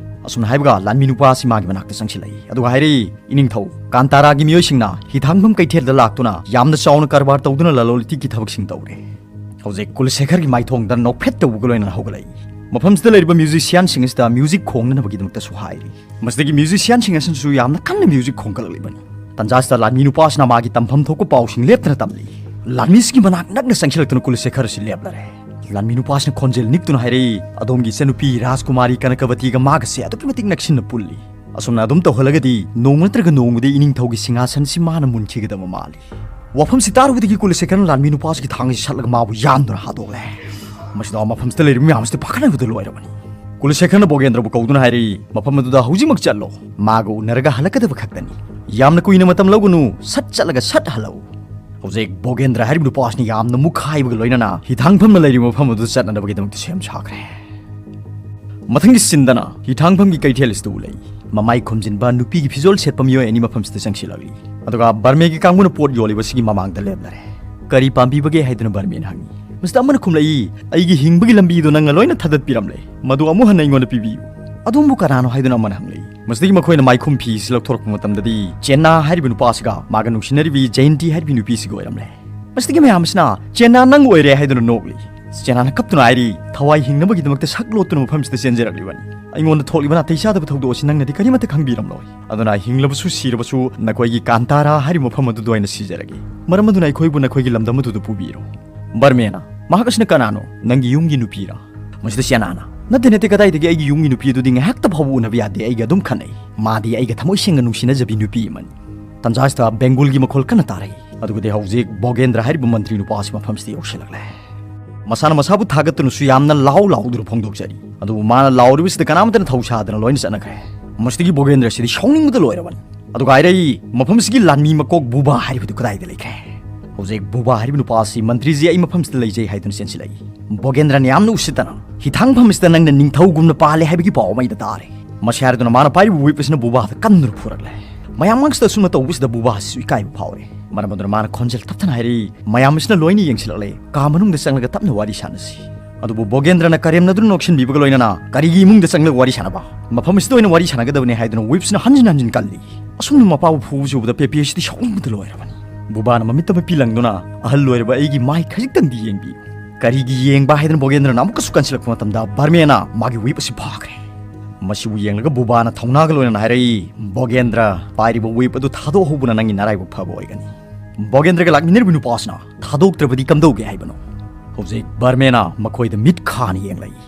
ꯑꯁꯨꯝꯅ ꯍꯥꯏꯕꯒ ꯂꯥꯟꯃꯤ ꯅꯨꯄꯥ ꯑꯁꯤ ꯃꯥꯒꯤ ꯃꯅꯥꯛꯇ ꯆꯪꯁꯤꯜꯂꯛꯏ꯫ ꯑꯗꯨꯒ ꯍꯥꯏꯔꯛꯏ, "ꯏꯅꯤꯡꯊꯧ, ꯀꯥꯟꯇꯥꯔꯥꯒꯤ ꯃꯤꯑꯣꯏꯁꯤꯡꯅ ꯍꯤꯊꯥꯡꯐꯝ ꯀꯩꯊꯦꯜꯗ ꯂꯥꯛꯇꯨꯅ ꯌꯥꯝꯅ ꯆꯥꯎꯅ ꯀꯔꯕꯥꯔ ꯇꯧꯗꯨꯅ ꯂꯂꯣꯟ ꯏꯇꯤꯛꯀꯤ ꯊꯕꯛꯁꯤꯡ ꯇꯧꯔꯦ꯫" ꯍꯧꯖꯤꯛ ꯀꯨꯂꯁꯦꯈꯔꯒꯤ ꯃꯥꯏꯊꯣꯡꯗ ꯅꯣꯛꯐꯦꯠ ꯇꯧꯕꯒ ꯂꯣꯏꯅꯅ ꯍꯧꯒꯠꯂꯛꯏ꯫ ꯃꯐꯝꯁꯤꯗ ꯂꯩꯔꯤꯕ ꯃ꯭ꯌꯨꯖꯤꯁꯤꯌꯥꯟꯁꯤꯡ ꯑꯁꯤꯗ ꯃ꯭ꯌꯨꯖꯤꯛ ꯈꯣꯡꯅꯅꯕꯒꯤꯗꯃꯛꯇꯁꯨ ꯍꯥꯏꯔꯤ꯫ ꯃꯁꯤꯗꯒꯤ ꯃ꯭ꯌꯨꯖꯤꯁꯤꯌꯥꯟꯁꯤꯡ ꯑꯁꯤꯅꯁꯨ ꯌꯥꯝꯅ ꯀꯟꯅ ꯃ꯭ꯌꯨꯖꯤꯛ ꯈꯣꯡꯒꯠꯂꯛꯂꯤꯕꯅꯤ꯫ ꯇꯟꯖꯥꯁꯤꯗ ꯂꯥꯟꯃꯤ ꯅꯨꯄꯥ ꯑꯁꯤꯅ ꯃꯥꯒꯤ ꯇꯝꯐꯝ ꯊꯣꯛꯄ ꯄꯥꯎꯁꯤꯡ ꯂꯦꯞꯇꯅ ꯇꯝꯂꯤ꯫ ꯂꯥꯟꯃꯤꯁꯤꯒꯤ ꯃꯅꯥꯛ ꯅꯛꯅ ꯆꯪꯁꯤꯜꯂꯛꯇꯨꯅ ꯀꯨꯂꯁꯦꯈꯔ ꯑꯁꯤ ꯂꯦꯞꯂꯔꯦ꯫ ꯂꯥꯟꯃꯤ ꯅꯨꯄꯥꯁꯤꯅ ꯈꯣꯟꯖꯦꯜ ꯅꯤꯛꯇꯨꯅ ꯍꯥꯏꯔꯛꯏ, "ꯑꯗꯣꯝꯒꯤ ꯏꯆꯟꯅꯨꯄꯤ ꯔꯥꯖꯀꯨꯃꯥꯔꯤ ꯀꯅꯀꯕꯇꯤꯒ ꯃꯥꯒꯁꯦ ꯑꯗꯨꯛꯀꯤ ꯃꯇꯤꯛ ꯅꯛꯁꯤꯟꯅ ꯄꯨꯜꯂꯤ꯫ ꯑꯁꯨꯝꯅ ꯑꯗꯨꯝ ꯇꯧꯍꯜꯂꯒꯗꯤ ꯅꯣꯡꯃ ꯅꯠꯇ꯭ꯔꯒ ꯅꯣꯡꯃꯗꯤ ꯏꯅꯤꯡꯊꯧꯒꯤ ꯁꯤꯡꯍꯥꯁꯟꯁꯤ ꯃꯥꯅ ꯃꯨꯟꯈꯤꯒꯗꯕ ꯃꯥꯜꯂꯤ"꯫ ꯋꯥꯐꯝꯁꯤ ꯇꯥꯔꯨꯕꯗꯒꯤ ꯀꯨꯂꯁꯦꯈꯔꯅ ꯂꯥꯟꯃꯤ ꯅꯨꯄꯥꯁꯤꯒꯤ ꯊꯥꯡꯁꯤ ꯁꯠꯂꯒ ꯃꯥꯕꯨ ꯌꯥꯟꯗꯨꯅ ꯍꯥꯠꯇꯣꯛꯂꯦ꯫ ꯃꯁꯤꯗ ꯃꯐꯝꯁꯤꯗ ꯂꯩꯔꯤꯕ ꯃꯌꯥꯝꯁꯤꯗꯤ ꯄꯥꯈꯠꯅꯕꯗ ꯂꯣꯏꯔꯕꯅꯤ꯫ ꯀꯨꯂꯁꯦꯈꯔꯅ ꯕꯣꯒꯦꯟꯗ꯭ꯔꯕꯨ ꯀꯧꯗꯨꯅ ꯍꯥꯏꯔꯛꯏ, "ꯃꯐꯝ ꯑꯗꯨꯗ ꯍꯧꯖꯤꯛꯃꯛ ꯆꯠꯂꯣ꯫ ꯃꯥꯒ ꯎꯅꯔꯒ ꯍꯜꯂꯛꯀꯗꯕ ꯈꯛꯇꯅꯤ꯫ ꯌꯥꯝꯅ ꯀꯨꯏꯅ ꯃꯇꯝ ꯂꯧꯒꯅꯨ, ꯁꯠ ꯆꯠꯂꯒ ꯁꯠ ꯍꯜꯂꯛꯎ"꯫ ꯍꯧꯖꯤꯛ ꯕꯣꯒꯦꯟꯗ꯭ꯔ ꯍꯥꯏꯔꯤꯕ ꯅꯨꯄꯥ ꯑꯁꯤꯅ ꯌꯥꯝꯅ ꯃꯨꯛꯈꯥꯏꯕꯒ ꯂꯣꯏꯅꯅ ꯍꯤꯊꯥꯡꯐꯝꯅ ꯂꯩꯔꯤꯕ ꯃꯐꯝ ꯑꯗꯨ ꯆꯠꯅꯅꯕꯒꯤꯗꯃꯛꯇ ꯁꯦꯝ ꯁꯥꯈ꯭ꯔꯦ꯫ ꯃꯊꯪꯒꯤ ꯁꯤꯟꯗꯅ ꯍꯤꯊꯥꯡꯐꯝꯒꯤ ꯀꯩꯊꯦꯜ ꯑꯁꯤꯗ ꯎꯠꯂꯛꯏ꯫ ꯃꯃꯥꯏ ꯈꯨꯝꯖꯤꯟꯕ ꯅꯨꯄꯤꯒꯤ ꯐꯤꯖꯣꯜ ꯁꯦꯠꯄ ꯃꯤꯑꯣꯏ ꯑꯅꯤ ꯃꯐꯝꯁꯤꯗ ꯆꯪꯁꯤꯜꯂꯛꯂꯤ꯫ ꯑꯗꯨꯒ ꯕꯔꯃꯦꯒꯤ ꯀꯥꯡꯕꯨꯅ ꯄꯣꯠ ꯌꯣꯜꯂꯤꯕꯁꯤꯒꯤ ꯃꯃꯥꯡꯗ ꯂꯦꯞꯂꯔꯦ꯫ "ꯀꯔꯤ ꯄꯥꯝꯕꯤꯕꯒꯦ?" ꯍꯥꯏꯗꯨꯅ ꯕꯔꯃꯦꯅ ꯍꯪꯉꯤ꯫ ꯃꯁꯤꯗ ꯑꯃꯅ ꯈꯨꯝꯂꯛꯏ, "ꯑꯩꯒꯤ ꯍꯤꯡꯕꯒꯤ ꯂꯝꯕꯤꯗꯨ ꯅꯪꯅ ꯂꯣꯏꯅ ꯊꯥꯗꯠꯄꯤꯔꯝꯂꯦ꯫ ꯃꯗꯨ ꯑꯃꯨꯛ ꯍꯟꯅ ꯑꯩꯉꯣꯟꯗ ꯄꯤꯕꯤꯌꯨ"꯫ "ꯑꯗꯣꯝꯕꯨ ꯀꯅꯥꯅꯣ?" ꯍꯥꯏꯗꯨꯅ ꯑꯃꯅ ꯍꯪꯂꯛꯏ꯫ ꯃꯁꯤꯗꯒꯤ ꯃꯈꯣꯏꯅ ꯃꯥꯏꯈꯨꯝ ꯐꯤꯁꯤ ꯂꯧꯊꯣꯔꯛꯄ ꯃꯇꯝꯗꯗꯤ ꯆꯦꯟꯅꯥ ꯍꯥꯏꯔꯤꯕ ꯅꯨꯄꯥꯁꯤꯒ ꯃꯥꯒ ꯅꯨꯡꯁꯤꯅꯔꯤꯕꯤ ꯖꯌꯟꯇꯤ ꯍꯥꯏꯔꯤꯕꯤ ꯅꯨꯄꯤꯁꯤꯒ ꯑꯣꯏꯔꯝꯂꯦ꯫ ꯃꯁꯤꯗꯒꯤ ꯃꯌꯥꯝ ꯑꯁꯤꯅ "ꯆꯦꯟꯅꯥ ꯅꯪ ꯑꯣꯏꯔꯦ" ꯍꯥꯏꯗꯨꯅ ꯅꯣꯛꯂꯤ꯫ ꯆꯦꯟꯅꯥꯅ ꯀꯞꯇꯨꯅ ꯍꯥꯏꯔꯤ, "ꯊꯋꯥꯏ ꯍꯤꯡꯅꯕꯒꯤꯗꯃꯛꯇ ꯁꯛ ꯂꯣꯠꯇꯨꯅ ꯃꯐꯝꯁꯤꯗ ꯆꯦꯟꯖꯔꯛꯂꯤꯕꯅꯤ꯫ ꯑꯩꯉꯣꯟꯗ ꯊꯣꯛꯂꯤꯕ ꯅꯥꯇꯩ ꯆꯥꯗꯕ ꯊꯧꯗꯣꯛ ꯑꯁꯤ ꯅꯪꯅꯗꯤ ꯀꯔꯤꯃꯠꯇ ꯈꯪꯕꯤꯔꯝꯂꯣꯏ꯫ ꯑꯗꯨꯅ ꯍꯤꯡꯂꯕꯁꯨ ꯁꯤꯔꯕꯁꯨ ꯅꯈꯣꯏꯒꯤ ꯀꯥꯟꯇꯥꯔꯥ ꯍꯥꯏꯔꯤꯕ ꯃꯐꯝ ꯑꯗꯨꯗ ꯑꯣꯏꯅ ꯁꯤꯖꯔꯒꯦ꯫ ꯃꯔꯝ ꯑꯗꯨꯅ ꯑꯩꯈꯣꯏꯕꯨ ꯅꯈꯣꯏꯒꯤ ꯂꯝꯗꯝ ꯑꯗꯨꯗ ꯄꯨꯕꯤꯔꯣ"꯫ ꯕꯔꯃꯦꯅ, "ꯃꯍꯥꯛ ꯑꯁꯤꯅ ꯀꯅꯥꯅꯣ? ꯅꯪꯒꯤ ꯌꯨꯝꯒꯤ ꯅꯨꯄꯤꯔꯥ?" ꯃꯁꯤꯗ ꯆꯦꯟꯅꯥꯅ, "ꯅꯠꯇꯦ, ꯅꯠꯇꯦ, ꯀꯗꯥꯏꯗꯒꯤ ꯑꯩꯒꯤ ꯌꯨꯝꯒꯤ ꯅꯨꯄꯤ ꯑꯗꯨꯗꯤ ꯉꯥꯏꯍꯥꯛꯇ ꯐꯥꯎꯕ ꯎꯅꯕ ꯌꯥꯗꯦ, ꯑꯩꯒ ꯑꯗꯨꯝ ꯈꯠꯅꯩ꯫ ꯃꯥꯗꯤ ꯑꯩꯒ ꯊꯃꯣꯏ ꯁꯦꯡꯅ ꯅꯨꯡꯁꯤꯅꯖꯕꯤ ꯅꯨꯄꯤ ꯑꯃꯅꯤ"꯫ ꯇꯟꯖꯥꯁꯤꯗ ꯕꯦꯡꯒꯨꯜꯒꯤ ꯃꯈꯣꯜ ꯀꯟꯅ ꯇꯥꯔꯛꯏ꯫ ꯑꯗꯨꯒꯗꯤ ꯍꯧꯖꯤꯛ ꯕꯣꯒꯦꯟꯗ꯭ꯔ ꯍꯥꯏꯔꯤꯕ ꯃꯟꯇ꯭ꯔꯤ ꯅꯨꯄꯥ ꯑꯁꯤ ꯃꯐꯝꯁꯤꯗ ꯌꯧꯁꯤꯜꯂꯛꯂꯦ꯫ ꯃꯁꯥꯅ ꯃꯁꯥꯕꯨ ꯊꯥꯒꯠꯇꯨꯅꯁꯨ ꯌꯥꯝꯅ ꯂꯥꯎ ꯂꯥꯎꯗꯨꯅ ꯐꯣꯡꯗꯣꯛꯆꯔꯤ꯫ ꯑꯗꯨꯕꯨ ꯃꯥꯅ ꯂꯥꯎꯔꯤꯕꯁꯤꯗ ꯀꯅꯥꯃꯠꯇꯅ ꯊꯧ ꯁꯥꯗꯅ ꯂꯣꯏꯅ ꯆꯠꯅꯈ꯭ꯔꯦ꯫ ꯃꯁꯤꯗꯒꯤ ꯕꯣꯒꯦꯟꯗ꯭ꯔ ꯑꯁꯤꯗꯤ ꯁꯥꯎꯅꯤꯡꯕꯗ ꯂꯣꯏꯔꯕꯅꯤ꯫ ꯑꯗꯨꯒ ꯍꯥꯏꯔꯛꯏ, "ꯃꯐꯝꯁꯤꯒꯤ ꯂꯥꯟꯃꯤ ꯃꯀꯣꯛ ꯕꯨꯕꯥ ꯍꯥꯏꯔꯤꯕꯗꯨ ꯀꯗꯥꯏꯗ ꯂꯩꯈ꯭ꯔꯦ?" ꯍꯧꯖꯤꯛ ꯕꯨꯕꯥ ꯍꯥꯏꯔꯤꯕ ꯅꯨꯄꯥ ꯑꯁꯤ, "ꯃꯟꯇ꯭ꯔꯤꯖꯤ, ꯑꯩ ꯃꯐꯝꯁꯤꯗ ꯂꯩꯖꯩ" ꯍꯥꯏꯗꯨꯅ ꯆꯦꯟꯁꯤꯜꯂꯛꯏ꯫ ꯕꯣꯒꯦꯟꯗ꯭ꯔꯅ ꯌꯥꯝꯅ ꯎꯁꯤꯠꯇꯅ, "ꯍꯤꯊꯥꯡꯐꯝ ꯑꯁꯤꯗ ꯅꯪꯅ ꯅꯤꯡꯊꯧꯒꯨꯝꯅ ꯄꯥꯜꯂꯦ ꯍꯥꯏꯕꯒꯤ ꯄꯥꯎ ꯑꯃ ꯑꯩꯅ ꯇꯥꯔꯦ"꯫ ꯃꯁꯤ ꯍꯥꯏꯔꯗꯨꯅ ꯃꯥꯅ ꯄꯥꯏꯔꯤꯕ ꯋꯤꯞ ꯑꯁꯤꯅ ꯕꯨꯕꯥꯗ ꯀꯟꯗꯨꯅ ꯐꯨꯔꯛꯂꯦ꯫ ꯃꯌꯥꯝ ꯃꯥꯡꯁꯤꯗ ꯑꯁꯨꯝꯅ ꯇꯧꯕꯁꯤꯗ ꯕꯨꯕꯥꯁꯤꯁꯨ ꯏꯀꯥꯏꯕ ꯐꯥꯎꯔꯦ꯫ ꯃꯔꯝ ꯑꯗꯨꯅ ꯃꯥꯅ ꯈꯣꯟꯖꯦꯜ ꯇꯞꯊꯅ ꯍꯥꯏꯔꯛꯏ, "ꯃꯌꯥꯝ ꯑꯁꯤꯅ ꯂꯣꯏꯅ ꯌꯦꯡꯁꯤꯜꯂꯛꯂꯦ꯫ ꯀꯥ ꯃꯅꯨꯡꯗ ꯆꯪꯂꯒ ꯇꯞꯅ ꯋꯥꯔꯤ ꯁꯥꯟꯅꯁꯤ"꯫ ꯑꯗꯨꯕꯨ ꯕꯣꯒꯦꯟꯗ꯭ꯔꯅ ꯀꯔꯦꯝꯅꯗꯨꯅ ꯅꯣꯛꯁꯤꯟꯕꯤꯕꯒ ꯂꯣꯏꯅꯅ, "ꯀꯔꯤꯒꯤ ꯏꯃꯨꯡꯗ ꯆꯪꯂꯒ ꯋꯥꯔꯤ ꯁꯥꯟꯅꯕ? ꯃꯐꯝ ꯑꯁꯤꯗ ꯑꯣꯏꯅ ꯋꯥꯔꯤ ꯁꯥꯟꯅꯒꯗꯕꯅꯤ" ꯍꯥꯏꯗꯨꯅ ꯋꯤꯞꯁꯤꯅ ꯍꯟꯖꯤꯟ ꯍꯟꯖꯤꯟ ꯀꯜꯂꯤ꯫ ꯑꯁꯨꯝꯅ ꯃꯄꯥꯕꯨ ꯐꯨꯕꯁꯤ ꯎꯕꯗ ꯄꯦꯄꯦꯁꯤꯗꯤ ꯁꯥꯎꯅꯤꯡꯕꯗ ꯂꯣꯏꯔꯕꯅꯤ꯫ ꯕꯨꯕꯥꯅ ꯃꯃꯤꯠꯇ ꯃꯄꯤ ꯂꯪꯗꯨꯅ, "ꯑꯍꯜ ꯑꯣꯏꯔꯕ ꯑꯩꯒꯤ ꯃꯥꯏ ꯈꯖꯤꯛꯇꯪꯗꯤ ꯌꯦꯡꯕꯤꯌꯨ"꯫ "ꯀꯔꯤꯒꯤ ꯌꯦꯡꯕ?" ꯍꯥꯏꯗꯨꯅ ꯕꯣꯒꯦꯟꯗ꯭ꯔꯅ ꯑꯃꯨꯛꯀꯁꯨ ꯀꯟꯁꯤꯜꯂꯛꯄ ꯃꯇꯝꯗ ꯕꯔꯃꯦꯅ ꯃꯥꯒꯤ ꯋꯤꯞ ꯑꯁꯤ ꯐꯥꯈ꯭ꯔꯦ꯫ ꯃꯁꯤꯕꯨ ꯌꯦꯡꯂꯒ ꯕꯨꯕꯥꯅ ꯊꯧꯅꯥꯒ ꯂꯣꯏꯅꯅ ꯍꯥꯏꯔꯛꯏ, "ꯕꯣꯒꯦꯟꯗ꯭ꯔ, ꯄꯥꯏꯔꯤꯕ ꯋꯤꯞ ꯑꯗꯨ ꯊꯥꯗꯣꯛꯍꯧꯕꯅ ꯅꯪꯒꯤ ꯅꯔꯥꯏꯕꯛ ꯐꯕ ꯑꯣꯏꯒꯅꯤ"꯫ ꯕꯣꯒꯦꯟꯗ꯭ꯔꯒ ꯂꯥꯛꯃꯤꯟꯅꯔꯤꯕ ꯅꯨꯄꯥꯁꯤꯅ, "ꯊꯥꯗꯣꯛꯇ꯭ꯔꯕꯗꯤ ꯀꯝꯗꯧꯒꯦ ꯍꯥꯏꯕꯅꯣ?" ꯍꯧꯖꯤꯛ ꯕꯔꯃꯦꯅ ꯃꯈꯣꯏꯗ ꯃꯤꯠ ꯈꯥꯅ ꯌꯦꯡꯂꯛꯏ꯫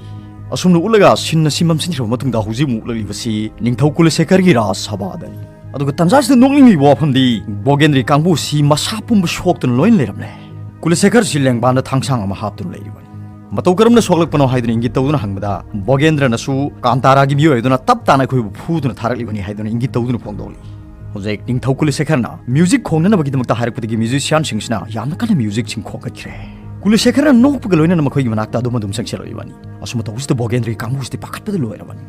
ꯑꯁꯨꯝꯅ ꯎꯠꯂꯒ ꯁꯤꯟ ꯑꯁꯤ ꯃꯝꯁꯤꯟꯈ꯭ꯔꯕ ꯃꯇꯨꯡꯗ ꯍꯧꯖꯤꯛ ꯑꯃꯨꯛ ꯎꯠꯂꯛꯂꯤꯕꯁꯤ ꯅꯤꯡꯊꯧ ꯀꯨꯂꯁꯦꯈꯔꯒꯤ ꯔꯥꯖ ꯁꯚꯥꯗꯅꯤ꯫ ꯑꯗꯨꯒ ꯇꯟꯖꯥꯁꯤꯗ ꯅꯣꯛꯅꯤꯡꯂꯤꯕ ꯋꯥꯐꯝꯗꯤ, ꯕꯣꯒꯦꯟꯗ꯭ꯔꯤ ꯀꯥꯡꯕꯨ ꯑꯁꯤ ꯃꯁꯥ ꯄꯨꯝꯕ ꯁꯣꯛꯇꯨꯅ ꯂꯣꯏꯅ ꯂꯩꯔꯝꯂꯦ꯫ ꯀꯨꯂꯁꯦꯈꯔ ꯑꯁꯤ ꯂꯦꯡꯕꯥꯟꯗ ꯊꯥꯡꯁꯥꯡ ꯑꯃ ꯍꯥꯞꯇꯨꯅ ꯂꯩꯔꯤꯕꯅꯤ꯫ ꯃꯇꯧ ꯀꯔꯝꯅ ꯁꯣꯛꯂꯛꯄꯅꯣ ꯍꯥꯏꯗꯨꯅ ꯏꯪꯒꯤꯠ ꯇꯧꯗꯨꯅ ꯍꯪꯕꯗ, ꯕꯣꯒꯦꯟꯗ꯭ꯔꯅꯁꯨ ꯀꯥꯟꯇꯥꯔꯥꯒꯤ ꯃꯤꯑꯣꯏ ꯑꯗꯨꯅ ꯇꯞ ꯇꯥꯅ ꯑꯩꯈꯣꯏꯕꯨ ꯐꯨꯗꯨꯅ ꯊꯥꯔꯛꯂꯤꯕꯅꯤ ꯍꯥꯏꯗꯨꯅ ꯏꯪꯒꯤꯠ ꯇꯧꯗꯨꯅ ꯐꯣꯡꯗꯣꯛꯂꯤ꯫ ꯍꯧꯖꯤꯛ ꯅꯤꯡꯊꯧ ꯀꯨꯂꯁꯦꯈꯔꯅ ꯃ꯭ꯌꯨꯖꯤꯛ ꯈꯣꯡꯅꯅꯕꯒꯤꯗꯃꯛꯇ ꯍꯥꯏꯔꯛꯄꯗꯒꯤ ꯃ꯭ꯌꯨꯖꯤꯁꯤꯌꯥꯟꯁꯤꯡꯁꯤꯅ ꯌꯥꯝꯅ ꯀꯟꯅ ꯃ꯭ꯌꯨꯖꯤꯛꯁꯤꯡ ꯈꯣꯡꯒꯠꯈ꯭ꯔꯦ꯫ ꯀꯨꯂꯁꯦꯈꯔꯅ ꯅꯣꯛꯄꯒ ꯂꯣꯏꯅꯅ ꯃꯈꯣꯏꯒꯤ ꯃꯅꯥꯛꯇ ꯑꯗꯨꯝ ꯑꯗꯨꯝ ꯆꯪꯁꯤꯜꯂꯛꯂꯤꯕꯅꯤ꯫ ꯑꯁꯨꯝꯅ ꯇꯧꯕꯁꯤꯗ ꯕꯣꯒꯦꯟꯗ꯭ꯔꯒꯤ ꯀꯥꯡꯕꯨꯁꯤꯗꯤ ꯄꯥꯈꯠꯄꯗ ꯂꯣꯏꯔꯕꯅꯤ꯫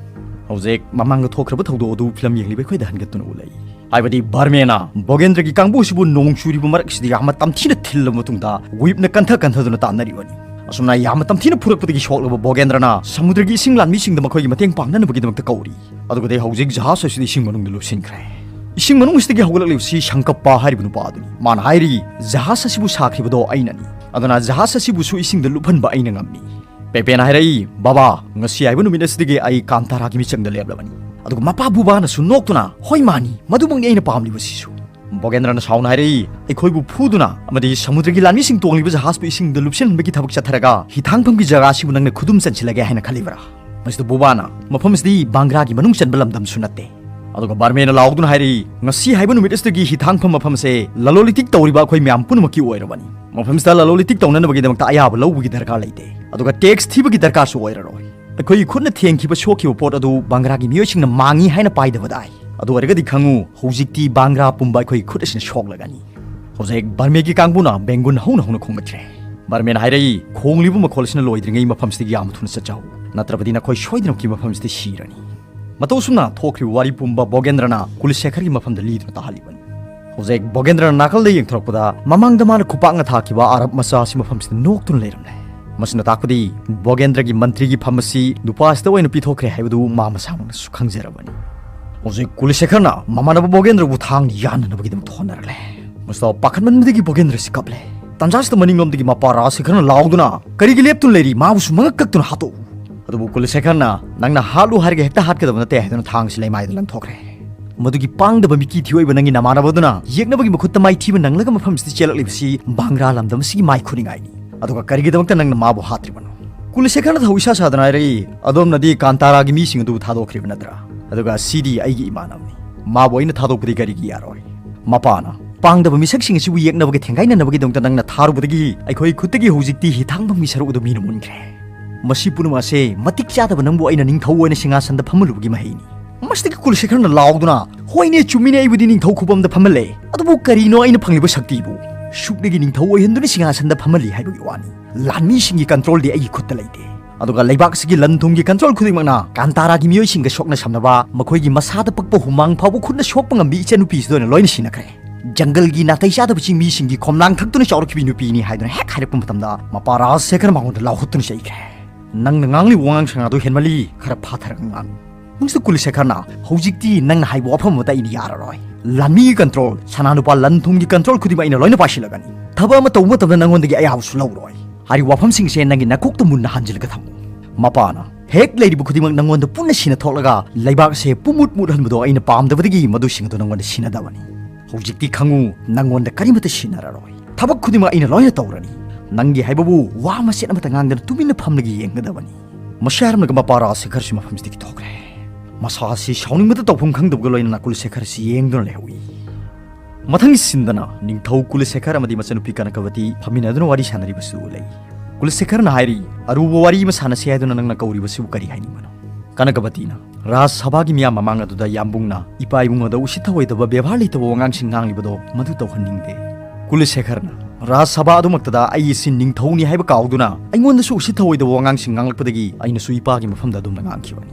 ꯍꯧꯖꯤꯛ ꯃꯃꯥꯡꯗ ꯊꯣꯛꯈ꯭ꯔꯕ ꯊꯧꯗꯣꯛ ꯑꯗꯨ ꯐꯤꯂꯝ ꯌꯦꯡꯂꯤꯕ ꯑꯩꯈꯣꯏꯗ ꯍꯟꯒꯠꯇꯨꯅ ꯎꯠꯂꯛꯏ꯫ ꯍꯥꯏꯕꯗꯤ ꯕꯔꯃꯦꯅ ꯕꯣꯒꯦꯟꯗ꯭ꯔꯒꯤ ꯀꯥꯡꯕꯨ ꯑꯁꯤꯕꯨ ꯅꯣꯡ ꯆꯨꯔꯤꯕ ꯃꯔꯛ ꯑꯁꯤꯗ ꯌꯥꯝꯅ ꯇꯝꯊꯤꯅ ꯊꯤꯜꯂꯕ ꯃꯇꯨꯡꯗ ꯋꯤꯞꯅ ꯀꯟꯊ ꯀꯟꯊꯗꯨꯅ ꯇꯥꯟꯅꯔꯤꯕꯅꯤ꯫ ꯑꯁꯨꯝꯅ ꯌꯥꯝꯅ ꯇꯝꯊꯤꯅ ꯐꯨꯔꯛꯄꯗꯒꯤ ꯁꯣꯛꯂꯕ ꯕꯣꯒꯦꯟꯗ꯭ꯔꯅ ꯁꯃꯨꯗ꯭ꯔꯒꯤ ꯏꯁꯤꯡ ꯂꯥꯟꯃꯤꯁꯤꯡꯗ ꯃꯈꯣꯏꯒꯤ ꯃꯇꯦꯡ ꯄꯥꯡꯅꯅꯕꯒꯤꯗꯃꯛꯇ ꯀꯧꯔꯤ꯫ ꯑꯗꯨꯒꯗꯤ ꯍꯧꯖꯤꯛ ꯖꯍꯥꯖ ꯑꯁꯤꯗ ꯏꯁꯤꯡ ꯃꯅꯨꯡꯗ ꯂꯨꯞꯁꯤꯟꯈ꯭ꯔꯦ꯫ ꯏꯁꯤꯡ ꯃꯅꯨꯡ ꯑꯁꯤꯗꯒꯤ ꯍꯧꯒꯠꯂꯛꯂꯤꯕꯁꯤ ꯁꯪꯀꯞꯄ ꯍꯥꯏꯔꯤꯕ ꯅꯨꯄꯥ ꯑꯗꯨꯅꯤ꯫ ꯃꯥꯅ ꯍꯥꯏꯔꯤ, "ꯖꯍꯥꯖ ꯑꯁꯤꯕꯨ ꯁꯥꯈ꯭ꯔꯤꯕꯗꯣ ꯑꯩꯅꯅꯤ, ꯑꯗꯨꯅ ꯖꯍꯥꯖ ꯑꯁꯤꯕꯨꯁꯨ ꯏꯁꯤꯡꯗ ꯂꯨꯞꯍꯟꯕ ꯑꯩꯅ ꯉꯝꯃꯤ"꯫ ꯄꯦꯄꯦꯅ ꯍꯥꯏꯔꯛꯏ, "ꯕꯕꯥ, ꯉꯁꯤ ꯍꯥꯏꯕ ꯅꯨꯃꯤꯠ ꯑꯁꯤꯗꯒꯤ ꯑꯩ ꯀꯥꯟꯇꯥꯔꯥꯒꯤ ꯃꯤꯆꯪꯗ ꯂꯦꯞꯂꯕꯅꯤ"꯫ ꯑꯗꯨꯒ ꯃꯄꯥ ꯕꯨꯕꯥꯅꯁꯨ ꯅꯣꯛꯇꯨꯅ, "ꯍꯣꯏ, ꯃꯥꯅꯤ, ꯃꯗꯨꯃꯛꯅꯤ ꯑꯩꯅ ꯄꯥꯝꯂꯤꯕꯁꯤꯁꯨ"꯫ ꯕꯣꯒꯦꯟꯗ꯭ꯔꯅ ꯁꯥꯎꯅ ꯍꯥꯏꯔꯛꯏ, "ꯑꯩꯈꯣꯏꯕꯨ ꯐꯨꯗꯨꯅ ꯑꯃꯗꯤ ꯁꯃꯨꯗ꯭ꯔꯒꯤ ꯂꯥꯟꯃꯤꯁꯤꯡ ꯇꯣꯡꯂꯤꯕ ꯖꯍꯥꯖꯄꯨ ꯏꯁꯤꯡꯗ ꯂꯨꯞꯁꯤꯟꯍꯟꯕꯒꯤ ꯊꯕꯛ ꯆꯠꯊꯔꯒ ꯍꯤꯊꯥꯡꯐꯝꯒꯤ ꯖꯒꯥ ꯑꯁꯤꯕꯨ ꯅꯪꯅ ꯈꯨꯗꯨꯝ ꯆꯟꯁꯤꯜꯂꯒꯦ ꯍꯥꯏꯅ ꯈꯜꯂꯤꯕ꯭ꯔꯥ?" ꯃꯁꯤꯗ ꯕꯨꯕꯥꯅ, "ꯃꯐꯝ ꯑꯁꯤꯗꯤ ꯕꯥꯡꯒ꯭ꯔꯥꯒꯤ ꯃꯅꯨꯡ ꯆꯟꯕ ꯂꯝꯗꯝꯁꯨ ꯅꯠꯇꯦ"꯫ ꯑꯗꯨꯒ ꯕꯔꯃꯦꯅ ꯂꯥꯎꯗꯨꯅ ꯍꯥꯏꯔꯛꯏ, "ꯉꯁꯤ ꯍꯥꯏꯕ ꯅꯨꯃꯤꯠ ꯑꯁꯤꯗꯒꯤ ꯍꯤꯊꯥꯡꯐꯝ ꯃꯐꯝ ꯑꯁꯦ ꯂꯂꯣꯟ ꯏꯇꯤꯛ ꯇꯧꯔꯤꯕ ꯑꯩꯈꯣꯏ ꯃꯌꯥꯝ ꯄꯨꯝꯅꯃꯛꯀꯤ ꯑꯣꯏꯔꯕꯅꯤ꯫ ꯃꯐꯝꯁꯤꯗ ꯂꯂꯣꯟ ꯏꯇꯤꯛ ꯇꯧꯅꯅꯕꯒꯤꯗꯃꯛꯇ ꯑꯌꯥꯕ ꯂꯧꯕꯒꯤ ꯗꯔꯀꯥꯔ ꯂꯩꯇꯦ꯫ ꯑꯗꯨꯒ ꯇꯦꯛꯁ ꯊꯤꯕꯒꯤ ꯗꯔꯀꯥꯔꯁꯨ ꯑꯣꯏꯔꯔꯣꯏ꯫ ꯑꯩꯈꯣꯏꯒꯤ ꯈꯨꯠꯅ ꯊꯦꯡꯈꯤꯕ ꯁꯣꯛꯈꯤꯕ ꯄꯣꯠ ꯑꯗꯨ ꯕꯥꯡꯒ꯭ꯔꯥꯒꯤ ꯃꯤꯑꯣꯏꯁꯤꯡꯅ ꯃꯥꯡꯉꯤ ꯍꯥꯏꯅ ꯄꯥꯏꯗꯕꯗ ꯑꯩ꯫ ꯑꯗꯨ ꯑꯣꯏꯔꯒꯗꯤ ꯈꯪꯉꯨ, ꯍꯧꯖꯤꯛꯇꯤ ꯕꯥꯡꯒ꯭ꯔꯥ ꯄꯨꯝꯕ ꯑꯩꯈꯣꯏꯒꯤ ꯈꯨꯠ ꯑꯁꯤꯅ ꯁꯣꯛꯂꯒꯅꯤ"꯫ ꯍꯧꯖꯤꯛ ꯕꯔꯃꯦꯒꯤ ꯀꯥꯡꯕꯨꯅ ꯕꯦꯡꯒꯨꯟ ꯍꯧꯅ ꯍꯧꯅ ꯈꯣꯡꯒꯠꯈ꯭ꯔꯦ꯫ ꯕꯔꯃꯦꯅ ꯍꯥꯏꯔꯛꯏ, "ꯈꯣꯡꯂꯤꯕ ꯃꯈꯣꯜ ꯑꯁꯤꯅ ꯂꯣꯏꯗ꯭ꯔꯤꯉꯩ ꯃꯐꯝꯁꯤꯗꯒꯤ ꯌꯥꯝꯅ ꯊꯨꯅ ꯆꯠꯆꯍꯧ, ꯅꯠꯇ꯭ꯔꯕꯗꯤ ꯅꯈꯣꯏ ꯁꯣꯏꯗꯅꯃꯛꯀꯤ ꯃꯐꯝꯁꯤꯗ ꯁꯤꯔꯅꯤ"꯫ ꯃꯇꯧ ꯑꯁꯨꯝꯅ ꯊꯣꯛꯈ꯭ꯔꯤꯕ ꯋꯥꯔꯤ ꯄꯨꯝꯕ ꯕꯣꯒꯦꯟꯗ꯭ꯔꯅ ꯀꯨꯂꯁꯦꯈꯔꯒꯤ ꯃꯐꯝꯗ ꯂꯤꯗꯨꯅ ꯇꯥꯍꯜꯂꯤꯕꯅꯤ꯫ ꯍꯧꯖꯤꯛ ꯕꯣꯒꯦꯟꯗ꯭ꯔꯅ ꯅꯥꯀꯜꯗ ꯌꯦꯡꯊꯣꯔꯛꯄꯗ ꯃꯃꯥꯡꯗ ꯃꯥꯅ ꯈꯨꯄꯥꯛꯅ ꯊꯥꯈꯤꯕ ꯑꯔꯕ ꯃꯆꯥ ꯑꯁꯤ ꯃꯐꯝꯁꯤꯗ ꯅꯣꯛꯇꯨꯅ ꯂꯩꯔꯝꯂꯦ꯫ ꯃꯁꯤꯅ ꯇꯥꯛꯄꯗꯤ ꯕꯣꯒꯦꯟꯗ꯭ꯔꯒꯤ ꯃꯟꯇ꯭ꯔꯤꯒꯤ ꯐꯝ ꯑꯁꯤ ꯅꯨꯄꯥ ꯑꯁꯤꯗ ꯑꯣꯏꯅ ꯄꯤꯊꯣꯛꯈ꯭ꯔꯦ ꯍꯥꯏꯕꯗꯨ ꯃꯥ ꯃꯁꯥꯃꯛꯅꯁꯨ ꯈꯪꯖꯔꯕꯅꯤ꯫ ꯍꯧꯖꯤꯛ ꯀꯨꯂꯁꯦꯈꯔꯅ ꯃꯃꯥꯟꯅꯕ ꯕꯣꯒꯦꯟꯗ꯭ꯔꯕꯨ ꯊꯥꯡꯅ ꯌꯥꯟꯅꯅꯕꯒꯤꯗꯃꯛ ꯍꯣꯠꯅꯔꯛꯂꯦ꯫ ꯃꯁꯤꯗ ꯄꯥꯈꯠꯃꯟꯕꯗꯒꯤ ꯕꯣꯒꯦꯟꯗ꯭ꯔ ꯑꯁꯤ ꯀꯞꯂꯦ꯫ ꯇꯥꯟꯖꯥꯁꯤꯗ ꯃꯅꯤꯡꯂꯣꯝꯗꯒꯤ ꯃꯄꯥ ꯔꯥꯖꯁꯦꯈꯔꯅ ꯂꯥꯎꯗꯨꯅ, "ꯀꯔꯤꯒꯤ ꯂꯦꯞꯇꯨꯅ ꯂꯩꯔꯤ? ꯃꯥꯕꯨꯁꯨ ꯃꯉꯛ ꯀꯛꯇꯨꯅ ꯍꯥꯠꯇꯣꯛꯎ"꯫ ꯑꯗꯨꯕꯨ ꯀꯨꯂꯁꯦꯈꯔꯅ, "ꯅꯪꯅ ꯍꯥꯠꯂꯨ ꯍꯥꯏꯔꯒ ꯍꯦꯛꯇ ꯍꯥꯠꯀꯗꯕ ꯅꯠꯇꯦ" ꯍꯥꯏꯗꯨꯅ ꯊꯥꯡ ꯑꯁꯤ ꯂꯩꯃꯥꯏꯗ ꯂꯪꯊꯣꯛꯈ꯭ꯔꯦ꯫ ꯃꯗꯨꯒꯤ ꯄꯥꯡꯗꯕ ꯃꯤꯀꯤ ꯊꯤꯑꯣꯏꯕ ꯅꯪꯒꯤ ꯅꯃꯥꯟꯅꯕ ꯑꯗꯨꯅ ꯌꯦꯛꯅꯕꯒꯤ ꯃꯈꯨꯠꯇ ꯃꯥꯏꯊꯤꯕ ꯅꯪꯂꯒ ꯃꯐꯝꯁꯤꯗ ꯆꯦꯜꯂꯛꯂꯤꯕꯁꯤ ꯕꯥꯡꯒ꯭ꯔꯥ ꯂꯝꯗꯝ ꯑꯁꯤꯒꯤ ꯃꯥꯏ ꯈꯨꯅꯤꯡꯉꯥꯏꯅꯤ꯫ ꯑꯗꯨꯒ ꯀꯔꯤꯒꯤꯗꯃꯛꯇ ꯅꯪꯅ ꯃꯥꯕꯨ ꯍꯥꯠꯇ꯭ꯔꯤꯕꯅꯣ? ꯀꯨꯂꯁꯦꯈꯔꯅ ꯊꯧ ꯏꯁꯥ ꯁꯥꯗꯅ ꯍꯥꯏꯔꯛꯏ, "ꯑꯗꯣꯝꯅꯗꯤ ꯀꯥꯟꯇꯥꯔꯥꯒꯤ ꯃꯤꯁꯤꯡ ꯑꯗꯨ ꯊꯥꯗꯣꯛꯈ꯭ꯔꯤꯕ ꯅꯠꯇ꯭ꯔꯥ? ꯑꯗꯨꯒ ꯁꯤꯗꯤ ꯑꯩꯒꯤ ꯏꯃꯥꯟꯅꯕꯅꯤ꯫ ꯃꯥꯕꯨ ꯑꯩꯅ ꯊꯥꯗꯣꯛꯄꯗꯤ ꯀꯔꯤꯒꯤ ꯌꯥꯔꯣꯏ?" ꯃꯄꯥꯅ, "ꯄꯥꯡꯗꯕ ꯃꯤꯁꯛꯁꯤꯡ ꯑꯁꯤꯕꯨ ꯌꯦꯛꯅꯕꯒꯤ ꯊꯦꯡꯒꯥꯏꯅꯅꯕꯒꯤꯗꯃꯛꯇ ꯅꯪꯅ ꯊꯥꯔꯨꯕꯗꯒꯤ ꯑꯩꯈꯣꯏ ꯈꯨꯠꯇꯒꯤ ꯍꯧꯖꯤꯛꯇꯤ ꯍꯤꯊꯥꯡꯐꯝꯒꯤ ꯁꯔꯨꯛ ꯑꯗꯨ ꯃꯤꯅ ꯃꯨꯟꯈ꯭ꯔꯦ꯫ ꯃꯁꯤ ꯄꯨꯝꯅꯃꯛ ꯑꯁꯦ ꯃꯇꯤꯛ ꯆꯥꯗꯕ ꯅꯪꯕꯨ ꯑꯩꯅ ꯅꯤꯡꯊꯧ ꯑꯣꯏꯅ ꯁꯤꯡꯍꯥꯁꯟꯗ ꯐꯝꯍꯜꯂꯨꯕꯒꯤ ꯃꯍꯩꯅꯤ"꯫ ꯃꯁꯤꯗꯒꯤ ꯀꯨꯂꯁꯦꯈꯔꯅ ꯂꯥꯎꯗꯨꯅ, "ꯍꯣꯏꯅꯦ, ꯆꯨꯝꯃꯤꯅꯦ, ꯑꯩꯕꯨꯗꯤ ꯅꯤꯡꯊꯧ ꯈꯨꯕꯝꯗ ꯐꯝꯍꯜꯂꯦ꯫ ꯑꯗꯨꯕꯨ ꯀꯔꯤꯅꯣ ꯑꯩꯅ ꯐꯪꯂꯤꯕ ꯁꯛꯇꯤꯕꯨ? ꯁꯨꯞꯅꯒꯤ ꯅꯤꯡꯊꯧ ꯑꯣꯏꯍꯟꯗꯨꯅ ꯁꯤꯡꯍꯥꯁꯟꯗ ꯐꯝꯍꯜꯂꯤ ꯍꯥꯏꯕꯒꯤ ꯋꯥꯅꯤ꯫ ꯂꯥꯟꯃꯤꯁꯤꯡꯒꯤ ꯀꯟꯇ꯭ꯔꯣꯜꯗꯤ ꯑꯩꯒꯤ ꯈꯨꯠꯇ ꯂꯩꯇꯦ꯫ ꯑꯗꯨꯒ ꯂꯩꯕꯥꯛ ꯑꯁꯤꯒꯤ ꯂꯟ ꯊꯨꯝꯒꯤ ꯀꯟꯇ꯭ꯔꯣꯜ ꯈꯨꯗꯤꯡꯃꯛꯅ ꯀꯥꯟꯇꯥꯔꯥꯒꯤ ꯃꯤꯑꯣꯏꯁꯤꯡꯒ ꯁꯣꯛꯅ ꯁꯝꯅꯕ, ꯃꯈꯣꯏꯒꯤ ꯃꯁꯥꯗ ꯄꯛꯄ ꯍꯨꯃꯥꯡ ꯐꯥꯎꯕ ꯈꯨꯠꯅ ꯁꯣꯛꯄ ꯉꯝꯕꯤ ꯏꯆꯟꯅꯨꯄꯤꯁꯤꯗ ꯑꯣꯏꯅ ꯂꯣꯏꯅ ꯁꯤꯟꯅꯈ꯭ꯔꯦ꯫ ꯖꯪꯒꯜꯒꯤ ꯅꯥꯇꯩ ꯆꯥꯗꯕ ꯆꯤꯡꯃꯤꯁꯤꯡꯒꯤ ꯈꯣꯝꯂꯥꯡ ꯊꯛꯇꯨꯅ ꯆꯥꯎꯔꯛꯈꯤꯕꯤ ꯅꯨꯄꯤꯅꯤ" ꯍꯥꯏꯗꯨꯅ ꯍꯦꯛ ꯍꯥꯏꯔꯛꯄ ꯃꯇꯝꯗ, ꯃꯄꯥ ꯔꯥꯖ ꯁꯦꯈꯔ ꯃꯉꯣꯟꯗ ꯂꯥꯎꯍꯨꯠꯇꯨꯅ ꯆꯩꯈ꯭ꯔꯦ꯫ "ꯅꯪꯅ ꯉꯥꯡꯂꯤꯕ ꯋꯥꯉꯥꯡ ꯁꯉꯥꯡꯗꯨ ꯍꯦꯟꯃꯜꯂꯤ, ꯈꯔ ꯐꯥꯊꯔꯒ ꯉꯥꯡꯉꯨ"꯫ ꯃꯁꯤꯗ ꯀꯨꯂꯁꯦꯈꯔꯅ, "ꯍꯧꯖꯤꯛꯇꯤ ꯅꯪꯅ ꯍꯥꯏꯕ ꯋꯥꯐꯝ ꯑꯃꯠꯇ ꯑꯩꯅ ꯌꯥꯔꯔꯣꯏ꯫ ꯂꯥꯟꯃꯤꯒꯤ ꯀꯟꯇ꯭ꯔꯣꯜ, ꯁꯅꯥ ꯂꯨꯄꯥ, ꯂꯟ ꯊꯨꯝꯒꯤ ꯀꯟꯇ꯭ꯔꯣꯜ ꯈꯨꯗꯤꯡꯃꯛ ꯑꯩꯅ ꯂꯣꯏꯅ ꯄꯥꯏꯁꯤꯜꯂꯒꯅꯤ꯫ ꯊꯕꯛ ꯑꯃ ꯇꯧꯕ ꯃꯇꯝꯗ ꯅꯪꯉꯣꯟꯗꯒꯤ ꯑꯌꯥꯕꯁꯨ ꯂꯧꯔꯣꯏ꯫ ꯍꯥꯏꯔꯤꯕ ꯋꯥꯐꯝꯁꯤꯡꯁꯦ ꯅꯪꯒꯤ ꯅꯀꯣꯛꯇ ꯃꯨꯟꯅ ꯍꯟꯖꯤꯜꯂꯒ ꯊꯝꯃꯨ"꯫ ꯃꯄꯥꯅ, "ꯍꯦꯛ ꯂꯩꯔꯤꯕ ꯈꯨꯗꯤꯡꯃꯛ ꯅꯪꯉꯣꯟꯗ ꯄꯨꯟꯅ ꯁꯤꯅ ꯊꯣꯛꯂꯒ ꯂꯩꯕꯥꯛ ꯑꯁꯦ ꯄꯨꯝꯃꯨꯠ ꯃꯨꯠꯍꯟꯕꯗꯣ ꯑꯩꯅ ꯄꯥꯝꯗꯕꯗꯒꯤ ꯃꯗꯨꯁꯤꯡ ꯑꯗꯨ ꯅꯪꯉꯣꯟꯗ ꯁꯤꯟꯅꯗꯕꯅꯤ꯫ ꯍꯧꯖꯤꯛꯇꯤ ꯈꯪꯉꯨ, ꯅꯪꯉꯣꯟꯗ ꯀꯔꯤꯃꯠꯇ ꯁꯤꯟꯅꯔꯔꯣꯏ꯫ ꯊꯕꯛ ꯈꯨꯗꯤꯡꯃꯛ ꯑꯩꯅ ꯂꯣꯏꯅ ꯇꯧꯔꯅꯤ꯫ ꯅꯪꯒꯤ ꯍꯥꯏꯕꯕꯨ ꯋꯥ ꯃꯆꯦꯠ ꯑꯃꯠꯇ ꯉꯥꯡꯗꯅ ꯇꯨꯃꯤꯟꯅ ꯐꯝꯂꯒ ꯌꯦꯡꯒꯗꯕꯅꯤ"꯫ ꯃꯁꯤ ꯍꯥꯏꯔꯝꯂꯒ ꯃꯄꯥ ꯔꯥꯖ ꯁꯦꯈꯔꯁꯤ ꯃꯐꯝꯁꯤꯗꯒꯤ ꯊꯣꯛꯈ꯭ꯔꯦ꯫ ꯃꯁꯥꯁꯤ ꯁꯥꯎꯅꯤꯡꯕꯗ ꯇꯧꯐꯝ ꯈꯪꯗꯕꯒ ꯂꯣꯏꯅꯅ ꯀꯨꯂꯁꯦꯈꯔꯁꯤ ꯌꯦꯡꯗꯨꯅ ꯂꯩꯍꯧꯏ꯫ ꯃꯊꯪꯒꯤ ꯁꯤꯟꯗꯅ ꯅꯤꯡꯊꯧ ꯀꯨꯂꯁꯦꯈꯔ ꯑꯃꯗꯤ ꯃꯆꯟꯅꯨꯄꯤ ꯀꯅꯀꯕꯇꯤ ꯐꯝꯃꯤꯟꯅꯗꯨꯅ ꯋꯥꯔꯤ ꯁꯥꯟꯅꯔꯤꯕꯁꯨ ꯎꯠꯂꯛꯏ꯫ ꯀꯨꯂꯁꯦꯈꯔꯅ ꯍꯥꯏꯔꯤ, "ꯑꯔꯨꯕ ꯋꯥꯔꯤ ꯑꯃ ꯁꯥꯟꯅꯁꯤ ꯍꯥꯏꯗꯨꯅ ꯅꯪꯅ ꯀꯧꯔꯤꯕꯁꯤꯕꯨ ꯀꯔꯤ ꯍꯥꯏꯅꯤꯡꯕꯅꯣ?" ꯀꯅꯀꯕꯇꯤꯅ, "ꯔꯥꯖ ꯁꯚꯥꯒꯤ ꯃꯤꯌꯥꯝ ꯃꯃꯥꯡ ꯑꯗꯨꯗ ꯌꯥꯝꯕꯨꯡꯅ ꯏꯄꯥ ꯏꯕꯨꯡꯉꯣꯗ ꯎꯁꯤꯠ ꯊꯑꯣꯏꯗꯕ, ꯕꯦꯕꯥꯔ ꯂꯩꯇꯕ ꯋꯥꯉꯥꯡꯁꯤꯡ ꯉꯥꯡꯂꯤꯕꯗꯣ ꯃꯗꯨ ꯇꯧꯍꯟꯅꯤꯡꯗꯦ"꯫ ꯀꯨꯂꯁꯦꯈꯔꯅ, "ꯔꯥꯖ ꯁꯚꯥ ꯑꯗꯨꯃꯛꯇꯗ ꯑꯩ ꯏꯆꯤꯟ ꯅꯤꯡꯊꯧꯅꯤ ꯍꯥꯏꯕ ꯀꯥꯎꯗꯨꯅ ꯑꯩꯉꯣꯟꯗꯁꯨ ꯎꯁꯤꯠ ꯊꯑꯣꯏꯗꯕ ꯋꯥꯉꯥꯡꯁꯤꯡ ꯉꯥꯡꯂꯛꯄꯗꯒꯤ ꯑꯩꯅꯁꯨ ꯏꯄꯥꯒꯤ ꯃꯐꯝꯗ ꯑꯗꯨꯝꯅ ꯉꯥꯡꯈꯤꯕꯅꯤ"꯫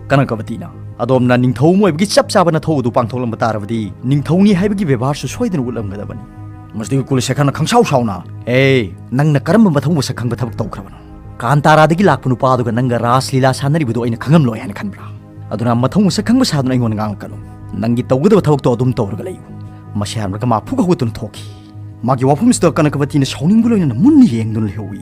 ꯀꯅꯀꯕꯇꯤꯅ, "ꯑꯗꯣꯝꯅ ꯅꯤꯡꯊꯧ ꯑꯃ ꯑꯣꯏꯕꯒꯤ ꯆꯞ ꯆꯥꯕ ꯅꯊꯧ ꯑꯗꯨ ꯄꯥꯡꯊꯣꯛꯂꯝꯕ ꯇꯥꯔꯕꯗꯤ ꯅꯤꯡꯊꯧꯅꯤ ꯍꯥꯏꯕꯒꯤ ꯕꯦꯕꯥꯔꯁꯨ ꯁꯣꯏꯗꯅ ꯎꯠꯂꯝꯒꯗꯕꯅꯤ"꯫ ꯃꯁꯤꯗꯒꯤ ꯀꯨꯂꯁꯦꯈꯔꯅ ꯈꯪꯁꯥꯎ ꯁꯥꯎꯅ, "ꯑꯦ, ꯅꯪꯅ ꯀꯔꯝꯕ ꯃꯊꯧ ꯃꯁꯛ ꯈꯪꯕ ꯊꯕꯛ ꯇꯧꯈ꯭ꯔꯕꯅꯣ? ꯀꯥꯟꯇꯥꯔꯥꯗꯒꯤ ꯂꯥꯛꯄ ꯅꯨꯄꯥ ꯑꯗꯨꯒ ꯅꯪꯒ ꯔꯥꯁ ꯂꯤꯂꯥ ꯁꯥꯟꯅꯔꯤꯕꯗꯨ ꯑꯩꯅ ꯈꯪꯉꯝꯂꯣꯏ ꯍꯥꯏꯅ ꯈꯟꯕ꯭ꯔꯥ? ꯑꯗꯨꯅ ꯃꯊꯧ ꯃꯁꯛ ꯈꯪꯕ ꯁꯥꯗꯨꯅ ꯑꯩꯉꯣꯟꯗ ꯉꯥꯡꯂꯛꯀꯅꯨ꯫ ꯅꯪꯒꯤ ꯇꯧꯒꯗꯕ ꯊꯕꯛꯇꯣ ꯑꯗꯨꯝ ꯇꯧꯔꯒ ꯂꯩꯌꯨ"꯫ ꯃꯁꯤ ꯍꯥꯏꯔꯝꯂꯒ ꯃꯥ ꯐꯨꯛ ꯍꯧꯒꯠꯇꯨꯅ ꯊꯣꯛꯈꯤ꯫ ꯃꯥꯒꯤ ꯋꯥꯐꯝꯁꯤꯗ ꯀꯅꯀꯕꯇꯤꯅ ꯁꯥꯎꯅꯤꯡꯕ ꯂꯣꯏꯅꯅ ꯃꯨꯟꯅ ꯌꯦꯡꯗꯨꯅ ꯂꯩꯍꯧꯏ꯫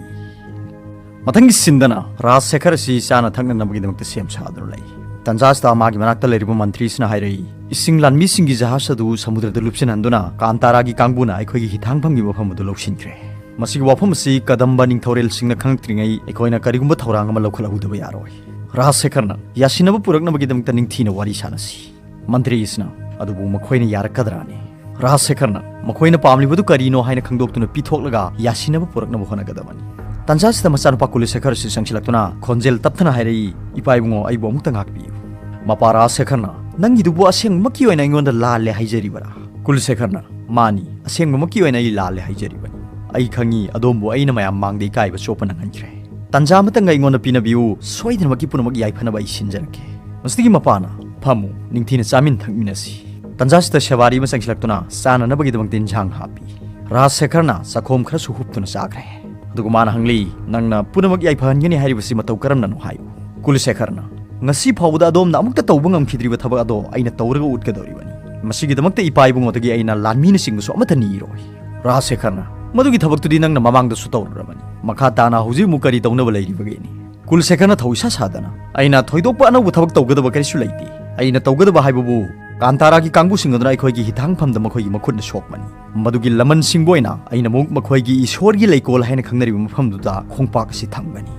ꯃꯊꯪꯒꯤ ꯁꯤꯟꯗꯅ ꯔꯥꯖ ꯁꯦꯈꯔ ꯑꯁꯤ ꯆꯥꯅ ꯊꯛꯅꯅꯕꯒꯤꯗꯃꯛꯇ ꯁꯦꯝ ꯁꯥꯗꯨꯅ ꯂꯩ꯫ ꯇꯟꯖꯥꯁꯤꯗ ꯃꯥꯒꯤ ꯃꯅꯥꯛꯇ ꯂꯩꯔꯤꯕ ꯃꯟꯇ꯭ꯔꯤꯁꯤꯅ ꯍꯥꯏꯔꯛꯏ, "ꯏꯁꯤꯡ ꯂꯥꯟꯃꯤꯁꯤꯡꯒꯤ ꯖꯍꯥꯖ ꯑꯗꯨ ꯁꯃꯨꯗ꯭ꯔꯗ ꯂꯨꯞꯁꯤꯟꯍꯟꯗꯨꯅ ꯀꯥꯟꯇꯥꯔꯥꯒꯤ ꯀꯥꯡꯕꯨꯅ ꯑꯩꯈꯣꯏꯒꯤ ꯍꯤꯊꯥꯡꯐꯝꯒꯤ ꯃꯐꯝ ꯑꯗꯨ ꯂꯧꯁꯤꯟꯈ꯭ꯔꯦ"꯫ ꯃꯁꯤꯒꯤ ꯋꯥꯐꯝ ꯑꯁꯤ ꯀꯗꯝꯕ ꯅꯤꯡꯊꯧꯔꯦꯜꯁꯤꯡꯅ ꯈꯪꯂꯛꯇ꯭ꯔꯤꯉꯩ ꯑꯩꯈꯣꯏꯅ ꯀꯔꯤꯒꯨꯝꯕ ꯊꯧꯔꯥꯡ ꯑꯃ ꯂꯧꯈꯠꯍꯧꯗꯕ ꯌꯥꯔꯣꯏ꯫ ꯔꯥꯖꯁꯦꯈꯔꯅ ꯌꯥꯁꯤꯟꯅꯕ ꯄꯨꯔꯛꯅꯕꯒꯤꯗꯃꯛꯇ ꯅꯤꯡꯊꯤꯅ ꯋꯥꯔꯤ ꯁꯥꯟꯅꯁꯤ꯫ ꯃꯟꯇ꯭ꯔꯤ ꯑꯁꯤꯅ, ꯑꯗꯨꯕꯨ ꯃꯈꯣꯏꯅ ꯌꯥꯔꯛꯀꯗ꯭ꯔꯥꯅꯤ? ꯔꯥꯖꯁꯦꯈꯔꯅ ꯃꯈꯣꯏꯅ ꯄꯥꯝꯂꯤꯕꯗꯨ ꯀꯔꯤꯅꯣ ꯍꯥꯏꯅ ꯈꯪꯗꯣꯛꯇꯨꯅ ꯄꯤꯊꯣꯛꯂꯒ ꯌꯥꯁꯤꯟꯅꯕ ꯄꯨꯔꯛꯅꯕ ꯍꯣꯠꯅꯒꯗꯕꯅꯤ꯫ ꯇꯟꯖꯥꯁꯤꯗ ꯃꯆꯥꯅꯨꯄꯥ ꯀꯨꯂꯁꯦꯈꯔ ꯑꯁꯤ ꯆꯪꯁꯤꯜꯂꯛꯇꯨꯅ ꯈꯣꯟꯖꯦꯜ ꯇꯞꯊꯅ ꯍꯥꯏꯔꯛꯏ, "ꯏꯄꯥ ꯏꯕꯨꯡꯉꯣ, ꯑꯩꯕꯨ ꯑꯃꯨꯛꯇ ꯉꯥꯛꯄꯤꯌꯨ"꯫ ꯃꯄꯥ ꯔꯥꯖꯁꯦꯈꯔꯅ, "ꯅꯪꯒꯤꯗꯨꯕꯨ ꯑꯁꯦꯡꯕꯃꯛꯀꯤ ꯑꯣꯏꯅ ꯑꯩꯉꯣꯟꯗ ꯂꯥꯜꯂꯦ ꯍꯥꯏꯖꯔꯤꯕꯔꯥ?" ꯀꯨꯂꯁꯦꯈꯔꯅ, "ꯃꯥꯅꯤ, ꯑꯁꯦꯡꯕꯃꯛꯀꯤ ꯑꯣꯏꯅ ꯑꯩ ꯂꯥꯜꯂꯦ ꯍꯥꯏꯖꯔꯤꯕꯅꯤ꯫ ꯑꯩ ꯈꯪꯏ, ꯑꯗꯣꯝꯕꯨ ꯑꯩꯅ ꯃꯌꯥꯝ ꯃꯥꯡꯗ ꯏꯀꯥꯏꯕ ꯆꯣꯞꯄ ꯅꯪꯍꯟꯈ꯭ꯔꯦ꯫ ꯇꯟꯖꯥ ꯑꯃꯇꯪꯒ ꯑꯩꯉꯣꯟꯗ ꯄꯤꯅꯕꯤꯌꯨ, ꯁꯣꯏꯗꯅꯃꯛꯀꯤ ꯄꯨꯝꯅꯃꯛ ꯌꯥꯏꯐꯅꯕ ꯑꯩ ꯁꯤꯟꯖꯔꯛꯀꯦ"꯫ ꯃꯁꯤꯗꯒꯤ ꯃꯄꯥꯅ, "ꯐꯝꯃꯨ, ꯅꯤꯡꯊꯤꯅ ꯆꯥꯃꯤꯟ ꯊꯛꯃꯤꯟꯅꯁꯤ"꯫ ꯇꯟꯖꯥꯁꯤꯗ ꯁꯦꯕꯥꯔꯤ ꯑꯃ ꯆꯪꯁꯤꯜꯂꯛꯇꯨꯅ ꯆꯥꯅꯅꯕꯒꯤꯗꯃꯛꯇ ꯏꯟꯁꯥꯡ ꯍꯥꯞꯄꯤ꯫ ꯔꯥꯖꯁꯦꯈꯔꯅ ꯆꯥꯛꯈꯣꯝ ꯈꯔꯁꯨ ꯍꯨꯞꯇꯨꯅ ꯆꯥꯈ꯭ꯔꯦ꯫ ꯑꯗꯨꯒ ꯃꯥꯅ ꯍꯪꯂꯤ, "ꯅꯪꯅ ꯄꯨꯝꯅꯃꯛ ꯌꯥꯏꯐꯍꯟꯒꯅꯤ ꯍꯥꯏꯔꯤꯕꯁꯤ ꯃꯇꯧ ꯀꯔꯝꯅꯅꯣ ꯍꯥꯏꯌꯨ"꯫ ꯀꯨꯂꯁꯦꯈꯔꯅ, "ꯉꯁꯤ ꯐꯥꯎꯕꯗ ꯑꯗꯣꯝꯅ ꯑꯃꯨꯛꯇ ꯇꯧꯕ ꯉꯝꯈꯤꯗ꯭ꯔꯤꯕ ꯊꯕꯛ ꯑꯗꯣ ꯑꯩꯅ ꯇꯧꯔꯒ ꯎꯠꯀꯗꯧꯔꯤꯕꯅꯤ꯫ ꯃꯁꯤꯒꯤꯗꯃꯛꯇ ꯏꯄꯥ ꯏꯕꯨꯡꯉꯣꯗꯒꯤ ꯑꯩꯅ ꯂꯥꯟꯃꯤꯅꯆꯤꯡꯕꯁꯨ ꯑꯃꯠꯇ ꯅꯤꯔꯣꯏ"꯫ ꯔꯥꯖꯁꯦꯈꯔꯅ, "ꯃꯗꯨꯒꯤ ꯊꯕꯛꯇꯨꯗꯤ ꯅꯪꯅ ꯃꯃꯥꯡꯗꯁꯨ ꯇꯧꯔꯨꯔꯕꯅꯤ꯫ ꯃꯈꯥ ꯇꯥꯅ ꯍꯧꯖꯤꯛ ꯑꯃꯨꯛ ꯀꯔꯤ ꯇꯧꯅꯕ ꯂꯩꯔꯤꯕꯒꯦꯅꯤ?" ꯀꯨꯂꯁꯦꯈꯔꯅ ꯊꯧ ꯏꯁꯥ ꯁꯥꯗꯅ, "ꯑꯩꯅ ꯊꯣꯏꯗꯣꯛꯄ ꯑꯅꯧꯕ ꯊꯕꯛ ꯇꯧꯒꯗꯕ ꯀꯔꯤꯁꯨ ꯂꯩꯇꯦ꯫ ꯑꯩꯅ ꯇꯧꯒꯗꯕ ꯍꯥꯏꯕꯕꯨ ꯀꯥꯟꯇꯥꯔꯥꯒꯤ ꯀꯥꯡꯕꯨꯁꯤꯡ ꯑꯗꯨꯅ ꯑꯩꯈꯣꯏꯒꯤ ꯍꯤꯊꯥꯡꯐꯝꯗ ꯃꯈꯣꯏꯒꯤ ꯃꯈꯨꯠꯅ ꯁꯣꯛꯄꯅꯤ꯫ ꯃꯗꯨꯒꯤ ꯂꯃꯟꯁꯤꯡꯕꯨ ꯑꯣꯏꯅ ꯑꯩꯅ ꯑꯃꯨꯛ ꯃꯈꯣꯏꯒꯤ ꯏꯁꯣꯔꯒꯤ ꯂꯩꯀꯣꯜ ꯍꯥꯏꯅ ꯈꯪꯅꯔꯤꯕ ꯃꯐꯝꯗꯨꯗ ꯈꯣꯡꯄꯥꯛ ꯑꯁꯤ ꯊꯝꯒꯅꯤ"꯫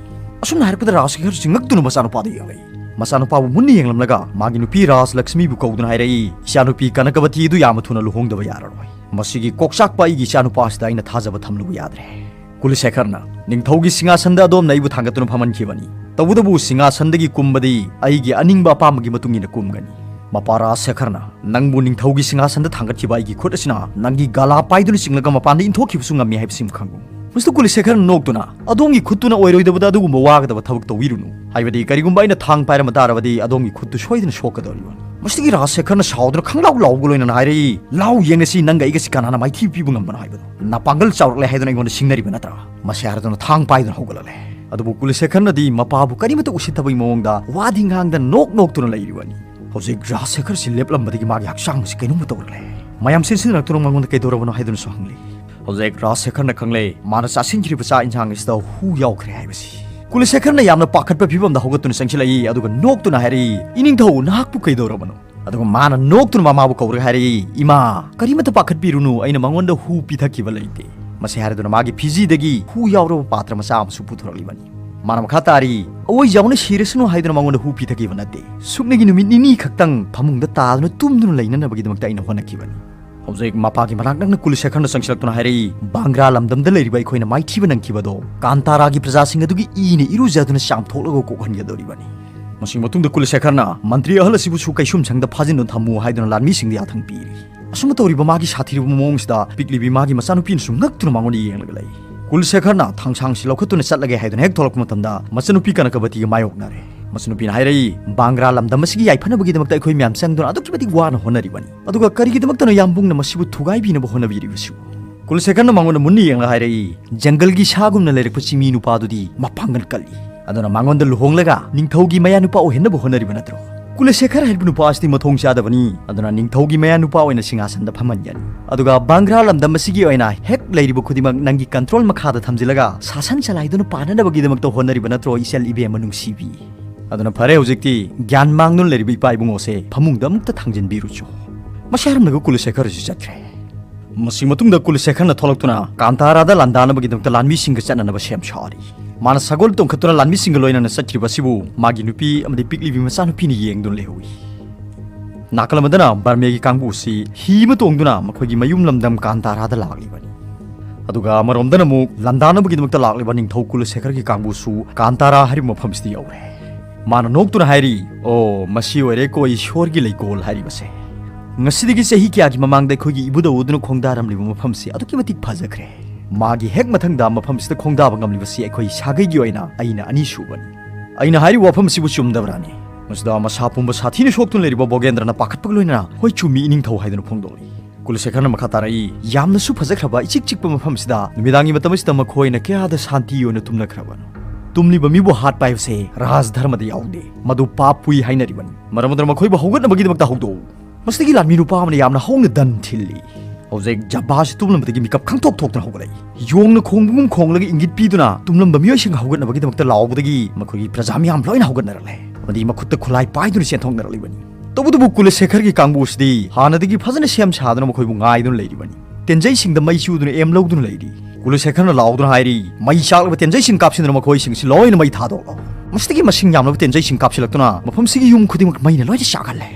ꯑꯁꯨꯝꯅ ꯍꯥꯏꯔꯛꯄꯗ ꯔꯥꯖꯁꯦꯈꯔꯁꯤ ꯉꯛꯇꯨꯅ ꯃꯆꯥꯅꯨꯄꯥꯗ ꯌꯦꯡꯂꯛꯏ꯫ ꯃꯆꯥꯅꯨꯄꯥꯕꯨ ꯃꯨꯟꯅ ꯌꯦꯡꯂꯝꯂꯒ ꯃꯥꯒꯤ ꯅꯨꯄꯤ ꯔꯥꯖꯂꯛꯁꯃꯤꯕꯨ ꯀꯧꯗꯨꯅ ꯍꯥꯏꯔꯛꯏ, "ꯏꯆꯥꯅꯨꯄꯤ ꯀꯅꯀꯕꯇꯤ ꯑꯗꯨ ꯌꯥꯝꯅ ꯊꯨꯅ ꯂꯨꯍꯣꯡꯗꯕ ꯌꯥꯔꯔꯣꯏ꯫ ꯃꯁꯤꯒꯤ ꯀꯣꯛꯆꯥꯛꯄ ꯑꯩꯒꯤ ꯏꯆꯥꯅꯨꯄꯥ ꯑꯁꯤꯗ ꯑꯩꯅ ꯊꯥꯖꯕ ꯊꯝꯂꯨꯕ ꯌꯥꯗ꯭ꯔꯦ"꯫ ꯀꯨꯂꯁꯦꯈꯔꯅ, "ꯅꯤꯡꯊꯧꯒꯤ ꯁꯤꯡꯍꯥꯁꯟꯗ ꯑꯗꯣꯝꯅ ꯑꯩꯕꯨ ꯊꯥꯡꯒꯠꯇꯨꯅ ꯐꯝꯍꯟꯈꯤꯕꯅꯤ꯫ ꯇꯧꯕꯇꯕꯨ ꯁꯤꯡꯍꯥꯁꯟꯗꯒꯤ ꯀꯨꯝꯕꯗꯤ ꯑꯩꯒꯤ ꯑꯅꯤꯡꯕ ꯑꯄꯥꯝꯕꯒꯤ ꯃꯇꯨꯡ ꯏꯟꯅ ꯀꯨꯝꯒꯅꯤ"꯫ ꯃꯄꯥ ꯔꯥꯖꯁꯦꯈꯔꯅ, "ꯅꯪꯕꯨ ꯅꯤꯡꯊꯧꯒꯤ ꯁꯤꯡꯍꯥꯁꯟꯗ ꯊꯥꯡꯒꯠꯈꯤꯕ ꯑꯩꯒꯤ ꯈꯨꯠ ꯑꯁꯤꯅ ꯅꯪꯒꯤ ꯒꯂꯥ ꯄꯥꯏꯗꯨꯅ ꯆꯤꯡꯂꯒ ꯃꯄꯥꯟꯗ ꯏꯟꯊꯣꯛꯈꯤꯕꯁꯨ ꯉꯝꯃꯤ ꯍꯥꯏꯕꯁꯤꯃ ꯈꯪꯉꯨ"꯫ ꯃꯤꯁꯇꯔ ꯀꯨꯂꯁꯦꯈꯔꯅ ꯅꯣꯛꯇꯨꯅ, "ꯑꯗꯣꯝꯒꯤ ꯈꯨꯠꯇꯨꯅ ꯑꯣꯏꯔꯣꯏꯗꯕꯗ ꯑꯗꯨꯒꯨꯝꯕ ꯋꯥꯒꯗꯕ ꯊꯕꯛ ꯇꯧꯕꯤꯔꯨꯅꯨ꯫ ꯍꯥꯏꯕꯗꯤ ꯀꯔꯤꯒꯨꯝꯕ ꯑꯩꯅ ꯊꯥꯡ ꯄꯥꯏꯔꯝꯕ ꯇꯥꯔꯕꯗꯤ ꯑꯗꯣꯝꯒꯤ ꯈꯨꯠꯇꯨ ꯁꯣꯏꯗꯅ ꯁꯣꯛꯀꯗꯧꯔꯤꯕꯅꯤ"꯫ ꯃꯁꯤꯗꯒꯤ ꯔꯥꯖꯁꯦꯈꯔꯅ ꯁꯥꯎꯗꯨꯅ ꯈꯪꯂꯥꯎ ꯂꯥꯎꯕꯒ ꯂꯣꯏꯅꯅ ꯍꯥꯏꯔꯛꯏ, "ꯂꯥꯎ ꯌꯦꯡꯅꯁꯤ ꯅꯪꯒ ꯑꯩꯒꯁꯤ ꯀꯅꯥꯅ ꯃꯥꯏꯊꯤꯕ ꯄꯤꯕ ꯉꯝꯕꯅꯣ ꯍꯥꯏꯕꯗꯨ꯫ ꯅꯄꯥꯡꯒꯜ ꯆꯥꯎꯔꯛꯂꯦ ꯍꯥꯏꯗꯨꯅ ꯑꯩꯉꯣꯟꯗ ꯁꯤꯡꯅꯔꯤꯕ ꯅꯠꯇ꯭ꯔꯥ?" ꯃꯁꯤ ꯍꯥꯏꯔꯗꯨꯅ ꯊꯥꯡ ꯄꯥꯏꯗꯨꯅ ꯍꯧꯒꯠꯂꯛꯂꯦ꯫ ꯑꯗꯨꯕꯨ ꯀꯨꯂꯁꯦꯈꯔꯅꯗꯤ ꯃꯄꯥꯕꯨ ꯀꯔꯤꯃꯠꯇ ꯎꯁꯤꯠꯇꯕꯒꯤ ꯃꯑꯣꯡꯗ ꯋꯥꯗꯤ ꯉꯥꯡꯗꯅ ꯅꯣꯛ ꯅꯣꯛꯇꯨꯅ ꯂꯩꯔꯤꯕꯅꯤ꯫ ꯍꯧꯖꯤꯛ ꯔꯥꯖꯁꯦꯈꯔꯁꯤ ꯂꯦꯞꯂꯝꯕꯗꯒꯤ ꯃꯥꯒꯤ ꯍꯛꯆꯥꯡ ꯑꯁꯤ ꯀꯩꯅꯣꯝꯃ ꯇꯧꯔꯛꯂꯦ꯫ ꯃꯌꯥꯝ ꯆꯦꯟꯁꯤꯟꯅꯔꯛꯇꯨꯅ ꯃꯉꯣꯟꯗ ꯀꯩꯗꯧꯔꯕꯅꯣ ꯍꯥꯏꯗꯨꯅꯁꯨ ꯍꯪꯂꯤ꯫ ꯍꯧꯖꯤꯛ ꯔꯥꯖꯁꯦꯈꯔꯅ ꯈꯪꯂꯦ, ꯃꯥꯅ ꯆꯥꯁꯤꯟꯈꯤꯕ ꯆꯥꯛ ꯏꯟꯁꯥꯡ ꯑꯁꯤꯗ ꯍꯨ ꯌꯥꯎꯈ꯭ꯔꯦ ꯍꯥꯏꯕꯁꯤ꯫ ꯀꯨꯂꯁꯦꯈꯔꯅ ꯌꯥꯝꯅ ꯄꯥꯈꯠꯄ ꯐꯤꯕꯝꯗ ꯍꯧꯒꯠꯇꯨꯅ ꯆꯪꯁꯤꯜꯂꯛꯏ, ꯑꯗꯨꯒ ꯅꯣꯛꯇꯨꯅ ꯍꯥꯏꯔꯛꯏ, "ꯏꯅꯤꯡꯊꯧ, ꯅꯍꯥꯛꯄꯨ ꯀꯩꯗꯧꯔꯕꯅꯣ?" ꯑꯗꯨꯒ ꯃꯥꯅ ꯅꯣꯛꯇꯨꯅ ꯃꯃꯥꯕꯨ ꯀꯧꯔꯒ ꯍꯥꯏꯔꯛꯏ, "ꯏꯃꯥ, ꯀꯔꯤꯃꯠꯇ ꯄꯥꯈꯠꯄꯤꯔꯨꯅꯨ, ꯑꯩꯅ ꯃꯉꯣꯟꯗ ꯍꯨ ꯄꯤꯊꯛꯈꯤꯕ ꯂꯩꯇꯦ꯫ ꯃꯁꯤ ꯍꯥꯏꯔꯗꯨꯅ ꯃꯥꯒꯤ ꯐꯤꯖꯤꯗꯒꯤ ꯍꯨ ꯌꯥꯎꯔꯕ ꯄꯥꯇ꯭ꯔ ꯃꯆꯥ ꯑꯃꯁꯨ ꯄꯨꯊꯣꯔꯛꯂꯤꯕꯅꯤ꯫ ꯃꯥꯅ ꯃꯈꯥ ꯇꯥꯔꯤ, ꯑꯋꯣꯏ ꯌꯥꯎꯅ ꯁꯤꯔꯁꯅꯨ ꯍꯥꯏꯗꯨꯅ ꯃꯉꯣꯟꯗ ꯍꯨ ꯄꯤꯊꯛꯈꯤꯕ ꯅꯠꯇꯦ꯫ ꯁꯨꯞꯅꯒꯤ ꯅꯨꯃꯤꯠ ꯅꯤꯅꯤ ꯈꯛꯇꯪ ꯐꯃꯨꯡꯗ ꯇꯥꯗꯨꯅ ꯇꯨꯝꯗꯨꯅ ꯂꯩꯅꯅꯕꯒꯤꯗꯃꯛꯇ ꯑꯩꯅ ꯍꯣꯠꯅꯈꯤꯕꯅꯤ꯫ ꯍꯧꯖꯤꯛ ꯃꯄꯥꯒꯤ ꯃꯅꯥꯛ ꯅꯛꯅ ꯀꯨꯂꯁꯦꯈꯔꯅ ꯆꯪꯁꯤꯜꯂꯛꯇꯨꯅ ꯍꯥꯏꯔꯛꯏ, "ꯕꯥꯡꯒ꯭ꯔꯥ ꯂꯝꯗꯝꯗ ꯂꯩꯔꯤꯕ ꯑꯩꯈꯣꯏꯅ ꯃꯥꯏꯊꯤꯕ ꯅꯪꯈꯤꯕꯗꯣ ꯀꯥꯟꯇꯥꯔꯥꯒꯤ ꯄ꯭ꯔꯖꯥꯁꯤꯡ ꯑꯗꯨꯒꯤ ꯏꯅ ꯏꯔꯨꯖꯗꯨꯅ ꯆꯥꯝꯊꯣꯛꯂꯒ ꯀꯣꯛꯍꯟꯒꯗꯧꯔꯤꯕꯅꯤ꯫" ꯃꯁꯤꯒꯤ ꯃꯇꯨꯡꯗ ꯀꯨꯂꯁꯦꯈꯔꯅ ꯃꯟꯇ꯭ꯔꯤ ꯑꯍꯜ ꯑꯁꯤꯕꯨꯁꯨ ꯀꯩꯁꯨꯝꯁꯪꯗ ꯐꯥꯖꯤꯟꯗꯨꯅ ꯊꯝꯃꯨ ꯍꯥꯏꯗꯨꯅ ꯂꯥꯟꯃꯤꯁꯤꯡꯗ ꯌꯥꯊꯪ ꯄꯤꯔꯤ꯫ ꯑꯁꯨꯝꯅ ꯇꯧꯔꯤꯕ ꯃꯥꯒꯤ ꯁꯥꯊꯤꯔꯕ ꯃꯑꯣꯡꯁꯤꯗ ꯄꯤꯛꯂꯤꯕꯤ ꯃꯥꯒꯤ ꯃꯆꯥꯅꯨꯄꯤꯅꯁꯨ ꯉꯛꯇꯨꯅ ꯃꯉꯣꯟꯗ ꯌꯦꯡꯂꯒ ꯂꯩ꯫ ꯀꯨꯂꯁꯦꯈꯔꯅ ꯊꯥꯡꯁꯥꯡꯁꯤ ꯂꯧꯈꯠꯇꯨꯅ ꯆꯠꯂꯒꯦ ꯍꯥꯏꯗꯨꯅ ꯍꯦꯛ ꯊꯣꯛꯂꯛꯄ ꯃꯇꯝꯗ ꯃꯆꯟꯅꯨꯄꯤ ꯀꯅꯀꯕꯇꯤꯒ ꯃꯥꯌꯣꯛꯅꯔꯦ꯫ ꯃꯆꯟꯅꯨꯄꯤꯅ ꯍꯥꯏꯔꯛꯏ, "ꯕꯥꯡꯒ꯭ꯔꯥ ꯂꯝꯗꯝ ꯑꯁꯤꯒꯤ ꯌꯥꯏꯐꯅꯕꯒꯤꯗꯃꯛꯇ ꯑꯩꯈꯣꯏ ꯃꯌꯥꯝ ꯆꯪꯗꯨꯅ ꯑꯗꯨꯛꯀꯤ ꯃꯇꯤꯛ ꯋꯥꯅ ꯍꯣꯠꯅꯔꯤꯕꯅꯤ꯫ ꯑꯗꯨꯒ ꯀꯔꯤꯒꯤꯗꯃꯛꯇꯅꯣ ꯌꯥꯝꯕꯨꯡꯅ ꯃꯁꯤꯕꯨ ꯊꯨꯒꯥꯏꯕꯤꯅꯕ ꯍꯣꯠꯅꯕꯤꯔꯤꯕꯁꯤꯕꯨ?" ꯀꯨꯂꯁꯦꯈꯔꯅ ꯃꯉꯣꯟꯗ ꯃꯨꯟꯅ ꯌꯦꯡꯂꯒ ꯍꯥꯏꯔꯛꯏ, "ꯖꯪꯒꯜꯒꯤ ꯁꯥꯒꯨꯝꯅ ꯂꯩꯔꯛꯄ ꯆꯤꯡꯃꯤ ꯅꯨꯄꯥꯗꯨꯗꯤ ꯃꯄꯥꯡꯒꯜ ꯀꯜꯂꯤ꯫ ꯑꯗꯨꯅ ꯃꯉꯣꯟꯗ ꯂꯨꯍꯣꯡꯂꯒ ꯅꯤꯡꯊꯧꯒꯤ ꯃꯌꯥ ꯅꯨꯄꯥ ꯑꯣꯏꯍꯟꯅꯕ ꯍꯣꯠꯅꯔꯤꯕ ꯅꯠꯇ꯭ꯔꯣ? ꯀꯨꯂꯁꯦꯈꯔ ꯍꯥꯏꯔꯤꯕ ꯅꯨꯄꯥ ꯑꯁꯤꯗꯤ ꯃꯊꯣꯡ ꯆꯥꯗꯕꯅꯤ꯫ ꯑꯗꯨꯅ ꯅꯤꯡꯊꯧꯒꯤ ꯃꯌꯥ ꯅꯨꯄꯥ ꯑꯣꯏꯅ ꯁꯤꯡꯍꯥꯁꯟꯗ ꯐꯝꯍꯟꯒꯅꯤ꯫ ꯑꯗꯨꯒ ꯕꯥꯡꯒ꯭ꯔꯥ ꯂꯝꯗꯝ ꯑꯁꯤꯒꯤ ꯑꯣꯏꯅ ꯍꯦꯛ ꯂꯩꯔꯤꯕ ꯈꯨꯗꯤꯡꯃꯛ ꯅꯪꯒꯤ ꯀꯟꯇ꯭ꯔꯣꯜ ꯃꯈꯥꯗ ꯊꯝꯖꯤꯜꯂꯒ ꯁꯥꯁꯟ ꯆꯂꯥꯏꯗꯨꯅ ꯄꯥꯟꯅꯅꯕꯒꯤꯗꯃꯛꯇ ꯍꯣꯠꯅꯔꯤꯕ ꯅꯠꯇ꯭ꯔꯣ, ꯏꯆꯜ ꯏꯕꯦꯝꯃ ꯅꯨꯡꯁꯤꯕꯤ?" ꯑꯗꯨꯅ ꯐꯔꯦ, ꯍꯧꯖꯤꯛꯇꯤ ꯒ꯭ꯌꯥꯟ ꯃꯥꯡꯗꯨꯅ ꯂꯩꯔꯤꯕ ꯏꯄꯥ ꯏꯕꯨꯡꯉꯣꯁꯦ ꯐꯃꯨꯡꯗ ꯑꯃꯨꯛꯇ ꯊꯥꯡꯖꯤꯟꯕꯤꯔꯨꯆꯣ꯫ ꯃꯁꯤ ꯍꯥꯏꯔꯝꯂꯒ ꯀꯨꯂꯁꯦꯈꯔꯁꯨ ꯆꯠꯈ꯭ꯔꯦ꯫ ꯃꯁꯤ ꯃꯇꯨꯡꯗ ꯀꯨꯂꯁꯦꯈꯔꯅ ꯊꯣꯛꯂꯛꯇꯨꯅ ꯀꯥꯟꯇꯥꯔꯥꯗ ꯂꯥꯟꯗꯥꯅꯕꯒꯤꯗꯃꯛꯇ ꯂꯥꯟꯃꯤꯁꯤꯡꯒ ꯆꯠꯅꯅꯕ ꯁꯦꯝ ꯁꯥꯔꯤ꯫ ꯃꯥꯅ ꯁꯒꯣꯜ ꯇꯣꯡꯈꯠꯇꯨꯅ ꯂꯥꯟꯃꯤꯁꯤꯡꯒ ꯂꯣꯏꯅꯅ ꯆꯠꯈꯤꯕ ꯑꯁꯤꯕꯨ ꯃꯥꯒꯤ ꯅꯨꯄꯤ ꯑꯃꯗꯤ ꯄꯤꯛꯂꯤꯕꯤ ꯃꯆꯥꯅꯨꯄꯤꯅ ꯌꯦꯡꯗꯨꯅ ꯂꯩꯍꯧꯏ꯫ ꯅꯥꯀꯜ ꯑꯃꯗꯅ ꯕꯔꯃꯦꯒꯤ ꯀꯥꯡꯕꯨ ꯑꯁꯤ ꯍꯤ ꯑꯃ ꯇꯣꯡꯗꯨꯅ ꯃꯈꯣꯏꯒꯤ ꯃꯌꯨꯝ ꯂꯝꯗꯝ ꯀꯥꯟꯇꯥꯔꯥꯗ ꯂꯥꯛꯂꯤꯕꯅꯤ꯫ ꯑꯗꯨꯒ ꯑꯃꯔꯣꯝꯗꯅ ꯑꯃꯨꯛ ꯂꯥꯟꯗꯥꯅꯕꯒꯤꯗꯃꯛꯇ ꯂꯥꯛꯂꯤꯕ ꯅꯤꯡꯊꯧ ꯀꯨꯂꯁꯦꯈꯔꯒꯤ ꯀꯥꯡꯕꯨꯁꯨ ꯀꯥꯟꯇꯥꯔꯥ ꯍꯥꯏꯔꯤꯕ ꯃꯐꯝꯁꯤꯗ ꯌꯧꯔꯦ꯫ ꯃꯥꯅ ꯅꯣꯛꯇꯨꯅ ꯍꯥꯏꯔꯤ, "ꯑꯣ, ꯃꯁꯤ ꯑꯣꯏꯔꯦꯀꯣ ꯏꯁꯣꯔꯒꯤ ꯂꯩꯀꯣꯜ ꯍꯥꯏꯔꯤꯕꯁꯦ꯫ ꯉꯁꯤꯗꯒꯤ ꯆꯍꯤ ꯀꯌꯥꯒꯤ ꯃꯃꯥꯡꯗ ꯑꯩꯈꯣꯏꯒꯤ ꯏꯕꯨꯙꯧ ꯑꯗꯨꯅ ꯈꯣꯡꯗꯥꯔꯝꯂꯤꯕ ꯃꯐꯝꯁꯤ ꯑꯗꯨꯛꯀꯤ ꯃꯇꯤꯛ ꯐꯖꯈ꯭ꯔꯦ꯫ ꯃꯥꯒꯤ ꯍꯦꯛ ꯃꯊꯪꯗ ꯃꯐꯝꯁꯤꯗ ꯈꯣꯡꯗꯥꯕ ꯉꯝꯂꯤꯕꯁꯤ ꯑꯩꯈꯣꯏ ꯁꯥꯒꯩꯒꯤ ꯑꯣꯏꯅ ꯑꯩꯅ ꯑꯅꯤꯁꯨꯕꯅꯤ꯫" ꯑꯩꯅ ꯍꯥꯏꯔꯤꯕ ꯋꯥꯐꯝꯁꯤꯕꯨ ꯆꯨꯝꯗꯕ꯭ꯔꯥꯅꯦ? ꯃꯁꯤꯗ ꯃꯁꯥ ꯄꯨꯝꯕ ꯁꯥꯊꯤꯅ ꯁꯣꯛꯇꯨꯅ ꯂꯩꯔꯤꯕ ꯕꯣꯒꯦꯟꯗ꯭ꯔꯅ ꯄꯥꯈꯠꯄꯒ ꯂꯣꯏꯅꯅ, "ꯍꯣꯏ, ꯆꯨꯝꯃꯤ, ꯏꯅꯤꯡꯊꯧ" ꯍꯥꯏꯗꯨꯅ ꯐꯣꯡꯗꯣꯛꯂꯤ꯫ ꯀꯨꯂꯁꯦꯈꯔꯅ ꯃꯈꯥ ꯇꯥꯔꯛꯏ, "ꯌꯥꯝꯅꯁꯨ ꯐꯖꯈ꯭ꯔꯕ ꯏꯆꯤꯛ ꯆꯤꯛꯄ ꯃꯐꯝꯁꯤꯗ ꯅꯨꯃꯤꯗꯥꯡꯒꯤ ꯃꯇꯝ ꯑꯁꯤꯗ ꯃꯈꯣꯏꯅ ꯀꯌꯥꯗ ꯁꯥꯟꯇꯤ ꯑꯣꯏꯅ ꯇꯨꯝꯅꯈ꯭ꯔꯕꯅꯣ? ꯇꯨꯝꯂꯤꯕ ꯃꯤꯕꯨ ꯍꯥꯠꯄ ꯍꯥꯏꯕꯁꯦ ꯔꯥꯖ ꯙꯔꯃꯗ ꯌꯥꯎꯗꯦ꯫ ꯃꯗꯨ ꯄꯥꯞ ꯄꯨꯏ ꯍꯥꯏꯅꯔꯤꯕꯅꯤ꯫ ꯃꯔꯝ ꯑꯗꯨꯅ ꯃꯈꯣꯏꯕꯨ ꯍꯧꯒꯠꯅꯕꯒꯤꯗꯃꯛꯇ ꯍꯧꯗꯣꯛꯎ꯫ ꯃꯁꯤꯗꯒꯤ ꯂꯥꯟꯃꯤ ꯅꯨꯄꯥ ꯑꯃꯅ ꯌꯥꯝꯅ ꯍꯧꯅ ꯗꯟ ꯊꯤꯜꯂꯤ꯫ ꯍꯧꯖꯤꯛ ꯖꯕꯥꯁꯤ ꯇꯨꯝꯂꯝꯕꯗꯒꯤ ꯃꯤꯀꯞ ꯈꯪꯊꯣꯛ ꯊꯣꯛꯇꯨꯅ ꯍꯧꯒꯠꯂꯛꯏ꯫ ꯌꯣꯡꯅ ꯈꯣꯡꯕꯒꯨꯝ ꯈꯣꯡꯂꯒ ꯏꯪꯒꯤꯠ ꯄꯤꯗꯨꯅ ꯇꯨꯝꯂꯝꯕ ꯃꯤꯑꯣꯏꯁꯤꯡ ꯍꯧꯒꯠꯅꯕꯒꯤꯗꯃꯛꯇ ꯂꯥꯎꯕꯗꯒꯤ ꯃꯈꯣꯏꯒꯤ ꯄ꯭ꯔꯖꯥ ꯃꯤꯌꯥꯝ ꯂꯣꯏꯅ ꯍꯧꯒꯠꯅꯔꯛꯂꯦ꯫ ꯑꯃꯗꯤ ꯃꯈꯨꯠꯇ ꯈꯨꯠꯂꯥꯏ ꯄꯥꯏꯗꯨꯅ ꯆꯦꯟꯊꯣꯛꯅꯔꯛꯂꯤꯕꯅꯤ꯫ ꯇꯧꯕꯇꯕꯨ ꯀꯨꯂꯁꯦꯈꯔꯒꯤ ꯀꯥꯡꯕꯨ ꯑꯁꯤꯗꯤ ꯍꯥꯟꯅꯗꯒꯤ ꯐꯖꯅ ꯁꯦꯝ ꯁꯥꯗꯨꯅ ꯃꯈꯣꯏꯕꯨ ꯉꯥꯏꯗꯨꯅ ꯂꯩꯔꯤꯕꯅꯤ꯫ ꯇꯦꯟꯖꯩꯁꯤꯡꯗ ꯃꯩ ꯆꯨꯗꯨꯅ ꯑꯦꯝ ꯂꯧꯗꯨꯅ ꯂꯩꯔꯤ꯫ ꯀꯨꯂꯁꯦꯈꯔꯅ ꯂꯥꯎꯗꯨꯅ ꯍꯥꯏꯔꯤ, "ꯃꯩ ꯆꯥꯛꯂꯕ ꯇꯦꯟꯖꯩꯁꯤꯡ ꯀꯥꯞꯁꯤꯟꯗꯨꯅ ꯃꯈꯣꯏꯁꯤꯡꯁꯤ ꯂꯣꯏꯅ ꯃꯩ ꯊꯥꯗꯣꯛꯂꯣ꯫ ꯃꯁꯤꯗꯒꯤ ꯃꯁꯤꯡ ꯌꯥꯝꯂꯕ ꯇꯦꯟꯖꯩꯁꯤꯡ ꯀꯥꯞꯁꯤꯜꯂꯛꯇꯨꯅ ꯃꯐꯝꯁꯤꯒꯤ ꯌꯨꯝ ꯈꯨꯗꯤꯡꯃꯛ ꯃꯩꯅ ꯂꯣꯏꯅ ꯆꯥꯛꯍꯜꯂꯦ꯫